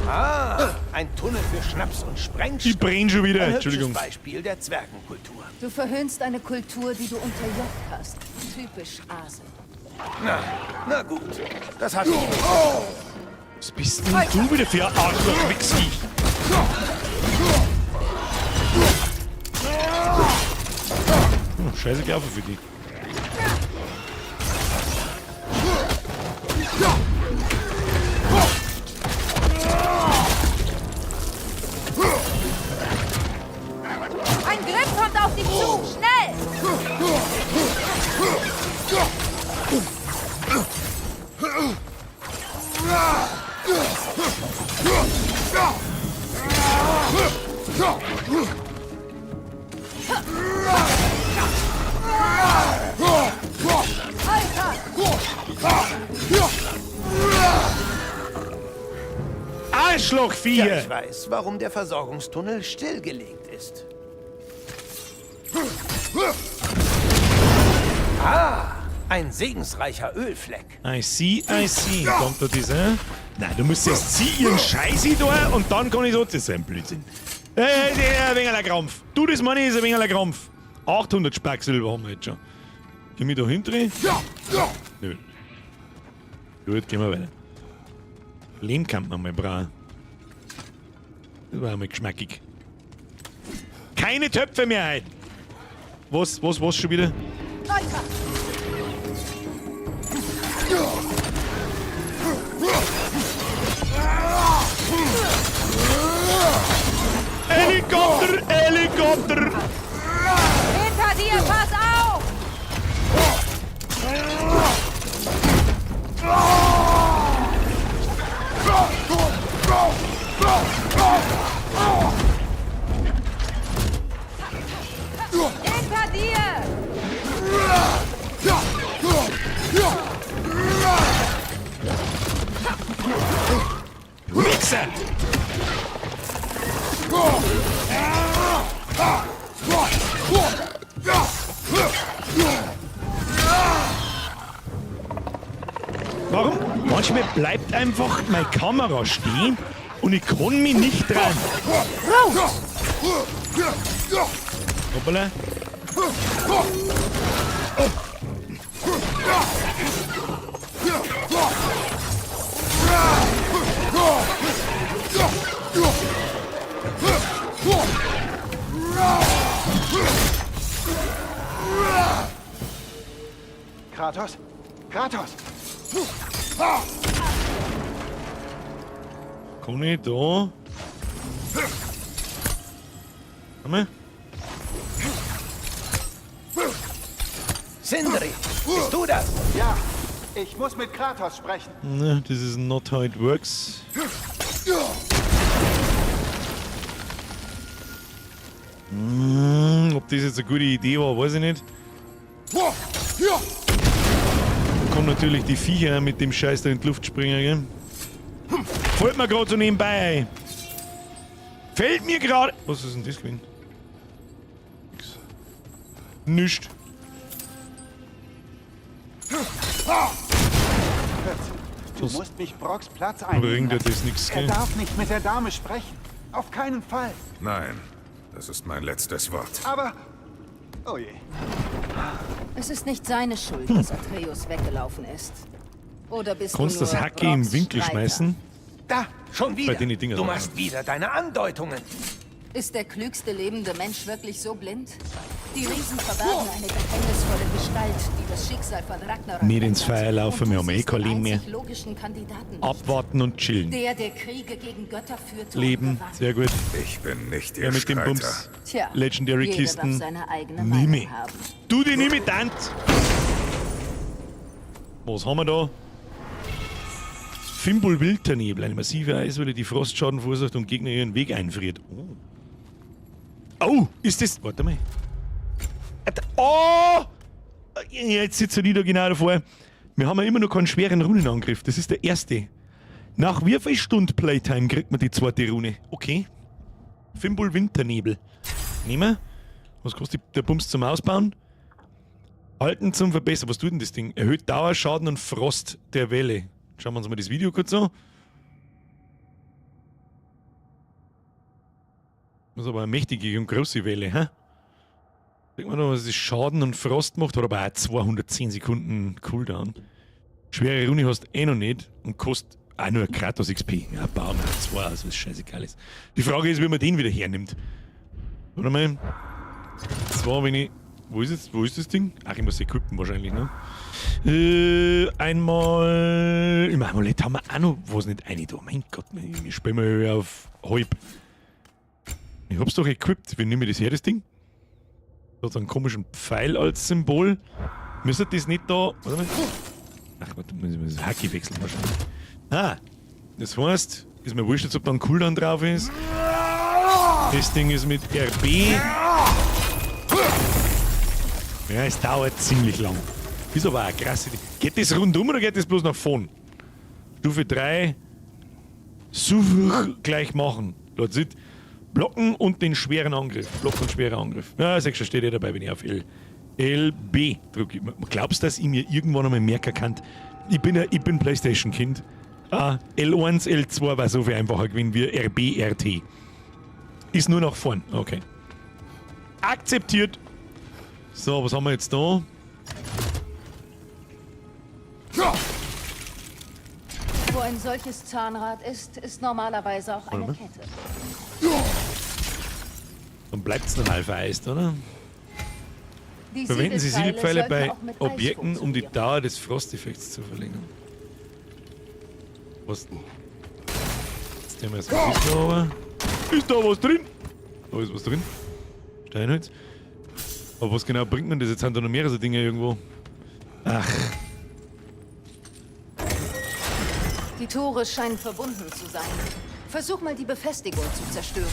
Ah, ein Tunnel für Schnaps und Sprengstoff. Die brennen schon wieder. Ein hübsches Entschuldigung. Beispiel der Zwergenkultur. Du verhöhnst eine Kultur, die du unterjocht hast. Typisch Ase. Na, na gut. Das hatte ich nicht. Was bist denn du wieder für ein Arschloch, Wichsviech? Scheiße gelaufen für dich. Ein Griff kommt auf dich zu! Schnell! Arschlochvieh! Ja, ich weiß, warum der Versorgungstunnel stillgelegt ist. Ah, ein segensreicher Ölfleck. I see, I see. Kommt da dieser? Nein, du musst erst sie ihren Scheiß da und dann kann ich so. Das ist ein Blödsinn. Ein wenig ein Krampf. Du, das meine ich, ist ein wenig ein Krampf. 800 Specksilber haben wir jetzt schon. Geh mich da hinten? Nö. Gut, gehen wir weiter. Lehm kann man mal brauchen. Das war einmal geschmackig. Keine Töpfe mehr heute. Was schon wieder? Helikopter! Helikopter! Hinter dir, pass auf! Hinter dir! Mixer! Warum? Manchmal bleibt einfach meine Kamera stehen und ich kann mich nicht dran. Hoppala. Kratos? Kratos! Kann ich da... Warte mal. Sindri, bist du das? Ja, ich muss mit Kratos sprechen. Ne, this is not how it works. Ob das jetzt eine gute Idee war, weiß ich nicht. Kommen natürlich die Viecher mit dem Scheiß da in die Luft springen, gell? Fällt mir gerade so nebenbei ein. Fällt mir gerade. Was ist denn das gewesen? Nix. Nischt. Du musst mich Brocks Platz einnehmen. Bringt dir das nix, Er gell? darf nicht mit der Dame sprechen. Auf keinen Fall. Nein, das ist mein letztes Wort. Aber... Oh je. Es ist nicht seine Schuld, dass Atreus weggelaufen ist. Oder bist Kannst du das nur Hacke im Brocks Winkel Streiter? schmeißen? Da, schon wieder. Bei denen die Dinger Du da. machst wieder deine Andeutungen. Ist der klügste lebende Mensch wirklich so blind? Die Riesen verbergen eine geheimnisvolle Gestalt, die das Schicksal von Ragnarok Nicht ins ändert. Feuer laufen, Und wir du haben eh siehst kein den Leben mehr. einzig logischen Kandidaten nicht. Abwarten und chillen. Der, der Kriege gegen Götter führte und Leben, gewann. sehr gut. Ich bin nicht ihr Ja, mit dem Streiter. Bums. Tja, Legendary jeder Kisten. darf seine eigene Nimm Meinung ich. haben. Du die nimm ich, Tant. Was haben wir da? Fimbul Wildernebel, eine massive Eiswelle, die Frostschaden verursacht und Gegner ihren Weg einfriert. Oh. Oh, ist das... Warte mal. Oh! Jetzt sitzt er wieder genau davor. Wir haben ja immer noch keinen schweren Runenangriff. Das ist der erste. Nach wie viel Stunden Playtime kriegt man die zweite Rune? Okay. Fimbul Winternebel. Nehmen wir. Was kostet der Bums zum Ausbauen? Halten zum Verbessern. Was tut denn das Ding? Erhöht Dauerschaden und Frost der Welle. Schauen wir uns mal das Video kurz an. Das ist aber eine mächtige und große Welle, hä? Denkt man noch, was das Schaden und Frost macht, hat aber auch 210 Sekunden Cooldown. Schwere Rune hast du eh noch nicht und kostet auch nur Kratos XP. Ja, bauen wir zwei, also was scheißegal ist. Die Frage ist, wie man den wieder hernimmt. Warte mal. Zwar, wenn ich. Wo ist jetzt? Wo ist das Ding? Ach, ich muss equippen wahrscheinlich, ne? Einmal. Im Amulett haben wir auch noch was nicht eine da. Mein Gott, wir spielen mal auf halb. Ich hab's doch equipped. Wie nehme ich das her, das Ding? Da hat so einen komischen Pfeil als Symbol. Müsste das nicht da. Warte mal. Ach, warte, muss ich das Hacki wechseln wahrscheinlich. Ah, das heißt, ist mir wurscht jetzt, ob da ein Cooldown drauf ist. Das Ding ist mit RB. Ja, es dauert ziemlich lang. Ist aber auch eine krasse. Geht das rundum oder geht das bloß nach vorn? Stufe 3. Super gleich machen. That's it. Blocken und den schweren Angriff. Blocken und schwerer Angriff. Ja, sag schon, steht eh dabei, wenn ich auf L. LB drücke. Glaubst du, dass ich mir irgendwann einmal merken kann? Ich bin Playstation-Kind. Ah, L1, L2 war so viel einfacher gewesen wie RB, RT. Ist nur nach vorn. Okay. Akzeptiert. So, was haben wir jetzt da? Wo ein solches Zahnrad ist, ist normalerweise auch eine Warte Kette. Dann bleibt es normal vereist, oder? Die Verwenden Sie Siegelpfeile Siegelpfeile bei sollten auch mit Eis Objekten, um die Dauer des Frosteffekts zu verlängern. Was? Jetzt nehmen wir das aber. Ist da was drin? Da ist was drin. Steinholz. Aber was genau bringt man das? Jetzt sind da noch mehrere so Dinge irgendwo. Ach, Die Tore scheinen verbunden zu sein. Versuch mal, die Befestigung zu zerstören.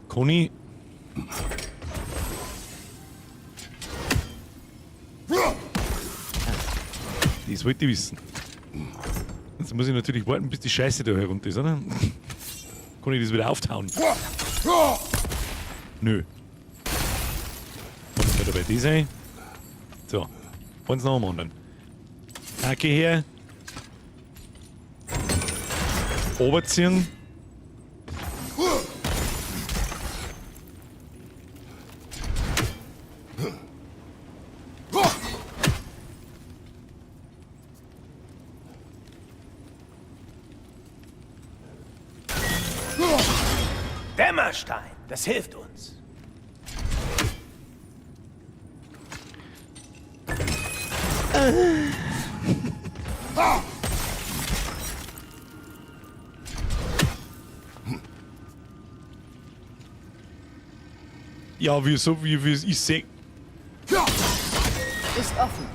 Conny. Das wollte ich wissen. Jetzt muss ich natürlich warten, bis die Scheiße da herunter ist, oder? Kann ich das wieder auftauen? Nö. Und wieder bei dir sein. So. Eins nach dem anderen. Hacke her. Oberziehen. Dämmerstein, das hilft uns. Ja, wieso, wie ich seh. Ist offen.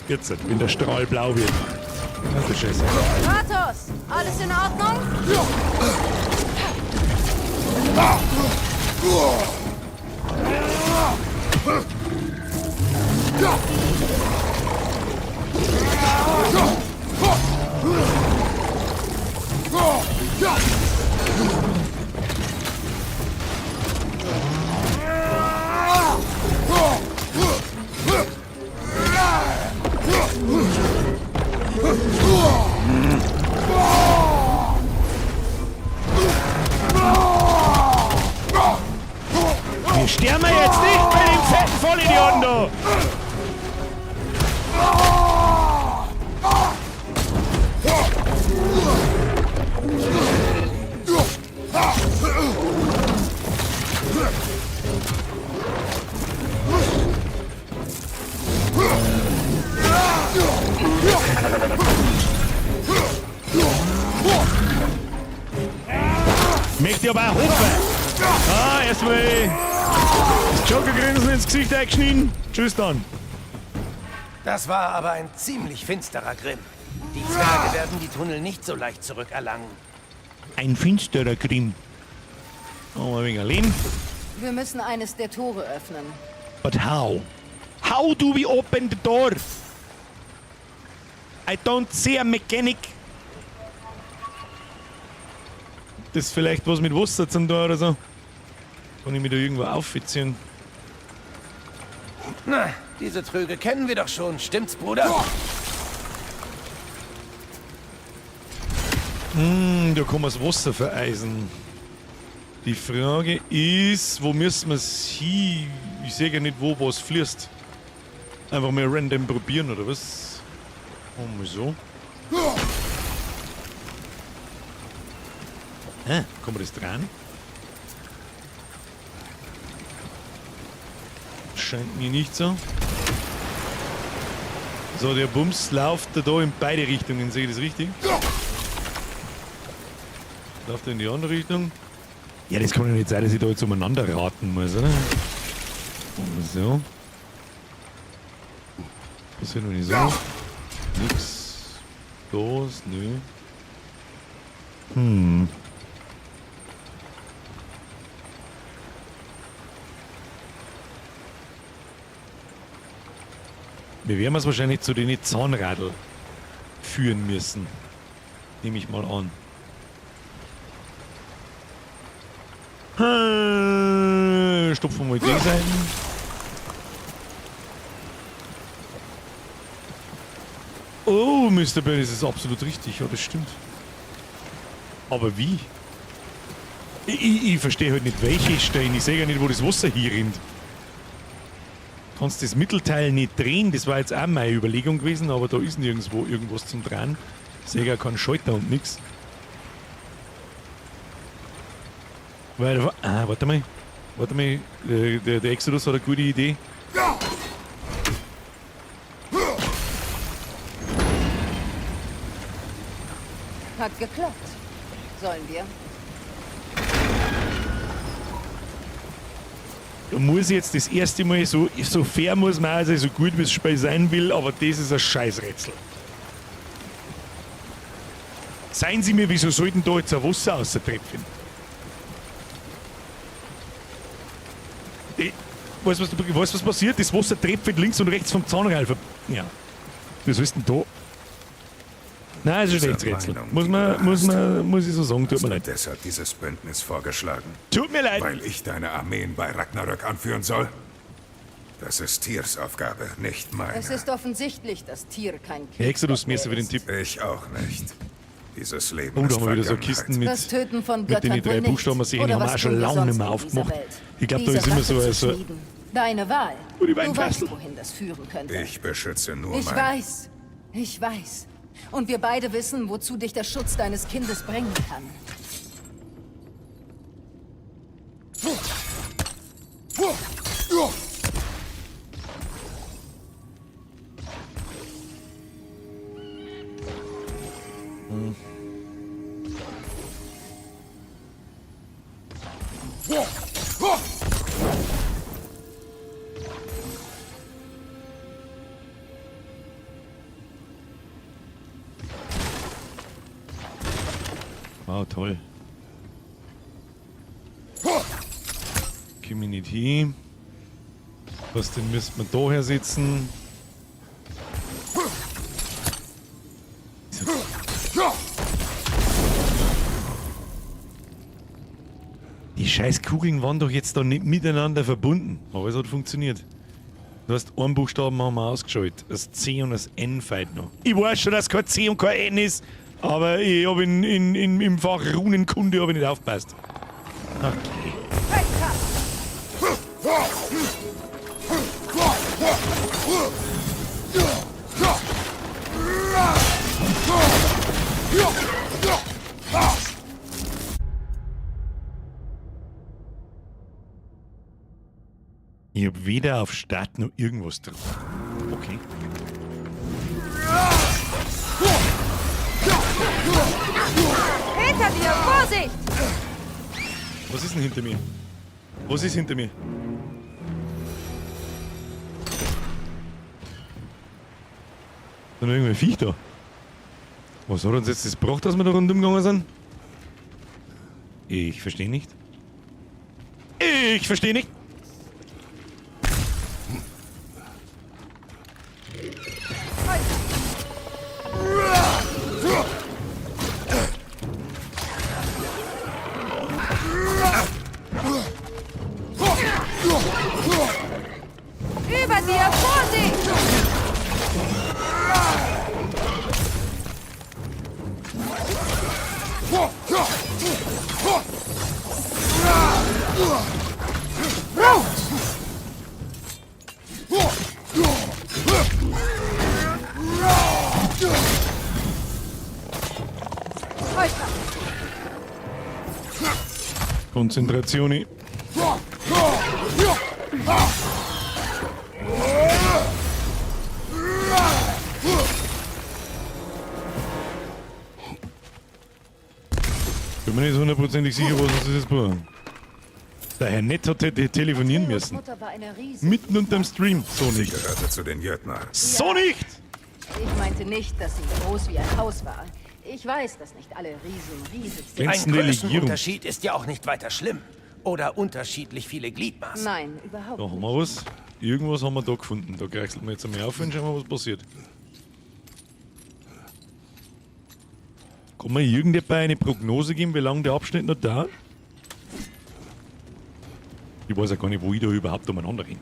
Jetzt, wenn der Strahl blau wird. Ach du Scheiße. Kratos, alles in Ordnung? Wir sterben jetzt nicht bei dem fetten Vollidioten da! Möchte ich aber auch hoffen. Ah, erstmal das Joker-Grinsen ins Gesicht eingeschnitten. Tschüss dann. Das war aber ein ziemlich finsterer Grimm. Die Zwerge werden die Tunnel nicht so leicht zurückerlangen. Ein finsterer Grimm. Oh, mal wegen Leben. Wir müssen eines der Tore öffnen. But how? How do we open the door? I don't see a mechanic. Das ist vielleicht was mit Wasser zum Tor oder so. Kann ich mich da irgendwo aufziehen? Na, diese Trüge kennen wir doch schon, stimmt's, Bruder? Da kann man das Wasser vereisen. Die Frage ist, wo müssen wir's hin? Ich sehe ja nicht, wo was fließt. Einfach mal random probieren, oder was? Oh, mal so. Hä? Kann man das dran? Scheint mir nicht so. So, der Bums läuft da in beide Richtungen, sehe ich das richtig? Läuft er in die andere Richtung? Ja, das kann ja nicht sein, dass ich da jetzt umeinander raten muss, oder? So. Passiert noch nicht so. Nix. Los, nö. Wir werden es wahrscheinlich zu den Zahnradl führen müssen. Nehme ich mal an. Stopfen wir mal die Seiten. Oh, Mr. Burns, das ist absolut richtig. Ja, das stimmt. Aber wie? Ich verstehe halt nicht, welche Stellen. Ich sehe ja nicht, wo das Wasser hier rinnt. Kannst das Mittelteil nicht drehen? Das war jetzt auch meine Überlegung gewesen, aber da ist nirgendwo irgendwas zum Drehen. Ich sehe ja keinen Schalter und nix. Weil, warte mal. Warte mal, der Exodus hat eine gute Idee. Hat geklappt. Sollen wir? Da muss ich jetzt das erste Mal, so fair muss man auch sein, so gut wie das Spiel sein will, aber das ist ein Scheißrätsel. Seien Sie mir, wieso sollten da jetzt ein Wasser außertreffen? Weißt du, was passiert? Das Wasser trepft links und rechts vom Zahnrad. Ja. Was ist denn da? Nein, es ist ein schlechtes Rätsel. Muss ich so sagen, tut mir leid. Deshalb dieses Bündnis vorgeschlagen. Tut mir leid. Weil ich deine Armeen bei Ragnarök anführen soll? Das ist Tyrs Aufgabe, nicht meine. Es ist offensichtlich, dass Tyr kein Krieg Exodus, mir für den Tipp. Ich auch nicht. Dieses Leben Oh, da ist haben wir wieder so Kisten mit, Das Töten von mit den Göttern drei wohl nicht. Buchstaben, die Oder haben wir was auch schon tun wir lange nicht mehr sonst in dieser aufgemacht. Welt? Ich glaube, da Diese ist immer Waffe so zu ein so schmieden. Deine Wahl. Oh, die Du weißt, Weinfassel. wohin das führen könnte. Ich beschütze nur Ich mein... weiß. Ich weiß. Und wir beide wissen, wozu dich der Schutz deines Kindes bringen kann. Wow, toll. Komm ich nicht hin. Was denn müsste man da her sitzen? Die scheiß Kugeln waren doch jetzt da nicht miteinander verbunden. Aber es hat funktioniert. Du hast einen Buchstaben haben wir ausgeschaltet. Das C und das N fehlt noch. Ich weiß schon, dass kein C und kein N ist, aber ich habe im Fach Runenkunde hab ich nicht aufgepasst. Okay. Ich hab weder auf Start noch irgendwas drauf. Okay. Hinter dir! Vorsicht! Was ist denn hinter mir? Was ist hinter mir? Da noch irgendein Viech da. Was hat uns jetzt das gebracht, dass wir da rundum gegangen sind? Ich verstehe nicht. Ich verstehe nicht. Über dir! Vorsicht! Konzentratione. Bin mir nicht hundertprozentig sicher, was uns das jetzt braucht. Der Herr Nett hat hätte telefonieren müssen. Mitten unterm Stream. So nicht. Sie gehörte zu den Jötnar. So nicht! Ich meinte nicht, dass sie groß wie ein Haus war. Ich weiß, dass nicht alle Riesen riesig sind. Ein Größenunterschied ist ja auch nicht weiter schlimm. Oder unterschiedlich viele Gliedmaßen. Nein, überhaupt Da haben wir was. Irgendwas haben wir da gefunden. Da kraxeln wir jetzt einmal auf und schauen wir, was passiert. Kann mir irgendjemand eine Prognose geben, wie lange der Abschnitt noch dauert? Ich weiß ja gar nicht, wo ich da überhaupt umeinander renne.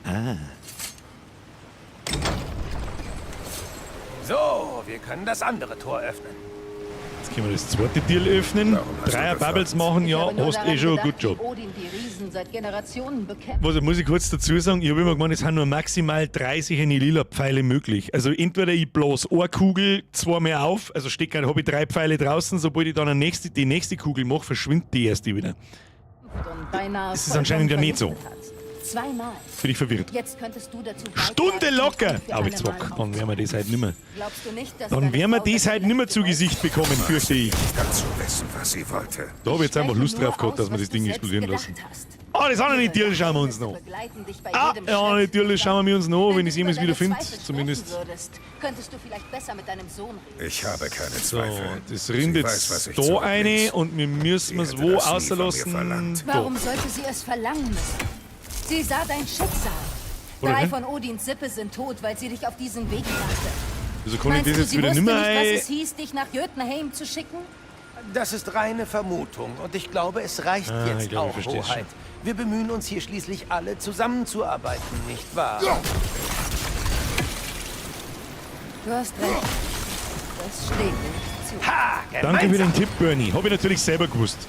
Ah. So, wir können das andere Tor öffnen. Jetzt können wir das zweite Deal öffnen. Dreier Bubbles machen, Ich ja, habe nur hast daran eh schon, gedacht, gut Job. wie Odin die Riesen seit Generationen bekämpft. Was muss ich kurz dazu sagen? Ich habe immer gemeint, es sind nur maximal 30 eine lila Pfeile möglich. Also entweder ich bloß eine Kugel zweimal auf, also habe ich 3 Pfeile draußen, sobald ich dann die nächste Kugel mache, verschwindet die erste wieder. Und beinahe Das ist anscheinend ja nicht so. vollkommen vernichtet hat. Zweimal. Bin ich verwirrt. Jetzt könntest du dazu Stunde locker! Aber ich ich zwack, dann werden wir das halt nimmer. Glaubst du nicht, dass Dann deine werden wir Frau das halt nimmer zu Gesicht bekommen, fürchte ich. Ganz zu wissen, was sie wollte. Da habe ich jetzt einfach Lust drauf gehabt, dass wir das Ding explodieren lassen. Ah, das andere Tier schauen wir uns noch. begleiten dich bei Ah, jedem ja, Schritt. natürlich schauen wir uns noch, wenn ich es jemals Über wieder deine finde. Zweifel Zumindest. sprechen würdest, könntest du vielleicht besser mit deinem Sohn reden. Ich habe keine So, Zweifel. das rinnt Sie jetzt weiß, was ich da zurück eine und wir müssen Sie es hätte wo das nie von mir auslassen. verlangt. Da. Warum sollte sie es verlangen müssen? Sie sah dein Schicksal. Oder 3 ne? von Odins Sippe sind tot, weil sie dich auf diesen Weg brachte. Wieso kann ich Meinst das du, jetzt sie wieder wusste nimmer nicht, was ein? es hieß, dich nach Jötunheim zu schicken? Das ist reine Vermutung und ich glaube, es reicht Ah, ich jetzt glaube, ich auch, versteh's Hoheit. Wir bemühen uns hier schließlich alle zusammenzuarbeiten, nicht wahr? Du hast recht. Das steht mir nicht zu. Ha! Danke für den Tipp, Bernie. Habe ich natürlich selber gewusst.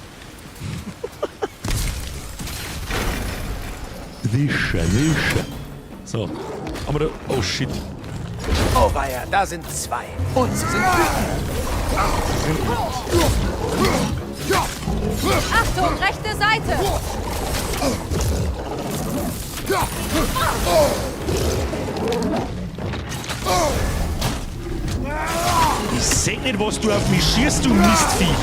Sicher, sicher. So. Aber da. Oh shit. Oh weia, da sind 2. Und sie sind wütend. Achtung, rechte Seite! Ich seh nicht, was du auf mich schießt, du Mistvieh.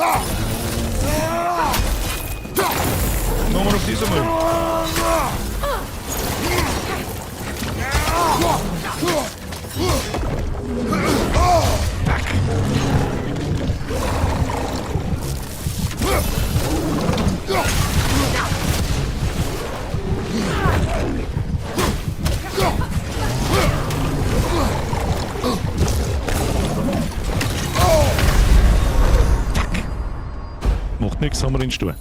Machen wir doch das einmal. Macht nix, haben wir den Stor.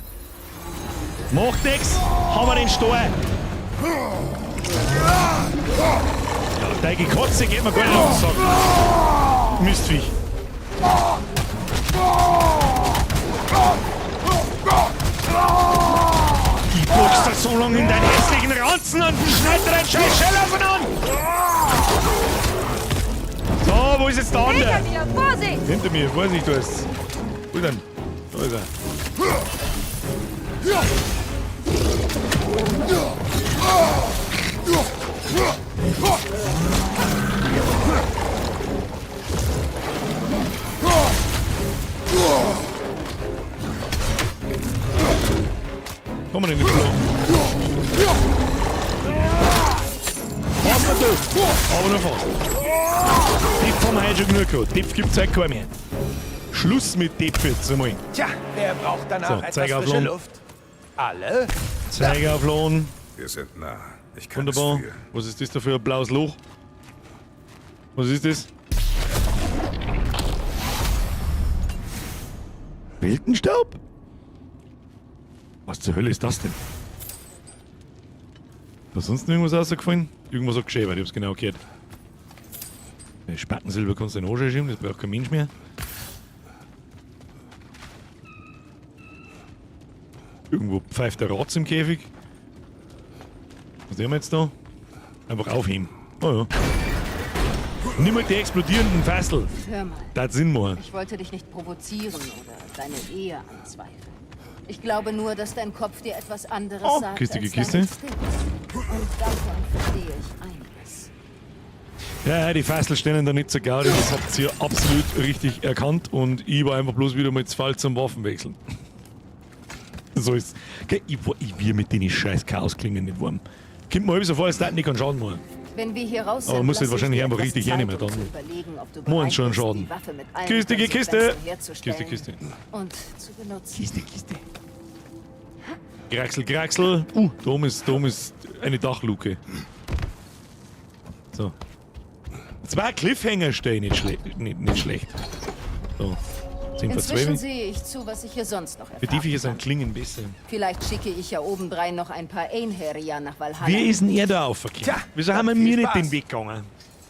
Macht nix, haben wir den Stor. Ja, deine Kotze geht mir gar nicht auf den Sack. Mistviech. Ich box da so lange in deinen hässlichen Ranzen und schneid dir einen scheiß Schell auseinander. So, wo ist jetzt der andere? Hinter mir! Vorsicht! Hinter mir, Vorsicht, du hast. Wo ist denn? Da ist er. Komm mal in den Flo. Fast nicht du, aber nur fast. Depp haben wir heute schon genug gehabt. Depp gibt's heute keinen mehr. Schluss mit Depp jetzt einmal. Tja, wer braucht danach So, etwas Zeiger auf frische Lohn. Luft? Alle? Zeiger auf Lohn. Wir sind nah. Ich kann Wunderbar. es fühlen. Was ist das da für ein blaues Loch? Was ist das? Weltenstaub? Was zur Hölle ist das denn? Da sonst noch irgendwas rausgefallen? Irgendwas hat geschäbert, ich hab's genau gehört. Spattensilber kannst du in den Arsch schieben, das braucht kein Mensch mehr. Irgendwo pfeift der Ratz im Käfig. Was nehmen wir jetzt da? Einfach aufheben. Oh ja. Nimm halt die explodierenden Fassel. Hör mal. Das Sinn machen. Ich wollte dich nicht provozieren oder deine Ehe anzweifeln. Ich glaube nur, dass dein Kopf dir etwas anderes Oh, sagt Kiste, als Kiste. dein Instinkt. Und davon verstehe ich einiges. Ja, ja, die Fassel stehen da nicht zur Gaudi, das habt ihr absolut richtig erkannt und ich war einfach bloß wieder mal zu falsch zum Waffenwechseln. So ist's. Gell, ich wir mit den scheiß Chaosklingen nicht warm. Kommt mir so vor, als hätten die keinen Schaden machen. Wenn wir hier raus sind, Aber muss lass halt ich wahrscheinlich dir einfach etwas richtig Zeit, hernehmen, um dann. zu überlegen, ob du Machen bereit schon bist, Schaden. die Waffe mit allen Kiste, Kiste! Konsequenzen herzustellen Kiste, Kiste. Und zu benutzen. Kiste, Kiste. Kraxel, Kraxel. Da oben ist eine Dachluke. So. Zwei Cliffhanger stehen nicht, nicht schlecht. So. 10 vor Inzwischen 12. sehe ich zu, was ich hier sonst noch Für erfahre. die Viecher sind Klingen besser. Vielleicht schicke ich ja obendrein noch ein paar Einherjer nach Valhalla. Wie ist denn er da aufgekommen? Tja, Wieso haben wir viel mir nicht Spaß. den Weg gegangen?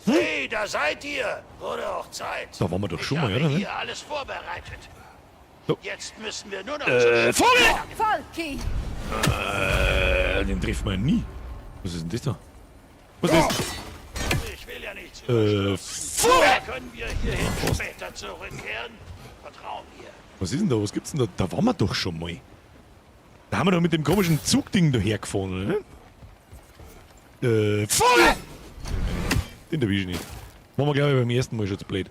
Hey, da seid ihr. Wurde auch Zeit. Da waren wir doch schon Ich mal, habe oder? Ne? hier alles vorbereitet. So. Jetzt müssen wir nur noch zur Vogel! Falki! Den treffen wir nie. Was ist denn das da? Was ist das? Ich will ja nichts Vogel! Können wir hierhin Fast. später zurückkehren? Vertrau mir. Was ist denn da? Was gibt's denn da? Da waren wir doch schon mal. Da haben wir doch mit dem komischen Zugding dahergefahren, oder? Vogel! Den erwische ich nicht. Waren wir, glaube ich, beim ersten Mal schon zu blöd.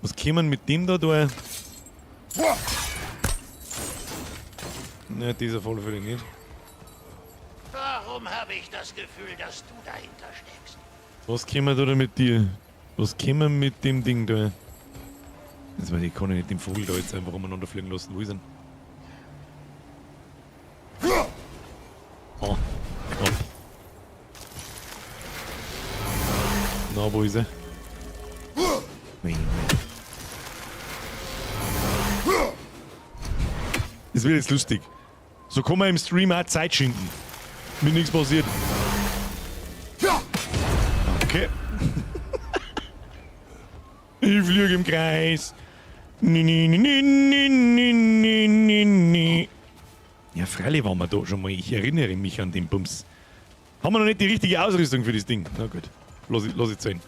Was kämen mit dem da da? Ne, dieser Fall für nicht. Warum habe ich das Gefühl, dass du dahinter steckst? Was kämen da mit dir? Was kämen mit dem Ding da? Das weiß ich, kann ich nicht den Vogel da jetzt einfach umeinander fliegen lassen. Wo ist er? Oh, knapp. Na, wo ist er? Nein, nein. Das wird jetzt lustig. So kann man im Stream auch Zeit schinden. Mir nichts passiert. Okay. Ich fliege im Kreis. Ni, ni, ni, ni, ni, ni, ni, ni, ni. Ja, freilich waren wir da schon mal. Ich erinnere mich an den Bums. Haben wir noch nicht die richtige Ausrüstung für das Ding? Na gut. Lass ich sein.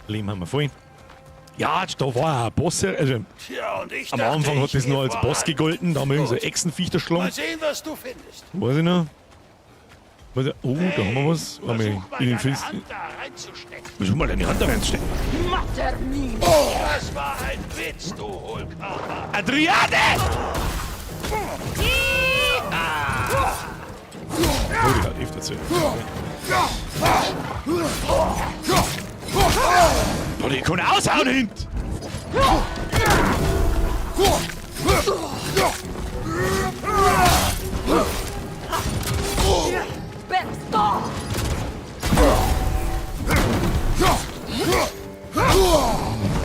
Leben haben wir voll. Ja, da war ein Boss. Also, Tja, und ich am dachte, Anfang hat ich das nur geh als Boss voran. gegolten. Da haben wir irgend so Echsenviech erschlagen. Mal sehen, was du findest. Weiß ich noch. Was, oh, da haben wir was. Einmal in den Fenster. Versuch mal deine Hand da reinzustecken. Mattermin! Das war ein Witz, du Hohlkörper! Adriane! Oh, die hat Eve dazu. Boah, die kann aushauen, Hint!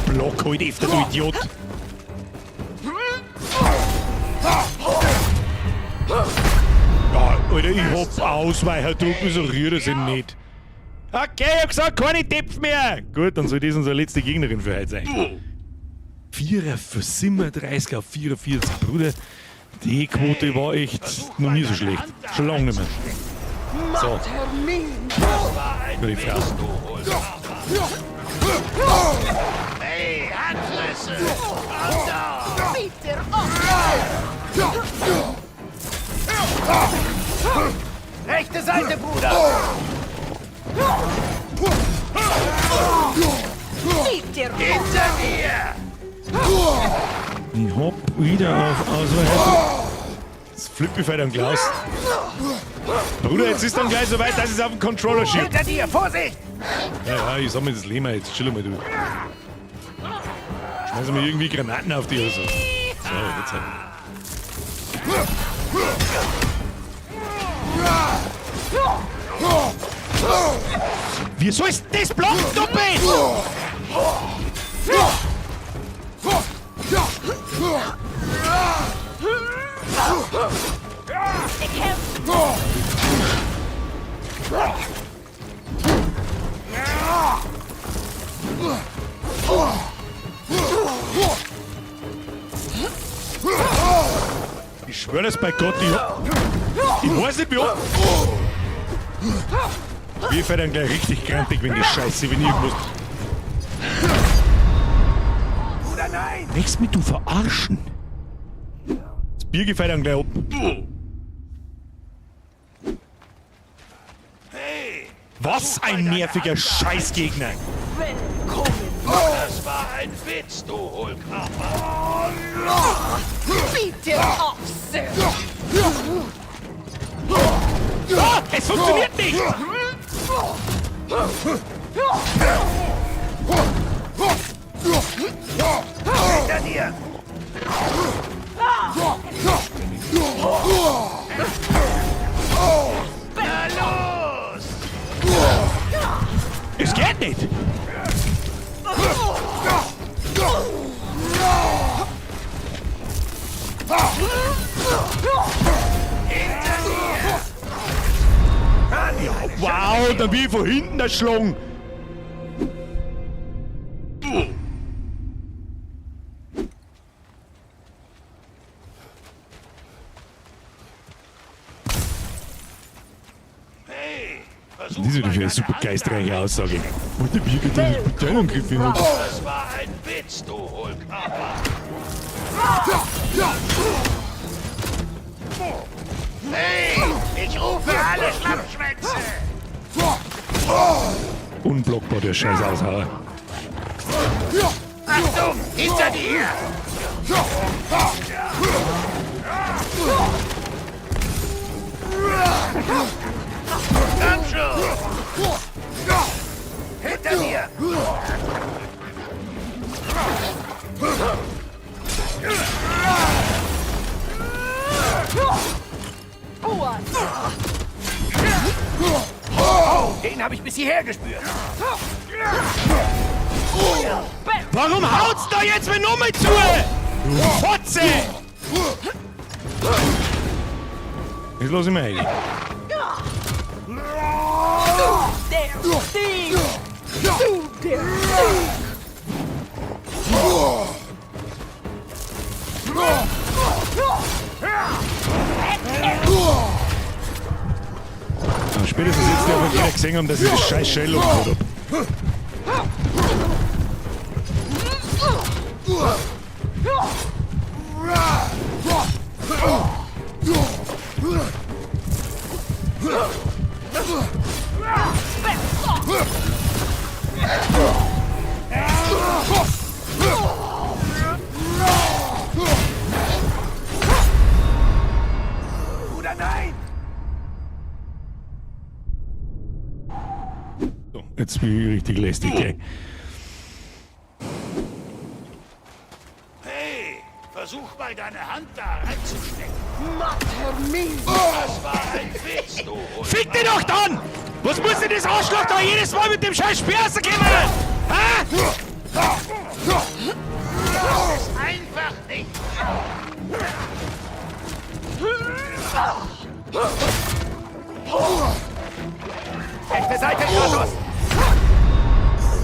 Block halt öfter, du Idiot! Ja, Alter, ich hab Ausweicherdruck, wieso rührt er sich nicht? Okay, ich hab gesagt, keine Depf mehr! Gut, dann soll das unsere letzte Gegnerin für heute sein. 4 für 37 auf 44, Bruder. Die Quote war echt noch nie so schlecht. Schon lange nicht mehr. So. Nur die Frau. Hey, Handfresse! Komm da! Rechte Seite, Bruder! Hinter dir! Ich hab wieder auf Ausweicherdruck. Das flippe ich dann Klaus. Bruder, jetzt ist dann gleich so weit, dass ich es auf den Controller schiebe. Hinter dir, Vorsicht! Ja, ja, ich sammle das Leben jetzt. Chill mal, du. Schmeißen wir irgendwie Granaten auf die oder so. So, jetzt halt. Wie sollst du das blocken, du bist? Ich schwöre das bei Gott, ich weiß nicht wie oft. Wir fällt dann gleich richtig krantig, wenn die Scheiße, wenn irgendwas. Bruder, nein! Nichts mit du verarschen. Das Bier gefällt dann gleich ab. Was ein nerviger Scheißgegner! Willkommen! Das war ein Witz, du Hohlkörper! Bitte Ochse! Ah, es funktioniert nicht! Hinter dir! Na los! Es geht nicht! Hinter dir! Wow, da bin ich von hinten erschlagen! Hey! Das ist natürlich eine super geistreiche Aussage. Wollte Birgit den Brutalangriff hat. Das war ein Witz, du Hohlkörper! Hey! Ich rufe alle Schlammschwänze! Unblockbar, der scheiß Aushauer. Achtung! Hinter dir! Komm schon! Hinter dir! Oh, den habe ich bis hierher gespürt. Warum haut's da jetzt mir nochmal zu? Du Fotze! Jetzt lass ich mal rein. Der Ding! Du der Ding! Ja, spätestens jetzt, der jeder gesehen haben, dass ich das scheiß Shell umgehauen hab. Bruder, nein! So, jetzt bin ich richtig lästig gleich. Hey, versuch mal deine Hand da reinzustecken. Matermin! Das war ein Witz, du Hund. Fick dich doch dann! Was muss denn das Arschloch da jedes Mal mit dem scheiß Speer rauskommen? Hä? Das ist einfach nicht. Rechte Seite, Kratos!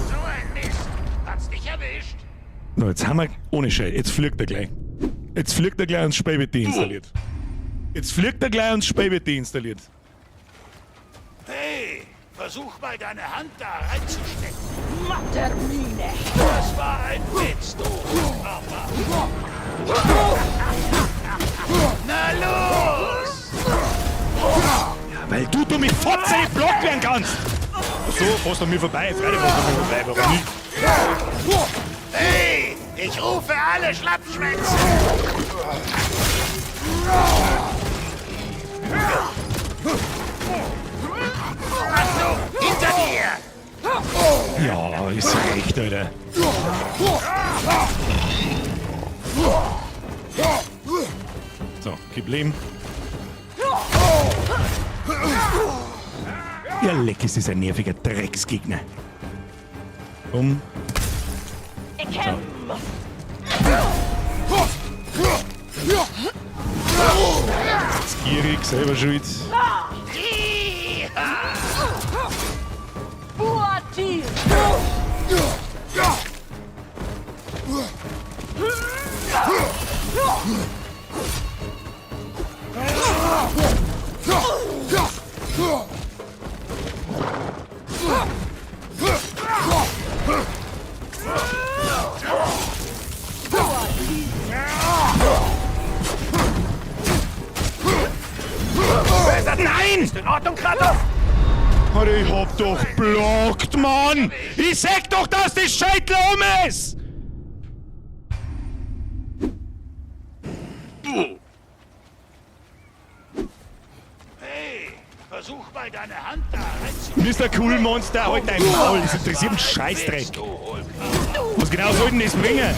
So ein Mist. Hat's dich erwischt? So, jetzt haben wir, ohne Scheiß, jetzt fliegt er gleich. Jetzt fliegt er gleich und das Spiel wird deinstalliert. Jetzt fliegt er gleich und das Spiel wird deinstalliert. Hey, versuch mal deine Hand da reinzustecken. Matermine! Das war ein Witz, du Hohlkörper. Na los! Ja, weil du dumme Fotze nicht blockt werden kannst! Ach so, fährst an mir vorbei, freilich fährst an mir vorbei, warum nicht? Hey, ich rufe alle Schlappschwänze! Achtung, hinter dir! Ja, ist recht, Alter. So, gib Leben. Ja, leck, ist das ein nerviger Drecksgegner. Um. Ist gierig, selber schuld. Buatir! Nein! Ist in Ordnung, Kratos? Alter, ich hab doch blockt, Mann! Ich sag doch, dass das Scheitel um ist! Hey, versuch mal deine Hand da reinzustecken. Mr. Cool Monster, halt dein Maul, das interessiert mich Scheißdreck. Was genau soll denn das bringen?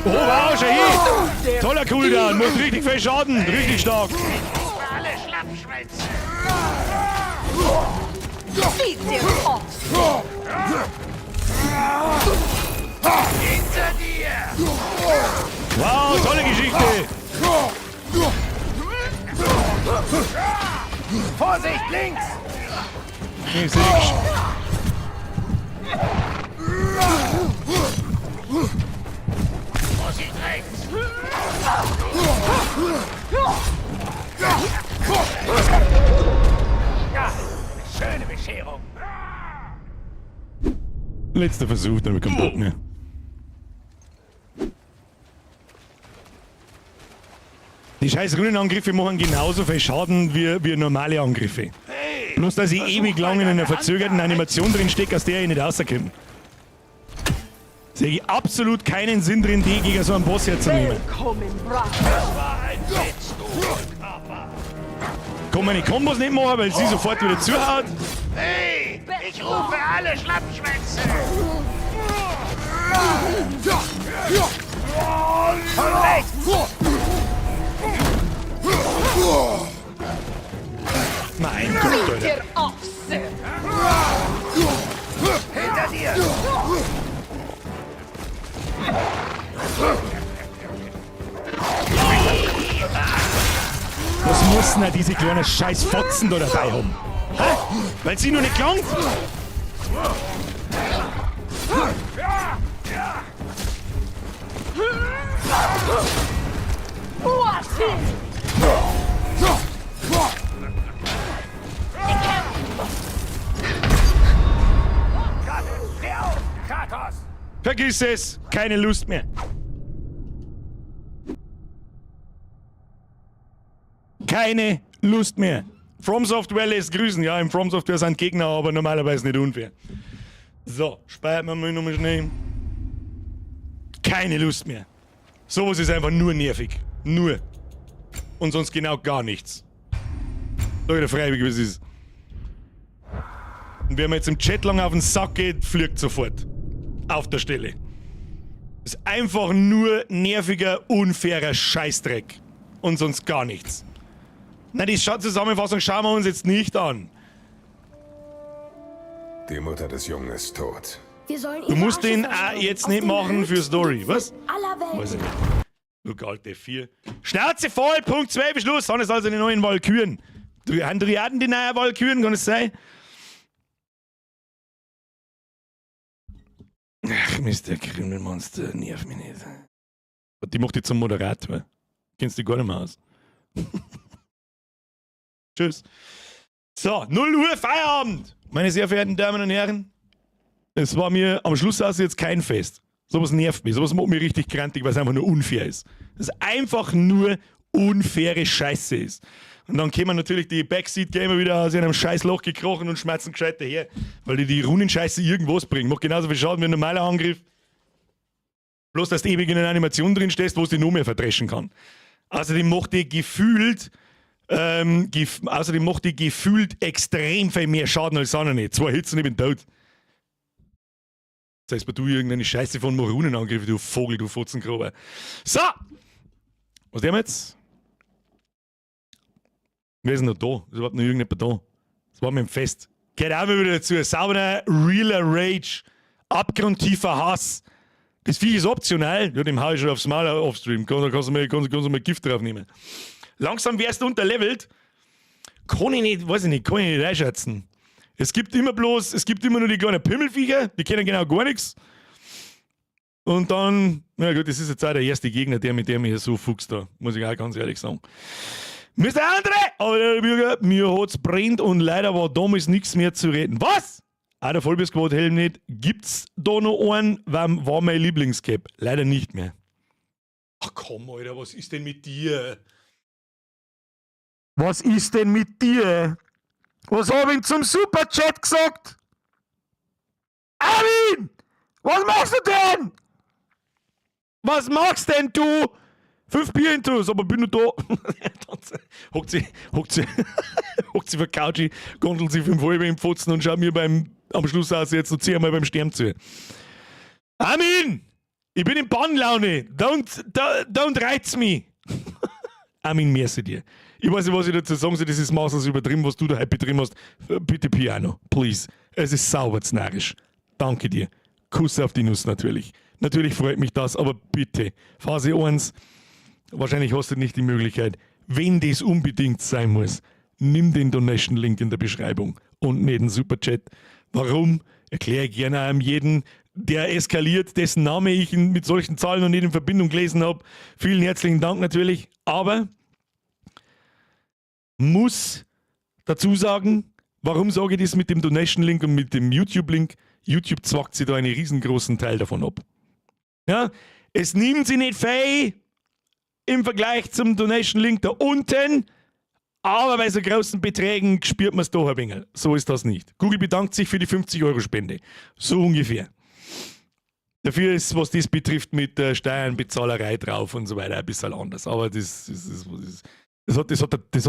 Oh wow, schau hin! Toller Cooldown, macht richtig viel Schaden, richtig stark. Alle Schlappschwänze! Hinter dir! Wow, tolle Geschichte! Vorsicht, links! Ich seh's. Vorsicht rechts! Ja, schöne Bescherung. Letzter Versuch, dann bekommt Bock mehr. Die scheiß Runenangriffe machen genauso viel Schaden wie normale Angriffe. Bloß, dass ich ewig lang in einer verzögerten Animation drin stecke, aus der ich nicht rauskomme. Sehe ich absolut keinen Sinn drin, die gegen so einen Boss herzunehmen. Das war ein Witz, du Hohlkörper! Kann meine Kombos nicht machen, weil sie sofort wieder zuhaut. Hey, ich rufe alle Schlappschwänze! Von rechts! Mein Gott, Alter. Hinter dir! Was müssen denn diese kleinen scheiß Fotzen da dabei haben? Hä? Weil sie noch nicht gelangt? Steh auf! Kratos! Vergiss es! Keine Lust mehr. Keine Lust mehr. From Software lässt grüßen. Ja, im From Software sind Gegner, aber normalerweise nicht unfair. So, speichern wir mal nochmal schnell. Keine Lust mehr. Sowas ist einfach nur nervig. Nur. Und sonst genau gar nichts. Sag ich dir freiwillig, wie es ist. Und wer mir jetzt im Chat lang auf den Sack geht, fliegt sofort. Auf der Stelle. Ist einfach nur nerviger, unfairer Scheißdreck. Und sonst gar nichts. Na, die Zusammenfassung schauen wir uns jetzt nicht an. Die Mutter des Jungen ist tot. Wir sollen Du ihre musst Asche den auch verstreuen jetzt auf nicht den machen für höchsten Story. Gipfel Was? Aller Welten. Weiß ich nicht. Look, alte 4. Schnauze voll, Punkt 2 Beschluss. Sind es also die neuen Walküren? Haben Dryaden die neuen Walküren? Kann es sein? Ach, Mr. Krümelmonster, nerv mich nicht. Die macht dich zum Moderator. Kennst du gar nicht mehr aus. Tschüss. So, 0 Uhr Feierabend! Meine sehr verehrten Damen und Herren, es war mir am Schluss aus jetzt kein Fest. Sowas nervt mich, sowas macht mich richtig krantig, weil es einfach nur unfair ist. Das ist einfach nur unfaire Scheiße ist. Und dann kämen natürlich die Backseat-Gamer wieder aus ihrem Scheißloch gekrochen und schmerzen gescheit daher, weil die die Runenscheiße irgendwas bringen. Macht genauso viel Schaden wie ein normaler Angriff. Bloß, dass du ewig in einer Animation drin stehst, wo es dich noch mehr verdreschen kann. Außerdem macht die gefühlt, außerdem macht die gefühlt extrem viel mehr Schaden als andere nicht. 2 Hits und ich bin tot. Das heißt, du irgendeine Scheiße von Morunenangriff, du Vogel, du Fotzengrober. So! Was haben wir jetzt? Wer ist denn noch da? Ist überhaupt noch irgendjemand da? Das war mit dem Fest. Geht auch mal wieder dazu. Sauberer, realer Rage. Abgrundtiefer Hass. Das Viech ist optional. Ja, dem hau ich schon aufs Maul offstream. Kannst du mal Gift drauf nehmen. Langsam wärst du unterlevelt. Kann ich nicht, weiß ich nicht, kann ich nicht einschätzen. Es gibt immer bloß, es gibt immer nur die kleinen Pimmelviecher, die kennen genau gar nichts. Und dann, na gut, das ist jetzt auch der erste Gegner, der mit dem ich so fuchst da, muss ich auch ganz ehrlich sagen. Mr. André! Aber der Bürger, mir hat's brennt und leider war damals nichts mehr zu reden. Was? Auch der Vollbiss-Helm nicht. Gibt's da noch einen? War mein Lieblingscap. Leider nicht mehr. Ach komm, Alter, was ist denn mit dir? Was ist denn mit dir? Was hab ich zum Superchat gesagt? Armin! Was machst du denn? Was machst denn du? 5 Bier intus, aber bin nur da. Hockt sie vor Couch, gondelt sie 5 halbe im Fotzen und schaut mir am Schluss aus jetzt noch 10 Mal beim Sterben zu. Armin! Ich bin in Bannlaune. Don't reiz me. Armin, merci dir. Ich weiß nicht, was ich dazu sagen soll, das ist maßlos übertrieben, was du da heute betrieben hast. Bitte Piano, please. Es ist sauber narrisch. Danke dir. Kuss auf die Nuss natürlich. Natürlich freut mich das, aber bitte. Phase 1, wahrscheinlich hast du nicht die Möglichkeit, wenn das unbedingt sein muss, nimm den Donation-Link in der Beschreibung und nicht den Superchat. Warum? Erkläre ich gerne einem jeden, der eskaliert, dessen Name ich mit solchen Zahlen noch nicht in Verbindung gelesen habe. Vielen herzlichen Dank natürlich, aber muss dazu sagen, warum sage ich das mit dem Donation-Link und mit dem YouTube-Link? YouTube zwackt sich da einen riesengroßen Teil davon ab. Ja, es nimmt sie nicht viel im Vergleich zum Donation-Link da unten, aber bei so großen Beträgen spürt man's doch ein wenig. So ist das nicht. Google bedankt sich für die 50-Euro-Spende. So ungefähr. Dafür ist, was das betrifft, mit der Steuernbezahlerei drauf und so weiter ein bisschen anders. Aber das hat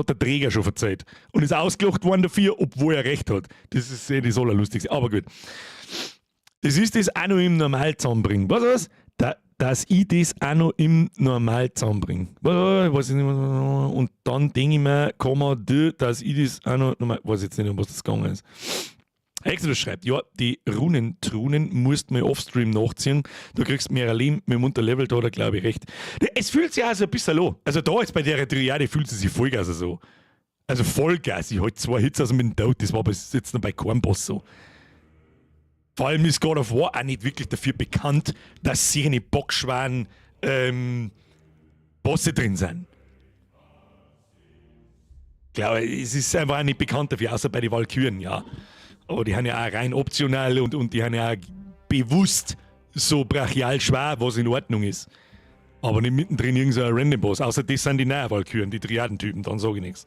der Träger schon verzeiht. Und ist ausgelacht worden dafür, obwohl er recht hat. Das ist eh das Allerlustigste. Aber gut. Das ist das auch noch im Normal zusammenbringen. Was, was? Dass ich das auch noch im Normal zusammenbringe. Weiß ich nicht, und dann denke ich mir, kann man, dass ich das auch noch normal, weiß jetzt nicht, um was das gegangen ist. Exodus schreibt, ja, die Runentrunen musst du mal offstream nachziehen. Du kriegst mehr Leben mit dem Unterlevel da, da glaube ich recht. Es fühlt sich auch so ein bisschen an. Also da jetzt bei der Triade fühlt sie sich Vollgas so. Also Vollgas. Ich halt 2 Hits aus dem Tod, das war bis jetzt noch bei keinem Boss so. Vor allem ist God of War auch nicht wirklich dafür bekannt, dass sie eine bockschweren Bosse drin sind. Ich glaube, es ist einfach auch nicht bekannt dafür, außer bei den Walküren, ja. Aber die haben ja auch rein optional und die haben ja auch bewusst so brachial schwer, was in Ordnung ist. Aber nicht mittendrin irgend so ein Random Boss. Außer das sind die neuen Walküren, die Triadentypen, dann sage ich nichts.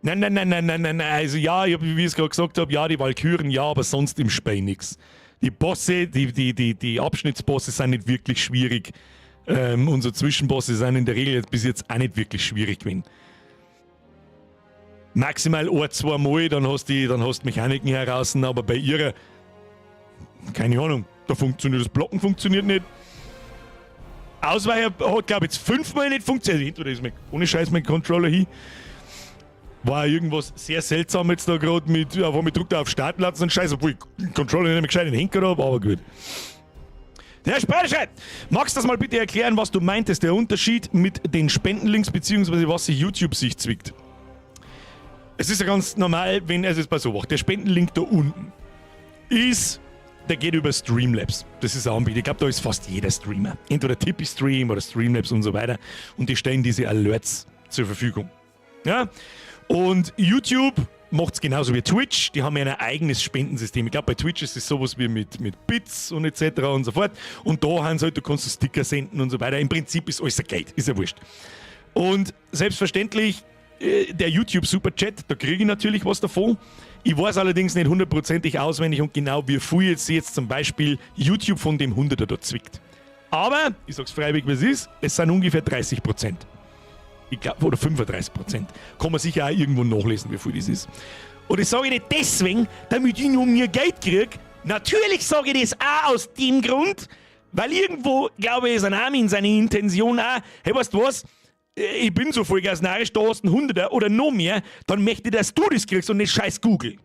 Nein, nein, nein, nein, nein, nein, nein. Also ja, ich hab, wie ich es gerade gesagt habe, ja, die Walküren, ja, aber sonst im Spiel nichts. Die Bosse, die Abschnittsbosse sind nicht wirklich schwierig. Unsere Zwischenbosse sind in der Regel jetzt bis jetzt auch nicht wirklich schwierig gewesen. Maximal ein, zwei Mal, dann hast du Mechaniken heraus, aber bei ihrer, keine Ahnung, da funktioniert das Blocken funktioniert nicht. Ausweicher hat, glaub ich, jetzt 5-mal nicht funktioniert. Entweder ist mein, ohne Scheiß mein Controller hin. War irgendwas sehr seltsam jetzt da grad mit, auf einmal drückt er auf Startplatz und Scheiß, obwohl ich den Controller nicht mehr gescheit in den Händen hab, aber gut. Der Herr Speider schreibt, magst du das mal bitte erklären, was du meintest, der Unterschied mit den Spendenlinks beziehungsweise was sich YouTube sich zwickt? Es ist ja ganz normal, wenn es jetzt bei so macht. Der Spendenlink da unten ist, der geht über Streamlabs. Das ist ein Anbieter. Ich glaub, da ist fast jeder Streamer. Entweder Tipeeestream oder Streamlabs und so weiter. Und die stellen diese Alerts zur Verfügung. Ja? Und YouTube macht's genauso wie Twitch. Die haben ja ein eigenes Spendensystem. Ich glaub, bei Twitch ist es sowas wie mit Bits und et cetera und so fort. Und da haben sie halt, du kannst Sticker senden und so weiter. Im Prinzip ist alles ein Geld. Ist ja wurscht. Und selbstverständlich, der YouTube Superchat, da kriege ich natürlich was davon. Ich weiß allerdings nicht hundertprozentig auswendig und genau, wie viel jetzt zum Beispiel YouTube von dem 100er da zwickt. Aber, ich sag's freiwillig, wie es ist, es sind ungefähr 30%. Ich glaub, oder 35%. Kann man sicher auch irgendwo nachlesen, wie viel das ist. Und das sage ich nicht deswegen, damit ich noch mehr Geld krieg. Natürlich sage ich das auch aus dem Grund, weil irgendwo, glaube ich, ist ein Armin seine Intention auch, hey, weißt du was? Ich bin so vollgasnarisch, da hast du einen 100er oder noch mehr, dann möchte ich, dass du das kriegst und nicht scheiß Google.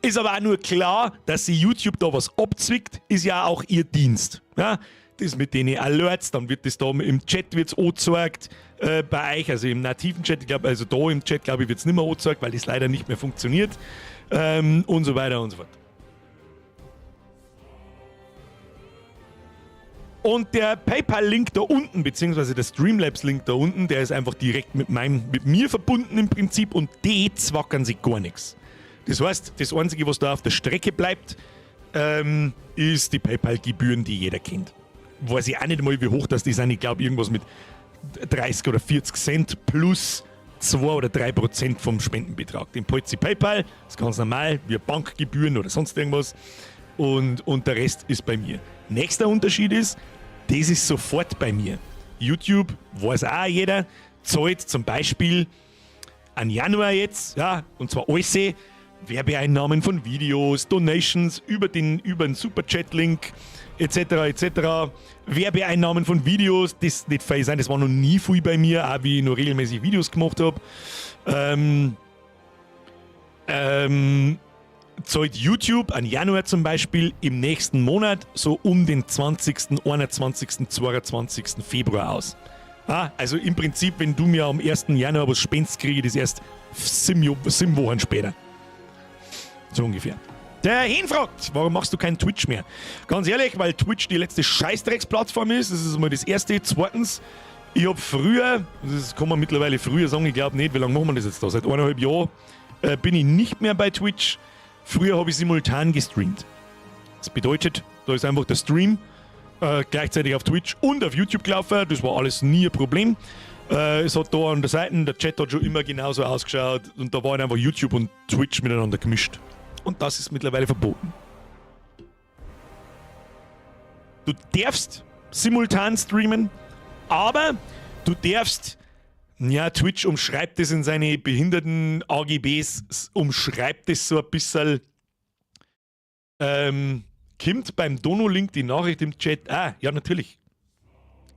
Ist aber auch nur klar, dass sie YouTube da was abzwickt, ist ja auch ihr Dienst. Ja? Das mit den Alerts, dann wird das da im Chat wird's angezeigt bei euch, also im nativen Chat, ich glaub, also da im Chat, glaub ich, wird's nicht mehr angezeigt, weil das leider nicht mehr funktioniert und so weiter und so fort. Und der PayPal-Link da unten, beziehungsweise der Streamlabs-Link da unten, der ist einfach direkt mit mir verbunden im Prinzip und die zwackern sich gar nichts. Das heißt, das Einzige, was da auf der Strecke bleibt, ist die PayPal-Gebühren, die jeder kennt. Weiß ich auch nicht mal, wie hoch das die sind. Ich glaub, irgendwas mit 30 oder 40 Cent plus 2 oder 3% vom Spendenbetrag. Den zahlt sich PayPal, das ist ganz normal, wie Bankgebühren oder sonst irgendwas. Und der Rest ist bei mir. Nächster Unterschied ist, das ist sofort bei mir. YouTube, weiß auch jeder, zahlt zum Beispiel an Januar jetzt, ja, und zwar alles, Werbeeinnahmen von Videos, Donations über den Superchat-Link, et cetera, et cetera. Werbeeinnahmen von Videos, das nicht fein sein, das war noch nie viel bei mir, auch wie ich noch regelmäßig Videos gemacht hab. Zahlt YouTube an Januar zum Beispiel im nächsten Monat so um den 20., 21., 22. Februar aus. Ah, also im Prinzip, wenn du mir am 1. Januar was spendest, kriege ich das erst 7 Wochen später. So ungefähr. Der Hen fragt, warum machst du keinen Twitch mehr? Ganz ehrlich, weil Twitch die letzte Scheißdrecksplattform ist. Das ist mal das Erste. Zweitens, ich hab früher, das kann man mittlerweile früher sagen, ich glaub nicht, wie lange machen wir das jetzt da? Seit eineinhalb Jahren bin ich nicht mehr bei Twitch. Früher hab ich simultan gestreamt. Das bedeutet, da ist einfach der Stream gleichzeitig auf Twitch und auf YouTube gelaufen. Das war alles nie ein Problem. Es hat da an der Seite, der Chat hat schon immer genauso ausgeschaut und da waren einfach YouTube und Twitch miteinander gemischt. Und das ist mittlerweile verboten. Du darfst simultan streamen, aber du darfst, ja, Twitch umschreibt es in seine behinderten A G Bs, umschreibt es so ein bisschen. Kommt beim Dono-Link die Nachricht im Chat? Ah, ja, natürlich.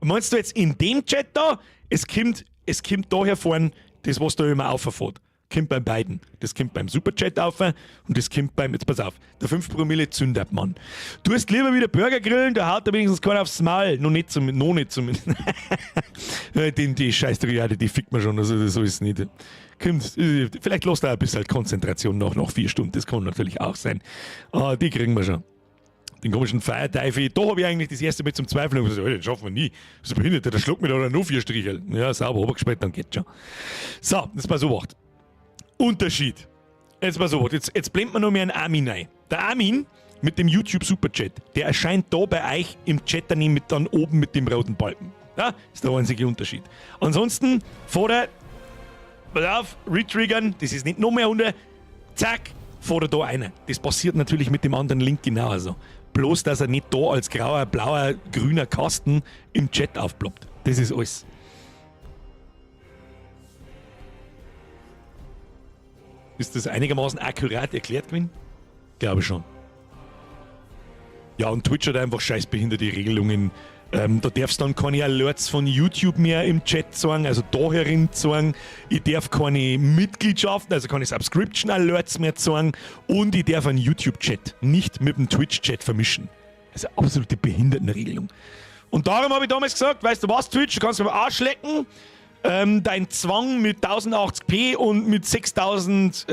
Meinst du jetzt in dem Chat da? Es kommt da hervorn, das, was da immer auffährt. Kommt bei beiden. Das kommt beim Superchat auf und das kommt beim, jetzt pass auf, der 5 Promille zündet, Mann. Du hast lieber wieder Burger grillen, da haut er wenigstens keiner aufs Maul. Noch nicht zum, noch nicht zum, Den, die scheiß Triade, die fickt man schon, also so ist es nicht. Kommt, vielleicht lässt er ein bisschen Konzentration nach 4 Stunden, das kann natürlich auch sein. Ah, die kriegen wir schon. Den komischen Feierteufel, da hab ich eigentlich das erste Mal zum Zweifeln gesagt, Alter, den schaffen wir nie. Das ist behindert, der schluckt mir da nur 4 Striche. Ja, sauber runtergespielt, dann geht's schon. So, das war so was. Unterschied. Jetzt mal so, jetzt blendet man noch mehr einen Armin rein. Der Armin mit dem YouTube Superchat, der erscheint da bei euch im Chat dann mit dann oben mit dem roten Balken. Ja, ist der einzige Unterschied. Ansonsten, vorder, pass auf, retriggern, das ist nicht noch mehr unter, zack, vor da einer. Das passiert natürlich mit dem anderen Link genauso. Bloß, dass er nicht da als grauer, blauer, grüner Kasten im Chat aufploppt. Das ist alles. Ist das einigermaßen akkurat erklärt gewesen? Glaube schon. Ja, und Twitch hat einfach scheißbehinderte Regelungen. Da darfst dann keine Alerts von YouTube mehr im Chat sagen, also da herin sagen. Ich darf keine Mitgliedschaften, also keine Subscription Alerts mehr sagen und ich darf einen YouTube-Chat nicht mit dem Twitch-Chat vermischen. Das ist eine absolute Behindertenregelung. Und darum habe ich damals gesagt, weißt du was, Twitch, du kannst mir am Arsch lecken. Dein Zwang mit 1080p und mit 6000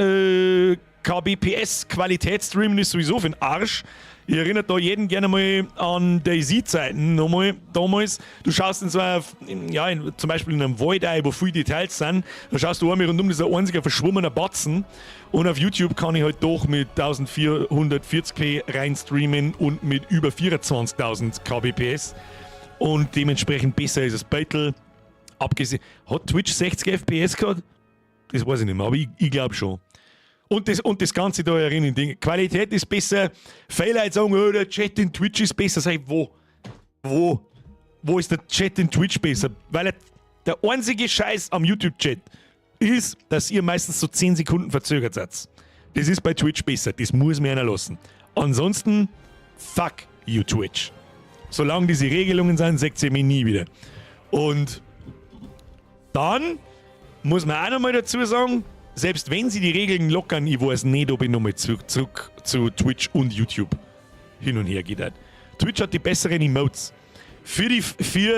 kbps Qualitätsstreamen ist sowieso für den Arsch. Ich erinnere da jeden gerne mal an DayZ-Zeiten nochmal, damals. Du schaust in so einer, ja, in, zum Beispiel in einem Wald ein, wo viele Details sind, da schaust du einmal rundum, das ist ein einziger verschwommener Batzen. Und auf YouTube kann ich halt doch mit 1440p rein streamen und mit über 24.000 kbps. Und dementsprechend besser ist das Battle. Abgesehen, hat Twitch 60 FPS gehabt? Das weiß ich nicht mehr, aber ich glaube schon. Und das Ganze da erinnern, Ding. Qualität ist besser. Viele Leute sagen, oh, der Chat in Twitch ist besser. Sag ich, wo? Wo? Wo ist der Chat in Twitch besser? Weil der einzige Scheiß am YouTube-Chat ist, dass ihr meistens so 10 Sekunden verzögert seid. Das ist bei Twitch besser. Das muss mir einer lassen. Ansonsten, fuck you, Twitch. Solange diese Regelungen sind, seht ihr mich nie wieder. Und dann muss man auch nochmal dazu sagen, selbst wenn sie die Regeln lockern, ich weiß nicht, ob ich nochmal zurück zu Twitch und YouTube hin und her geht. Twitch hat die besseren Emotes. Für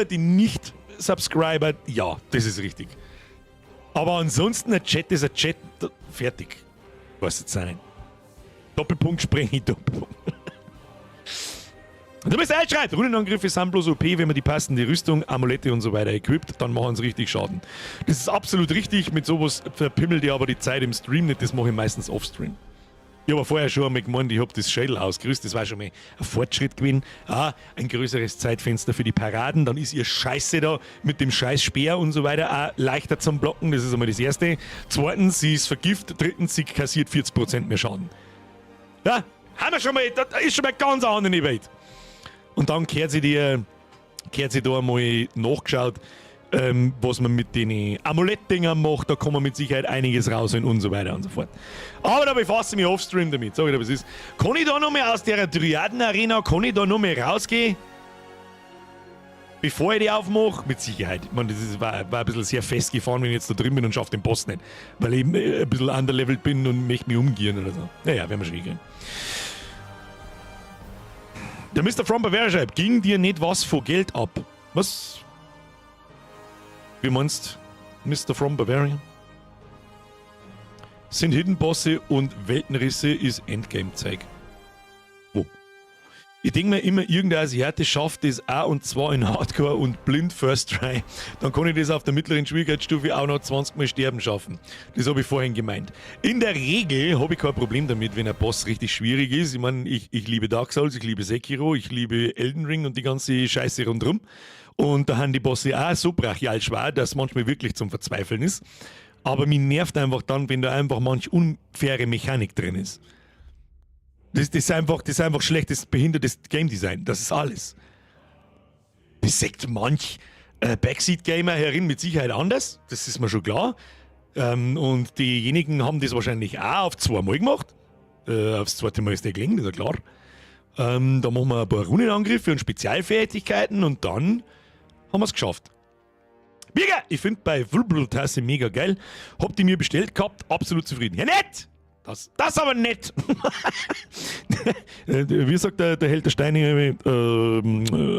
die Nicht-Subscriber, ja, das ist richtig. Aber ansonsten, ein Chat ist ein Chat, fertig. Was jetzt sein. Doppelpunkt sprenge ich Doppelpunkt. Du bist schreibt, Runenangriffe sind bloß OP, wenn man die passende Rüstung, Amulette und so weiter equipt, dann machen sie richtig Schaden. Das ist absolut richtig, mit sowas verpimmelt ich aber die Zeit im Stream nicht, das mache ich meistens offstream. Ich habe vorher schon einmal gemeint, ich habe das Schädel ausgerüstet, das war schon mal ein Fortschritt gewesen. Ah, ein größeres Zeitfenster für die Paraden, dann ist ihr Scheiße da mit dem scheiß Speer und so weiter auch leichter zum Blocken, das ist einmal das Erste. Zweitens, sie ist vergiftet, drittens, sie kassiert 40% mehr Schaden. Ja, haben wir schon mal, das ist schon mal ganz eine andere Welt. Und dann kehrt sie da einmal nachgeschaut, was man mit den Amulettdingern macht, da kann man mit Sicherheit einiges rausholen und so weiter und so fort. Aber da befasse ich mich offstream damit, sag ich dir, was ist. Kann ich da noch mal aus der Dryaden-Arena, kann ich da noch mal rausgehen? Bevor ich die aufmache? Mit Sicherheit. Ich meine, das war ein bisschen sehr festgefahren, wenn ich jetzt da drin bin und schaffe den Boss nicht. Weil ich ein bisschen underlevelt bin und möchte mich umgehen oder so. Naja, werden wir schon hinkriegen. Der Mr. From Bavaria schreibt, ging dir nicht was vor Geld ab? Was? Wie meinst Mr. From Bavaria? Sind Hidden Bosse und Weltenrisse ist Endgame-Zeug. Wo? Ich denke mir immer, irgendein Asiate schafft das auch und zwar in Hardcore und blind First Try. Dann kann ich das auf der mittleren Schwierigkeitsstufe auch noch 20 Mal sterben schaffen. Das habe ich vorhin gemeint. In der Regel habe ich kein Problem damit, wenn ein Boss richtig schwierig ist. Ich meine, ich liebe Dark Souls, ich liebe Sekiro, ich liebe Elden Ring und die ganze Scheiße rundherum. Und da haben die Bosse auch so brachial schwer, dass manchmal wirklich zum Verzweifeln ist. Aber mich nervt einfach dann, wenn da einfach manch unfaire Mechanik drin ist. Das ist einfach schlechtes, behindertes Game Design. Das ist alles. Das sagt manch Backseat-Gamer herin mit Sicherheit anders. Das ist mir schon klar. Und diejenigen haben das wahrscheinlich auch auf zweimal gemacht. Aufs zweite Mal ist der gelingen, ist ja klar. Da machen wir ein paar Runenangriffe und Spezialfertigkeiten und dann haben wir es geschafft. Mega! Ich finde bei Tasse mega geil. Hab die mir bestellt gehabt, absolut zufrieden. Ja, nett! Das aber nett! Wie sagt der Held der Steine,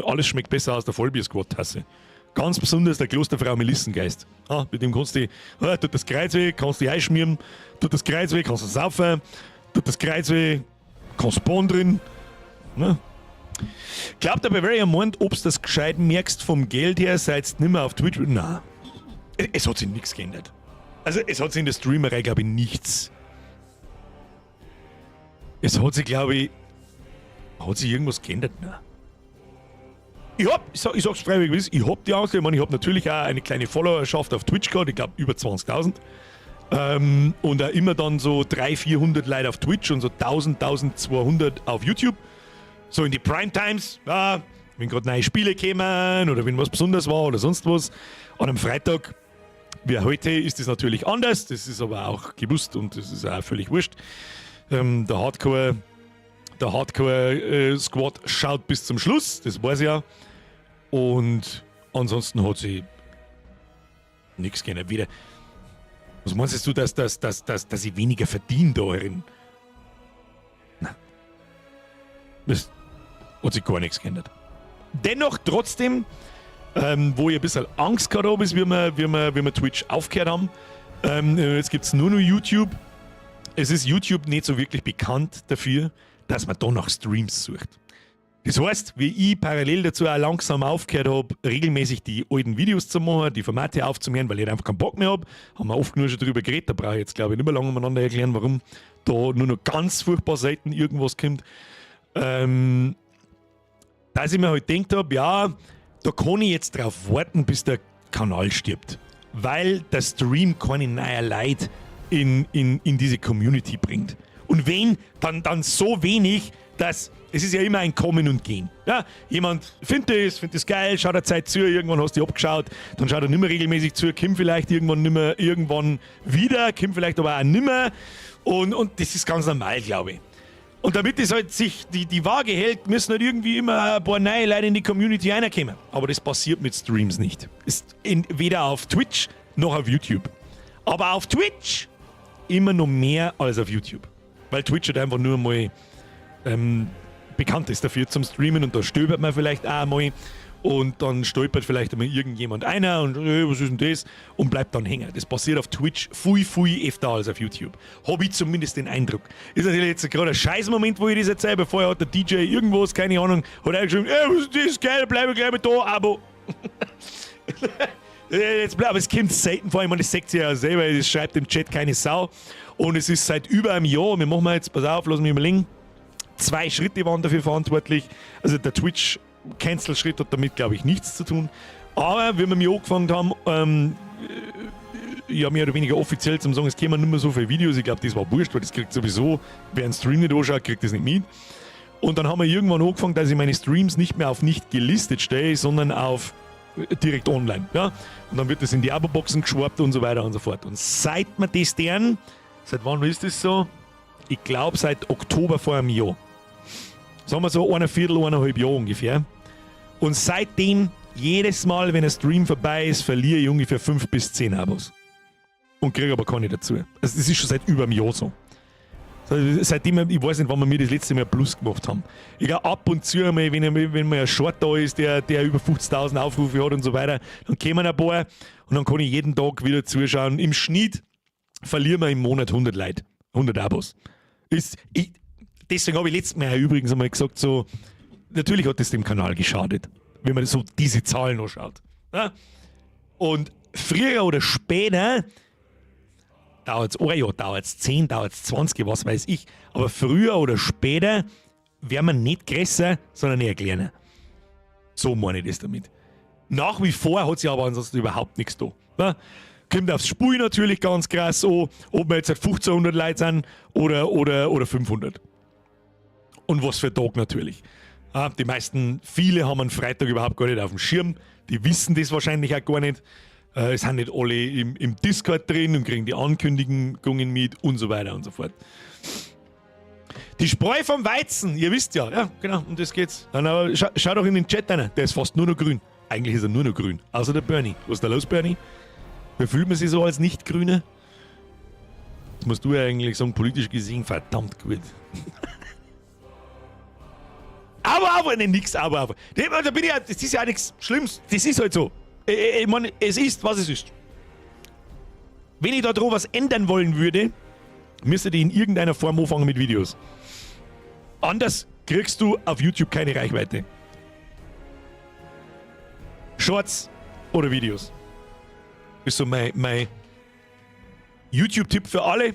alles schmeckt besser aus der Vollbier-Squad-Tasse. Ganz besonders der Klosterfrau Melissengeist. Ah, mit dem kannst du, ah, tut das Kreuz weh, kannst du dich einschmieren, tut das Kreuz weh, kannst du saufen, tut das Kreuz weh, kannst du baden drin. Ne? Glaubt der Bavaria meint, ob's das gescheit merkst vom Geld her, seid's nimmer auf Twitch? Nein. Es hat sich nichts geändert. Also es hat sich in der Streamerei, glaube ich, nichts. Es hat sich, glaube ich, Hat sich irgendwas geändert? Nein. Ich hab, ich, sag, ich sag's freiwillig, wie es ist, ich hab die Angst, ich meine, ich hab natürlich auch eine kleine Followerschaft auf Twitch gehabt, ich glaube über 20.000. Und auch immer dann so 300, 400 Leute auf Twitch und so 1000, 1200 auf YouTube. So in die Primetimes, ja, wenn gerade neue Spiele kämen oder wenn was Besonderes war oder sonst was. Und am Freitag, wie heute, ist das natürlich anders. Das ist aber auch gewusst und das ist auch völlig wurscht. Der Hardcore-Squad schaut bis zum Schluss, das weiß ich ja. Und ansonsten hat sich nichts geändert. Wieder. Was meinst du, dass ich weniger verdiene da drin? Nein. Das hat sich gar nichts geändert. Dennoch, trotzdem, wo ich ein bisschen Angst gehabt habe, ist, wie wir Twitch aufgehört haben. Jetzt gibt es nur noch YouTube. Es ist YouTube nicht so wirklich bekannt dafür, dass man da nach Streams sucht. Das heißt, wie ich parallel dazu auch langsam aufgehört habe, regelmäßig die alten Videos zu machen, die Formate aufzunehmen, weil ich einfach keinen Bock mehr habe, haben wir oft genug schon drüber geredet, da brauche ich jetzt, glaube ich, nicht mehr lange umeinander erklären, warum da nur noch ganz furchtbar selten irgendwas kommt. Dass ich mir halt gedacht habe, ja, da kann ich jetzt drauf warten, bis der Kanal stirbt. Weil der Stream keine neue Leute in diese Community bringt. Und wenn, dann so wenig, dass es ist ja immer ein Kommen und Gehen. Ja, jemand findet es geil, schaut eine Zeit zu, irgendwann hast du abgeschaut, dann schaut er nicht mehr regelmäßig zu, kommt vielleicht irgendwann nicht mehr, irgendwann wieder, kommt vielleicht aber auch nicht mehr. Und das ist ganz normal, glaube ich. Und damit es halt sich die Waage hält, müssen halt irgendwie immer ein paar neue Leute in die Community reinkommen. Aber das passiert mit Streams nicht. Ist weder auf Twitch noch auf YouTube. Aber auf Twitch immer noch mehr als auf YouTube. Weil Twitch halt einfach nur mal bekannt ist dafür zum Streamen und da stöbert man vielleicht auch mal und dann stolpert vielleicht einmal irgendjemand einer und hey, was ist denn das? Und bleibt dann hängen. Das passiert auf Twitch viel, viel öfter als auf YouTube. Habe ich zumindest den Eindruck. Ist natürlich jetzt gerade ein Scheißmoment, wo ich das erzähle. Bevor hat der DJ irgendwas, keine Ahnung, hat er geschrieben, ey, was ist das? Geil, bleib ich gleich mal da, Abo. Jetzt bleib, aber es kommt selten vor, ich meine, das sagt sie ja selber, das schreibt im Chat keine Sau. Und es ist seit über einem Jahr, wir machen jetzt, pass auf, lass mich überlegen, zwei Schritte waren dafür verantwortlich. Also der Twitch-Cancel-Schritt hat damit, glaube ich, nichts zu tun. Aber wie wir mich angefangen haben, ja, mehr oder weniger offiziell zum sagen, es kommen nicht mehr so viele Videos. Ich glaube, das war wurscht, weil das kriegt sowieso, wer einen Stream nicht anschaut, kriegt das nicht mit. Und dann haben wir irgendwann angefangen, dass ich meine Streams nicht mehr auf nicht gelistet stelle, sondern auf direkt online. Ja? Und dann wird das in die Abo-Boxen geschwappt und so weiter und so fort. Und seit wir das deren, seit wann ist das so? Ich glaube seit Oktober vor einem Jahr. Sagen wir so eine Viertel, eineinhalb Jahre ungefähr. Und seitdem, jedes Mal, wenn ein Stream vorbei ist, verliere ich ungefähr 5 bis 10 Abos. Und kriege aber keine dazu. Also das ist schon seit über einem Jahr so. Seitdem, ich weiß nicht, wann wir mir das letzte Mal Plus gemacht haben. Ich glaube, ab und zu einmal, wenn mal ein Short da ist, der über 50.000 Aufrufe hat und so weiter, dann kommen ein paar und dann kann ich jeden Tag wieder zuschauen. Im Schnitt verlieren wir im Monat 100 Leute, 100 Abos. Deswegen habe ich letztes Mal übrigens einmal gesagt, so, natürlich hat das dem Kanal geschadet, wenn man so diese Zahlen anschaut. Ja? Und früher oder später dauert es ein Jahr, dauert es 10, dauert es 20, was weiß ich. Aber früher oder später werden wir nicht größer, sondern eher kleiner. So meine ich das damit. Nach wie vor hat sich aber ansonsten überhaupt nichts da. Ne? Kommt aufs Spiel natürlich ganz krass an, ob wir jetzt 1500 Leute sind oder 500. Und was für Tag natürlich. Ja, die meisten, viele haben einen Freitag überhaupt gar nicht auf dem Schirm. Die wissen das wahrscheinlich auch gar nicht. Es sind nicht alle im Discord drin und kriegen die Ankündigungen mit und so weiter und so fort. Die Spreu vom Weizen, ihr wisst ja, ja, genau, um das geht's. Dann aber schau doch in den Chat rein, der ist fast nur noch grün. Eigentlich ist er nur noch grün, außer der Bernie. Was ist da los, Bernie? Wie fühlt man sich so als Nicht-Grüne? Das musst du ja eigentlich sagen, politisch gesehen, verdammt gut. Aber, ne, nix, aber. Da bin ich ja, das ist ja auch nichts Schlimmes. Das ist halt so. Ich meine, es ist, was es ist. Wenn ich da drauf was ändern wollen würde, müsste ich in irgendeiner Form anfangen mit Videos. Anders kriegst du auf YouTube keine Reichweite. Shorts oder Videos. Ist so mein YouTube-Tipp für alle.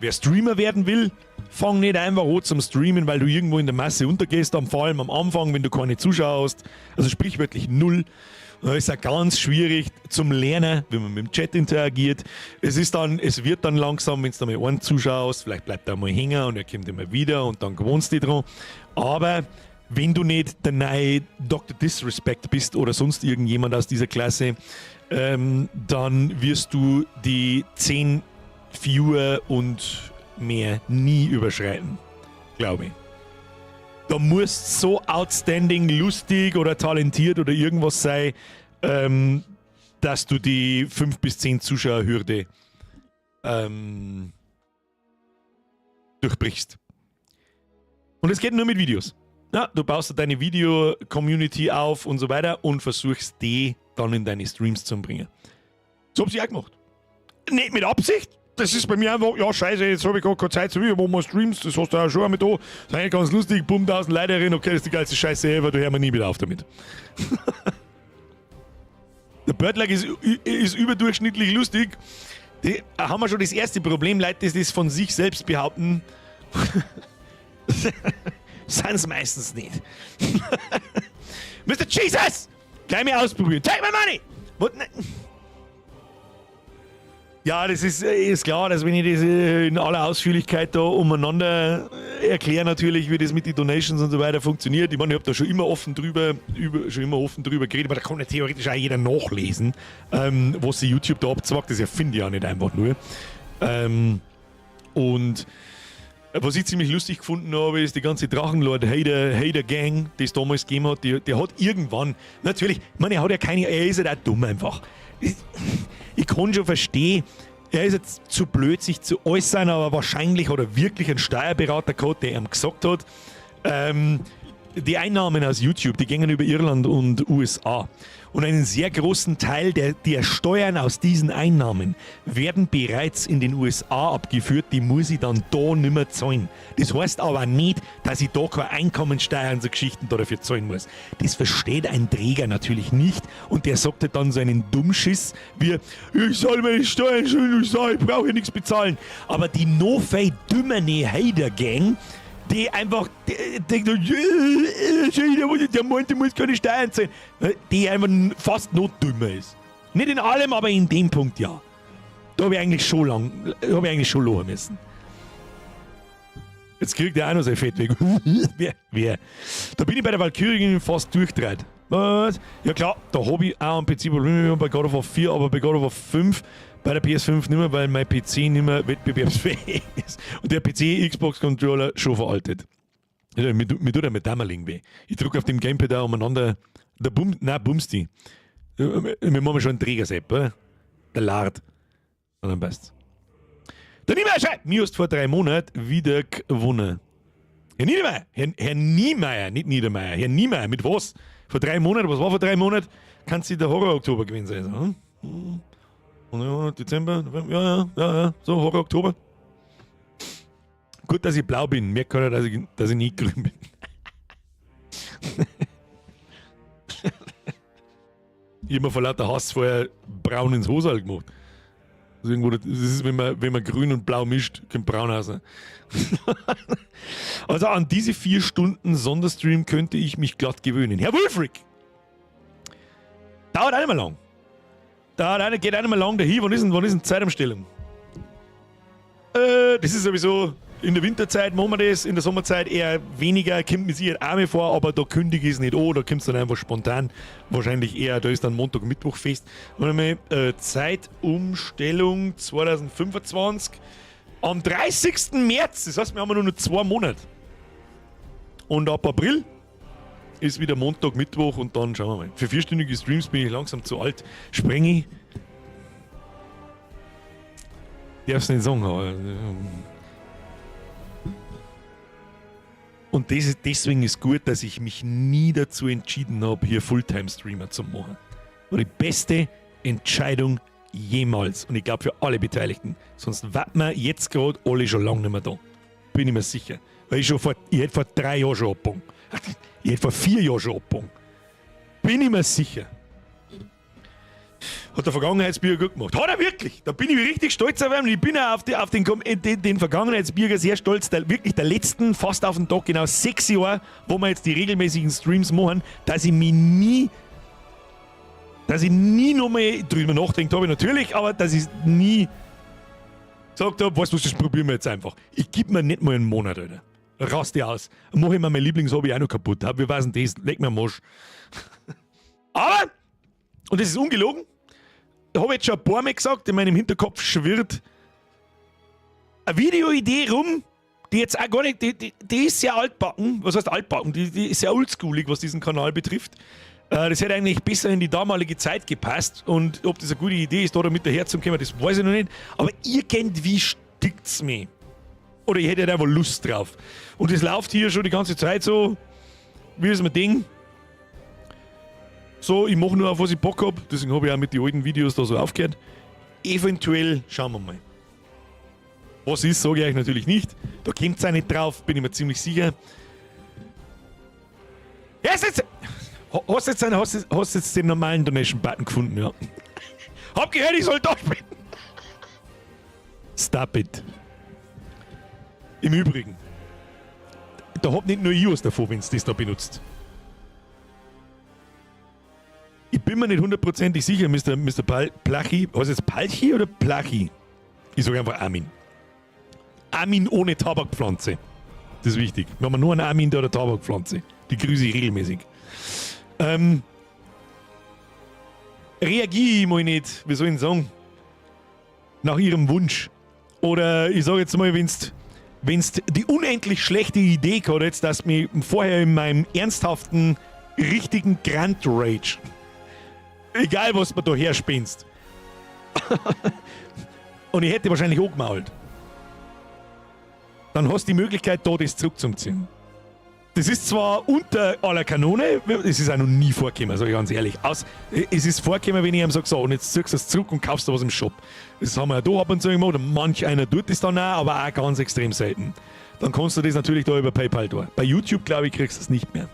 Wer Streamer werden will, fang nicht einfach an zum Streamen, weil du irgendwo in der Masse untergehst, vor allem am Anfang, wenn du keine Zuschauer hast. Also sprichwörtlich null. Da ist auch ganz schwierig zum Lernen, wenn man mit dem Chat interagiert. Es wird dann langsam, wenn du mal einen Zuschauer hast, vielleicht bleibt er mal hängen und er kommt immer wieder und dann gewohnst du dich dran. Aber wenn du nicht der neue Dr. Disrespect bist oder sonst irgendjemand aus dieser Klasse, dann wirst du die 10 Viewer und mehr nie überschreiten, glaube ich. Da musst so outstanding, lustig oder talentiert oder irgendwas sein, dass du die 5 bis 10 Zuschauerhürde durchbrichst. Und es geht nur mit Videos. Ja, du baust deine Video-Community auf und so weiter und versuchst die dann in deine Streams zu bringen. So hab ich auch gemacht. Nicht mit Absicht. Das ist bei mir einfach, ja scheiße, jetzt hab ich gar keine Zeit zu wie, wo man Streams, das hast du ja schon mit da. Das ist eigentlich ganz lustig, bumm, 1000 Leute rein, okay, das ist die geilste Scheiße ever, du hör mir nie wieder auf damit. Der Birdlike ist überdurchschnittlich lustig. Die, haben wir schon das erste Problem, Leute, die das von sich selbst behaupten. Sind's meistens nicht. Mr. Jesus! Gleich mal ausprobieren. Take my money! What? Ne? Ja, das ist klar, dass wenn ich das in aller Ausführlichkeit da umeinander erkläre, natürlich, wie das mit den Donations und so weiter funktioniert. Ich meine, ich hab da schon immer offen drüber geredet, aber da kann ja theoretisch auch jeder nachlesen, was sich YouTube da abzwackt. Das finde ich auch nicht einfach nur. Und was ich ziemlich lustig gefunden habe, ist die ganze Drachenlord Hater Gang, die es damals gegeben hat, die hat irgendwann, natürlich, ich meine, er hat ja keine, er ist halt auch dumm einfach. Ich kann schon verstehen, er ist jetzt zu blöd, sich zu äußern, aber wahrscheinlich hat er wirklich einen Steuerberater gehabt, der ihm gesagt hat, die Einnahmen aus YouTube, die gingen über Irland und USA. Und einen sehr großen Teil der Steuern aus diesen Einnahmen werden bereits in den USA abgeführt, die muss ich dann da nimmer zahlen. Das heißt aber nicht, dass ich da keine Einkommensteuer und so Geschichten da dafür zahlen muss. Das versteht ein Träger natürlich nicht und der sagt halt dann so einen Dummschiss wie, ich soll meine Steuern schon in den USA, ich brauche ja nichts bezahlen. Aber die no fei dümmerne Hater Gang, die einfach denkt, der meint, ich muss keine Steuern zahlen, die einfach fast noch dümmer ist. Nicht in allem, aber in dem Punkt ja. Da hab ich eigentlich schon lang, hab ich eigentlich schon lachen müssen. Jetzt kriegt er auch noch sein Fett weg. Wer? Wer? Da bin ich bei der Valkyrien fast durchdreht. Was? Ja klar, da hab ich auch am PC Probleme bei God of War 4, aber bei God of War 5 bei der PS5 nicht mehr, weil mein PC nicht mehr wettbewerbsfähig ist. Und der PC Xbox Controller schon veraltet. Ja, mir tut er mit Dammerling weh. Ich drück auf dem Gamepad da umeinander. Der Bum, nein, Bumsti. Wir machen schon einen Trägersepp, oder? Der Lard. Und dann passt's. Der Niemeyer schreibt, mir hast vor 3 Monaten wieder gewonnen. Herr Niedermeyer, Herr Niemeyer, nicht Niedermeyer, Herr Niemeyer, mit was? Vor 3 Monaten, was war vor 3 Monaten? Kann sie der Horror-Oktober gewesen sein, so, hm? Und ja, Dezember, November, ja, ja, ja, ja, so, Horror-Oktober. Gut, dass ich blau bin. Merkt keiner, dass ich nicht grün bin. Ich hab mir vor lauter Hass vorher braun ins Hosal gemacht. Also irgendwo, das ist, wenn man grün und blau mischt, kommt braun raus. Also an diese 4 Stunden Sonderstream könnte ich mich glatt gewöhnen. Herr Wulfric! Dauert auch nicht mehr lang. Dauert auch nicht, geht auch nicht mehr lang dahin. Wann ist denn Zeitumstellung? Das ist sowieso in der Winterzeit machen wir das, in der Sommerzeit eher weniger, kommt mir sicher auch mehr vor, aber da kündige ich es nicht an, da kommt's dann einfach spontan. Wahrscheinlich eher, da ist dann Montag, Mittwoch fest. Warte mal, Zeitumstellung 2025 am 30. März, das heißt, wir haben nur noch 2 Monate. Und ab April ist wieder Montag, Mittwoch und dann schauen wir mal. Für 4-stündige Streams bin ich langsam zu alt. Spreng ich? Darf's nicht sagen, aber und das ist, deswegen ist gut, dass ich mich nie dazu entschieden habe, hier Fulltime-Streamer zu machen. War die beste Entscheidung jemals. Und ich glaub für alle Beteiligten. Sonst warten wir jetzt grad alle schon lange nicht mehr da. Bin ich mir sicher. Weil ich hätte vor 3 Jahren schon abgebogen. Ich hätte vor 4 Jahren schon abgebogen. Bin ich mir sicher. Hat der Vergangenheitsbürger gut gemacht. Hat er wirklich! Da bin ich richtig stolz auf ihn. Ich bin auch auf, die, auf den, den, den Vergangenheitsbürger sehr stolz. Der, wirklich der letzten, fast auf den Tag, genau 6 Jahre, wo wir jetzt die regelmäßigen Streams machen, dass ich nie nochmal drüber nachdenkt habe, natürlich, aber dass ich nie gesagt habe, weißt du was, das probieren wir jetzt einfach. Ich gebe mir nicht mal einen Monat, Alter. Rast die aus. Mache ich mir mein Lieblingshobby auch noch kaputt. Wie war's denn das? Leck mir am Arsch. Aber, und das ist ungelogen, habe ich jetzt schon ein paar Mal gesagt, in meinem Hinterkopf schwirrt eine Videoidee rum, die jetzt auch gar nicht, die ist sehr altbacken. Was heißt altbacken? Die ist sehr oldschoolig, was diesen Kanal betrifft. Das hätte eigentlich besser in die damalige Zeit gepasst. Und ob das eine gute Idee ist, da damit daherzukommen, das weiß ich noch nicht. Aber irgendwie stickt's mir. Oder ich hätte halt einfach Lust drauf. Und das läuft hier schon die ganze Zeit so, wie ist mein Ding? So, ich mache nur auf, was ich Bock hab. Deswegen habe ich auch mit den alten Videos da so aufgehört. Eventuell schauen wir mal. Was ist, sage ich euch natürlich nicht. Da kommt es auch nicht drauf, bin ich mir ziemlich sicher. Ja, ist jetzt, hast jetzt den normalen Donation-Button gefunden, ja? Hab gehört, ich soll da spenden. Stop it. Im Übrigen, da hab nicht nur ich was davon, wenn das da benutzt. Ich bin mir nicht hundertprozentig sicher, Mr. Mr. Pal Plachi, was ist jetzt Palchi oder Plachi? Ich sage einfach Armin. Armin ohne Tabakpflanze. Das ist wichtig. Wir haben nur einen Armin, der hat eine Tabakpflanze. Die grüße ich regelmäßig. Reagiere ich mal nicht, wie soll ich denn sagen, nach ihrem Wunsch. Oder ich sage jetzt mal, wenn's die unendlich schlechte Idee gehabt hättest, dass mich vorher in meinem ernsthaften, richtigen Grand Rage, egal was man da herspinnst, und ich hätte wahrscheinlich auch gemault, dann hast du die Möglichkeit, da das zurückzuziehen. Das ist zwar unter aller Kanone, es ist auch noch nie vorgekommen, sage ich ganz ehrlich. Es ist vorgekommen, wenn ich ihm sage, so, und jetzt ziehst du es zurück und kaufst du was im Shop. Das haben wir ja da ab und zu gemacht und manch einer tut das dann auch, aber auch ganz extrem selten. Dann kannst du das natürlich da über PayPal tun. Bei YouTube, glaube ich, kriegst du es nicht mehr.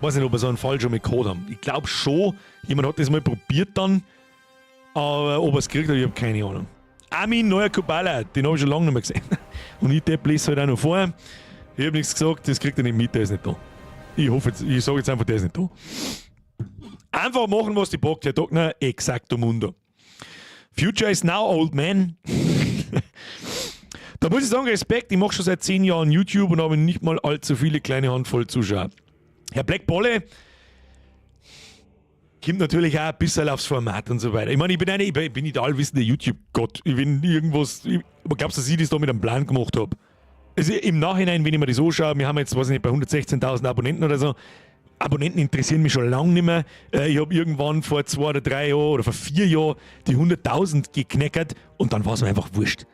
Weiß nicht, ob wir so einen Fall schon mal gehabt haben. Ich glaube schon, jemand hat das mal probiert dann, aber ob er es gekriegt hat, ich habe keine Ahnung. Armin, neuer Kubala, den habe ich schon lange nicht mehr gesehen. Und ich depp lese halt auch noch vor. Ich habe nichts gesagt, das kriegt er nicht mit, der ist nicht da. Ich hoffe jetzt, ich sage jetzt einfach, der ist nicht da. Einfach machen, was die bockt, Herr Dockner, exacto mundo. Future is now, old man. Da muss ich sagen, Respekt, ich mache schon seit 10 Jahren YouTube und habe nicht mal allzu viele kleine Handvoll Zuschauer. Herr Black Bolle, kommt natürlich auch ein bisschen aufs Format und so weiter. Ich meine, ich bin nicht der allwissende YouTube-Gott. Ich bin irgendwas, aber glaubst du, dass ich das da mit einem Plan gemacht habe? Also im Nachhinein, wenn ich mir das anschaue, wir haben jetzt, weiß ich nicht, bei 116.000 Abonnenten oder so. Abonnenten interessieren mich schon lange nicht mehr. Ich habe irgendwann vor 2 oder 3 Jahren oder vor 4 Jahren die 100.000 geknackert und dann war es mir einfach wurscht.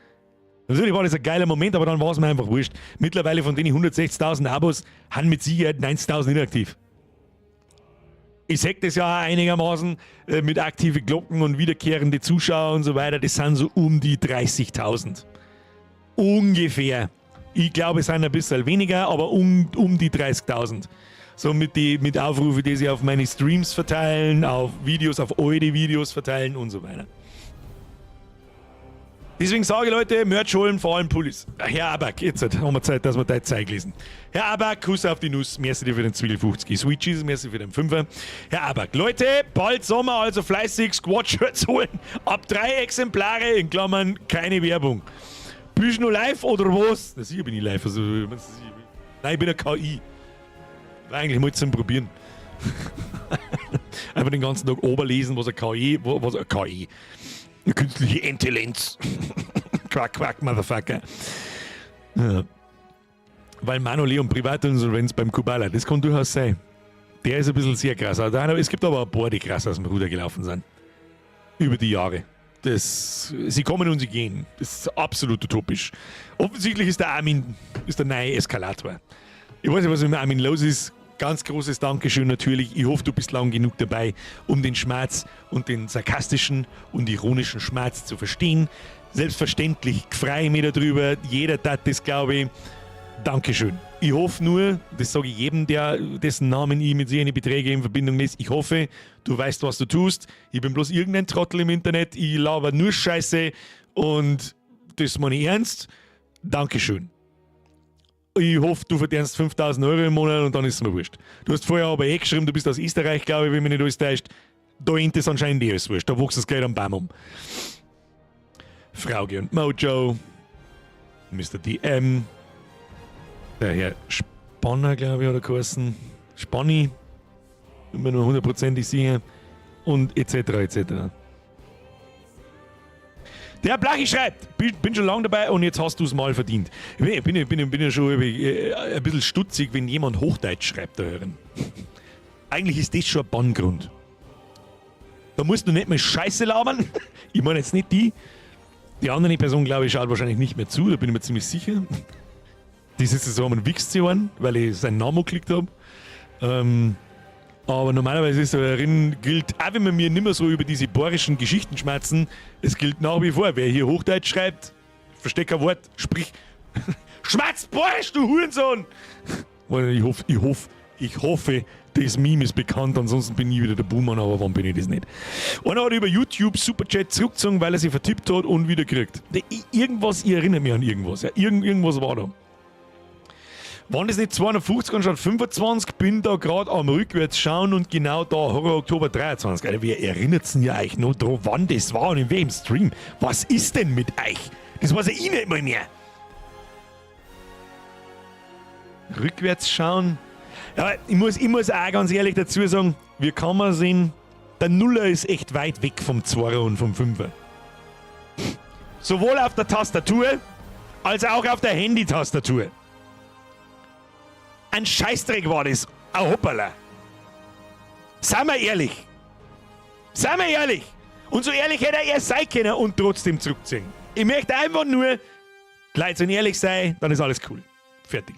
Natürlich war das ein geiler Moment, aber dann war es mir einfach wurscht. Mittlerweile von den 160.000 Abos haben mit Sicherheit 90.000 inaktiv. Ich sag das ja auch einigermaßen mit aktiven Glocken und wiederkehrende Zuschauer und so weiter. Das sind so um die 30.000. Ungefähr. Ich glaube, es sind ein bisschen weniger, aber um die 30.000. So mit Aufrufe, die sie auf meine Streams verteilen, auf Videos, auf alte Videos verteilen und so weiter. Deswegen sage ich, Leute, Merch holen, vor allem Pullis. Herr Aback, jetzt haben wir Zeit, dass wir dein Zeug lesen. Herr Aback, Kuss auf die Nuss, merci dir für den Zwiebel 50. Sweet Jesus, merci für den Fünfer. Herr Aback, Leute, bald Sommer, also fleißig Squad-Shirts holen. Ab drei Exemplare, in Klammern, keine Werbung. Bist du noch live oder was? Na sicher bin ich live. Also, nein, ich bin ein KI. War eigentlich mal zum Probieren. Einfach den ganzen Tag oberlesen, was ein KI, was ein KI. Eine künstliche Intelligenz. Quack, quack, Motherfucker. Ja. Weil Manu Leon Privatinsolvenz beim Kubala, das kann durchaus sein. Der ist ein bisschen sehr krass. Also, es gibt aber ein paar, die krass aus dem Ruder gelaufen sind. Über die Jahre. Sie kommen und sie gehen. Das ist absolut utopisch. Offensichtlich ist der Armin ist der neue Eskalator. Ich weiß nicht, was mit dem Armin los ist. Ganz großes Dankeschön natürlich. Ich hoffe, du bist lang genug dabei, um den Schmerz und den sarkastischen und ironischen Schmerz zu verstehen. Selbstverständlich freue ich mich darüber. Jeder tat das, glaube ich. Dankeschön. Ich hoffe nur, das sage ich jedem, der, dessen Namen ich mit solchen Beträgen in Verbindung lese, ich hoffe, du weißt, was du tust. Ich bin bloß irgendein Trottel im Internet, ich laber nur Scheiße und das meine ich ernst. Dankeschön. Ich hoffe, du verdienst 5000 Euro im Monat und dann ist es mir wurscht. Du hast vorher aber eh geschrieben, du bist aus Österreich, glaube ich, wenn mich nicht alles täuscht. Da ist es anscheinend eh alles wurscht. Da wuchs das Geld am Baum um. Frauke und Mojo. Mr. DM. Der Herr Spanner, glaube ich, hat er geheißen. Spanni. Bin mir nur hundertprozentig sicher. Und etc. etc. Der Blachi schreibt, bin schon lange dabei und jetzt hast du es mal verdient. Ich bin ja schon ein bisschen stutzig, wenn jemand Hochdeutsch schreibt da hören. Eigentlich ist das schon ein Banngrund. Da musst du nicht mehr Scheiße labern. Ich meine jetzt nicht die. Die andere Person, glaube ich, schaut wahrscheinlich nicht mehr zu, da bin ich mir ziemlich sicher. Die sitzt so am Wichs zu weil ich seinen Namen geklickt habe. Aber normalerweise ist darin, gilt, auch wenn wir mir nicht mehr so über diese bayerischen Geschichten schmerzen, es gilt nach wie vor, wer hier Hochdeutsch schreibt, versteck kein Wort, sprich, schmerz bayerisch, du Hurensohn! Ich hoffe, ich hoffe, ich hoffe, das Meme ist bekannt, ansonsten bin ich wieder der Buhmann, aber wann bin ich das nicht? Einer hat über YouTube Superchat zurückgezogen, weil er sich vertippt hat und wieder kriegt. Irgendwas, ich erinnere mich an irgendwas. Ja, irgendwas war da. Waren das nicht 250 anstatt 25? Bin da gerade am Rückwärts schauen und genau da, Horror Oktober 23. Alter, wer erinnert sich ja euch noch dran, wann das war und in welchem Stream? Was ist denn mit euch? Das weiß ja ich nicht mal mehr. Rückwärts schauen? Ja, ich muss auch ganz ehrlich dazu sagen, wie kann man sehen, der Nuller ist echt weit weg vom Zweier und vom Fünfer. Sowohl auf der Tastatur als auch auf der Handy-Tastatur. Ein Scheißdreck war das. Oh, hoppala. Seien wir ehrlich. Seien wir ehrlich. Und so ehrlich hätte er erst sein können und trotzdem zurückziehen. Ich möchte einfach nur, Leute sollen ehrlich sein, dann ist alles cool. Fertig.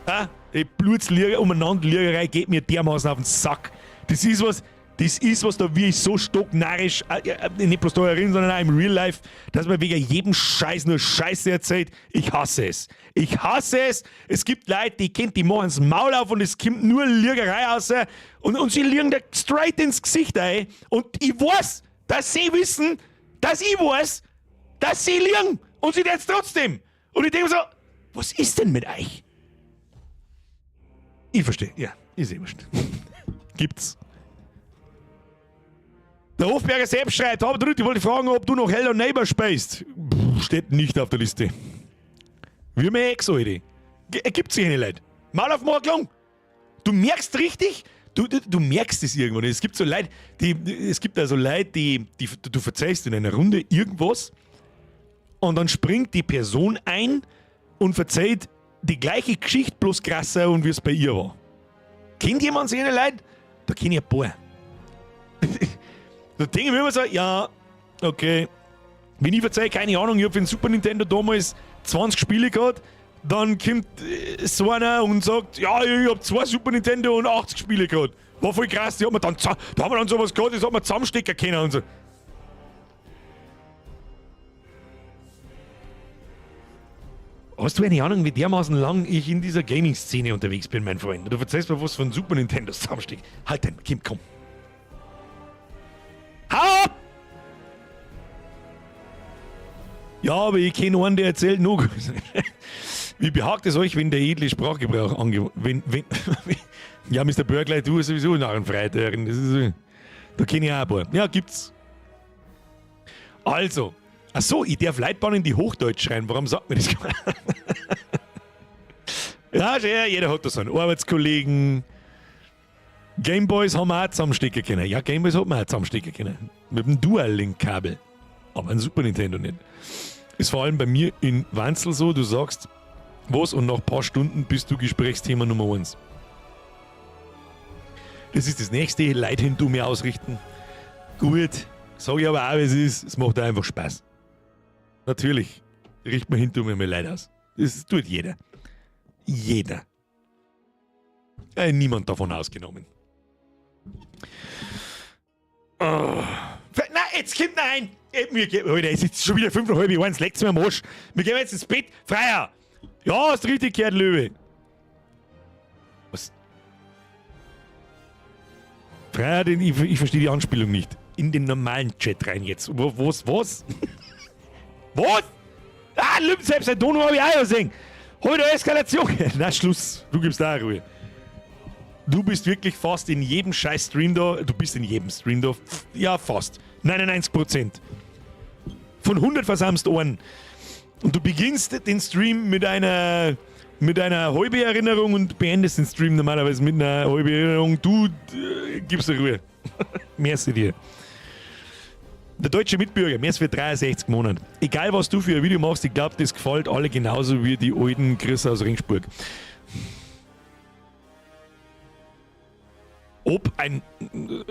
Ah, die Blutsliererei, Umeinanderliererei geht mir dermaßen auf den Sack. Das ist was, da wie ich so stocknarrisch, nicht bloß da herin, sondern auch im Real Life, dass man wegen jedem Scheiß nur Scheiße erzählt. Ich hasse es. Ich hasse es. Es gibt Leute, die kennt, die machen das Maul auf und es kommt nur Lügerei raus und sie lügen da straight ins Gesicht ein. Und ich weiß, dass sie wissen, dass ich weiß, dass sie lügen. Und sie jetzt trotzdem. Und ich denke mir so, was ist denn mit euch? Ich verstehe, ja, ist eh wurscht. Gibt's. Der Hofberger selbst schreibt, aber ich wollte fragen, ob du noch Hello Neighbor spielst. Steht nicht auf der Liste. Wie mir Ex, Alter. Gibt's sich nicht, Leute. Mal auf morgen. Du merkst richtig, du merkst es irgendwann. Es gibt so Leute, die, du verzeihst in einer Runde irgendwas und dann springt die Person ein und verzeiht die gleiche Geschichte, bloß krasser und wie es bei ihr war. Kennt jemand solche Leute? Da kenne ich ein paar. Da denke ich mir immer so, ja, okay. Wenn ich verzeihe, keine Ahnung, ich hab für den Super Nintendo damals 20 Spiele gehabt, dann kommt so einer und sagt, ja, ich hab 2 Super Nintendo und 80 Spiele gehabt. War voll krass, die hat man dann, da haben wir dann sowas gehabt, das hat man zusammenstecken können und so. Hast du eine Ahnung, wie dermaßen lang ich in dieser Gaming-Szene unterwegs bin, mein Freund? Du verzeihst mir was von Super Nintendo zusammenstecken. Halt den, Kim, komm. Hau ab! Ja, aber ich kenne einen, der erzählt noch. Wie behagt es euch, wenn der edle Sprachgebrauch ange... Ja, Mr. Börgler, du sowieso nach einem Freitag. Das ist, da kenne ich auch ein paar. Ja, gibt's. Also. Ach so, ich darf Leute bannen, die Hochdeutsch schreien. Warum sagt man das? Ja, jeder hat da so einen Arbeitskollegen. Gameboys haben wir auch zusammenstecken können. Ja, Gameboys hat man auch zusammenstecken können. Mit dem Dual-Link-Kabel. Aber ein Super Nintendo nicht. Ist vor allem bei mir in Wanzel so, du sagst was und nach ein paar Stunden bist du Gesprächsthema Nummer 1. Das ist das nächste, Leid hin du mir ausrichten. Gut, sag ich aber auch, wie es ist, es macht einfach Spaß. Natürlich richt man hin du mir mal Leid aus. Das tut jeder. Jeder. Niemand davon ausgenommen. Oh. Nein, jetzt kommt noch ein. Mir geht, Alter, es ist schon wieder 5:30, legt's mir am Arsch. Wir gehen jetzt ins Bett. Freier! Ja, hast richtig gehört, Löwe. Was? Freiheit, ich verstehe die Anspielung nicht. In den normalen Chat rein jetzt. Was? Was? Was? Ah, Lüben selbst, ein Dono habe ich auch gesehen. Heute Eskalation. Na, Schluss. Du gibst da Ruhe. Du bist wirklich fast in jedem scheiß Stream da. Du bist in jedem Stream da. Ja, fast. 99%. Von 100 versamst einen. Und du beginnst den Stream mit einer halben Erinnerung und beendest den Stream normalerweise mit einer halben Erinnerung. Du gibst dir Ruhe. Merci dir. Der deutsche Mitbürger, mehr als für 63 Monate. Egal, was du für ein Video machst, ich glaube, das gefällt alle genauso wie die alten Chris aus Regensburg. Ob ein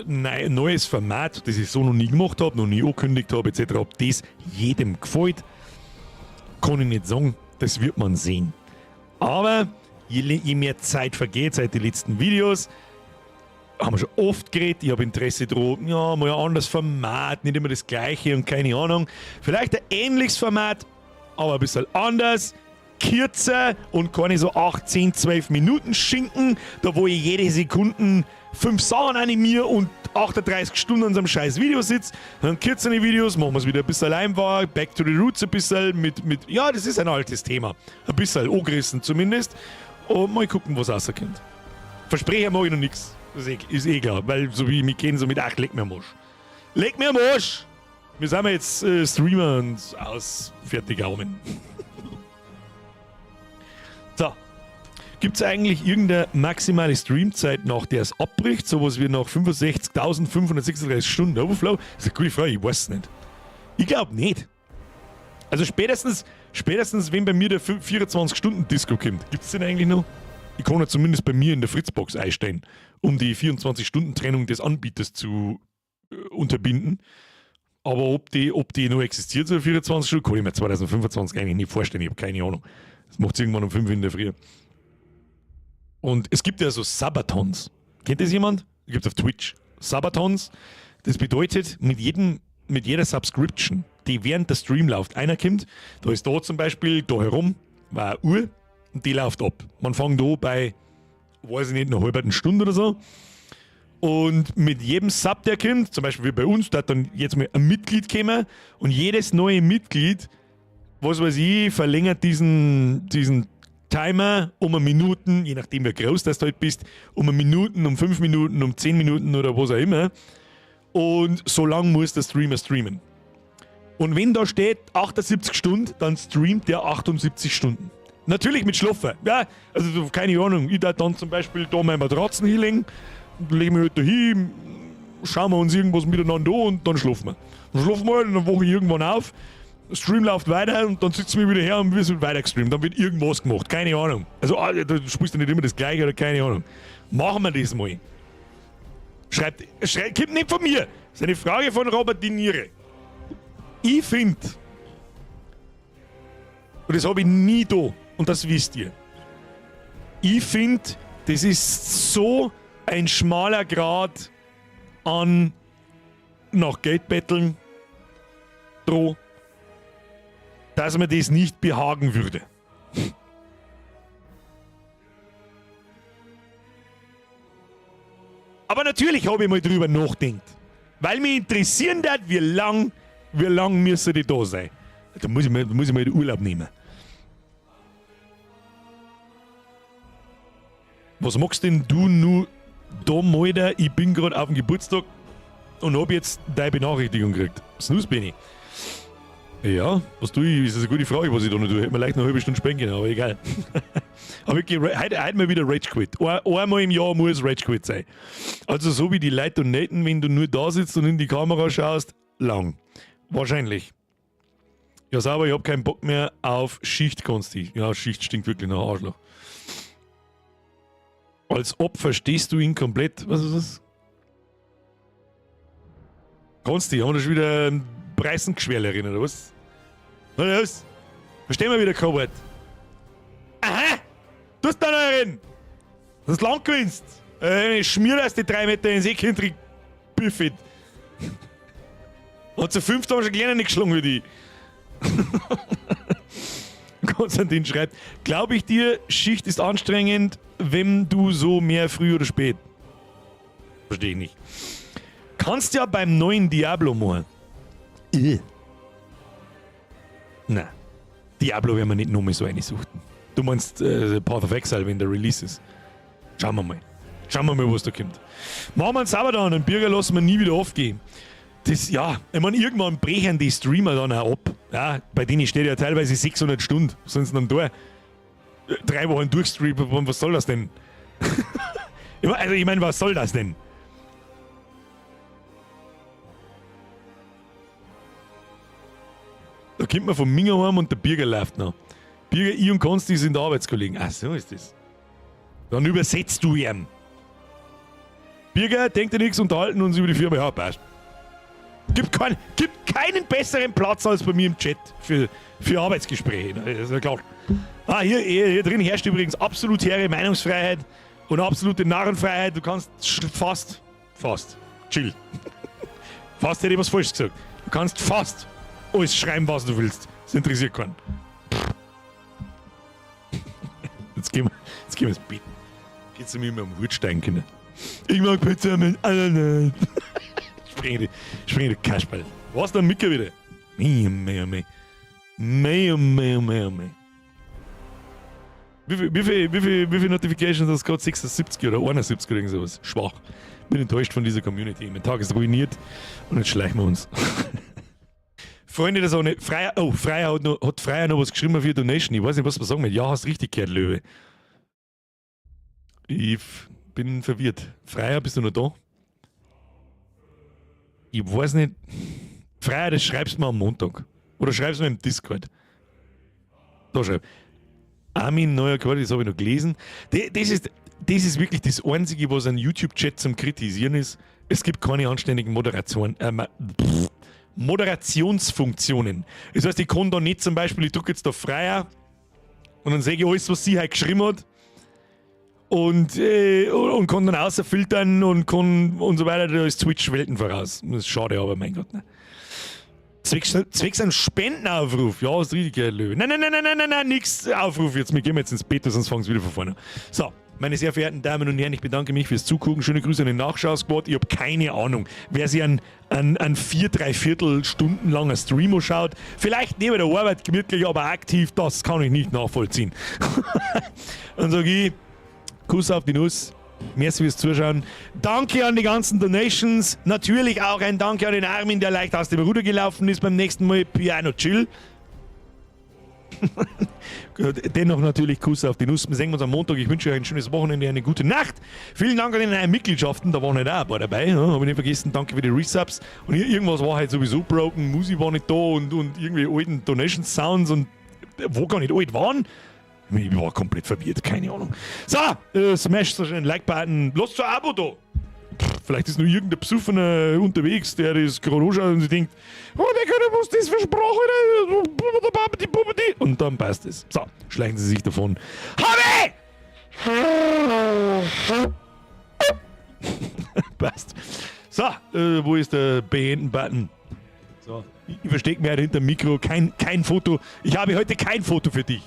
neues Format, das ich so noch nie gemacht habe, noch nie angekündigt habe, etc., ob das jedem gefällt, kann ich nicht sagen. Das wird man sehen. Aber je mehr Zeit vergeht seit den letzten Videos, haben wir schon oft geredet, ich habe Interesse dran, ja, mal ein anderes Format, nicht immer das gleiche und keine Ahnung. Vielleicht ein ähnliches Format, aber ein bisschen anders, kürzer und keine so 8, 10, 12 Minuten Schinken, da wo ich jede Sekunde fünf Sachen animiere und 38 Stunden an so einem scheiß Video sitze. Dann kürzere Videos, machen wir es wieder ein bisschen einfacher, back to the roots ein bisschen mit, ja, das ist ein altes Thema. Ein bisschen angerissen zumindest. Und mal gucken, was rauskommt. Versprechen mag ich noch nichts. Das ist eh klar, weil so wie ich mich kenne, so mit ach, leck mir am Arsch. Leck mir am Arsch! Wir sind ja jetzt Streamer und aus, fertig, Amen. So. Gibt es eigentlich irgendeine maximale Streamzeit, nach der es abbricht? Sowas wie nach 65.536 Stunden Overflow? Das ist eine gute Frage, ich weiß es nicht. Ich glaube nicht. Also spätestens, wenn bei mir der 24-Stunden-Disco kommt. Gibt es den eigentlich noch? Ich kann ja zumindest bei mir in der Fritzbox einstellen, um die 24-Stunden-Trennung des Anbieters zu unterbinden. Aber ob die noch existiert, so 24 Stunden, kann ich mir 2025 eigentlich nicht vorstellen. Ich habe keine Ahnung. Das macht irgendwann um 5 in der Früh. Und es gibt ja so Subathons. Kennt das jemand? Gibt es auf Twitch. Subathons. Das bedeutet, mit jeder Subscription, die während der Stream läuft, einer kommt, da ist da zum Beispiel, da herum, war eine Uhr und die läuft ab. Man fängt da bei, weiß ich nicht, einer halben Stunde oder so. Und mit jedem Sub, der kommt, zum Beispiel wie bei uns, da hat dann jetzt mal ein Mitglied gekommen und jedes neue Mitglied, was weiß ich, verlängert diesen Timer um eine Minuten, je nachdem wie groß das du halt bist, um eine Minuten, um 5 Minuten, um 10 Minuten oder was auch immer. Und so lange muss der Streamer streamen. Und wenn da steht 78 Stunden, dann streamt der 78 Stunden. Natürlich mit Schlafen. Ja, also keine Ahnung. Ich da dann zum Beispiel da meine Matratzen hinlegen, legen wir halt da hin, schauen wir uns irgendwas miteinander an und dann schlafen wir. Dann schlafen wir halt und dann wache ich irgendwann auf. Stream läuft weiter und dann sitzen wir wieder her und wir sind weiter gestreamt. Dann wird irgendwas gemacht, keine Ahnung. Also, ah, du spielst ja nicht immer das Gleiche oder keine Ahnung. Machen wir das mal. Schreibt, schreibt, kommt nicht von mir. Das ist eine Frage von Robert Di Niere. Ich finde, und das habe ich nie da, und das wisst ihr. Ich finde, das ist so ein schmaler Grat an nach Geld betteln, droh, dass mir das nicht behagen würde. Aber natürlich habe ich mal drüber nachgedacht. Weil mich interessieren hat, wie lang müssen die da sein. Da muss ich mal den Urlaub nehmen. Was magst denn du nur da, Malter? Ich bin gerade auf dem Geburtstag und hab jetzt deine Benachrichtigung gekriegt. Snooze bin ich. Ja, was tue ich? Ist eine gute Frage, was ich da noch tue. Hätte mir leicht noch eine halbe Stunde spielen können, aber egal. Aber wirklich, heute mal wieder Rage Quit. Einmal im Jahr muss Rage Quit sein. Also so wie die Leute donaten, wenn du nur da sitzt und in die Kamera schaust, lang. Wahrscheinlich. Ja, sauber, ich hab keinen Bock mehr auf Schicht, Konsti. Ja, Schicht stinkt wirklich nach Arschloch. Als ob verstehst du ihn komplett. Was ist das? Konsti, haben wir schon wieder ein Preisengeschwerl erinnert, oder was? Na los! Verstehen wir wieder kein Wort. Aha! Du hast da noch reden! Das Land gewinnst! Ich schmier das die 3 Meter ins Eck hinter Buffet. Und zu fünft haben wir schon kleiner nicht geschlagen wie die. Konstantin schreibt, glaube ich dir, Schicht ist anstrengend, wenn du so mehr früh oder spät. Verstehe ich nicht. Kannst ja beim neuen Diablo machen. Na, Diablo werden wir nicht nochmal so eine suchten. Du meinst Path of Exile, wenn der Release ist. Schauen wir mal. Schauen wir mal, was da kommt. Machen wir einen Sabaton, den Bürger lassen wir nie wieder aufgehen. Das, ja, ich meine, irgendwann brechen die Streamer dann auch ab. Ja, bei denen steht ja teilweise 600 Stunden. Was sind sie dann da? 3 Wochen durchstreamen, was soll das denn? Also, ich meine, was soll das denn? Da kommt man vom Minger heim und der Birger läuft noch. Birger, ich und Konsti sind Arbeitskollegen. Ach, so ist das. Dann übersetzt du ihn. Birger, denkt dir nichts, unterhalten uns über die Firma. Ja, passt. Gibt keinen besseren Platz als bei mir im Chat für Arbeitsgespräche. Das ist ja klar. Ah, hier drin herrscht übrigens absolute Meinungsfreiheit und absolute Narrenfreiheit. Du kannst fast, fast, chill. Fast hätte ich was falsch gesagt. Du kannst fast alles schreiben, was du willst. Das interessiert keinen. Jetzt gehen wir ins Bett. Geht's mir immer um Hut steigen können. Ich mag Pizza mit Ananas. Spring die Kasperl. Was dann Micke wieder? Mei, mei, mei. Mei, mei, mei, mei. Wie viel Notifications hast du gerade? 76 oder 71 oder irgend sowas? Schwach. Bin enttäuscht von dieser Community. Mein Tag ist ruiniert und jetzt schleichen wir uns. Freunde der Sonne, Freier, oh, Freier hat Freier noch was geschrieben für Donation. Ich weiß nicht, was man sagen will. Ja, hast richtig gehört, Löwe. Ich bin verwirrt. Freier, bist du noch da? Ich weiß nicht. Freier, das schreibst du mir am Montag. Oder schreibst du mir im Discord. Da schreib. Armin, neuer Quali, das habe ich noch gelesen. Das ist wirklich das Einzige, was ein YouTube-Chat zum Kritisieren ist. Es gibt keine anständigen Moderationsfunktionen. Das heißt, ich kann da nicht zum Beispiel, ich drücke jetzt da Freier und dann sehe ich alles, was sie heute geschrieben hat und kann dann außerfiltern und kann und so weiter. Da ist Twitch Welten voraus. Das ist schade, aber mein Gott. Ne. Zwecks einem Spendenaufruf. Ja, ist richtig, Herr Löwe. Nein, nein, nein, nein, nein, nein, nein, nix Aufruf jetzt. Wir gehen jetzt ins Bett, sonst fangen sie wieder von vorne an. So, meine sehr verehrten Damen und Herren, ich bedanke mich fürs Zugucken. Schöne Grüße an den Nachschau-Squad. Ich habe keine Ahnung, wer sich einen 4, ¾ Stunden langer Stream schaut. Vielleicht neben der Arbeit gemütlich, aber aktiv, das kann ich nicht nachvollziehen. Dann sage ich, Kuss auf die Nuss. Merci fürs Zuschauen. Danke an die ganzen Donations. Natürlich auch ein Danke an den Armin, der leicht aus dem Ruder gelaufen ist beim nächsten Mal. Piano Chill. Dennoch natürlich Kuss auf die Nuss. Wir sehen uns am Montag. Ich wünsche euch ein schönes Wochenende, eine gute Nacht. Vielen Dank an die neuen Mitgliedschaften. Da waren halt auch ein paar dabei. Ja, habe ich nicht vergessen. Danke für die Resubs. Und irgendwas war halt sowieso broken. Musi war nicht da und irgendwie alten Donation Sounds und wo gar nicht alt waren. Ich war komplett verwirrt, keine Ahnung. So, smash so schön Like-Button. Lasst ein Abo da. Pff, vielleicht ist nur irgendein Besoffener unterwegs, der das gerade anschaut und sich denkt, oh, der könnte was das versprochen. Und dann passt es. So, schleichen Sie sich davon. Habe! Passt. So, wo ist der Beenden-Button? So, ich verstecke mich halt hinter dem Mikro. Kein Foto. Ich habe heute kein Foto für dich.